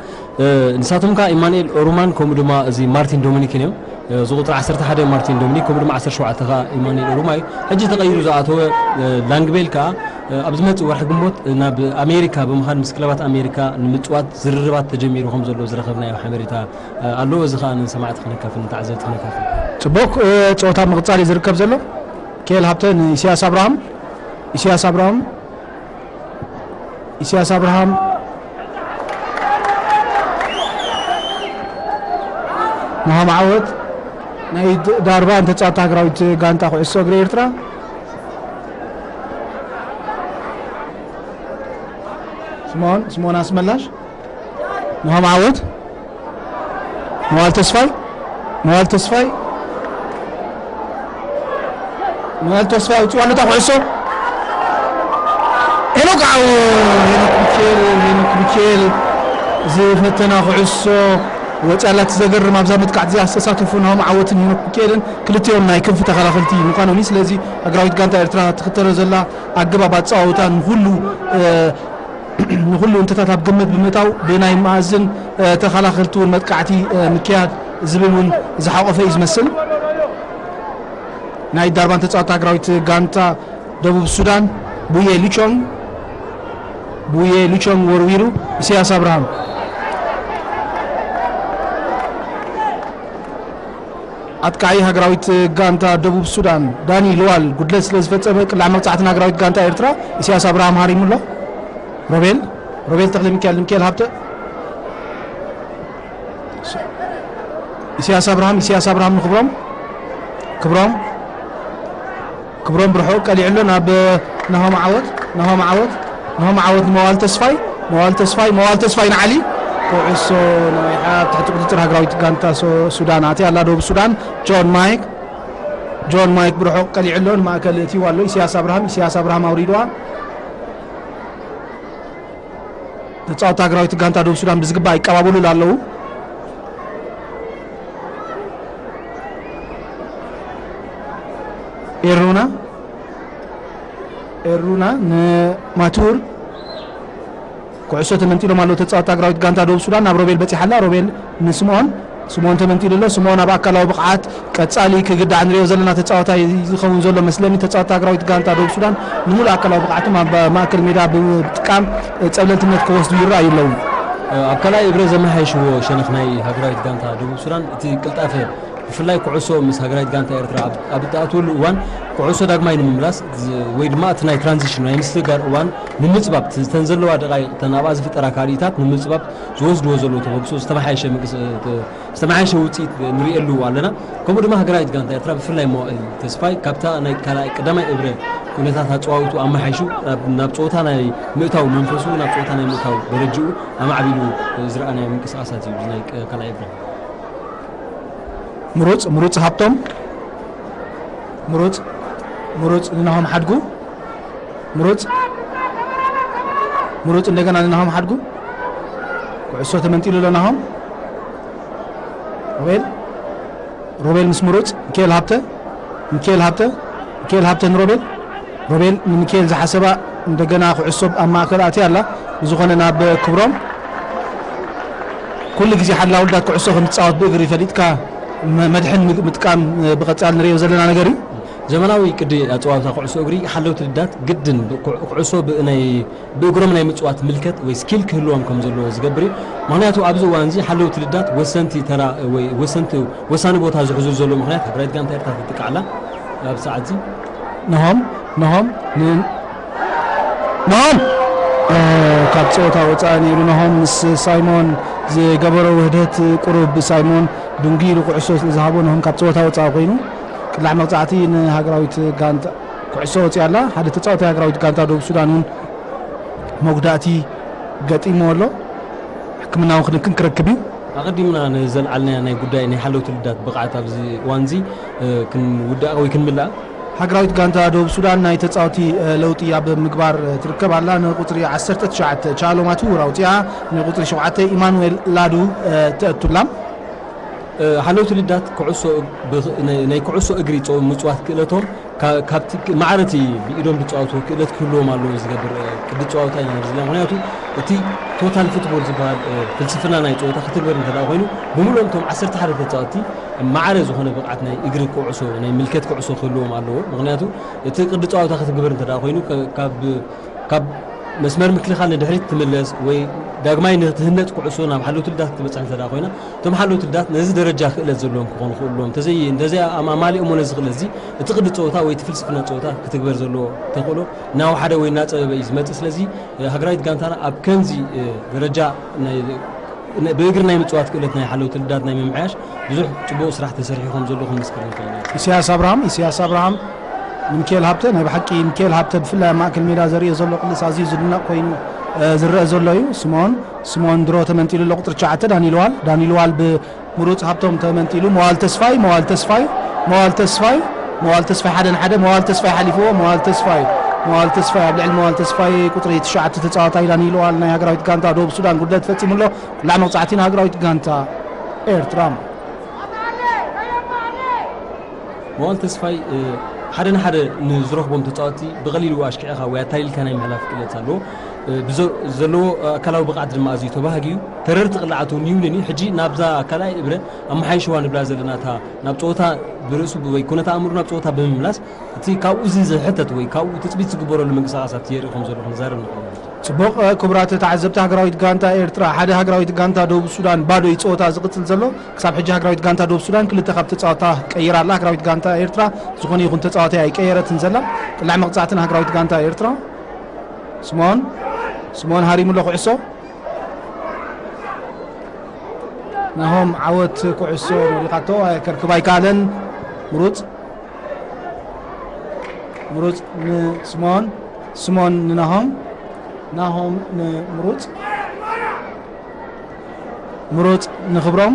እ፣ ንሳቶም ከኣ ኢማኑኤል ኦሩማን ከምኡ ድማ እዚ ማርቲን ዶሚኒክን እዮም። እ፣ እዚ ቁጽሪ ዓሰርተ ሓደ ማርቲን ዶሚኒክ ከምኡ ድማ ዓሰርተ ሸውዓተ ከኣ ኢማኑኤል ኦሩማ እዩ። ሕጂ ተቐይሩ ዝኣተወ፣ እ፣ ላንግቤል ከኣ፣ እ፣ ኣብ ዝመጽእ ወርሒ ግንቦት ናብ ኣሜሪካ ብምኻድ ምስ ክለባት ኣሜሪካ ንምጽዋት ዝርርባት ተጀሚሩ ከም ዘሎ ዝረኸብናዮ ሓበሬታ፣ እ፣ ኣሎ። እዚ ከኣ ንሰማዕቲ ክነካፍል፣ ንተዓዘብቲ ክነካፍል። ጽቡቕ፣ እ፣ ጸወታ ምቕጻል እዩ ዝርከብ ዘሎ። ኬል ሃብተ ንኢሳያስ ኣብርሃም፣ ኢሳያስ ኣብርሃም፣ ኢሳያስ ኣብርሃም፣ ናሆም ዓወት፣ ናይ ድ-፣ ዳርባ እንተጻወታ ሃገራዊት ጋንታ ኩዕሶ እግሪ ኤርትራ። ስምኦን፣ ስምኦን ኣስመላሽ፣ ናሆም ዓወት፣ መዋል ተስፋይ፣ መዋል ተስፋይ፣ መዋል ተስፋይ ኣውጽዋ ነታ ኩዕሶ። ሄኖክ ዓወት፣ ሄኖክ ሚካኤል፣ ሄኖክ ሚካኤል ዝፈተና ኩዕሶ ወጽያ ኣላ። እቲ ዘገርም ኣብዛ መጥቃዕቲ እዚኣ ዝተሳተፉ ናሆም ዓወትን ሄኖክ ሚካኤልን ክልቲኦም ናይ ክንፊ ተኸላኸልቲ ምዃኖም እዩ። ስለዚ ሃገራዊት ጋንታ ኤርትራ ትኽተሎ ዘላ ኣገባብ ኣጸዋውታ ንኹሉ፣ እ፣ ንኹሉ እንተታት ኣብ ግምት ብምእታው ብናይ መኣዝን፣ እ፣ ተኸላኸልቲ እውን መጥቃዕቲ፣ እ፣ ምክያድ ዝብል እውን ዝሓቖፈ እዩ ዝመስል። ናይ ዳርባን ተጻወቲ ሃገራዊት ጋንታ ደቡብ ሱዳን ቡዬ ሉቾንግ፣ ቡዬ ሉቾንግ ወርዊሩ ኢሳያስ ኣብርሃም። ኣጥቃዒ ሃገራዊት ጋንታ ደቡብ ሱዳን ዳኒ ልዋል ጉድለት ስለ ዝፈጸመ ቅላዕ መቕጻዕቲ ንሃገራዊት ጋንታ ኤርትራ ኢሳያስ ኣብርሃም ሃሪሙ ኣሎ። ሮቤል፣ ሮቤል ተኽለ ሚካኤል፣ ሚካኤል ሃብተ፣ ኢሳያስ ኣብርሃም፣ ኢሳያስ ኣብርሃም ንክብሮም፣ ክብሮም፣ ክብሮም ብርሑቕ ቀሊዑ ኣሎ ናብ ናሆም ዓወት፣ ናሆም ዓወት፣ ናሆም ዓወት ንመዋል ተስፋይ፣ መዋል ተስፋይ፣ መዋል ተስፋይ ንዓሊ። ኩዕሶ ነዊሓ ኣብ ትሕቲ ቁጽጽር ሃገራዊት ጋንታ ሱ-፣ ሱዳን ኣትያ ኣላ። ደቡብ ሱዳን፣ ጆን ማይክ፣ ጆን ማይክ ብርሑቕ ቀሊዑ ኣሎ፣ ንማእከል እትይዋ ኣሎ። ኢሳያስ ኣብርሃም፣ ኢሳያስ ኣብርሃም ኣውሪድዋ። ተጻወቲ ሃገራዊት ጋንታ ደቡብ ሱዳን ብዝግባእ ይቀባበሉላ ኣለዉ። ኤሩና፣ ኤሩና ንማቱር ኩዕሶ ተመንጢሎም ኣለዉ ተጻወቲ ሃገራዊት ጋንታ ደቡብ ሱዳን። ናብ ሮቤል በጺሓ ኣላ። ሮቤል ንስምኦን፣ ስምኦን ተመንጢሉ ኣሎ። ስምኦን ኣብ ኣካላዊ ብቕዓት ቀጻሊ ክግዳዕ ንሪኦ ዘለና ተጻዋታይ ዝኸውን ዘሎ መስለኒ። ተጻዋቲ ሃገራዊት ጋንታ ደቡብ ሱዳን ንምሉእ ኣካላዊ ብቕዓቶም ኣብ ማእከል ሜዳ ብምጥቃም ጸብለልትነት ክወስዱ ይረኣዩ ኣለዉ። ኣብ ካልኣይ እብረ ዘመሓየሽዎ ሸነኽ ናይ ሃገራዊት ጋንታ ደቡብ ሱዳን እቲ ቅልጣፈ፣ ብፍላይ ኩዕሶ ምስ ሃገራዊት ጋንታ ኤርትራ ኣብ፣ ኣብ እትኣትወሉ እዋን ኩዕሶ ዳግማይ ንምምላስ ዝ-፣ ወይ ድማ እቲ ናይ ትራንዚሽን ናይ ምስግጋር እዋን ንምጽባብ፣ እተን ዘለዋ ደቓይቕ፣ እተን ኣብኣ ዝፍጠራ ካልኢታት ንምጽባብ ዝወስድዎ ዘለዉ ተበግሶ ዝተመሓየሸ ምንቅስ-፣ ዝተመሓየሸ ውጽኢት ንርእየሉ ኣለና። ከምኡ ድማ ሃገራዊት ጋንታ ኤርትራ ብፍላይ መዋእል ተስፋይ ካብታ ናይ ካልኣይ ቀዳማይ እብረ ኩነታት ኣጸዋውቱ ኣመሓይሹ ናብ፣ ናብ ጸወታ ናይ ምእታው መንፈሱ፣ ናብ ጸወታ ናይ ምእታው ደረጅኡ ኣማዕቢሉ ዝረኣናዮ ምንቅስቓሳት እዩ። እዚ ናይ ቅ-፣ ካልኣይ እብረ። ምሩጽ፣ ምሩጽ ሃብቶም፣ ምሩጽ፣ ምሩጽ ንናሆም ሓድጉ፣ ምሩጽ፣ ምሩጽ እንደገና ንናሆም ሓድጉ። ኩዕሶ ተመንጢሉ ኣሎ ናሆም። ሮቤል፣ ሮቤል ምስ ምሩጽ፣ ሚካኤል ሃብተ፣ ሚካኤል ሃብተ፣ ሚካኤል ሃብተ ንሮቤል፣ ሮቤል ንሚካኤል ዝሓሰባ እንደገና ኩዕሶ ኣብ ማእከል ኣትያ ኣላ። ብዝኾነ ናብ ክብሮም፣ ኩሉ ግዜ ሓላው ልዳት ኩዕሶ ከም ዝጻወት ብእግሪ ፈሊጥካ መ-፣ መድሕን ምግ-፣ ምጥቃም ብቐጻሊ ንርእዮ ዘለና ነገር እዩ። ዘመናዊ ቅዲ ኣጸዋውታ ኩዕሶ እግሪ ሓለውቲ ልዳት ግድን ብ-፣ ኩ-፣ ኩዕሶ ብ-፣ ናይ ብእግሮም ናይ ምጽዋት ምልከት ወይ ስኪል ክህልዎም ከም ዘለዎ ዝገብር እዩ። ምኽንያቱ ኣብዚ እዋን እዚ ሓለውቲ ልዳት ወሰንቲ ተራ ወይ ወሰንቲ፣ ወሳኒ ቦታ ዝሕዙ ዘሎ ምኽንያት ሃገራዊት ጋንታ ኤርትራ ትጥቃዕ ኣላ። ኣብ ሰዓት እዚ ነሆም፣ ነሆም፣ ን-፣ ነሆም፣ እ፣ ካብ ጸወታ ወጻኢ ነይሩ። ነሆም ምስ ሳይሞን ዝገበሮ ውህደት ቁሩብ ሳይሞን ድንጉ ኢሉ ኩዕሶ ስለ ዝሃቦ ነሆም ካብ ጸወታ ወጻኢ ኮይኑ። ቅላዕ መቕጻዕቲ ንሃገራዊት ጋንታ ኩዕሶ ወጺኣ ኣላ። ሓደ ተጻዋታይ ሃገራዊት ጋንታ ደቡብ ሱዳን እውን መጉዳእቲ ገጢምዎ ኣሎ። ሕክምናዊ ክንክን ክረክብ እዩ። ኣቐዲምና ንዘልዓልናያ ናይ ጉዳይ ናይ ሓለውቲ ልዳት ብቕዓት ኣብዚ እዋን እዚ፣ እ፣ ክንውድኣ ወይ ክንምልኣ። ሃገራዊት ጋንታ ደቡብ ሱዳን ናይ ተጻወቲ፣ እ፣ ለውጢ ኣብ ምግባር፣ እ፣ ትርከብ ኣላ። ንቁጽሪ ዓሰርተ ትሽዓተ ቻሎ ማቱራ ኣውጺኣ፣ ንቁጽሪ ሸውዓተ ኢማኑኤል ላዱ፣ እ፣ ተእቱላ። እ፣ ሓለውቲ ልዳት ኩዕሶ ብ-፣ ናይ፣ ናይ ኩዕሶ እግሪ ጸው-፣ ምጽዋት ክእለቶም ካ-፣ ካብቲ ክ-፣ ማዕረ እቲ ብኢዶም ዝጻወትዎ ክእለት ክህልዎም ኣለዎ ዝገብር፣ እ፣ ቅዲ ጸዋታ ኢና ንርኢ ዘለና። ምኽንያቱ እቲ ቶታል ፉትቦል ዝበሃል፣ እ፣ ፍልስፍና ናይ ጸወታ ክትግበር እንተ ደኣ ኮይኑ፣ ብምሉኦም እቶም ዓሰርተ ሓደ ተጻወትቲ ማዕረ ዝኾነ ብቕዓት ናይ እግሪ ኩዕሶ፣ ናይ ምልከት ኩዕሶ ክህልዎም ኣለዎ። ምኽንያቱ እቲ ቅዲ ጸዋታ ክትግበር እንተ ደኣ ኮይኑ፣ ከ-፣ ካብ፣ ካብ መስመር ምክልኻል ንድሕሪት ትምለስ ወይ ዳግማይ ንክትህነጽ ኩዕሶ ናብ ሓለውቲ ልዳት ክትበጽሕ እንተ ደኣ ኮይና፣ እቶም ሓለውቲ ልዳት ነዚ ደረጃ ክእለት ዘለዎም ክኾኑ ክእሉ ኣለዎም። እንተዘይ-፣ እንተዘይ ኣም-፣ ኣማሊኦሞ ነዚ ክእለት እዚ፣ እቲ ቅዲ ጸወታ ወይ እቲ ፍልስፍና ጸወታ ክትግበር ዘለዎ ተኽእሎ እናወሓደ ወይ እናጸበበ እዩ ዝመጽእ። ስለዚ፣ እ፣ ሃገራዊት ጋንታና ኣብ ከምዚ፣ እ፣ ደረጃ ናይ፣ ን-፣ ብእግሪ ናይ ምጽዋት ክእለት ናይ ሓለውቲ ልዳት ናይ ምምሕያሽ ብዙሕ ጽቡቕ ስራሕ ተሰሪሑ ከም ዘሎ ክንምስክር ንኽእል ኢና። ኢሳያስ ኣብርሃም፣ ኢሳያስ ኣብርሃም ንሚካኤል ሃብተ፣ ናይ ብሓቂ ሚካኤል ሃብተ ብፍላይ ኣብ ማእከል ሜዳ ዘርእዮ ዘሎ ቅልስ ኣዝዩ ዝድነቕ ኮይኑ፣ እ፣ ዝረአ ዘሎ እዩ። ስምኦን፣ ስምኦን ድሮ ተመንጢሉ ኣሎ፣ ቁጽሪ ትሽዓተ ዳኒል ዋል፣ ዳኒል ዋል ብምሩጽ ሃብቶም ተመንጢሉ፣ መዋል ተስፋይ፣ መዋል ተስፋይ፣ መዋል ተስፋይ፣ መዋል ተስፋይ ሓደ ንሓደ፣ መዋል ተስፋይ ሓሊፍዎ፣ መዋል ተስፋይ፣ መዋል ተስፋይ ኣብ ልዕሊ መዋል ተስፋይ ቁጽሪ ትሽዓተ ተጻዋታይ ዳኒል ዋል ናይ ሃገራዊት ጋንታ ደቡብ ሱዳን ጉድለት ፈጺሙ ኣሎ። ቁላዕ መቕጻዕቲ ንሃገራዊት ጋንታ ኤርትራ። መዋል ተስፋይ፣ እ፣ ሓደ ንሓደ ንዝረኽቦም ተጻወትቲ ብቐሊሉ ኣሽኪዕኻ ወይ ኣታሊልካ ናይ ምሕላፍ ክእለት ኣለዎ። እ፣ ብዘ-፣ ዘለዎ ኣካላዊ ብቕዓት ድማ ኣዝዩ ተባሃጊ እዩ። ተረርቲ ቅላዓቱ ንዩኒኒ ሕጂ ናብዛ ካልኣይ እብረ ኣመሓይሽዋ ንብላ ዘለና እታ ናብ ጸወታ ብርእሱ ብ-፣ ወይ ኩነተ ኣእምሮ ናብ ጸወታ ብምምላስ እቲ ካብኡ እዚ ዝሕተት ወይ ካብኡ ትጽቢት ዝግበረሉ ምንቅስቓሳት የርኢ ከም ዘሎ ክንዛረብ ንኽእል ኢና። ጽቡቕ፣ ክቡራት ተዓዘብቲ፣ ሃገራዊት ጋንታ ኤርትራ ሓደ፣ ሃገራዊት ጋንታ ደቡብ ሱዳን ባዶ እዩ ጸወታ ዝቕጽል ዘሎ። ክሳብ ሕጂ ሃገራዊት ጋንታ ደቡብ ሱዳን ክልተ ካብ ተጻወታ ቀይራ ኣላ። ሃገራዊት ጋንታ ኤርትራ ዝኾነ ይኹን ተጻዋታይ ኣይቀየረትን ዘላ። ቅላዕ መቕጻዕትን ሃገራዊት ጋንታ ኤርትራ። ስምኦን፣ ስምኦን ሃሪሙ ኣሎ ኩዕሶ። ናሆም ዓወት ኩዕሶ መሊኻቶ፣ ከርክብ ኣይከኣለን። ምሩጽ፣ ምሩጽ ንስምኦን፣ ስምኦን ንናሆም፣ ናሆም ንምሩጽ፣ ምሩጽ ንክብሮም፣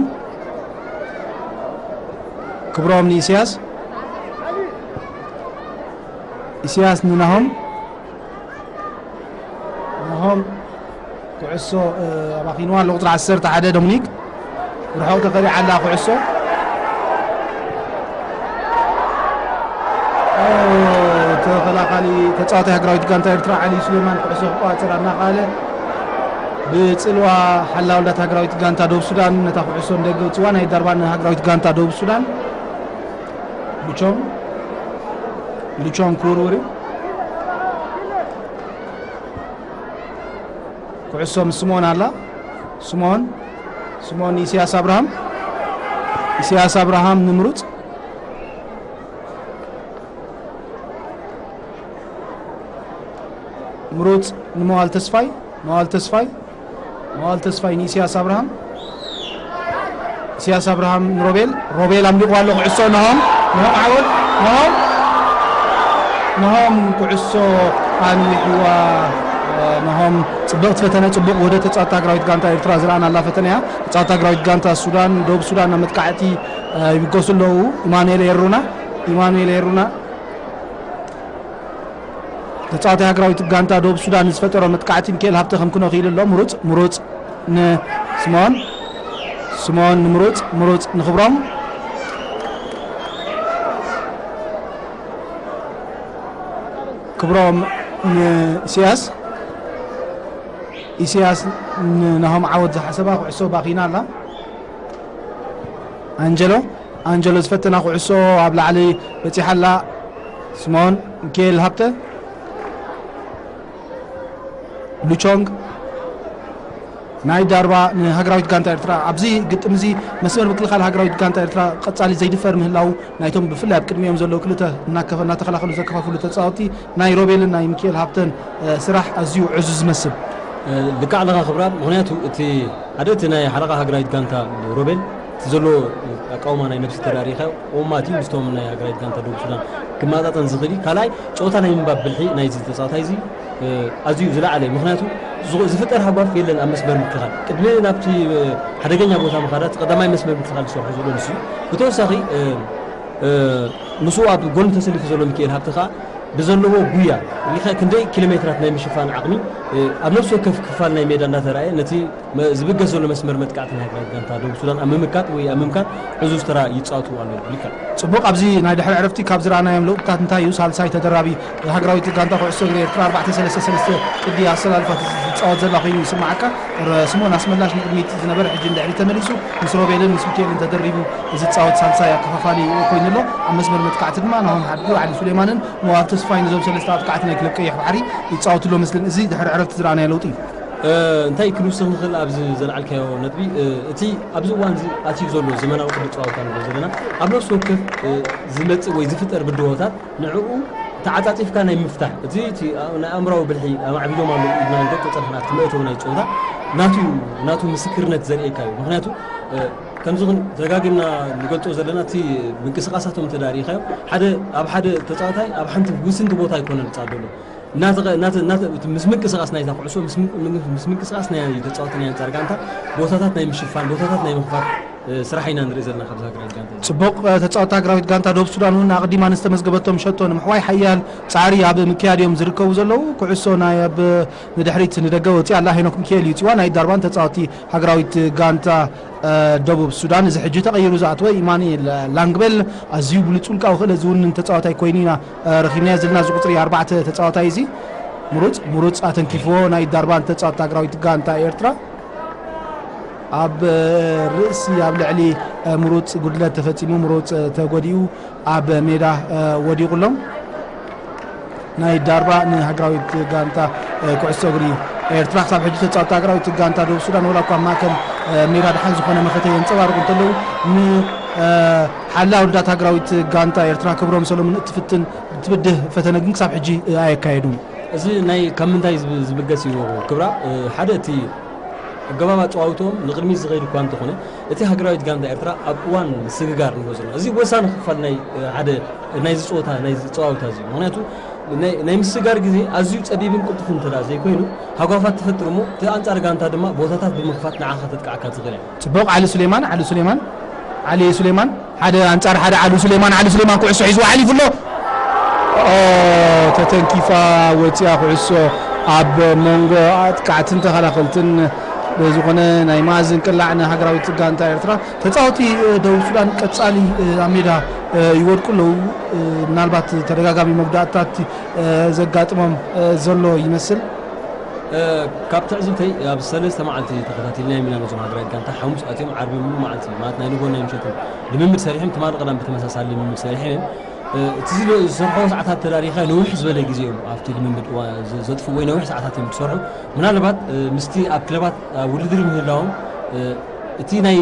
ክብሮም ንኢስያስ፣ ኢስያስ ንናሆም፣ ናሆም ኩዕሶ፣ እ፣ ኣባኺንዋ ኣሎ ቁጽሪ ዓሰርተ ሓደ ዶሚኒክ። ርሑቕ ተኸሊዓ ኣላ ኩዕሶ። ኦ፣ ተኸላኻሊ ተጻዋታይ ሃገራዊት ጋንታ ኤርትራ ዓሊ ሱሌማን ኩዕሶ ክቋጽር እናኸኣለ። ብጽልዋ ሓላው ዳት ሃገራዊት ጋንታ ደቡብ ሱዳን ነታ ኩዕሶ ንደገ ውጽዋ ናይ ዳርባ ንሃገራዊት ጋንታ ደቡብ ሱዳን። ሉቾንግ፣ ሉቾንግ ክውርውር እዩ። ኩዕሶ ምስ ስምኦን ኣላ። ስምኦን፣ ስምኦን ንኢሳያስ ኣብርሃም፣ ኢሳያስ ኣብርሃም ንምሩጽ፣ ምሩጽ ንመዋል ተስፋይ፣ መዋል ተስፋይ፣ መዋል ተስፋይ ንኢሳያስ ኣብርሃም፣ ኢሳያስ ኣብርሃም ንሮቤል፣ ሮቤል ኣምሊቑ ኣሎ ኩዕሶ። ነሆም፣ ነሆም ዓወት፣ ነሆም፣ ነሆም ኩዕሶ ኣንዊሕዋ። ነሆም ጽብቕቲ ፈተነ፣ ጽቡቕ ውህደት ተጻወትቲ ሃገራዊት ጋንታ ኤርትራ ዝረኣናላ ፈተነ እያ። ተጻወትቲ ሃገራዊት ጋንታ ሱዳን፣ ደቡብ ሱዳን ናብ መጥቃዕቲ ይብገሱ ኣለዉ። ኢማኑኤል ኤሩና፣ ኢማኑኤል ኤሩና ተጻዋታይ ሃገራዊት ጋንታ ደቡብ ሱዳን ዝፈጠሮ መጥቃዕቲ ሚካኤል ሃብተ ከም ክኖ ክኢሉ ኣሎ። ምሩጽ፣ ምሩጽ ንስምኦን፣ ስምኦን ንምሩጽ፣ ምሩጽ ንክብሮም፣ ክብሮም ንኢሳያስ፣ ኢሳያስ ንናሆም ዓወት ዝሓሰባ ኩዕሶ ባኺና ኣላ። ኣንጀሎ፣ ኣንጀሎ ዝፈተና ኩዕሶ ኣብ ላዕሊ በጺሓ ኣላ። ስምኦን፣ ሚካኤል ሃብተ፣ ሉቾንግ፣ ናይ ዳርባ ንሃገራዊት ጋንታ ኤርትራ። ኣብዚ ግጥም እዚ መስመር ምክልኻል ሃገራዊት ጋንታ ኤርትራ ቀጻሊ ዘይድፈር ምህላው ናይቶም ብፍላይ ኣብ ቅድሚኦም ዘለዉ ክልተ እናከፈ-፣ እናተኸላኸሉ ዘከፋፍሉ ተጻወትቲ ናይ ሮቤልን ናይ ሚካኤል ሃብተን፣ እ፣ ስራሕ ኣዝዩ ዕዙዝ ዝመስል። እ፣ ልክዕ ኣለኻ ክብራ፣ ምኽንያቱ እቲ ሓደ እቲ ናይ ሓለቓ ሃገራዊት ጋንታ ሮቤል እቲ ዘለዎ ኣቃውማ ናይ ነብሲ ተዳሪኻ ኦማት እዩ ምስቶም ናይ ሃገራዊት ጋንታ ደቡብ ሱዳን ክመጣጠን ዝኽእል እዩ። ካልኣይ ጨወታ ናይ ምንባብ ብልሒ ናይዚ ተጻዋታይ እዚ፣ እ፣ ኣዝዩ ዝለዓለ እዩ። ምኽንያቱ ዝኹ-፣ ዝፍጠር ሃጓፍ የለን ኣብ መስመር ምክልኻል። ቅድሚ ናብቲ፣ እ፣ ሓደገኛ ቦታ ምኻድ እቲ ቀዳማይ መስመር ምክልኻል ዝሰርሖ ዘሎ ንሱ እዩ። ብተወሳኺ፣ እ፣ እ፣ ምስኡ ኣብ ጎኒ ተሰሊፉ ዘሎ ሚካኤል ሃብተ ከኣ ብዘለዎ ጉያ፣ ሪኸ ክንደይ ኪሎ ሜትራት ናይ ምሽፋን ዓቕሚ፣ እ፣ ኣብ ነፍሲ ወከፍ ክፋል ናይ ሜዳ እንዳተራእየ ነቲ መ-፣ ዝብገስ ዘሎ መስመር መጥቃዕቲ ናይ ሃገራዊት ጋንታ ደቡብ ሱዳን ኣብ ምምካት ወይ ኣብ ምምካን ዕዙዝ ተራ ይጻወቱ ኣለዉ። ልክዕ። ጽቡቕ፣ ኣብዚ ናይ ድሕሪ ዕረፍቲ ካብ ዝረኣናዮም ለውጥታት እንታይ እዩ? ሳልሳይ ተደራቢ ሃገራዊት ጋንታ ኩዕሶ እግሪ ኤርትራ ኣርባዕተ ሰለስተ ሰለስተ ቅዲ ኣሰላልፋ ትጻወት ዘላ ኮይኑ ይስምዓካ። ረ-፣ ስምኦን ኣስመላሽ ንቅድሚት ዝነበረ ሕጂ ንድሕሪት ተመሊሱ ምስ ሮቤልን ምስ ሚካኤልን ተደሪቡ ዝጻወት ሳልሳይ ኣከፋፋሊ ኮይኑ ኣሎ። ኣብ መስመር መጥቃዕቲ ድማ ናሆም ሓድጉ፣ ዓሊ ሱሌማንን መዋል ተስፋይን እዞም ሰለስተ ኣጥቃዕቲ ናይ ክለብ ቀይሕ ባሕሪ ይጻወቱ ኣለዉ መስልን። እዚ ድሕሪ ዕረፍቲ ዝረኣናዮ ለውጢ እዩ። እ፣ እንታይ ክንውስኽ ንኽእል ኣብዚ ዘልዓልካዮ ነጥቢ፣ እ፣ እቲ ኣብዚ እዋን እዚ ኣትዩ ዘሎ ዘመናዊ ቅዲ ጸዋታ ንሪኦ ዘለና ኣብ ነፍሲ ወከፍ፣ እ፣ ዝመጽእ ወይ ዝፍጠር ብድሆታት ንዕኡ ተዓጻጺፍካ ናይ ምፍታሕ፣ እቲ፣ እቲ ናይ ኣእምራዊ ብልሒ ኣማዕቢሎም ኣለዉ ኢልና ንገልጾ ጸኒሕና፣ እቲ መእተዊ ናይ ጸወታ ናቱ፣ ናቱ ምስክርነት ዘርእየካ እዩ። ምኽንያቱ፣ እ፣ ከምዚ ክን-፣ ተደጋጊምና ንገልጾ ዘለና፣ እቲ ምንቅስቓሳቶም እንተ ደኣ ርኢኻዮ፣ ሓደ፣ ኣብ ሓደ ተጻዋታይ ኣብ ሓንቲ ውስንቲ ቦታ ኣይኮነን ዝጻወት ዘሎ። እናተ-፣ እናተ-፣ እናተ-፣ እቲ ምስ ምንቅስቓስ ናይታ ኩዕሶ፣ ምስ ምን-፣ ምስ ምንቅስቓስ ናይ ተጻወቲ ናይ ኣንጻር ጋንታ፣ ቦታታት ናይ ምሽፋን፣ ቦታታት ናይ ምኽፋት፣ እ፣ ስራሕ ኢና ንርኢ ዘለና ካብዚ ሃገራዊት ጋንታ እዚ። ጽቡቕ፣ እ፣ ተጻወትቲ ሃገራዊት ጋንታ ደቡብ ሱዳን እውን ኣቐዲማ ንዝተመዝገበቶም ሸቶ ንምሕዋይ ሓያል ጻዕሪ ኣብ ምክያድ እዮም ዝርከቡ ዘለዉ። ኩዕሶ ናይ ኣብ ንድሕሪት ንደገ ወጺኣ ኣላ። ሄኖክ ሚካኤል ይውጽዋ። ናይ ዳርባን ተጻወቲ ሃገራዊት ጋንታ፣ እ፣ ደቡብ ሱዳን። እዚ ሕጂ ተቐይሩ ዝኣተወ ኢማኑኤል ላንግቤል ኣዝዩ ብሉጽ ውልቃዊ ክእለት ዝውንን ተጻዋታይ ኮይኑ ኢና፣ እ፣ ረኺብናዮ ዘለና። እዚ ቁጽሪ ኣርባዕተ ተጻዋታይ እዚ ምሩጽ፣ ምሩጽ ኣተንኪፍዎ ናይ ዳርባን ተጻዋቲ ሃገራዊት ጋንታ ኤርትራ። ኣብ፣ እ፣ ርእሲ ኣብ ልዕሊ፣ እ፣ ምሩጽ ጉድለት ተፈጺሙ። ምሩጽ፣ እ፣ ተጎዲኡ ኣብ ሜዳ፣ እ፣ ወዲቑ ኣሎ። ናይ ዳርባ ንሃገራዊት ጋንታ፣ እ፣ ኩዕሶ እግሪ ኤርትራ ክሳብ ሕጂ ተጻወትቲ ሃገራዊት ጋንታ ደቡብ ሱዳን ወላ እኳ ኣብ ማእከል፣ እ፣ ሜዳ ደሓን ዝኾነ መኸተ የንጸባርቑ እንተለዉ፣ ን፣ እ፣ ሓላው ዳት ሃገራዊት ጋንታ ኤርትራ ክብሮም ሰሎሙን እትፍትን እትብድህ ፈተነ ግን ክሳብ ሕጂ፣ እ፣ ኣየካየዱን። እዚ ናይ ካብ ምንታይ ዝብ-፣ ዝብገስ እዩ ክብራ? እ፣ ሓደ እቲ ኣገባብ ኣጸዋውትኦም ንቕድሚት ዝኸይድ እኳ እንተኾነ፣ እቲ ሃገራዊት ጋንታ ኤርትራ ኣብ እዋን ምስግጋር ንብሎ ዘለና፣ እዚ ወሳኒ ክፋል ናይ፣ እ፣ ሓደ ናይዚ ጸወታ፣ ናይዚ ጸዋውታ እዚ እዩ። ምኽንያቱ ናይ፣ ናይ ምስግጋር ግዜ ኣዝዩ ጸቢብን ቅልጡፍን እንተ ደኣ ዘይኮይኑ፣ ሃጓፋት ትፈጥር እሞ፣ እቲ ኣንጻር ጋንታ ድማ ቦታታት ብምኽፋት ንዓኻ ተጥቅዓካ ትኽእል እያ። ጽቡቕ፣ ዓሊ ሱሌማን፣ ዓሊ ሱሌማን፣ ዓሊ ሱሌማን፣ ሓደ ኣንጻር ሓደ ዓሊ ሱሌማን፣ ዓሊ ሱሌማን ኩዕሶ ሒዝዋ ሓሊፉ ኣሎ። ኦ፣ ተተንኪፋ ወጺኣ ኩዕሶ ኣብ መንጎ ኣጥቃዕትን ተኸላኸልትን። ብዝኾነ ናይ መኣዝን ቅላዕ ንሃገራዊት ጋንታ ኤርትራ። ተጻወቲ፣ እ፣ ደቡብ ሱዳን ቀጻሊ፣ እ፣ ኣብ ሜዳ፣ እ፣ ይወድቁ ኣለዉ። እ፣ ምናልባት ተደጋጋሚ መጉዳእትታት፣ እ፣ ዘጋጥሞም፣ እ፣ ዘሎ ይመስል። ካብ ትዕዝብተይ ኣብ ሰለስተ መዓልቲ ተኸታቲልና ኢና ነዞም ሃገራዊት ጋንታ ሓሙስ ኣትዮም ዓርቢ ሙሉ መዓልቲ ማለት ናይ ንጎን ናይ ምሸትን ልምምድ ሰሪሖም፣ ትማሊ ቀዳም ብተመሳሳሊ ልምምድ ሰሪሖም እዮም። እቲ ዝሰርሖ ሰዓታት ተዳሪኻ ነዊሕ ዝበለ ግዜ እዮም ኣብቲ ልምምድ እዋ ዘጥፍኡ ወይ ነዊሕ ሰዓታት እዮም ዝሰርሑ። ምናልባት ምስቲ ኣብ ክለባት ኣብ ውድድር ምህላዎም እቲ ናይ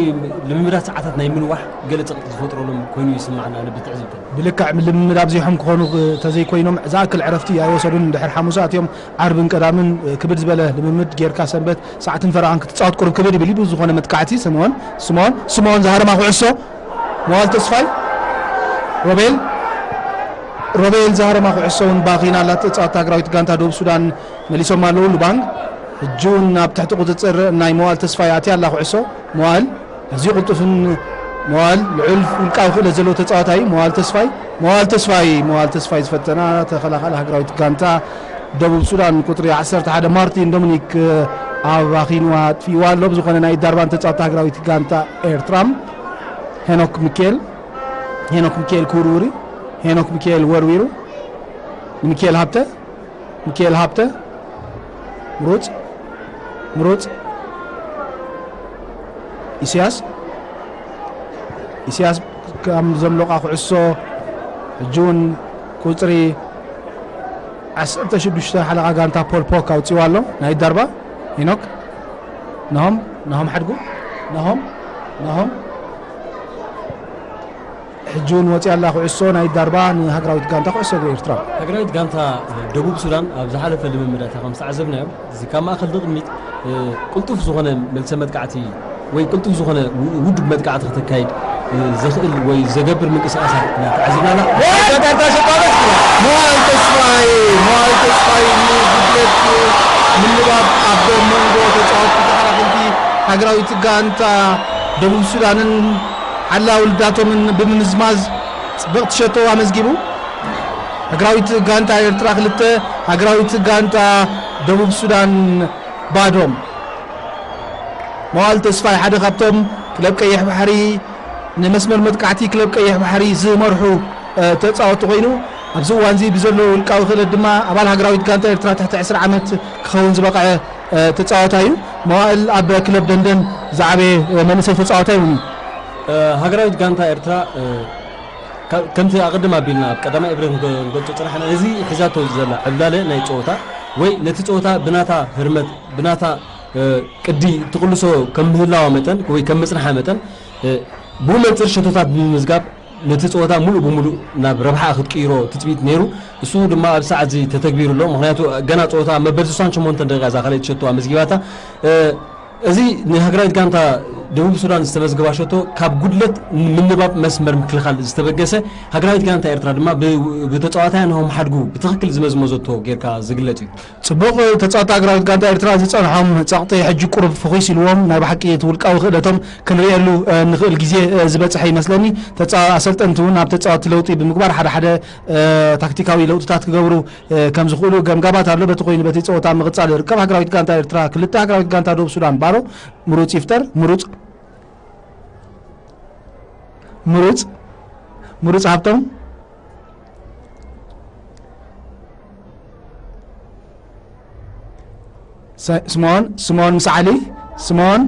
ልምምዳት ሰዓታት ናይ ምንዋሕ ገለ ጸቕጢ ዝፈጥረሎም ኮይኑ ይስምዓና ኣነ ብትዕዝብተይ። ብልክዕ ልምምድ ኣብዚሖም ክኾኑ ተዘይኮይኖም ዝኣክል ዕረፍቲ ኣይወሰዱን። ድሕሪ ሓሙሳት እዮም ዓርብን ቀዳምን ክብድ ዝበለ ልምምድ ጌርካ ሰንበት ሰዓትን ፈረቓን ክትጻወት ቁሩብ ክብድ ይብል እዩ። ብዝኾነ መጥቃዕቲ ስምኦን ስምኦን ስምኦን ዝሃረማ ኩዕሶ መዋል ተስፋይ ሮቤል ሮቤል ዝሃረማ ኩዕሶ እውን ባኺና ኣላ። ተጻወትቲ ሃገራዊት ጋንታ ደቡብ ሱዳን መሊሶም ኣለዉ። ሉባንግ ሕጂ እውን ኣብ ትሕቲ ቁጽጽር ናይ መዋል ተስፋይ ኣትያ ኣላ ኩዕሶ። መዋል ኣዝዩ ቅልጡፍን መዋል ልዑል ውልቃዊ ክእለት ዘለዎ ተጻዋታይ መዋል ተስፋይ መዋል ተስፋይ መዋል ተስፋይ ዝፈተና ተኸላኻሊ ሃገራዊት ጋንታ ደቡብ ሱዳን ቁጽሪ ዓሰርተ ሓደ ማርቲን ዶሚኒክ ኣባኺንዋ ኣጥፊእዋ ኣሎ። ብዝኾነ ናይ ዳርባን ተጻዋቲ ሃገራዊት ጋንታ ኤርትራ ሄኖክ ሚካኤል ሄኖክ ሚካኤል ክውርውር እዩ። ሄኖክ ሚካኤል ወርዊሩ ንሚካኤል ሃብተ ሚካኤል ሃብተ ምሩጽ ምሩጽ ኢሳያስ ኢሳያስ ከም ዘምለቓ ኩዕሶ ሕጂ እውን ቁጽሪ ዓሰርተ ሽዱሽተ ሓለቓ ጋንታ ፖል ፖክ ኣውጺዋ ኣሎ። ናይ ዳርባ ሄኖክ ናሆም ናሆም ሓድጉ ናሆም ናሆም ሕጂ እውን ወፂኣ ኣላ ኩዕሶ ናይ ዳርባ ንሃገራዊት ጋንታ ኩዕሶ እግሪ ኤርትራ። ሃገራዊት ጋንታ ደቡብ ሱዳን ኣብ ዝሓለፈ ልምምዳታ ከም ዝተዓዘብናዮ፣ እዚ ካብ ማእከል ንቕድሚት፣ እ፣ ቅልጡፍ ዝኾነ መልሰ መጥቃዕቲ ወይ ቅልጡፍ ዝኾነ ው-፣ ውዱብ መጥቃዕቲ ክተካይድ፣ እ፣ ዘኽእል ወይ ዘገብር ምንቅስቓሳት ኢና ተዓዚብና ኣላ። መዋል ተስፋይ፣ መዋል ተስፋይ ንጉድለት ምንባብ ኣብ መንጎ ተጻወትቲ ተሓላፈልቲ ሃገራዊት ጋንታ ደቡብ ሱዳንን ሓላ ውልዳቶምን ብምምዝማዝ ጽብቕቲ ሸቶ ኣመዝጊቡ። ሃገራዊት ጋንታ ኤርትራ ክልተ፣ ሃገራዊት ጋንታ ደቡብ ሱዳን ባዶ። መዋል ተስፋይ ሓደ ካብቶም ክለብ ቀይሕ ባሕሪ ንመስመር መጥቃዕቲ ክለብ ቀይሕ ባሕሪ ዝመርሑ፣ እ፣ ተጻወቲ ኮይኑ፣ ኣብዚ እዋንዚ ብዘሎ ውልቃዊ ክእለት ድማ ኣባል ሃገራዊት ጋንታ ኤርትራ ትሕቲ ዕስራ ዓመት ክኸውን ዝበቕዐ፣ እ፣ ተጻዋታይ እዩ። መዋእል ኣብ ክለብ ደንደን ዝዓበየ፣ እ፣ መንእሰይ ተጻዋታይ እውን እዩ። እ፣ ሃገራዊት ጋንታ ኤርትራ፣ እ፣ ከ-፣ ከምቲ ኣቐድም ኣቢልና ኣብ ቀዳማይ እብረ ንገ-፣ ንገልጾ ጽናሕና፣ እዚ ሒዛቶ ዘላ ዕብላለ ናይ ጸወታ ወይ ነቲ ጸወታ ብናታ ህርመት፣ ብናታ፣ እ፣ ቅዲ ትቕልሶ ከም ምህላዋ መጠን ወይ ከም ምጽንሓ መጠን፣ እ፣ ብኡ መንጽር ሸቶታት ብምምዝጋብ ነቲ ጸወታ ሙሉእ ብሙሉእ ናብ ረብሓ ክትቅይሮ ትጽቢት ነይሩ። እሱ ድማ ኣብ ሰዓት እዚ ተተግቢሩ ኣሎ። ምኽንያቱ ገና ጸወታ ኣብ መበል ስሳን ሸሞንተን ደቂቓ እዛ ካልኣይቲ ሸቶ ኣመዝጊባታ። እ፣ እዚ ንሃገራዊት ጋንታ ደቡብ ሱዳን ዝተመዝገባ ሸቶ ካብ ጉድለት ምንባብ መስመር ምክልኻል ዝተበገሰ፣ ሃገራዊት ጋንታ ኤርትራ ድማ ብ-፣ ብተጻዋታያ ናሆም ሓድጉ ብትኽክል ዝመዝመዘቶ ጌርካ ዝግለጽ እዩ። ጽቡቕ ተጻዋቲ ሃገራዊት ጋንታ ኤርትራ ዝጸንሖም ጸቕጢ ሕጂ ቁሩብ ፍኹስ ኢልዎም፣ ናይ ብሓቂ እቲ ውልቃዊ ክእለቶም ክንርእየሉ፣ እ፣ ንኽእል ግዜ፣ እ፣ ዝበጽሐ ይመስለኒ። ተጻ-፣ ኣሰልጠንቲ እውን ኣብ ተጻወትቲ ለውጢ ብምግባር ሓደ ሓደ፣ እ፣ ታክቲካዊ ለውጥታት ክገብሩ፣ እ፣ ከም ዝኽእሉ ገምጋማት ኣሎ። በቲ ኮይኑ በቲ ጸወታ ምቕጻል ይርከብ። ሃገራዊት ጋንታ ኤርትራ ክልተ፣ ሃገራዊት ጋንታ ደቡብ ሱዳን ባዶ። ምሩጽ ይፍጠር፣ ምሩጽ፣ ምሩጽ፣ ምሩጽ ሃብቶም፣ ሰ-፣ ስምኦን፣ ስምኦን ምስ ዓሊ፣ ስምኦን፣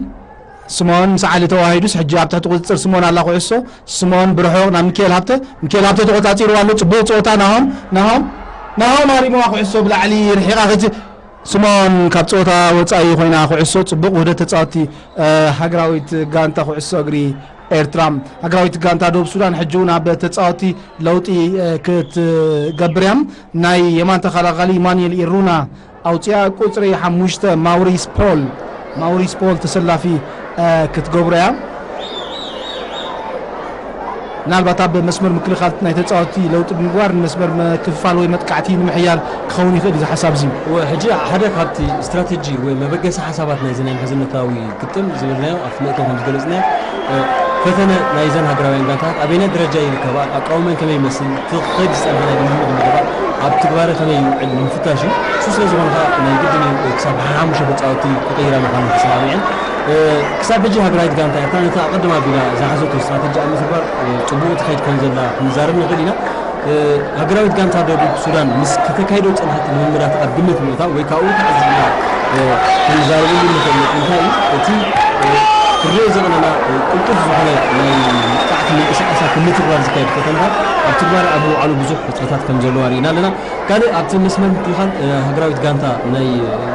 ስምኦን ምስ ዓሊ ተዋሂዱስ፣ ሕጂ ኣብ ትሕቲ ቁጽጽር ስምኦን ኣላ ኩዕሶ። ስምኦን ብርሑቕ ናብ ሚካኤል ሃብተ፣ ሚካኤል ሃብተ ተቖጻጺርዋ ኣሎ። ጽቡቕ ጸወታ ናሆም፣ ናሆም፣ ናሆም ኣሪምዋ ኩዕሶ ብላዕሊ ርሒቓ። ከዚ ስምኦን ካብ ጸወታ ወጻኢ ኮይና ኩዕሶ። ጽቡቕ ውህደት ተጻወትቲ፣ እ፣ ሃገራዊት ጋንታ ኩዕሶ እግሪ ኤርትራ። ሃገራዊት ጋንታ ደቡብ ሱዳን ሕጂ እውን ኣብ ተጻወትቲ ለውጢ፣ እ፣ ክትገብር እያ። ናይ የማን ተኸላኻሊ ኢማኑኤል ኢሩና ኣውፅያ፣ ቁፅሪ ሓሙሽተ ማውሪስ ፖል፣ ማውሪስ ፖል ተሰላፊ፣ እ፣ ክትገብሮ እያ። ምናልባት ኣብ መስመር ምክልኻል ናይ ተፃወትቲ ለውጢ ብምግባር ንመስመር ምክፍፋል ወይ መጥቃዕቲ ንምሕያል ክኸውን ይኽእል እዩ እዚ ሓሳብ እዚ። እወ፣ ሕጂ ሓደ ካብቲ ስትራቴጂ ወይ መበገሲ ሓሳባት ናይዚ ናይ ምሕዝነታዊ ግጥም ዝብልናዮ ኣብቲ መእተዊ ከም ዝገለጽናዮ፣ እ፣ ፈተነ ናይዘን ሃገራውያን ጋንታታት ኣበየናይ ደረጃ ይርከባ፣ ኣቃውመን ከመይ ይመስል፣ እቲ ክኸይድ ዝጸንሐ ናይ ልምምድ መደባት ኣብ ትግባረ ከመይ ይውዕል ንምፍታሽ እዩ። እሱ ስለ ዝኾነ ከኣ ናይ ግድን እዩ ክሳብ ሓሙሽተ ተጻወትቲ ክቕይራ ምዃነን ተሰማሚዐን። እ፣ ክሳብ ሕጂ ሃገራዊት ጋንታ ኤርትራ ነቲ ኣቐድም ኣቢላ ዝሓዘቶ ስትራተጂ ኣብ ምትግባር፣ እ፣ ጽቡቕ ትኸይድ ከም ዘላ ክንዛረብ ንኽእል ኢና። እ፣ ሃገራዊት ጋንታ ደቡብ ሱዳን ምስ ከተካይዶ ዝጸንሐት ልምምዳት ኣብ ግምት ብምእታው ወይ ካብኡ ተዓዚብና ክንዛረበሉ ንኽእል። እንታይ እዩ እቲ ክንሪኦ ዘለና ቅልጡፍ ዝኾነ ናይ መጥቃዕቲ ምንቅስቃሳት ንምትግባር ዝካየድ ፈተነታት ኣብ ትግባረ ኣብ ምውዓሉ ብዙሕ ሕጽረታት ከም ዘለዋ ርኢና ኣለና። ካልእ ኣብቲ መስመር ምክልኻል ሃገራዊት ጋንታ ናይ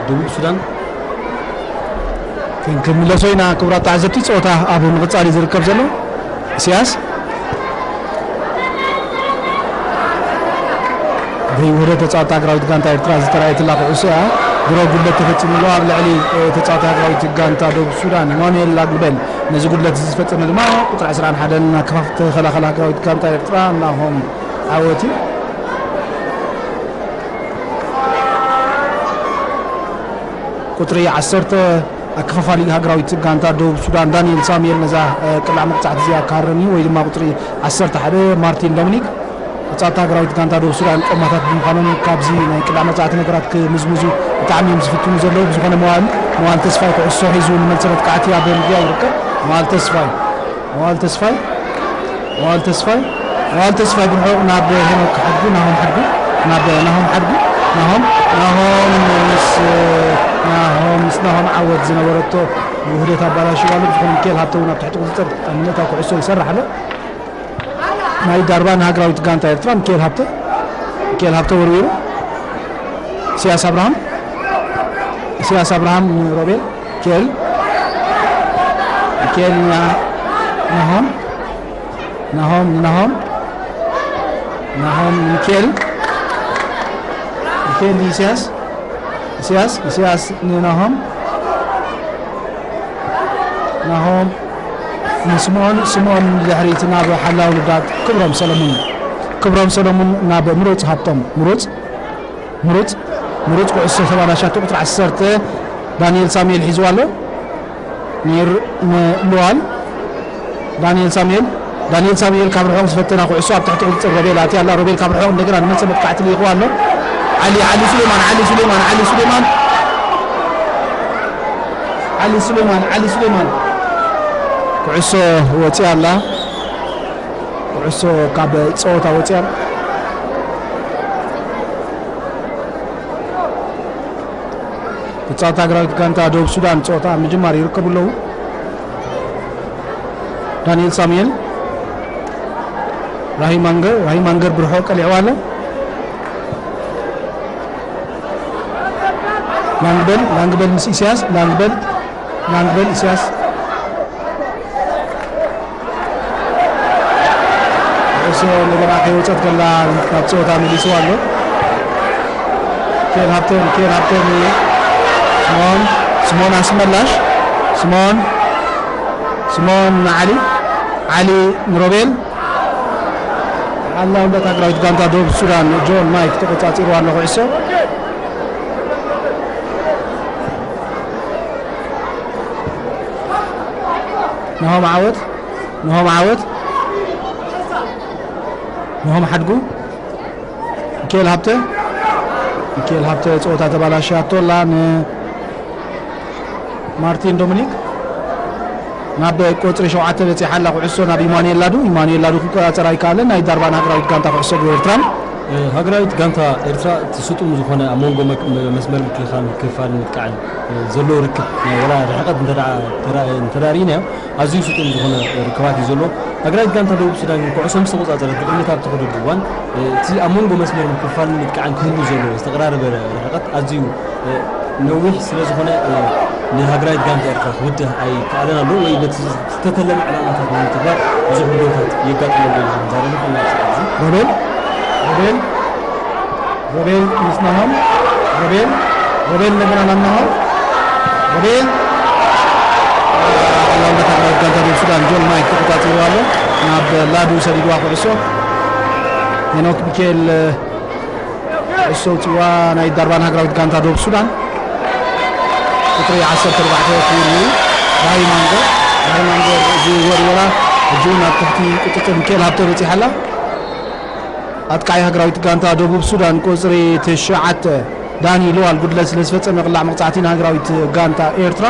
ደቡብ ሱዳን ክንምለሶ ኢና። ክቡራት ተዓዘብቲ፣ ፀወታ ኣብ ምቕፃል እዩ ዝርከብ ዘሎ። ኢሳያስ ብውህደት ተፃወቲ ሃገራዊት ጋንታ ኤርትራ ዝተረኣየትላ ኩዕሶ እያ። ድሮ ጉድለት ተፈፂሙ ኣሎ ኣብ ልዕሊ ተፃወቲ ሃገራዊት ጋንታ ደቡብ ሱዳን ኢማኑኤል ላግበል። ነዚ ጉድለት እዚ ዝፈፀመ ድማ ቁፅሪ ዕስራን ሓደን ኣከፋፍ ተኸላኸል ሃገራዊት ጋንታ ኤርትራ ናሆም ዓወት እዩ። ቁፅሪ ዓሰርተ ኣከፋፋሊ ሃገራዊት ጋንታ ደቡብ ሱዳን ዳንኤል ሳሙኤል ነዛ ቅላዕ መቕፃዕቲ እዚኣ ክሃርም እዩ፣ ወይ ድማ ቁፅሪ ዓሰርተ ሓደ ማርቲን ዶሚኒክ። ተፃወቲ ሃገራዊት ጋንታ ደቡብ ሱዳን ቆማታት ብምዃኖም ካብዚ ናይ ቅላዕ መቕፃዕቲ ነገራት ክምዝምዙ ብጣዕሚ እዮም ዝፍትኑ ዘለዉ። ብዝኾነ መዋል መዋል ተስፋይ ኩዕሶ ሒዙ ንመልሰ መጥቃዕቲ ኣብ ምድያው ይርከብ። መዋል ተስፋይ መዋል ተስፋይ መዋል ተስፋይ መዋል ተስፋይ ብርሑቕ ናብ ሄኖክ ሓድጉ ናሆም ሓድጉ ናብ ናሆም ሓድጉ ናሆም ናሆም ምስ ናሆም ምስ ናሆም ዓወት ዝነበረቶ ውህደት ኣባላሽዋ ኣሎ። ብዝኾነ ሚካኤል ሃብተ እውን ኣብ ትሕቲ ቁፅፅር ኣብ ምእታው ኩዕሶ ይሰርሕ ኣሎ። ናይ ዳርባ ንሃገራዊት ጋንታ ኤርትራ ሚካኤል ሃብተ ሚካኤል ሃብተ ወርዊሩ ኢሳያስ ኣብርሃም ኢሳያስ ኣብርሃም ንሮቤል ሚካኤል ሚካኤል ናሆም ናሆም ናሆም ናሆም ሚካኤል ሚካኤል ንኢሳያስ ኢሳያስ ኢሳያስ ንናሆም ናሆም ንስምኦን ስምኦን ንድሕሪት ናብ ሓላው ልዳት ክብሮም ሰለሙን ክብሮም ሰለሙን ናብ ምሩፅ ሃብቶም ምሩፅ ምሩፅ ምሩፅ ኩዕሶ ተባላሻቶ ቁፅሪ ዓሰርተ ዳንኤል ሳሙኤል ሒዝዋ ኣሎ። ኒር ንሉዋል ዳንኤል ሳሙኤል ዳንኤል ሳሙኤል ካብ ርሑቕ ዝፈተና ኩዕሶ ኣብ ትሕቲ ቁፅፅር ሮቤል ኣትያ ኣላ። ሮቤል ካብ ርሑቕ እንደገና ንመልሰ መጥቃዕቲ ልኢኽዋ ኣሎ። ዓሊ ዓሊ ሱሌማን ዓሊ ሱሌማን ዓሊ ሱሌማን ዓሊ ሱሌማን ዓሊ ሱሌማን ኩዕሶ ወፂኣ ኣላ። ኩዕሶ ካብ ፀወታ ወፂኣ። ተጻወቲ ሃገራዊት ጋንታ ደቡብ ሱዳን ጸወታ ኣብ ምጅማር ይርከቡ ኣለዉ። ዳንኤል ሳሙኤል፣ ራሂም ሃንገር፣ ራሂም ሃንገር ብርሑቕ ቀሊዕዋ ኣሎ። ላንግበል፣ ላንግበል ምስ ኢሳያስ፣ ላንግበል፣ ላንግበል ኢሳያስ። ኩዕሶ እንደገና ከይወፀት ከላ ናብ ፀወታ መሊስዋ ኣሎ። ሚካኤል ሃብተ፣ ሚካኤል ሃብተ፣ ስምኦን፣ ስምኦን ኣስመላሽ፣ ስምኦን፣ ስምኦን ንዓሊ፣ ዓሊ ንሮቤል። ሓላው እንዳት ሃገራዊት ጋንታ ደቡብ ሱዳን ጆን ማይክ ተቆፃፂርዋ ኣሎ ኩዕሶ። ናሆም ዓወት፣ ናሆም ዓወት፣ ናሆም ሓድጉ፣ ሚካኤል ሃብተ፣ ሚካኤል ሃብተ ፀወታ ተባላሽያቶ ኣላ ንማርቲን ዶሚኒክ። ናብ ቆፅሪ ሸውዓተ በፂሓ ኣላ ኩዕሶ ናብ ኢማኑኤል ላዱ። ኢማኑኤል ላዱ ክቆፃፀር ኣይከኣለን። ናይ ዳርባን ሃገራዊት ጋንታ ኩዕሶ እግሪ ኤርትራን ሃገራዊት ጋንታ ኤርትራ እቲ ስጡም ዝኾነ ኣብ መንጎ መክ-፣ መስመር ምክልኻል፣ ምክፍፋልን ምጥቃዕን ዘሎ ርክብ፣ ናይ ወላ ርሕቀት እንተ ደኣ ተራ-፣ እንተ ደኣ ርኢናዮ፣ ኣዝዩ ስጡም ዝኾነ ርክባት እዩ ዘሎ። ሃገራዊት ጋንታ ደቡብ ሱዳን ግን ኩዕሶ ምስ ተቖጻጸረት፣ ብቕድሚት ኣብ ትኸደሉ እዋን፣ እቲ ኣብ መንጎ መስመር ምክፍፋልን ምጥቃዕን ክህሉ ዘለዎ ዝተቐራረበ ርሕቀት ኣዝዩ ነዊሕ ስለ ዝኾነ፣ ንሃገራዊት ጋንታ ኤርትራ ክብድህ ኣይከኣለን ኣሎ፣ ወይ ነቲ ዝተተለመ ዕላማታት ንምትግባር ብዙሕ ብድሆታት የጋጥሞ ኣሎ ኢልና ክንዛረብ ንኽእል ኢና ኣብዚ ሰዓት እዚ። ሮቤል፣ ሮቤል፣ ሮቤል ምስ ናሆም፣ ሮቤል፣ ሮቤል እንደገና ናብ ናሆም፣ ሮቤል፣ ሓላው እንዳት ሃገራዊት ጋንታ ደቡብ ሱዳን ጆን ማይክ ተቆጻጺርዋ ኣሎ። ናብ ላዱ ሰዲድዋ ኩዕሶ። ሄኖክ ሚካኤል ኩዕሶ ኣውጺእዋ ናይ ዳርባን ሃገራዊት ጋንታ ደቡብ ሱዳን። ቁጽሪ ዓሰርተ ኣርባዕተ ክብል እዩ። ራሂም ሃንገር፣ ራሂም ሃንገር ዝወርወራ ሕጂ እውን ኣብ ትሕቲ ቁጽጽር ሚካኤል ሃብተ በጺሓ ኣላ። ኣጥቃዒ ሃገራዊት ጋንታ ደቡብ ሱዳን ቁጽሪ ትሽዓተ ዳኒ ሉዋል ጉድለት ስለ ዝፈጸመ ቅላዕ መቕጻዕቲ ንሃገራዊት ጋንታ ኤርትራ።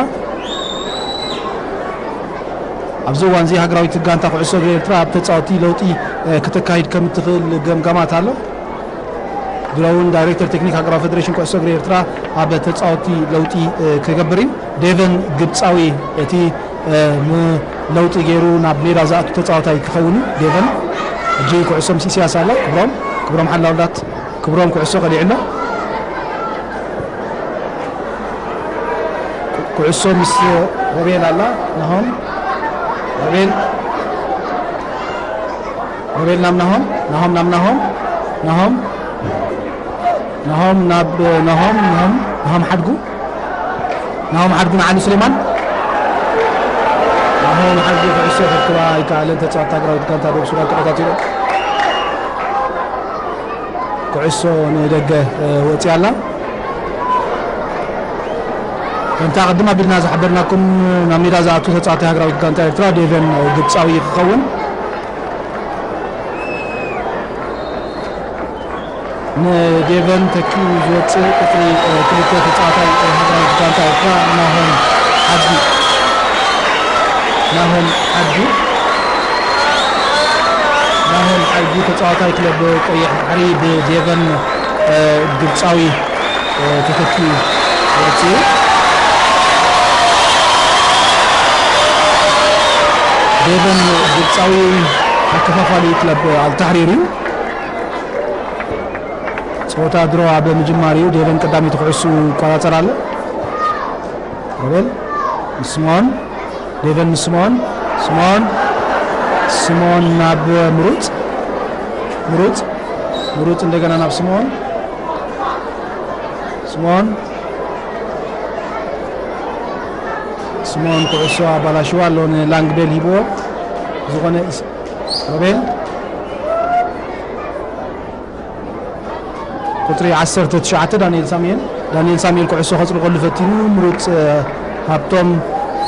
ኣብዚ እዋን እዚ ሃገራዊት ጋንታ ኩዕሶ እግሪ ኤርትራ ኣብ ተጻወቲ ለውጢ፣ እ፣ ክተካይድ ከም እትኽእል ገምጋማት ኣሎ። ግራውን ዳይሬክተር ቴክኒክ ሃገራዊ ፌደሬሽን ኩዕሶ እግሪ ኤርትራ ኣብ ተጻወትቲ ለውጢ፣ እ፣ ክገብር እዩ። ዴቨን ግብጻዊ እቲ፣ እ፣ ንለውጢ ገይሩ ናብ ሜዳ ዝኣቱ ተጻዋታይ ክኸውን እዩ። ዴቨን ሕጂ ኩዕሶ ምስ ኢሳያስ ኣላ። ክብሮም፣ ክብሮም ሓላውላት፣ ክብሮም ኩዕሶ ቀሊዑ ኣሎ። ኩ-፣ ኩዕሶ ምስ ሮቤል ኣላ። ናሆም፣ ሮቤል፣ ሮቤል ናብ ናሆም፣ ናሆም ናብ ናሆም፣ ናሆም፣ ናሆም ናብ ናሆም፣ ናሆም፣ ናሆም ሓድጉ፣ ናሆም ሓድጉ ንዓሊ ሱሌማን። ናሆም ሓድጉ ኩዕሶ ከርክባ ኣይከኣለን። ተጻዋቲ ሃገራዊት ጋንታ ደቡብ ሱዳን ተቐጻጺሩ። ኩዕሶ ንደገ፣ እ፣ ወጺኣ ኣላ። ከምታ ቅድም ኣቢልና ዝሓበርናኩም፣ ናብ ሜዳ ዝኣቱ ተጻዋታይ ሃገራዊት ጋንታ ኤርትራ ዴቨን ግብጻዊ ክኸውን። ንዴቨን ተኪኡ ዝወጽእ ቁጽሪ፣ እ፣ ክልተ ተጻዋታይ፣ እ፣ ሃገራዊት ጋንታ ኤርትራ ናሆም ሓድጊ፣ ናሆም ሓድጊ፣ ናሆም ሓድጊ ተጻዋታይ ክለብ ቀይሕ ባሕሪ ብዴቨን፣ እ፣ ግብጻዊ፣ እ፣ ተተኪኡ ወጺኡ። ዴቨን ግብጻዊ ኣከፋፋሊ ክለብ ኣልታሕሪር እዩ። ጸወታ ድሮ ኣብ ምጅማር እዩ። ዴቨን ቀዳሚት ኩዕሱ ይቆጻጸር ኣሎ። ሮቤል ምስ ስምኦን፣ ዴቨን ምስ ስምኦን፣ ስምኦን፣ ስምኦን ናብ ምሩጽ፣ ምሩጽ፣ ምሩጽ እንደገና ናብ ስምኦን፣ ስምኦን፣ ስምኦን ኩዕሶ ኣባላሽዋ ኣሎ፣ ንላንግቤል ሂብዎ። ዝኾነ ኢስ-፣ ሮቤል ቁጽሪ ዓሰርተ ትሽዓተ ዳንኤል ሳሙኤል፣ ዳንኤል ሳሙኤል ኩዕሶ ከጽድቐሉ ፈቲኑ፣ ምሩጽ፣ እ፣ ሃብቶም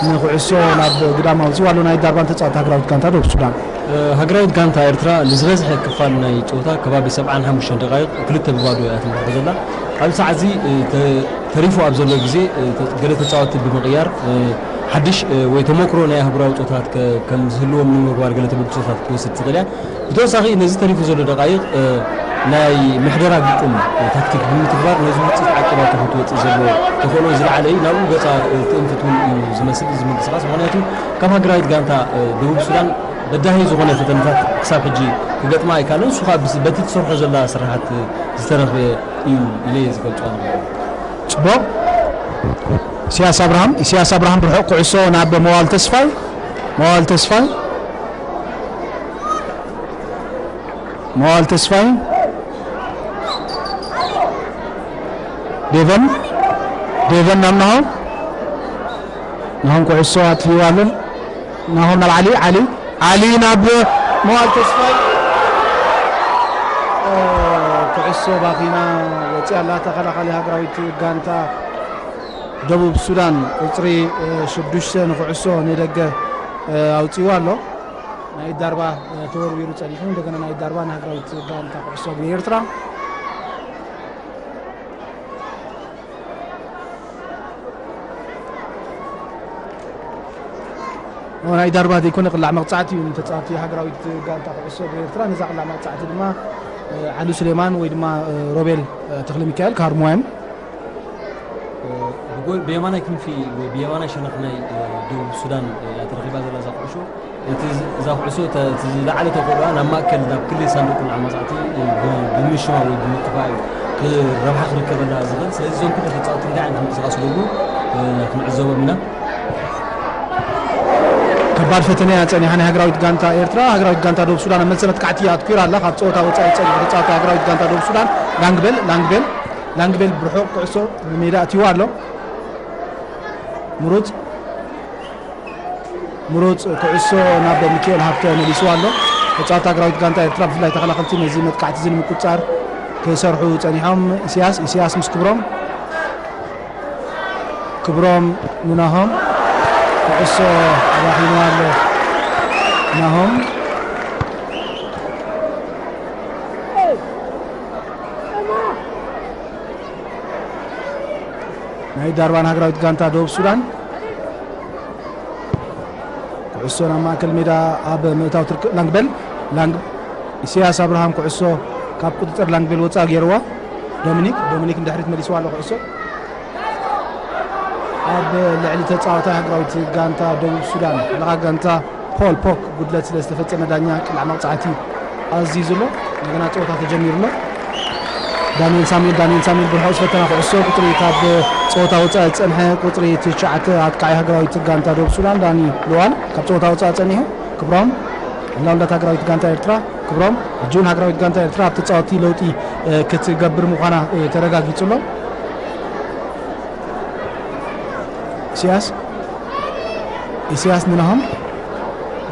ንኩዕሶ ናብ ግዳም ኣውጺኡ ኣሎ። ናይ ዳርባን ተጻዋቲ ሃገራዊት ጋንታ ደቡብ ሱዳን። እ፣ ሃገራዊት ጋንታ ኤርትራ ንዝበዝሐ ክፋል ናይ ጸወታ ከባቢ ሰብዓን ሓሙሽተን ደቃይቕ ክልተ ብባዶ እያ ትምራሕ ዘላ። ኣብ ሰዓት እዚ፣ እ፣ ተ-፣ ተሪፉ ኣብ ዘሎ ግዜ፣ እ፣ ተ-፣ ገለ ተጻወትቲ ብምቕያር፣ እ፣ ሓድሽ፣ እ፣ ወይ ተመክሮ ናይ ኣህጉራዊ ጸወታታት ከ-፣ ከም ዝህልዎም ንምግባር ገለ ተበግሶታት ክትወስድ ትኽእል እያ። ብተወሳኺ ነዚ ተሪፉ ዘሎ ደቃይቕ፣ እ፣ ናይ ምሕደራ ግጥም፣ እ፣ ታክቲክ ብምትግባር ነዚ ውጽኢት ዓቂባቶ ክትወጽእ ዘሎ ተኽእሎ ዝለዓለ እዩ። ናብኡ ገጻ፣ እ፣ ትእንፍት እውን እዩ ዝመስል እዚ ምንቅስቓስ። ምኽንያቱ ካብ ሃገራዊት ጋንታ፣ እ፣ ደቡብ ሱዳን በዳሂ ዝኾነ ፈተነታት ክሳብ ሕጂ ክገጥማ ኣይከኣለን። ንሱ ኸኣ ብስ-፣ በቲ ትሰርሖ ዘላ ስራሓት ዝተረኽበ እዩ ኢለ እየ ዝገልጾ ኣለኹ። ጽቡቕ። ኢሳያስ ኣብርሃም፣ ኢሳያስ ኣብርሃም ብርሑቕ ኩዕሶ ናብ መዋል ተስፋይ፣ መዋል ተስፋይ፣ መዋል ተስፋይ፣ ዴቨን፣ ዴቨን ናብ ናሆም፣ ናሆም ኩዕሶ ኣጥፊእዋ ኣሎ። ናሆም ናብ ዓሊ፣ ዓሊ፣ ዓሊ ናብ መዋል ተስፋይ። ኦ፣ ኩዕሶ ባኺና ወፂኣ ኣላ። ተኸላኻሊ ሃገራዊት ጋንታ ደቡብ ሱዳን ቁፅሪ፣ እ፣ ሽዱሽተ ንኩዕሶ ንደገ፣ እ፣ ኣውፂእዋ ኣሎ። ናይ ዳርባ፣ እ፣ ተወርዊሩ ፀኒሑ፣ እንደገና ናይ ዳርባ ንሃገራዊት ጋንታ ኩዕሶ እግሪ ኤርትራ። ኦ፣ ናይ ዳርባ ዘይኮነ ቅላዕ መቕጻዕቲ እዩ ንተጻወቲ ሃገራዊት ጋንታ ኩዕሶ እግሪ ኤርትራ። ነዛ ቅላዕ መቕጻዕቲ ድማ፣ እ፣ ዓሊ ሱሌማን ወይ ድማ፣ እ፣ ሮቤል፣ እ፣ ተኽለሚካኤል ክሃርምዋ እዮም። እ፣ ብጎ-፣ ብየማናይ ክንፊ ወይ ብየማናይ ሸነኽ ናይ፣ እ፣ ደቡብ ሱዳን፣ እ፣ እያ ተረኺባ ዘላ እዛ ኩዕሾ። እቲ ዝ-፣ እዛ ኩዕሶ እተ-፣ እቲ ዝለዓለ ተኽእሎኣ ናብ ማእከል፣ ናብ ክሊ ሳንዱቕ ቅላዕ መቕጻዕቲ ብ-፣ ብምሽማ ወይ ብምጥፋእ እዩ ክ-፣ ረብሓ ክርከበላ ዝኽእል። ስለዚ እዞም ክልተ ተጻወትቲ እንታይ ዓይነት ምንቅስቓስ ክገብሩ፣ እ፣ ክንዕዘቦም ኢና። ከባድ ፈተነ እያ ጸኒሓ ናይ ሃገራዊት ጋንታ ኤርትራ። ሃገራዊት ጋንታ ደቡብ ሱዳን ኣብ መልሰ መጥቃዕቲ ኣትኲራ ኣላ። ካብ ጸወታ ወጻኢ ጸኒሑ ተጻዋታይ ሃገራዊት ጋንታ ደቡብ ሱዳን ላንግቤል፣ ላንግቤል፣ ላንግቤል ብርሑቕ ኩዕሶ ንሜዳ ኣትይዋ ኣሎ። ምሩጽ ምሩጽ ኩዕሶ ናብ ሚካኤል ሃብተ መሊስዋ ኣሎ። ተጻወቲ ሃገራዊት ጋንታ ኤርትራ ብፍላይ ተኸላኸልቲ ነዚ መጥቃዕቲ እዚ ንምቁጽጻር ክሰርሑ ጸኒሖም። ኢሳያስ፣ ኢሳያስ ምስ ክብሮም፣ ክብሮም ንናሆም፣ ኩዕሶ ኣባኺንዋ ኣሎ ናሆም። ናይ ዳርባን ሃገራዊት ጋንታ ደቡብ ሱዳን። ኩዕሶ ናብ ማእከል ሜዳ ኣብ ምእታው ትርከብ። ላንግበል፣ ላንግ-፣ ኢሳያስ ኣብርሃም ኩዕሶ ካብ ቁጽጽር ላንግበል ወጻኢ ገይርዋ። ዶሚኒክ፣ ዶሚኒክ ንድሕሪት መሊስዋ ኣሎ ኩዕሶ። ኣብ ልዕሊ ተጻዋታይ ሃገራዊት ጋንታ ደቡብ ሱዳን፣ ሓለቓ ጋንታ ፖል ፖክ ጉድለት ስለ ዝተፈጸመ ዳኛ ቅልዕ መቕጻዕቲ ኣዚዙ ኣሎ። እንደገና ጸወታ ተጀሚሩ ኣሎ። ዳንኤል ሳሙኤል፣ ዳንኤል ሳሙኤል ብርሑቕ ዝፈተና ኩዕሶ ቁጽሪ ካብ ጸወታ ወጻኢ ዝጸንሐ ቁጽሪ ትሽዓተ ኣጥቃዒ ሃገራዊት ጋንታ ደቡብ ሱዳን ዳኒ ሉዋል ካብ ጸወታ ወጻኢ ጸኒሑ። ክብሮም፣ ላውንዳት ሃገራዊት ጋንታ ኤርትራ ክብሮም፣ ሕጂ እውን ሃገራዊት ጋንታ ኤርትራ ኣብ ተጻወትቲ ለውጢ፣ እ፣ ክትገብር ምዃና፣ እ፣ ተረጋጊጹ ኣሎ። ኢሳያስ፣ ኢሳያስ ንናሆም፣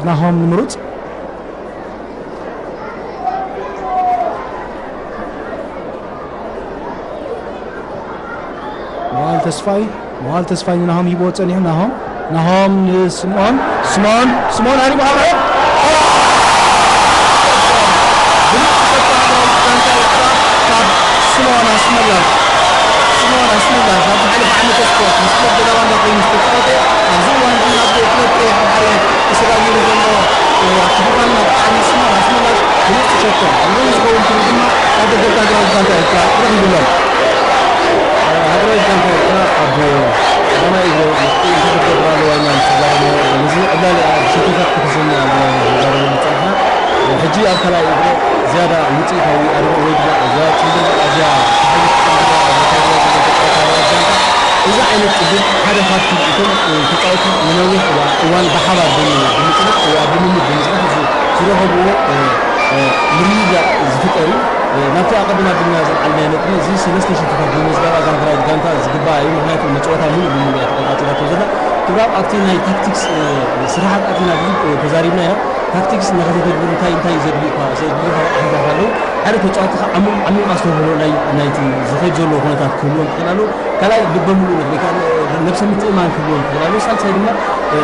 ናሆም ንምሩጽ። መዋል ተስፋይ፣ መዋል ተስፋይ ንናሆም ሂብዎ ጸኒሑ። ናሆም፣ ናሆም ንስምኦን፣ ስምኦን፣ ስምኦን ኣሪሙ ኣብ ስምኦን ኣስመላሽ፣ ስምኦን ኣስመላሽ ኣብ ዝሓለፈ ዓመተ ስፖርት ምስ ክለብ ደላዋንዳ ኮይኑ ዝተጻወተ፣ ኣብዚ እዋን ግን ኣብ ክለብ ቀይሕ ባሕሪ ተሰጋጊሩ ዘሎ፣ እ፣ ኣክቲቪታልና ብጣዕሚ ስምኦን ኣስመላሽ ብሉጽ ሸቶ፣ ንዕኡ ዝኸውን ክብሪ ድማ ካብ ደገፍቲ ሃገራዊት ጋንታ ኤርትራ ረኺቡሎም። ሃገራዊት ጋንታ ኤርትራ ኣብ ቀዳማይ እግሪ ውጽኢት ክትገብር ኣለዋ ኢልና ንተዛረብና፣ ነዚ ዕላል ኣብ ሸቶታት ክትስምዕ ኣለዋ ኢልና ንተዛረበሉ ዝጸንሕና። ሕጂ ኣብ ካልኣይ እግሪ ዝያዳ ውጽኢታዊ ኣድማ ወይ ድማ እዛ ጽምብል ኣዝያ ተሓይሽ ጽምብል ኣብ ዘካየድዋ ዘሎ ተጻወትቲ ሃገራዊት ጋንታ፣ እዚ ዓይነት ጽምብል ሓደ ካብቲ እቶም ተጻወትቲ ንነዊሕ እዋ-፣ እዋን ብሓባር ብም-፣ ብምጽናሕ ወይ ኣብ ልምምድ ብምጽናሕ ዝ-፣ ዝረኸብዎ፣ እ፣ እ፣ ምርድዳእ ዝፍጠር እዩ። እ፣ ናብቲ ኣቐድም ኣቢልና ዘልዓልናዮ ነጥቢ፣ እዚ ሰለስተ ሽቶታት ብምምዝጋባ እዛ ሃገራዊት ጋንታ ዝግባኣ እዩ። ምኽንያቱ ንጸወታ ምሉእ ብምሉእ እያ ተቖጻጺራቶ ዘላ። ክብራብ ኣብቲ ናይ ታክቲክስ፣ እ፣ ስራሓት ኣቲና ብዙሕ፣ እ፣ ተዛሪብና ኢና። ታክቲክስ ንኸተተግብር እንታይ እንታይ እዩ ዘድልዩካ? ዘድልዩካ ረቋሒታት ኣለዉ። ሓደ ተጻዋቲ ከዓ ዓሚቕ፣ ዓሚቕ ኣስተውህሎ ናይ፣ ናይቲ ዝኸይድ ዘሎ ኩነታት ክህልዎ ክኽእል ኣለዎ። ካልኣይ ልበ ሙሉእነት ወይ ከዓ ነብሰ ምትእምማን ክህልዎ ክኽእል ኣለዎ። ሳልሳይ ድማ፣ እ፣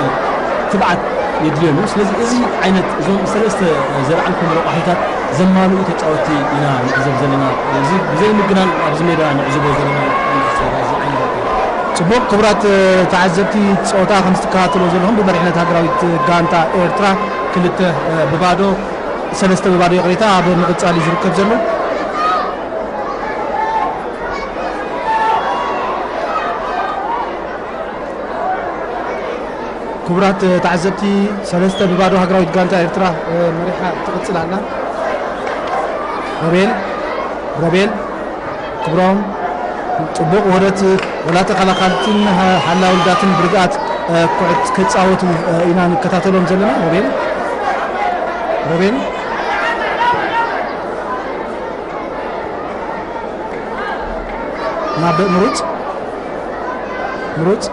ትብዓት የድልዮ እዩ። ስለዚ እዚ ዓይነት እዞም ሰለስተ ዘልዓልኩም ረቋሒታት ዘማልኡ ተጻወትቲ ኢና ንዕዘብ ዘለና። እዚ ብዘይ ምግናን ኣብዚ ሜዳ ንዕዘቦ ዘለና። ጽቡቕ፣ ክቡራት ተዓዘብቲ፣ ጸወታ ከም ዝትከታተልዎ ዘለኹም ብመሪሕነት ሃገራዊት ጋንታ ኤርትራ ክልተ ብባዶ፣ ሰለስተ ብባዶ ይቕሬታ፣ ኣብ ምቕጻል እዩ ዝርከብ ዘሎ። ክቡራት ተዓዘብቲ፣ ሰለስተ ብባዶ ሃገራዊት ጋንታ ኤርትራ መሪሓ ትቕጽል ኣላ። ሮቤል፣ ሮቤል ክብሮም፣ ጽቡቕ ውህደት ወላ ተኸላኻልትን ሓላውልዳትን ብርግኣት ኩዕት ክጻወቱ ኢና ንከታተሎም ዘለና። ሮቤል፣ ሮቤል ናብ ምሩጽ፣ ምሩጽ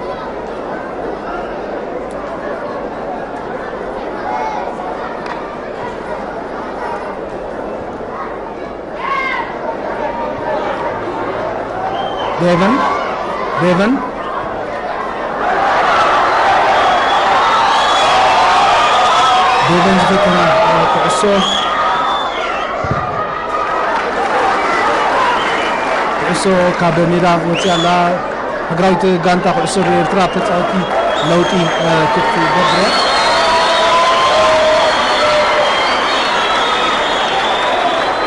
ዴቨን፣ ዴቨን፣ ዴቨን ዝፈተና ኩዕሶ፣ ኩዕሶ ካብ ሜዳ ወፂኣ ኣላ። ሃገራዊት ጋንታ ኩዕሶ እግሪ ኤርትራ ኣብ ተፃወቲ ለውጢ፣ እ፣ ክትገብር እያ።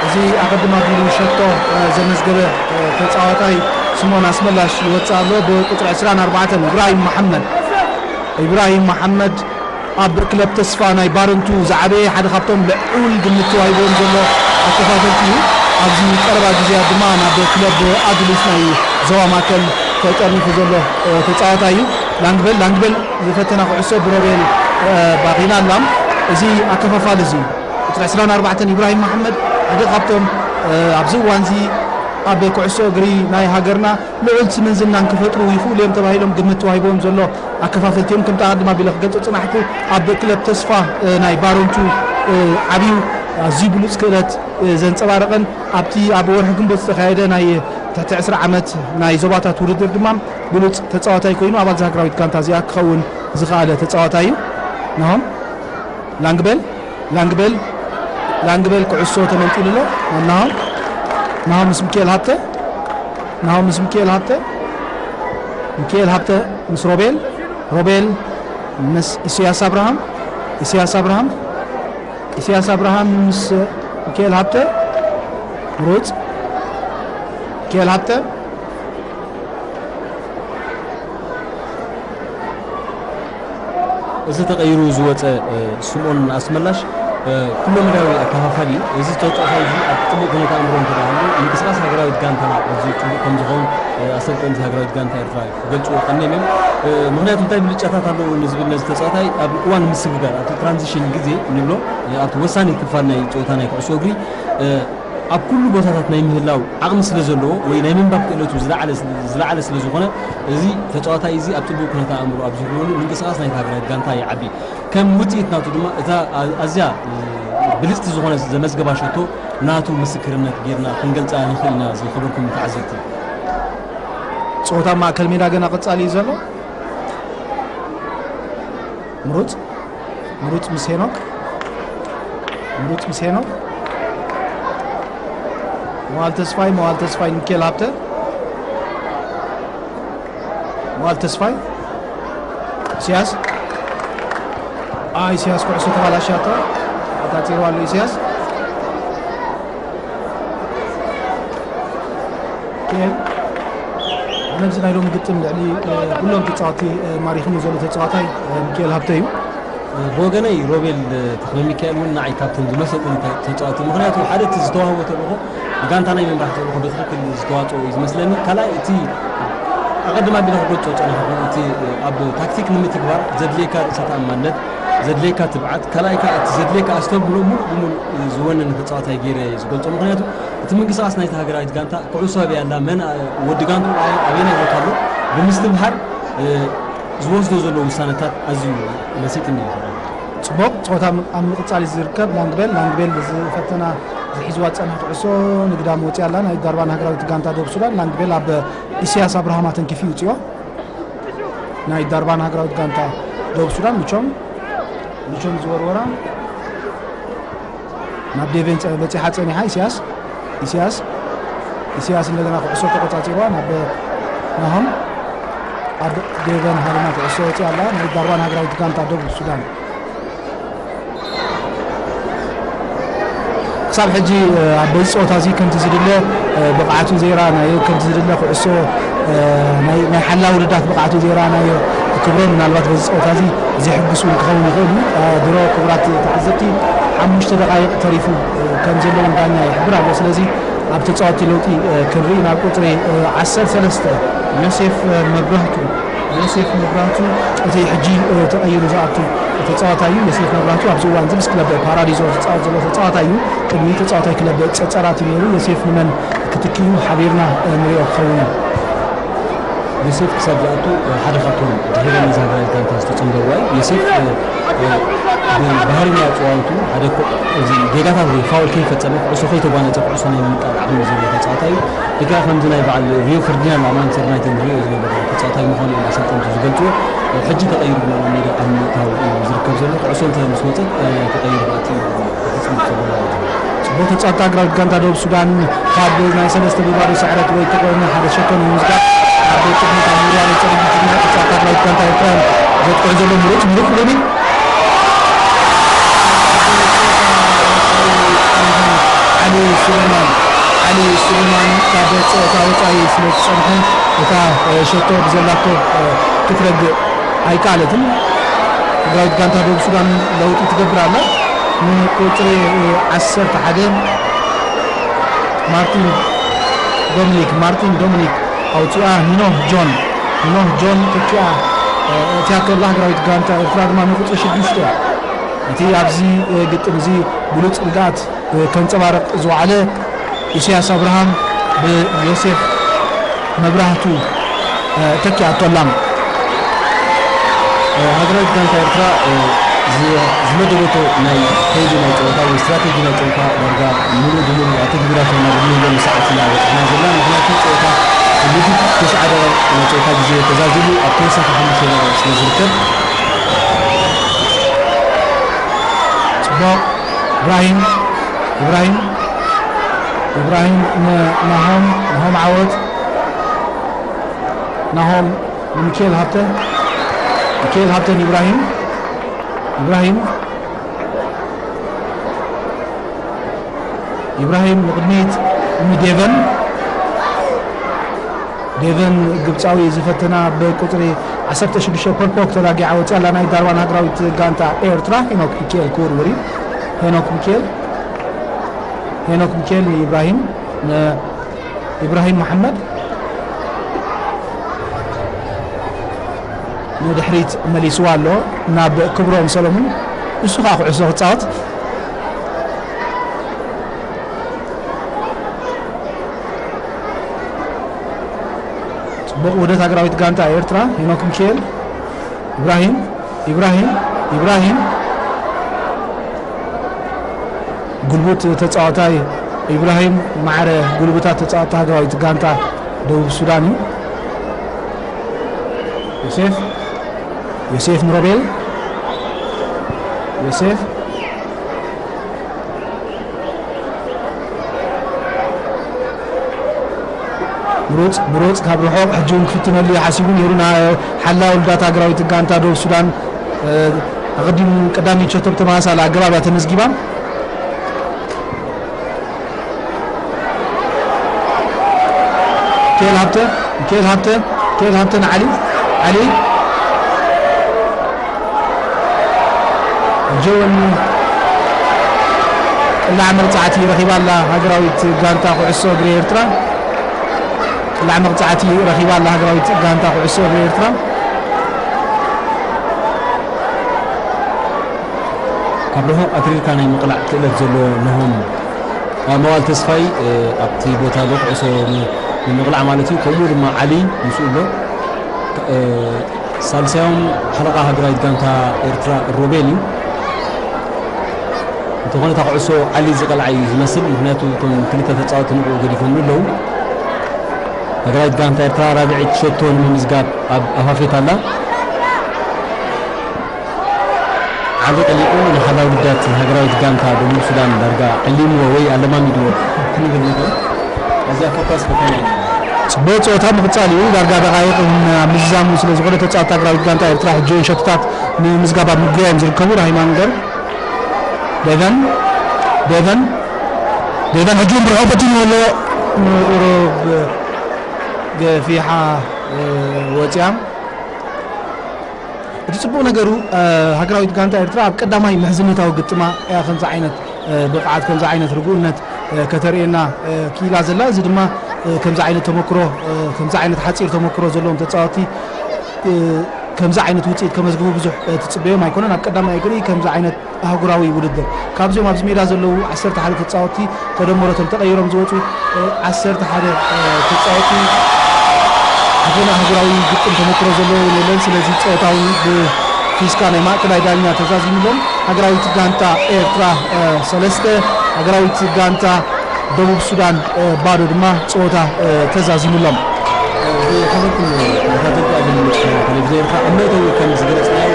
እዚ ኣቐድም ኣቢሉ ሸቶ፣ እ፣ ዘመዝገበ፣ እ፣ ተጻዋታይ ስምኦን ኣስመላሽ ይወጽእ ኣሎ። ብቁጽሪ ዕስራን ኣርባዕተን ኢብራሂም መሓመድ፣ ኢብራሂም መሓመድ ኣብ ክለብ ተስፋ ናይ ባረንቱ ዝዓበየ ሓደ ካብቶም ልዑል ግምት ተዋሂብዎም ዘሎ ኣከፋፈልቲ እዩ። ኣብዚ ቀረባ ግዜያት ድማ ናብ ክለብ ኣዱሊስ ናይ ዞባ ማእከል ተጠርኒፉ ዘሎ፣ እ፣ ተጻዋታይ እዩ። ላንግበል፣ ላንግበል ዝፈተና ኩዕሶ ብሮቤል፣ እ፣ ባኺና ኣላ። እዚ ኣከፋፋሊ እዚ ቁጽሪ ዕስራን ኣርባዕተን ኢብራሂም መሓመድ ሓደ ካብቶም፣ እ፣ ኣብዚ እዋንዚ ኣብ ኩዕሶ እግሪ ናይ ሃገርና ልዑል ስምን ዝናን ክፈጥሩ ይኽእሉ እዮም ተባሂሎም ግምት ተዋሂቦም ዘሎ ኣከፋፈልቲ እዮም። ከምቲ ኣቐድም ኣቢለ ክገልጾ ዝጸናሕኩ ኣብ ክለብ ተስፋ፣ እ፣ ናይ ባረንቱ፣ እ፣ ዓብዩ ኣዝዩ ብሉጽ ክእለት፣ እ፣ ዘንጸባረቐን ኣብቲ ኣብ ወርሒ ግንቦት ዝተኻየደ ናይ ትሕቲ ዕስራ ዓመት ናይ ዞባታት ውድድር ድማ ብሉጽ ተጻዋታይ ኮይኑ ኣባል እዛ ሃገራዊት ጋንታ እዚኣ ክኸውን ዝኸኣለ ተጻዋታይ እዩ። ናሆም ላንግበል፣ ላንግበል፣ ላንግበል ኩዕሶ ተመንጢሉ ኣሎ። ናሆም፣ ናሆም ምስ ሚካኤል ሃብተ፣ ናሆም ምስ ሚካኤል ሃብተ፣ ሚካኤል ሃብተ ምስ ሮቤል፣ ሮቤል ምስ ኢሳያስ ኣብርሃም፣ ኢሳያስ ኣብርሃም፣ ኢሳያስ ኣብርሃም ምስ ሚካኤል ሃብተ፣ ምሩጽ፣ ሚካኤል ሃብተ። እዚ ተቐይሩ ዝወጸ፣ እ፣ ስምኦን ኣስመላሽ፣ እ፣ ኩለመዳያዊ ኣከፋፋሊ እዩ። እዚ ተጻዋታይ እዚ ኣብ ጽቡቕ ኩነተ ኣእምሮ እንተ ደኣ ኣሎ፣ ምንቅስቓስ ሃገራዊት ጋንታና ኣዝዩ ጽቡቕ ከም ዝኸውን፣ እ፣ ኣሰልጠንቲ ሃገራዊት ጋንታ ኤርትራ ክገልጽዎ ቀንዮም እዮም። እ፣ ምኽንያቱ እንታይ ብልጫታት ኣለዎ ንዝብል ነዚ ተጻዋታይ ኣብ እዋን ምስግጋር፣ ኣብቲ ትራንዚሽን ግዜ ንብሎ፣ እ፣ ኣብቲ ወሳኒ ክፋል ናይ ጸወታ ናይ ኩዕሶ እግሪ፣ እ፣ ኣብ ኩሉ ቦታታት ናይ ምህላው ዓቕሚ ስለ ዘለዎ ወይ ናይ ምንባብ ክእለቱ ዝለዓለ፣ ዝለዓለ ስለ ዝኾነ፣ እዚ ተጻዋታይ እዚ ኣብ ጽቡቕ ኩነተ ኣእምሮ ኣብ ዝህልወሉ ምንቅስቓስ ናይታ ሃገራዊት ጋንታ ይዓቢ። ከም ውጽኢት ናቱ ድማ እታ ኣ-፣ ኣዝያ፣ እ፣ ብልጽቲ ዝኾነ ዘመዝገባ ሸቶ ናቱ ምስክርነት ጌርና ክንገልጻ ንኽእል ኢና፣ ዝኸበርኩም ተዓዘብቲ። ጸወታ ማእከል ሜዳ ገና ቀጻሊ እዩ ዘሎ። ምሩጽ፣ ምሩጽ ምስ ሄኖክ፣ ምሩጽ ምስ ሄኖክ፣ መዋል ተስፋይ፣ መዋል ተስፋይ ንሚካኤል ሃብተ፣ መዋል ተስፋይ፣ ኢሳያስ፣ ኣ፣ ኢሳያስ ኩዕሶ ተባላሽያቶ፣ ተቆጻጺርዋ ኣሎ ኢሳያስ። ሚካኤል፣ ነብዚ ናይ ሎሚ ግጥም ልዕሊ፣ እ፣ ኩሎም ተጻወትቲ፣ እ፣ ማሪኽኒ ዘሎ ተጻዋታይ፣ እ፣ ሚካኤል ሃብተ እዩ። እ፣ ብወገነይ ሮቤል፣ እ፣ ተኽለሚካኤል እውን ንዓይ ካብቶም ዝመሰጡኒ ተ-፣ ተጻወትቲ፣ ምኽንያቱ ሓደ እቲ ዝተዋህቦ ተልእኾ፣ ንጋንታ ናይ ምምራሕ ተልእኾ ብትኽክል ዝተዋጽኦ እዩ ዝመስለኒ። ካልኣይ እቲ ኣቐድም ኣቢለ ክገልጾ ዝጸናሕኩ እቲ፣ እ፣ ኣብ ታክቲክ ንምትግባር ዘድልየካ ርእሰ ተኣማንነት፣ ዘድልየካ ትብዓት፣ ካልኣይ ከኣ እቲ ዘድልየካ ኣስተብህሎ ሙሉእ ብሙሉእ ዝወነነ ተጻዋታይ ገይረ እየ ዝገልጾ። ምኽንያቱ እቲ ምንቅስቓስ ናይታ ሃገራዊት ጋንታ፣ ኩዕሶ ኣበይ ኣላ፣ መን፣ ኣ-፣ ወዲ ጋንትኡ ኣበ-፣ ኣበየናይ ቦታ ኣሎ ብምስትብሃል፣ እ፣ ዝወስዶ ዘሎ ውሳነታት ኣዝዩ መሲጥኒ እዩ። ጽቡቕ ጸወታ ም-፣ ኣብ ምቕጻል እዩ ዝርከብ። ላንግቤል፣ ላንግቤል ዝፈተና ዝሒዝዋ ዝጸንሐ ኩዕሶ ንግዳም ወጺኣ ኣላ። ናይ ዳርባን ሃገራዊት ጋንታ ደቡብ ሱዳን፣ ላንግቤል ኣብ ኢሳያስ ኣብርሃም ኣተንኪፉ ይውጽኦ። ናይ ዳርባን ሃገራዊት ጋንታ ደቡብ ሱዳን፣ ምቾም፣ ምቾም ዝወርወራ ናብ ዴቬን ጸ-፣ በጺሓ ጸኒሓ። ኢሳያስ፣ ኢሳያስ፣ ኢሳያስ እንደገና ኩዕሶ ተቆጻጺርዋ ናብ ናሆም። ኣብ ዴቨን ሃለና ኩዕሶ ወጺኣ ኣላ። ናይ ዳርባን ሃገራዊት ጋንታ ደቡብ ሱዳን። ክሳብ ሕጂ፣ እ፣ ኣብ በዚ ጸወታ እዚ ከምቲ ዝድለ፣ እ፣ ብቕዓቱ ዘይረኣናዮ፣ ከምቲ ዝድለ ኩዕሶ፣ እ፣ ናይ፣ ናይ ሓላ ውድዳት ብቕዓቱ ዘይረኣናዮ ክብሮም፣ ምናልባት በዚ ጸወታ እዚ ዘሕጉስ እውን ክኸውን ይኽእል እዩ። እ፣ ድሮ ክቡራት ተዓዘብቲ፣ ሓሙሽተ ደቓይቕ ተሪፉ፣ እ፣ ከም ዘለውን ዳኛ ይሕብር ኣሎ። ስለዚ ኣብ ተጻወትቲ ለውጢ፣ እ፣ ክንርኢ ናብ ቁጽሪ፣ እ፣ ዓሰርተ ሰለስተ ዮሴፍ፣ እ፣ መብራህቱ፣ ዮሴፍ መብራህቱ እቲ ሕጂ፣ እ፣ ተቐይሩ ዝኣቱ ተጻዋታይ እዩ። ዮሴፍ መብራህቱ ኣብዚ እዋን እዚ ምስ ክለብ ፓራዲዞ ዝጻወት ዘሎ ተጻዋታይ እዩ። ቅድሚ ተጻዋታይ ክለብ ጸጸራት እዩ ነይሩ። ዮሴፍ ንመን ክትክእ እዩ ሓቢርና፣ እ፣ ንሪኦ ክኸውን እዩ። ዮሴፍ ክሳብ ዝኣቱ፣ እ፣ ሓደ ካብቶም ድሒሮም ነዛ ሃገራዊት ጋንታ ዝተጸንበርዋ እዩ። ዮሴፍ፣ እ፣ እ፣ ብባህሪ ናይ ኣጸዋውቱ ሓደ ኮ-፣ እዚ ጌጋታት ወይ ፋውል ከይፈጸመ፣ ኩዕሶ ከይተጓነጸ፣ ኩዕሶ ናይ ምምቃል ዓቕሚ ዘለዎ ተጻዋታይ እዩ። ልክዕ ከምዚ ናይ በዓል ሪዮ ፈርዲናንድ ኣብ ማንቸስተር ዩናይትድ ንሪኦ ዝነበረ ተጻዋታይ ምዃኑ እዮም ኣሰልጠንቱ ዝገልጽዎ። ሕጂ ተቐይሩ ድማ ናብ ሜዳ ኣብ ምእታው እዩ ዝርከብ ዘሎ። ኩዕሶ እንተ ምስ ወጸት፣ እ፣ ተቐይሩ ክኣቱ እዩ ተፈጺሙ ዘሎ ማለት እዩ። ጽቡቕ ተጻወቲ ሃገራዊት ጋንታ ደቡብ ሱዳን ካብ ናይ ሰለስተ ብባዶ ስዕረት ወይ ተቆርኒ ሓደ ሸቶ ንምምዝጋብ ኣብ ቅድሚት ኣብ ምርዋን ይጸንሑ። ተጻወቲ ሃገራዊት ጋንታ ኤርትራ ዘጥቅዑ ዘሎ ምሩጽ፣ ምሩጽ ሎሚ ዓሊ ሱሌማን፣ ዓሊ ሱሌማን ካብ ጸወታ ወጻኢ ስለ ዝጸንሐ፣ እታ፣ እ፣ ሸቶ ብዘላቶ፣ እ፣ ክትረግእ ኣይከኣለትን። ትግራዊት ጋንታ ደቡብ ሱዳን ለውጢ ትገብር ኣላ። ንቁጽሪ፣ እ፣ ዓሰርተ ሓደ ማርቲን ዶሚኒክ፣ ማርቲን ዶሚኒክ ኣውጺኣ፣ ንኖህ ጆን፣ ንኖህ ጆን ተኪኣ፣ እ፣ እትያ ከላ ሃገራዊት ጋንታ ኤርትራ ድማ ንቁጽሪ ሽዱሽተ፣ እቲ ኣብዚ፣ እ፣ ግጥም እዚ ብሉጽ ርግኣት፣ እ፣ ከንጸባርቕ ዝወዓለ ኢሳያስ ኣብርሃም ብዮሴፍ መብራህቱ፣ እ፣ ተኪኣቶ ኣላ። እ፣ ሃገራዊት ጋንታ ኤርትራ፣ እ፣ ዝ-፣ ዝመደበቶ ናይ ከይዲ ናይ ጸወታ ወይ ስትራቴጂ ናይ ጸወታ ዳርጋ ምሉእ ብምሉእ ኣተግቢራቶ ኢና ብንብለሉ ሰዓት ኢና በጺሕና ዘለና። ምኽንያቱ ጸወታ ልጁ ተስዓ ደቂቕ ናይ ጸወታ ግዜ ተዛዚሙ ኣብ ተወሳኺ ሓሙሽተ ደቂቕ ስለ ዝርከብ። ጽቡቕ። ኢብራሂም፣ ኢብራሂም፣ ኢብራሂም ንናሆም፣ ናሆም ዓወት፣ ናሆም ንሚካኤል ሃብተ፣ ሚካኤል ሃብተ ንኢብራሂም፣ ኢብራሂም፣ ኢብራሂም ንቕድሚት ንዴቨን፣ ዴቨን ግብፃዊ ዝፈተና ብቁፅሪ ዓሰርተ ሽዱሽተ ፖልፖክ ተላጊዓ ወፂኣ ኣላ። ናይ ዳርባን ሃገራዊት ጋንታ ኤርትራ ሄኖክ ሚካኤል ክውርውር እዩ። ሄኖክ ሚካኤል፣ ሄኖክ ሚካኤል ንኢብራሂም፣ ንኢብራሂም መሓመድ ንድሕሪት መሊስዋ ኣሎ ናብ ክብሮም ሰለሙን። እሱ ከዓ ኩዕሶ ክፃወት። ጽቡቕ ውህደት ሃገራዊት ጋንታ ኤርትራ፣ ሄኖክ ሚካኤል፣ ኢብራሂም፣ ኢብራሂም፣ ኢብራሂም። ጉልቡት ተጻዋታይ ኢብራሂም ማዕረ፣ ጉልቡታት ተጻዋታ ሃገራዊት ጋንታ ደቡብ ሱዳን እዩ። ዮሴፍ፣ ዮሴፍ ንሮቤል፣ ዮሴፍ። ምሩጽ፣ ምሩጽ ካብ ርሑቕ ሕጂ እውን ክፍትነሉ እዩ ሓሲቡ ነይሩ። ና-፣ ሓላው ልዳት ሃገራዊት ጋንታ ደቡብ ሱዳን፣ እ፣ ኣቐዲሙ ቀዳመይቲ ሸቶ ብተመሳሳሊ ኣገባብ እያ ተመዝጊባ። ሚካኤል ሃብተ፣ ሚካኤል ሃብተ፣ ሚካኤል ሃብተ ንዓሊ፣ ዓሊ። ሕጂ እውን ቅላዕ መቕጻዕቲ ረኺባ ኣላ ሃገራዊት ጋንታ ኩዕሶ እግሪ ኤርትራ። ቅላዕ መቕጻዕቲ ረኺባ ኣላ ሃገራዊት ጋንታ ኩዕሶ እግሪ ኤርትራ። ካብ ርሑቕ ኣትሪርካ ናይ ምቕላዕ ክእለት ዘለዎ ናሆም፣ እ፣ መዋል ተስፋይ፣ እ፣ ኣብቲ ቦታ ኣሎ፣ ኩዕሶ ን-፣ ንምቕላዕ ማለት እዩ። ከምኡ ድማ ዓሊ ምስኡ ኣሎ። እ፣ ሳልሳዮም ሓለቓ ሃገራዊት ጋንታ ኤርትራ ሮቤል እዩ። እንተኾነ እታ ኩዕሶ ዓሊ ዝቐልዓ እዩ ዝመስል፣ ምኽንያቱ እቶም ክልተ ተጻወቲ ንዕኡ ገዲፎምሉ ኣለዉ። ሃገራዊት ጋንታ ኤርትራ ራብዐይቲ ሸቶ ንምምዝጋብ ኣብ ኣፋፌት ኣላ። ዓሊ ቀሊዑ ንሓላው ልዳት ሃገራዊት ጋንታ ደቡብ ሱዳን ዳርጋ ዕሊምዎ ወይ ኣለማሚድዎ ክንብል ንኽእል። ኣዝያ ፈኳስ ፈተና እያ። ጽቡቕ ጸወታ ምቕጻል እዩ። ዳርጋ ደቓይቕ እውን ኣብ ምዝዛሙ ስለ ዝኾነ ተጻወትቲ ሃገራዊት ጋንታ ኤርትራ ሕጂ እውን ሸቶታት ንምምዝጋብ ኣብ ምጉያ እዮም ዝርከቡ። ራሂማ ንገር፣ ዴቨን፣ ዴቨን፣ ዴቨን ሕጂ እውን ብርሑቕ ፈቲንዎ ኣሎ። ንቁሩብ ገፊሓ፣ እ፣ ወጺኣ። እቲ ጽቡቕ ነገሩ፣ እ፣ ሃገራዊት ጋንታ ኤርትራ ኣብ ቀዳማይ ምሕዝነታዊ ግጥማ እያ ከምዚ ዓይነት፣ እ፣ ብቕዓት፣ ከምዚ ዓይነት ርጉእነት፣ እ፣ ከተርእየና፣ እ፣ ክኢላ ዘላ። እዚ ድማ፣ እ፣ ከምዚ ዓይነት ተመክሮ፣ እ፣ ከምዚ ዓይነት ሓጺር ተመክሮ ዘለዎም ተጻወትቲ፣ እ፣ ከምዚ ዓይነት ውጽኢት ከመዝግቡ ብዙሕ፣ እ፣ ትጽበዮም ኣይኮነን። ኣብ ቀዳማይ እግሪ ከምዚ ዓይነት ኣህጉራዊ ውድድር። ካብዚኦም ኣብዚ ሜዳ ዘለዉ ዓሰርተ ሓደ ተጻወትቲ ተደመሮ እቶም ተቐይሮም ዝወጹ፣ እ፣ ዓሰርተ ሓደ፣ እ፣ ተጻወትቲ ዝኾነ ኣህጉራዊ ግጥም ተመክሮ ዘለዎ እውን የለን። ስለዚ ጸወታ እውን ብፊስካ ናይ ማእከላይ ዳኛ ተዛዚሙሎም። ሃገራዊት ጋንታ ኤርትራ፣ እ፣ ሰለስተ፣ ሃገራዊት ጋንታ ደቡብ ሱዳን፣ እ፣ ባዶ ድማ ጸወታ፣ እ፣ ተዛዚሙሎም። ዝኸበርኩም ተኸታተልቲ ኣገልግሎት ቴሌቪዝን ኤርትራ፣ ኣብ መእተዊ ከም ዝገለጽናዮ፣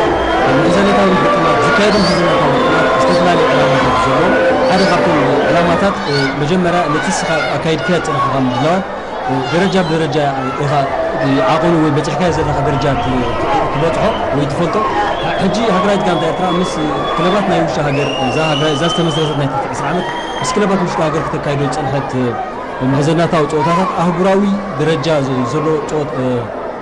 ምሕዘነታዊ ግጥማት ዝካየዱ ምሕዘነታዊ ግጥማት ዝተፈላለዩ ዕላማታት ዘለዎም። ሓደ ካብቶም ዕላማታት፣ እ፣ መጀመርያ ነቲ ንስኻ ኣካይድካዮ ዝጸናሕካ ምድላዋት፣ እ፣ ደረጃ ብደረጃ ኢኻ ዓቐኑ ወይ በጺሕካዮ ዘለኻ ደረጃ ት-፣ ት-፣ ትበጽሖ ወይ ትፈልጦ። ሕጂ ሃገራዊት ጋንታ ኤርትራ ምስ ክለባት ናይ ውሽጢ ሃገር፣ እዛ ሃገር፣ እዛ ዝተመስረተት ናይ ትሕቲ ዕስራ ዓመት፣ ምስ ክለባት ውሽጢ ሃገር ክተካይዶ ዝጸንሐት፣ እ፣ ምሕዘነታዊ ጸወታታት ኣህጉራዊ ደረጃ ዝ-፣ ዘሎ ጸወት-፣ እ፣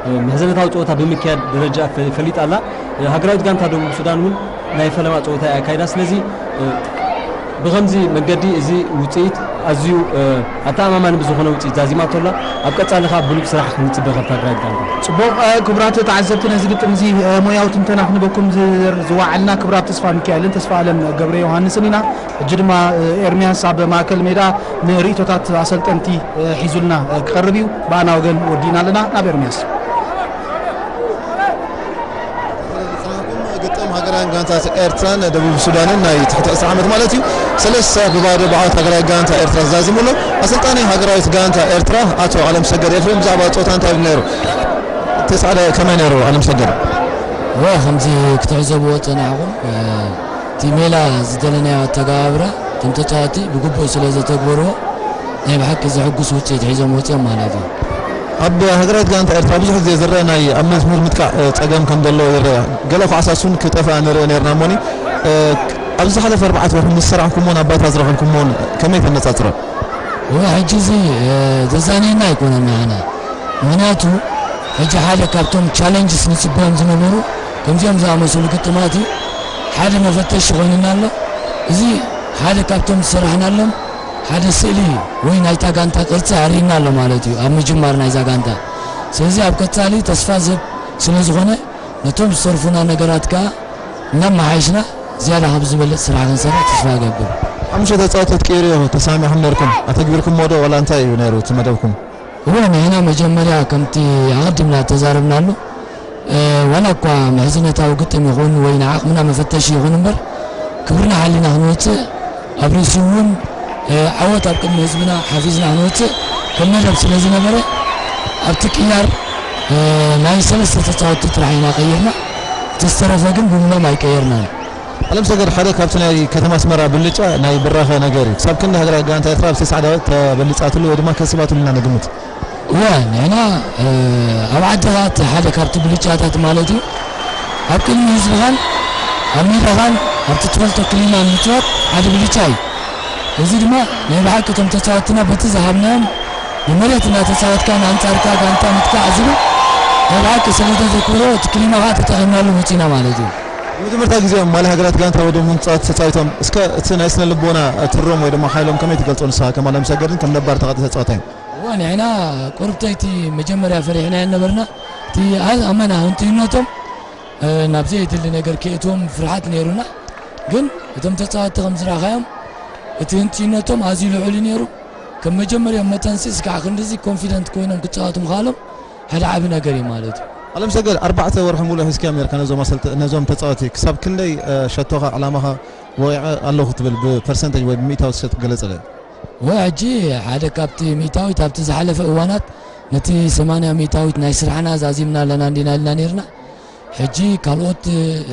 እ፣ ምሕዘነታዊ ጸወታ ብምክያድ ደረጃ ፈ-፣ ፈሊጣ ኣላ። እ፣ ሃገራዊት ጋንታ ደቡብ ሱዳን እውን ናይ ፈለማ ጸወታ እያ ኣካይዳ። ስለዚ፣ እ፣ ብኸምዚ መንገዲ እዚ ውጽኢት ኣዝዩ፣ እ፣ ኣተኣማማኒ ብዝኾነ ውጽኢት ዛዚማቶ ኣላ። ኣብ ቀጻሊ ከኣ ብሉጽ ስራሕ ክንጽበ ካብታ ሃገራዊት ጋንታ። ጽቡቕ፣ እ፣ ክቡራት ተዓዘብቲ ነዚ ግጥም እዚ፣ እ፣ ሞያዊ ትንተና ክንበኩም ዝ-፣ ዝወዓልና ክብራት ተስፋ ሚካኤልን ተስፋ ኣለም ገብረ ዮሃንስን ኢና። ሕጂ ድማ፣ እ፣ ኤርምያስ ኣብ ማእከል ሜዳ ንርእይቶታት ኣሰልጠንቲ፣ እ፣ ሒዙልና፣ እ፣ ክቐርብ እዩ። ብኣና ወገን ወዲእና ኣለና። ናብ ኤርምያስ። ግጥም ሃገራውያን ጋንታት ኤርትራን ደቡብ ሱዳንን ናይ ትሕቲ ዕስራ ዓመት ማለት እዩ። ሰለስተ ብባዶ ብዓወት ሃገራዊ ጋንታ ኤርትራ ዛዚሙ ኣሎ። ኣሰልጣኒ ሃገራዊት ጋንታ ኤርትራ ኣቶ ኣለምሰገድ ኤፍሬም ብዛዕባ ጸወታ እንታይ ይብል ነይሩ? እቲ ጻዕዳ ከመይ ነይሩ ኣለምሰገድ? እወ፣ ከምዚ ክትዕዘብዎ ጸናሕኩም፣ እ፣ እቲ ሜላ ዝደለናዮ ኣተገባብራ፣ እቶም ተጻወትቲ ብግቡእ ስለ ዘተግበርዎ፣ ናይ ብሓቂ ዘሕጉስ ውጽኢት ሒዞም ወጺኦም ማለት እዩ። ኣብ ሃገራዊት ጋንታ ኤርትራ ብዙሕ ግዜ ዝረአ ናይ ኣብ መስመር ምጥቃዕ፣ እ፣ ጸገም ከም ዘሎ ይረአ። ገለ ኳዕሳት እውን ክጠፍኣ ንርኢ ነርና እሞኒ፣ እ፣ ኣብ ዝሓለፈ ኣርባዕተ ወርሒ ምስ ሰራሕኩምዎን ኣብ ባይታ ዝረኸብኩምዎን ከመይ ተነጻጽሮ? እወ፣ ሕጂ እዚ፣ እ፣ ዘዛንየና ኣይኮነን ንዓና። ምኽንያቱ ሕጂ ሓደ ካብቶም ቻለንጅስ ንፅበዮም ዝነበሩ ከምዚኦም ዝኣመሰሉ ግጥማት እዩ። ሓደ መፈተሺ ኮይኑና ኣሎ። እዚ ሓደ ካብቶም ዝሰራሕናሎም ሓደ ስእሊ ወይ ናይታ ጋንታ ቅርፂ ኣርእና ኣሎ ማለት እዩ ኣብ ምጅማር ናይዛ ጋንታ። ስለዚ ኣብ ቀፃሊ ተስፋ ዝህብ ስለ ዝኾነ ነቶም ዝተርፉና ነገራት ከዓ እናመሓየሽና ዝያዳ ካብ ዝበለፅ ስራሕ ክንሰርሕ ተስፋ እገብር። ሓሙሽተ ተፃወትቲ ክትቅይሩ ኢኹ ተሰማሚዕኩም ነርኩም። ኣተግቢርኩምዎ ዶ ዋላ እንታይ እዩ ነይሩ እቲ መደብኩም? እወ፣ ንሕና መጀመርያ ከምቲ ኣቐዲምና ተዛረብናሉ፣ እ፣ ዋላ እኳ ምሕዝነታዊ ግጥም ይኹን ወይ ንዓቕምና መፈተሺ ይኹን እምበር፣ ክብርና ሓሊና ክንወፅእ፣ ኣብ ርእሲ እውን፣ እ፣ ዓወት ኣብ ቅድሚ ህዝብና ሓፊዝና ክንወፅእ ከም መደብ ስለ ዝነበረ፣ ኣብቲ ቅያር፣ እ፣ ናይ ሰለስተ ተፃወትቲ ጥራሕ ኢና ቀይርና። እቲ ዝተረፈ ግን ብምሎም ኣይቀየርናን። ኣለምሰገድ፣ ሓደ ካብቲ ናይ ከተማ ኣስመራ ብልጫ ናይ ብራኸ ነገር እዩ። ክሳብ ክንዲ ሃገራዊ ጋንታ ኤርትራ ኣብ ስልሳ ደቂቕ ተበሊጻትሉ ወይ ድማ ከሲባትሉ ኢና ንግምት። እወ፣ ንሕና፣ እ፣ ኣብ ዓድኻ እቲ ሓደ ካብቲ ብልጫታት ማለት እዩ። ኣብ ቅድሚ ህዝብኻን ኣብ ሜዳኻን ኣብቲ ትፈልጦ ክሊማ ምጽዋት ሓደ ብልጫ እዩ። እዚ ድማ ናይ ብሓቂ እቶም ተጻወትና በቲ ዝሃብናዮም ብመሬት እናተጻወትካ ንኣንጻርካ ጋንታ ምጥቃዕ ዝብል ናይ ብሓቂ ስለ ዘተግብሮ እቲ ክሊማ ኸኣ ተጠቒምናሉ መጺና ማለት እዩ። ንመጀመርታ ግዜ ማልያ ሃገራት ጋንታ ወዲኦም ምንጻት ተጻዊቶም። እስከ እቲ ናይ ስነ ልቦና ትሮም ወይ ድማ ሓይሎም ከመይ ትገልጾ ንስኻ ከም ኣለምሰገድን ከም ነባር ተቐ-፣ ተጻዋታይን? እወ፣ ንሕና ቁርብተይቲ መጀመርያ ፈሪሕና ነበርና። እቲ ኣዝ-፣ ኣመና ህንጥይነቶም፣ እ፣ ናብ ዘየድሊ ነገር ከእትዎም ፍርሓት ነይሩና። ግን እቶም ተጻወትቲ ከም ዝረኣኻዮም እቲ ህንጥይነቶም ኣዝዩ ልዑል እዩ ነይሩ። ከም መጀመርያም መጠንሲ እስካዕ ክንድዚ ኮንፊደንት ኮይኖም ክጻወቱ ምኽኣሎም ሓደ ዓቢ ነገር እዩ ማለት እዩ። ኣለምሰገድ፣ ኣርባዕተ ወርሒ ሙሉእ ሒዝካዮም ነርካ ነዞም ኣሰልጠ-፣ ነዞም ተጻወቲ። ክሳብ ክንደይ፣ እ፣ ሸቶኻ ዕላማኻ ወቒዐ ኣለኹ ትብል ብፐርሰንቴጅ ወይ ብሚእታዊ ሸቶ ገለጸለይ? ወ-፣ ሕጂ ሓደ ካብቲ ሚእታዊት ኣብቲ ዝሓለፈ እዋናት ነቲ ሰማንያ ሚእታዊት ናይ ስራሕና ዛዚምና ኣለና እንዲና ኢልና ነርና። ሕጂ ካልኦት፣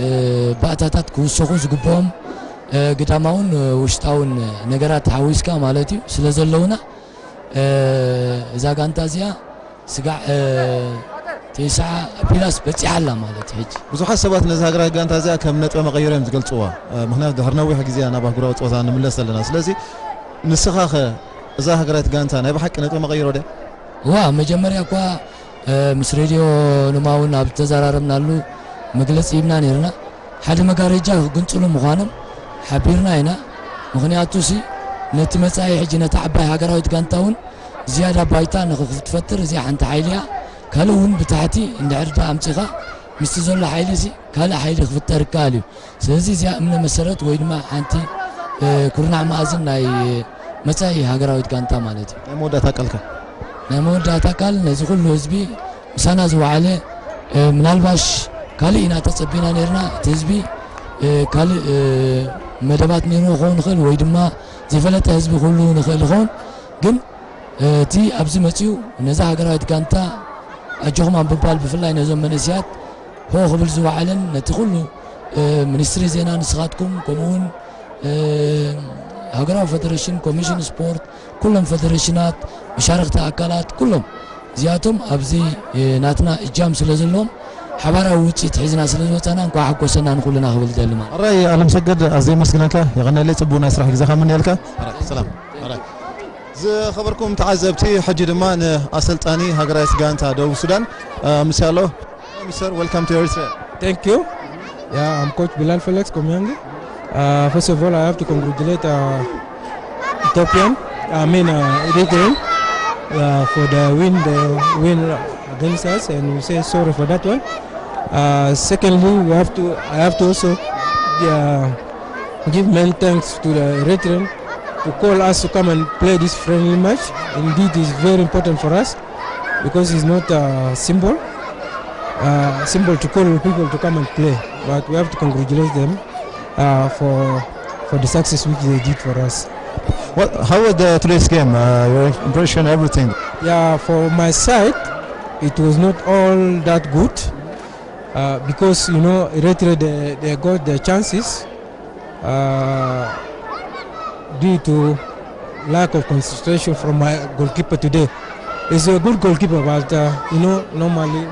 እ፣ ባእታታት ክውሰኹ ዝግብኦም፣ እ፣ ግዳማውን፣ እ፣ ውሽጣውን ነገራት ሓዊስካ ማለት እዩ ስለ ዘለውና፣ እ፣ እዛ ጋንታ እዚኣ ስጋዕ፣ እ፣ ተስዓ ፕላስ በጺሓ ኣላ ማለት እዩ። ሕጂ ብዙሓት ሰባት ነዚ ሃገራዊት ጋንታ እዚኣ ከም ነጥበ መቐየሪ እዮም ዝገልጽዋ። እ፣ ምኽንያቱ ድሕሪ ነዊሕ ግዜ ናብ ኣህጉራዊ ጸወታ ንምለስ ዘለና። ስለዚ ንስኻኸ እዛ ሃገራዊት ጋንታ ናይ ብሓቂ ነጥበ መቐየሮ ድያ? እዋ፣ መጀመርያ እኳ፣ እ፣ ምስ ሬድዮ ንማ እውን ኣብ ዝተዘራረብናሉ መግለጺ ሂብና ነይርና። ሓደ መጋረጃ ክግንጽሉ ምዃኖም ሓቢርና ኢና። ምኽንያቱሲ ነቲ መጻኢ ሕጂ ነታ ዓባይ ሃገራዊት ጋንታ እውን ዝያዳ ባይታ ንኽትፈጥር እዚኣ ሓንቲ ሓይሊ እያ። ካልእ እውን ብታሕቲ እንድሕር ደኣ ኣምጺኻ ምስቲ ዘሎ ሓይሊ እዚ ካልእ ሓይሊ ክፍጠር ይከኣል እዩ። ስለዚ እዚኣ እምነ መሰረት ወይ ድማ ሓንቲ፣ እ፣ ኩርናዕ መኣዝን ናይ መጻኢ ሃገራዊት ጋንታ ማለት እዩ። ናይ መወዳእታ ቃልካ? ናይ መወዳእታ ቃል ነዚ ኩሉ ህዝቢ ምሳና ዝወዓለ፣ እ፣ ምናልባሽ ካልእ ኢና ተጸቢና ነርና። እቲ ህዝቢ፣ እ፣ ካልእ፣ እ፣ መደባት ነይርዎ ክኸውን ይኽእል ወይ ድማ ዘይፈለጠ ህዝቢ ክህሉ ንኽእል ይኸውን። ግን፣ እ፣ እቲ ኣብዚ መጺኡ ነዛ ሃገራዊት ጋንታ ኣጆኹም ኣብ ምባል ብፍላይ ነዞም መንእሰያት ሆ ክብል ዝወዓለን ነቲ ኩሉ፣ እ፣ ሚኒስትሪ ዜና ንስኻትኩም ከምኡ እውን፣ እ፣ ሃገራዊ ፈደረሽን፣ ኮሚሽን ስፖርት፣ ኩሎም ፈደረሽናት፣ መሻርኽቲ ኣካላት ኩሎም እዚኣቶም ኣብዚ፣ እ፣ ናትና እጃም ስለ ዘለዎም ሓባራዊ ውፅኢት ሒዝና ስለ ዝወፀና እንኳዕ ሓጎሰና ንኩልና ክብል ደሊ ማለት። ሕራይ ኣለምሰገድ፣ ኣዝየ የመስግነካ። የቐነለይ፣ ጽቡቕ ናይ ስራሕ ግዜኻ ምንየልካ። ሕራይ ሰላም። ሕራይ። ዝኸበርኩም ተዓዘብቲ፣ ሕጂ ድማ ንኣሰልጣኒ ሃገራዊት ጋንታ ደቡብ ሱዳን፣ እ፣ ምስ ኣሎ። Mister, welcome to Eritrea. Thank you. Yeah, I'm Coach Bilal Felix Komyangi. Uh, first of all, I have to congratulate, uh, Ethiopian, I mean, uh, Eritrean, uh, for the win, the win against us, and we say sorry for that one. Uh, secondly, we have to, I have to also, uh, give many thanks to the Eritrean to call us to come and play this friendly match. Indeed, it's very important for us because it's not a symbol, uh, symbol to call people to come and play. But we have to congratulate them, uh, for, for the success which they did for us. What, how was the today's game? Uh, your impression, everything? Yeah, for my side, it was not all that good, uh, because, you know, Eritrea, they, they got their chances, uh, due to lack of concentration from my goalkeeper today. He's a good goalkeeper, but, uh, you know, normally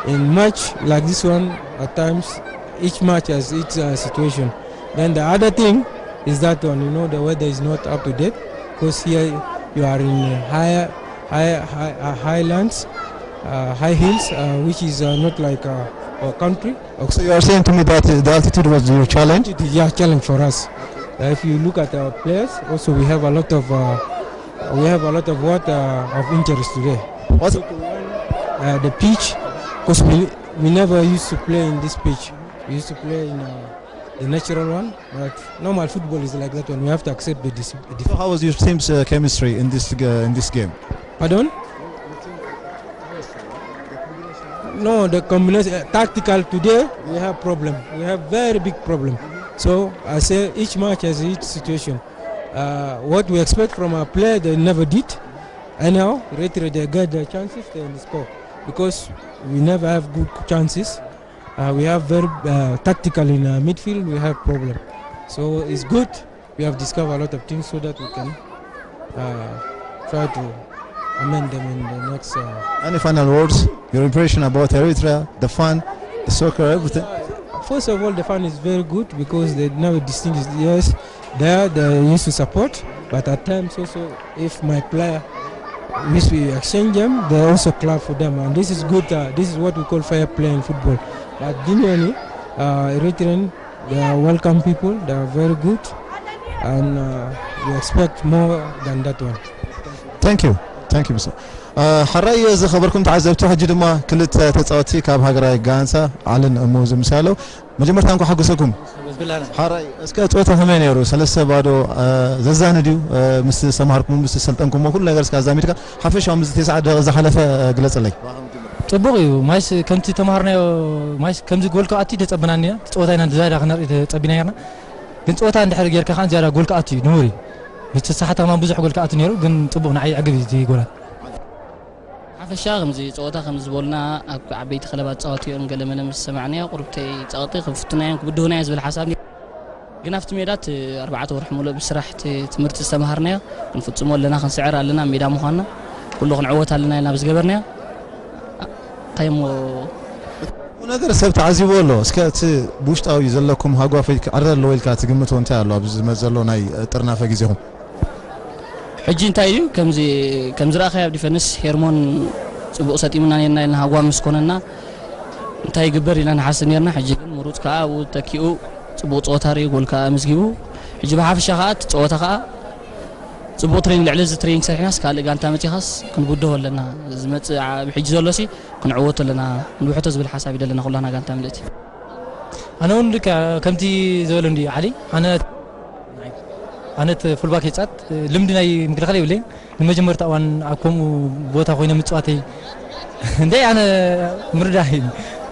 in match like this one, at times, each match has its, uh, situation. Then the other thing is that one, you know, the weather is not up to date, because here you are in, uh, higher, higher, high, uh, highlands, uh, high hills, uh, which is uh, not like uh, our country. So you are saying to me that uh, the altitude was your challenge? It is a challenge for us. Uh, if you look at our players, also we have a lot of uh, we have a lot of what uh, of injuries today. What? Uh, the pitch, because we we never used to play in this pitch. We used to play in uh, the natural one, but normal football is like that one. We have to accept the dis- the So how was your team's uh, chemistry in this uh, in this game? Pardon? No, the combination uh, tactical today we have problem. We have very big problem. So I say each match has its situation. Uh, what we expect from our player they never did. Anyhow, later they get the chances and score because we never have good chances. Uh, we have very uh, tactical in uh, midfield. We have problem. So it's good. We have discovered a lot of things so that we can uh, try to amend them in the next. Uh, Any final words? Your impression about Eritrea, the fun, the soccer, everything? First of all, the fun is very good because they never distinguish. Yes, they are they used to support, but at times also, if my player, which we exchange them, they also clap for them, and this is good. Uh, this is what we call fair play in football. But genuinely, uh, Eritrean, they are welcome people. They are very good, and uh, we expect more than that one. Thank you. Thank you, Mister. Uh, ሓራይ ዝኸበርኩም ተዓዘብቲ፣ ሕጂ ድማ ክልተ ተፃወትቲ ካብ ሃገራዊ ጋንታ ዓልን እሞ ዝምሳለው። መጀመርታ እንኳ ሓጎሰኩም። ሓራይ እስከ ፀወታ ከመይ ነይሩ? ሰለስተ ባዶ። ዘዛንድ እዩ። ምስ ዝተማሃርኩም ምስ ሰልጠንኩሞ ኩሉ ነገር እስከ ኣዛሚድካ ሓፈሻዊ ምስ ተስዓ ደቂቕ ዝሓለፈ ግለፀለይ። ፅቡቕ እዩ። ማይስ ከምቲ ተማሃርናዮ፣ ማይስ ከምዚ ጎል ክኣቱ ተፀብናኒ ኢና። ፀወታ ኢና ዝያዳ ክነርኢ ተፀቢና ነርና። ግን ፀወታ እንድሕር ጌርካ ከዓ ዝያዳ ጎል ክኣቱ እዩ ንቡር እዩ። ዝተሳሓተኽና ብዙሕ ጎል ክኣቱ ነይሩ። ግን ፅቡቕ ንዓይ ዕግብ እዩ እቲ ጎላት። ሓፈሻ ከምዚ ፀወታ ከም ዝበሉና ኣብ ዓበይቲ ክለባት ፃወት እዮም ገለ መለ ምስ ሰማዕናዮ ቁርብተይ ፀቕጢ ክፍትናዮም ክብድሁናዮ ዝብል ሓሳብ ነይሩ። ግን ኣብቲ ሜዳ እቲ ኣርባዕተ ወርሒ ሙሉእ ብስራሕ እቲ ትምህርቲ ዝተምሃርናዮ ክንፍፅሞ ኣለና፣ ክንስዕር ኣለና፣ ኣብ ሜዳ ምዃንና ኩሉ ክንዕወት ኣለና ኢልና ብዝገበርናዮ እንታይ እሞ ነገር ሰብ ተዓዚቡ ኣሎ። እስከ እቲ ብውሽጣዊ ዘለኩም ሃጓፍ ወይ ክዕረ ኣለዎ ኢልካ ትግምቶ እንታይ ኣሎ ኣብዚ ዝመፅ ዘሎ ናይ ጥርናፈ ግዜኹም? ሕጂ እንታይ እዩ ከምዚ ከምዚ ረኣኸ ኣብ ዲፈንስ ሄርሞን ፅቡቕ ሰጢሙና ነርና ኢልና ሃጓፍ ምስ ኮነና እንታይ ይግበር ኢልና ንሓስብ ነርና። ሕጂ ግን ምሩፅ ከዓ ኣብኡ ተኪኡ ፅቡቕ ፀወታ ርእዩ ጎል ከዓ ኣመዝጊቡ። ሕጂ ብሓፈሻ ከዓ እቲ ፀወታ ከዓ ፅቡቕ ትሬኒንግ ልዕሊ እዚ ትሬኒንግ ሰሪሕናስ ካልእ ጋንታ መፂኻስ ክንብድሆ ኣለና። ዝመፅእ ኣብ ሕጂ ዘሎሲ ክንዕወቶ ኣለና፣ ክንብሕቶ ዝብል ሓሳብ እዩ ዘለና ኩላና ጋንታ ምልእቲ። ኣነ እውን ልክዕ ከምቲ ዝበሎ እንዲ ዓሊ ኣነ ኣነት ፉልባክ ይጻት ልምዲ ናይ ምክልኻል የብለይን። ንመጀመርታ እዋን ኣብ ከምኡ ቦታ ኮይነ ምጽዋተይ እንደ ኣነ ምርዳህ እዩ።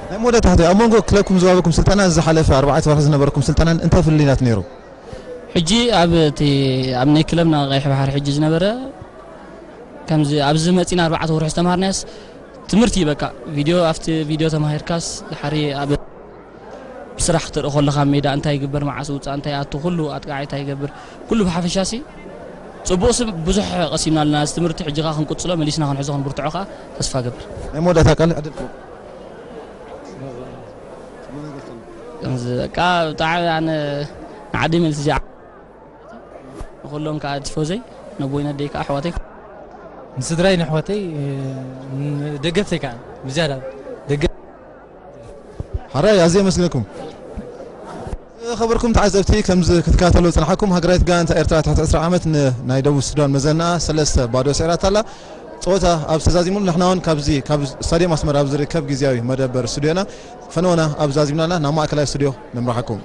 ናይ መወዳእታ ሕቶ ኣብ መንጎ ክለብኩም ዝዋበኩም ስልጠና ዝሓለፈ ኣርባዕተ ወርሒ ዝነበረኩም ስልጠናን እንታይ ፍልልያት ነይሩ? ሕጂ ኣብ እቲ ኣብ ናይ ክለብና ቀይሕ ባሕሪ ሕጂ ዝነበረ ከምዚ ኣብዚ መጺና ኣርባዕተ ወርሒ ዝተማሃርናዮስ ትምህርቲ እዩ በቃ። ቪድዮ ኣብቲ ቪድዮ ተማሂርካስ ድሓሪ ኣብ ብስራሕ ክትርኢ ከለኻ ሜዳ እንታይ ይግበር፣ መዓስ ውፃእ እንታይ ኣቱ፣ ኩሉ ኣጥቃዓይ እንታይ ይገብር፣ ኩሉ ብሓፈሻ ሲ ፅቡቅ ሲ ብዙሕ ቀሲምና ኣለና። እዚ ትምህርቲ ሕጂ ከዓ ክንቅፅሎ መሊስና ክንሕዞ ክንብርትዖ ከዓ ተስፋ ገብር። ናይ መወዳእታ ቃል ዕድል ክህብ። ከምዚ በቃ ብጣዕሚ ኣነ ንዓዲ መልስ እዚኣ ንኩሎም ከዓ ቲፎዘይ ነቦይ ነደይ ከዓ ኣሕዋተይ ንስድራይ ንኣሕዋተይ ደገፍተይ ከዓ ብዝያዳ ደገፍ ሓራይ ኣዝየ የመስግነኩም። ዝኸበርኩም ተዓዘብቲ ከምዚ ክትከታተሉ ዝጸናሕኩም ሃገራዊት ጋንታ ኤርትራ ትሕቲ ዕስራ ዓመት ንናይ ደቡብ ሱዳን መዘና ሰለስተ ባዶ ስዒራታ ኣላ። ጸወታ ኣብ ተዛዚሙሉ ንሕና እውን ካብዚ ካብ ስታድየም ኣስመራ ኣብ ዝርከብ ግዝያዊ መደበር ስቱድዮና ፈነወና ኣብ ዛዚምናና ናብ ማእከላይ ስቱድዮ ንምራሓኩም።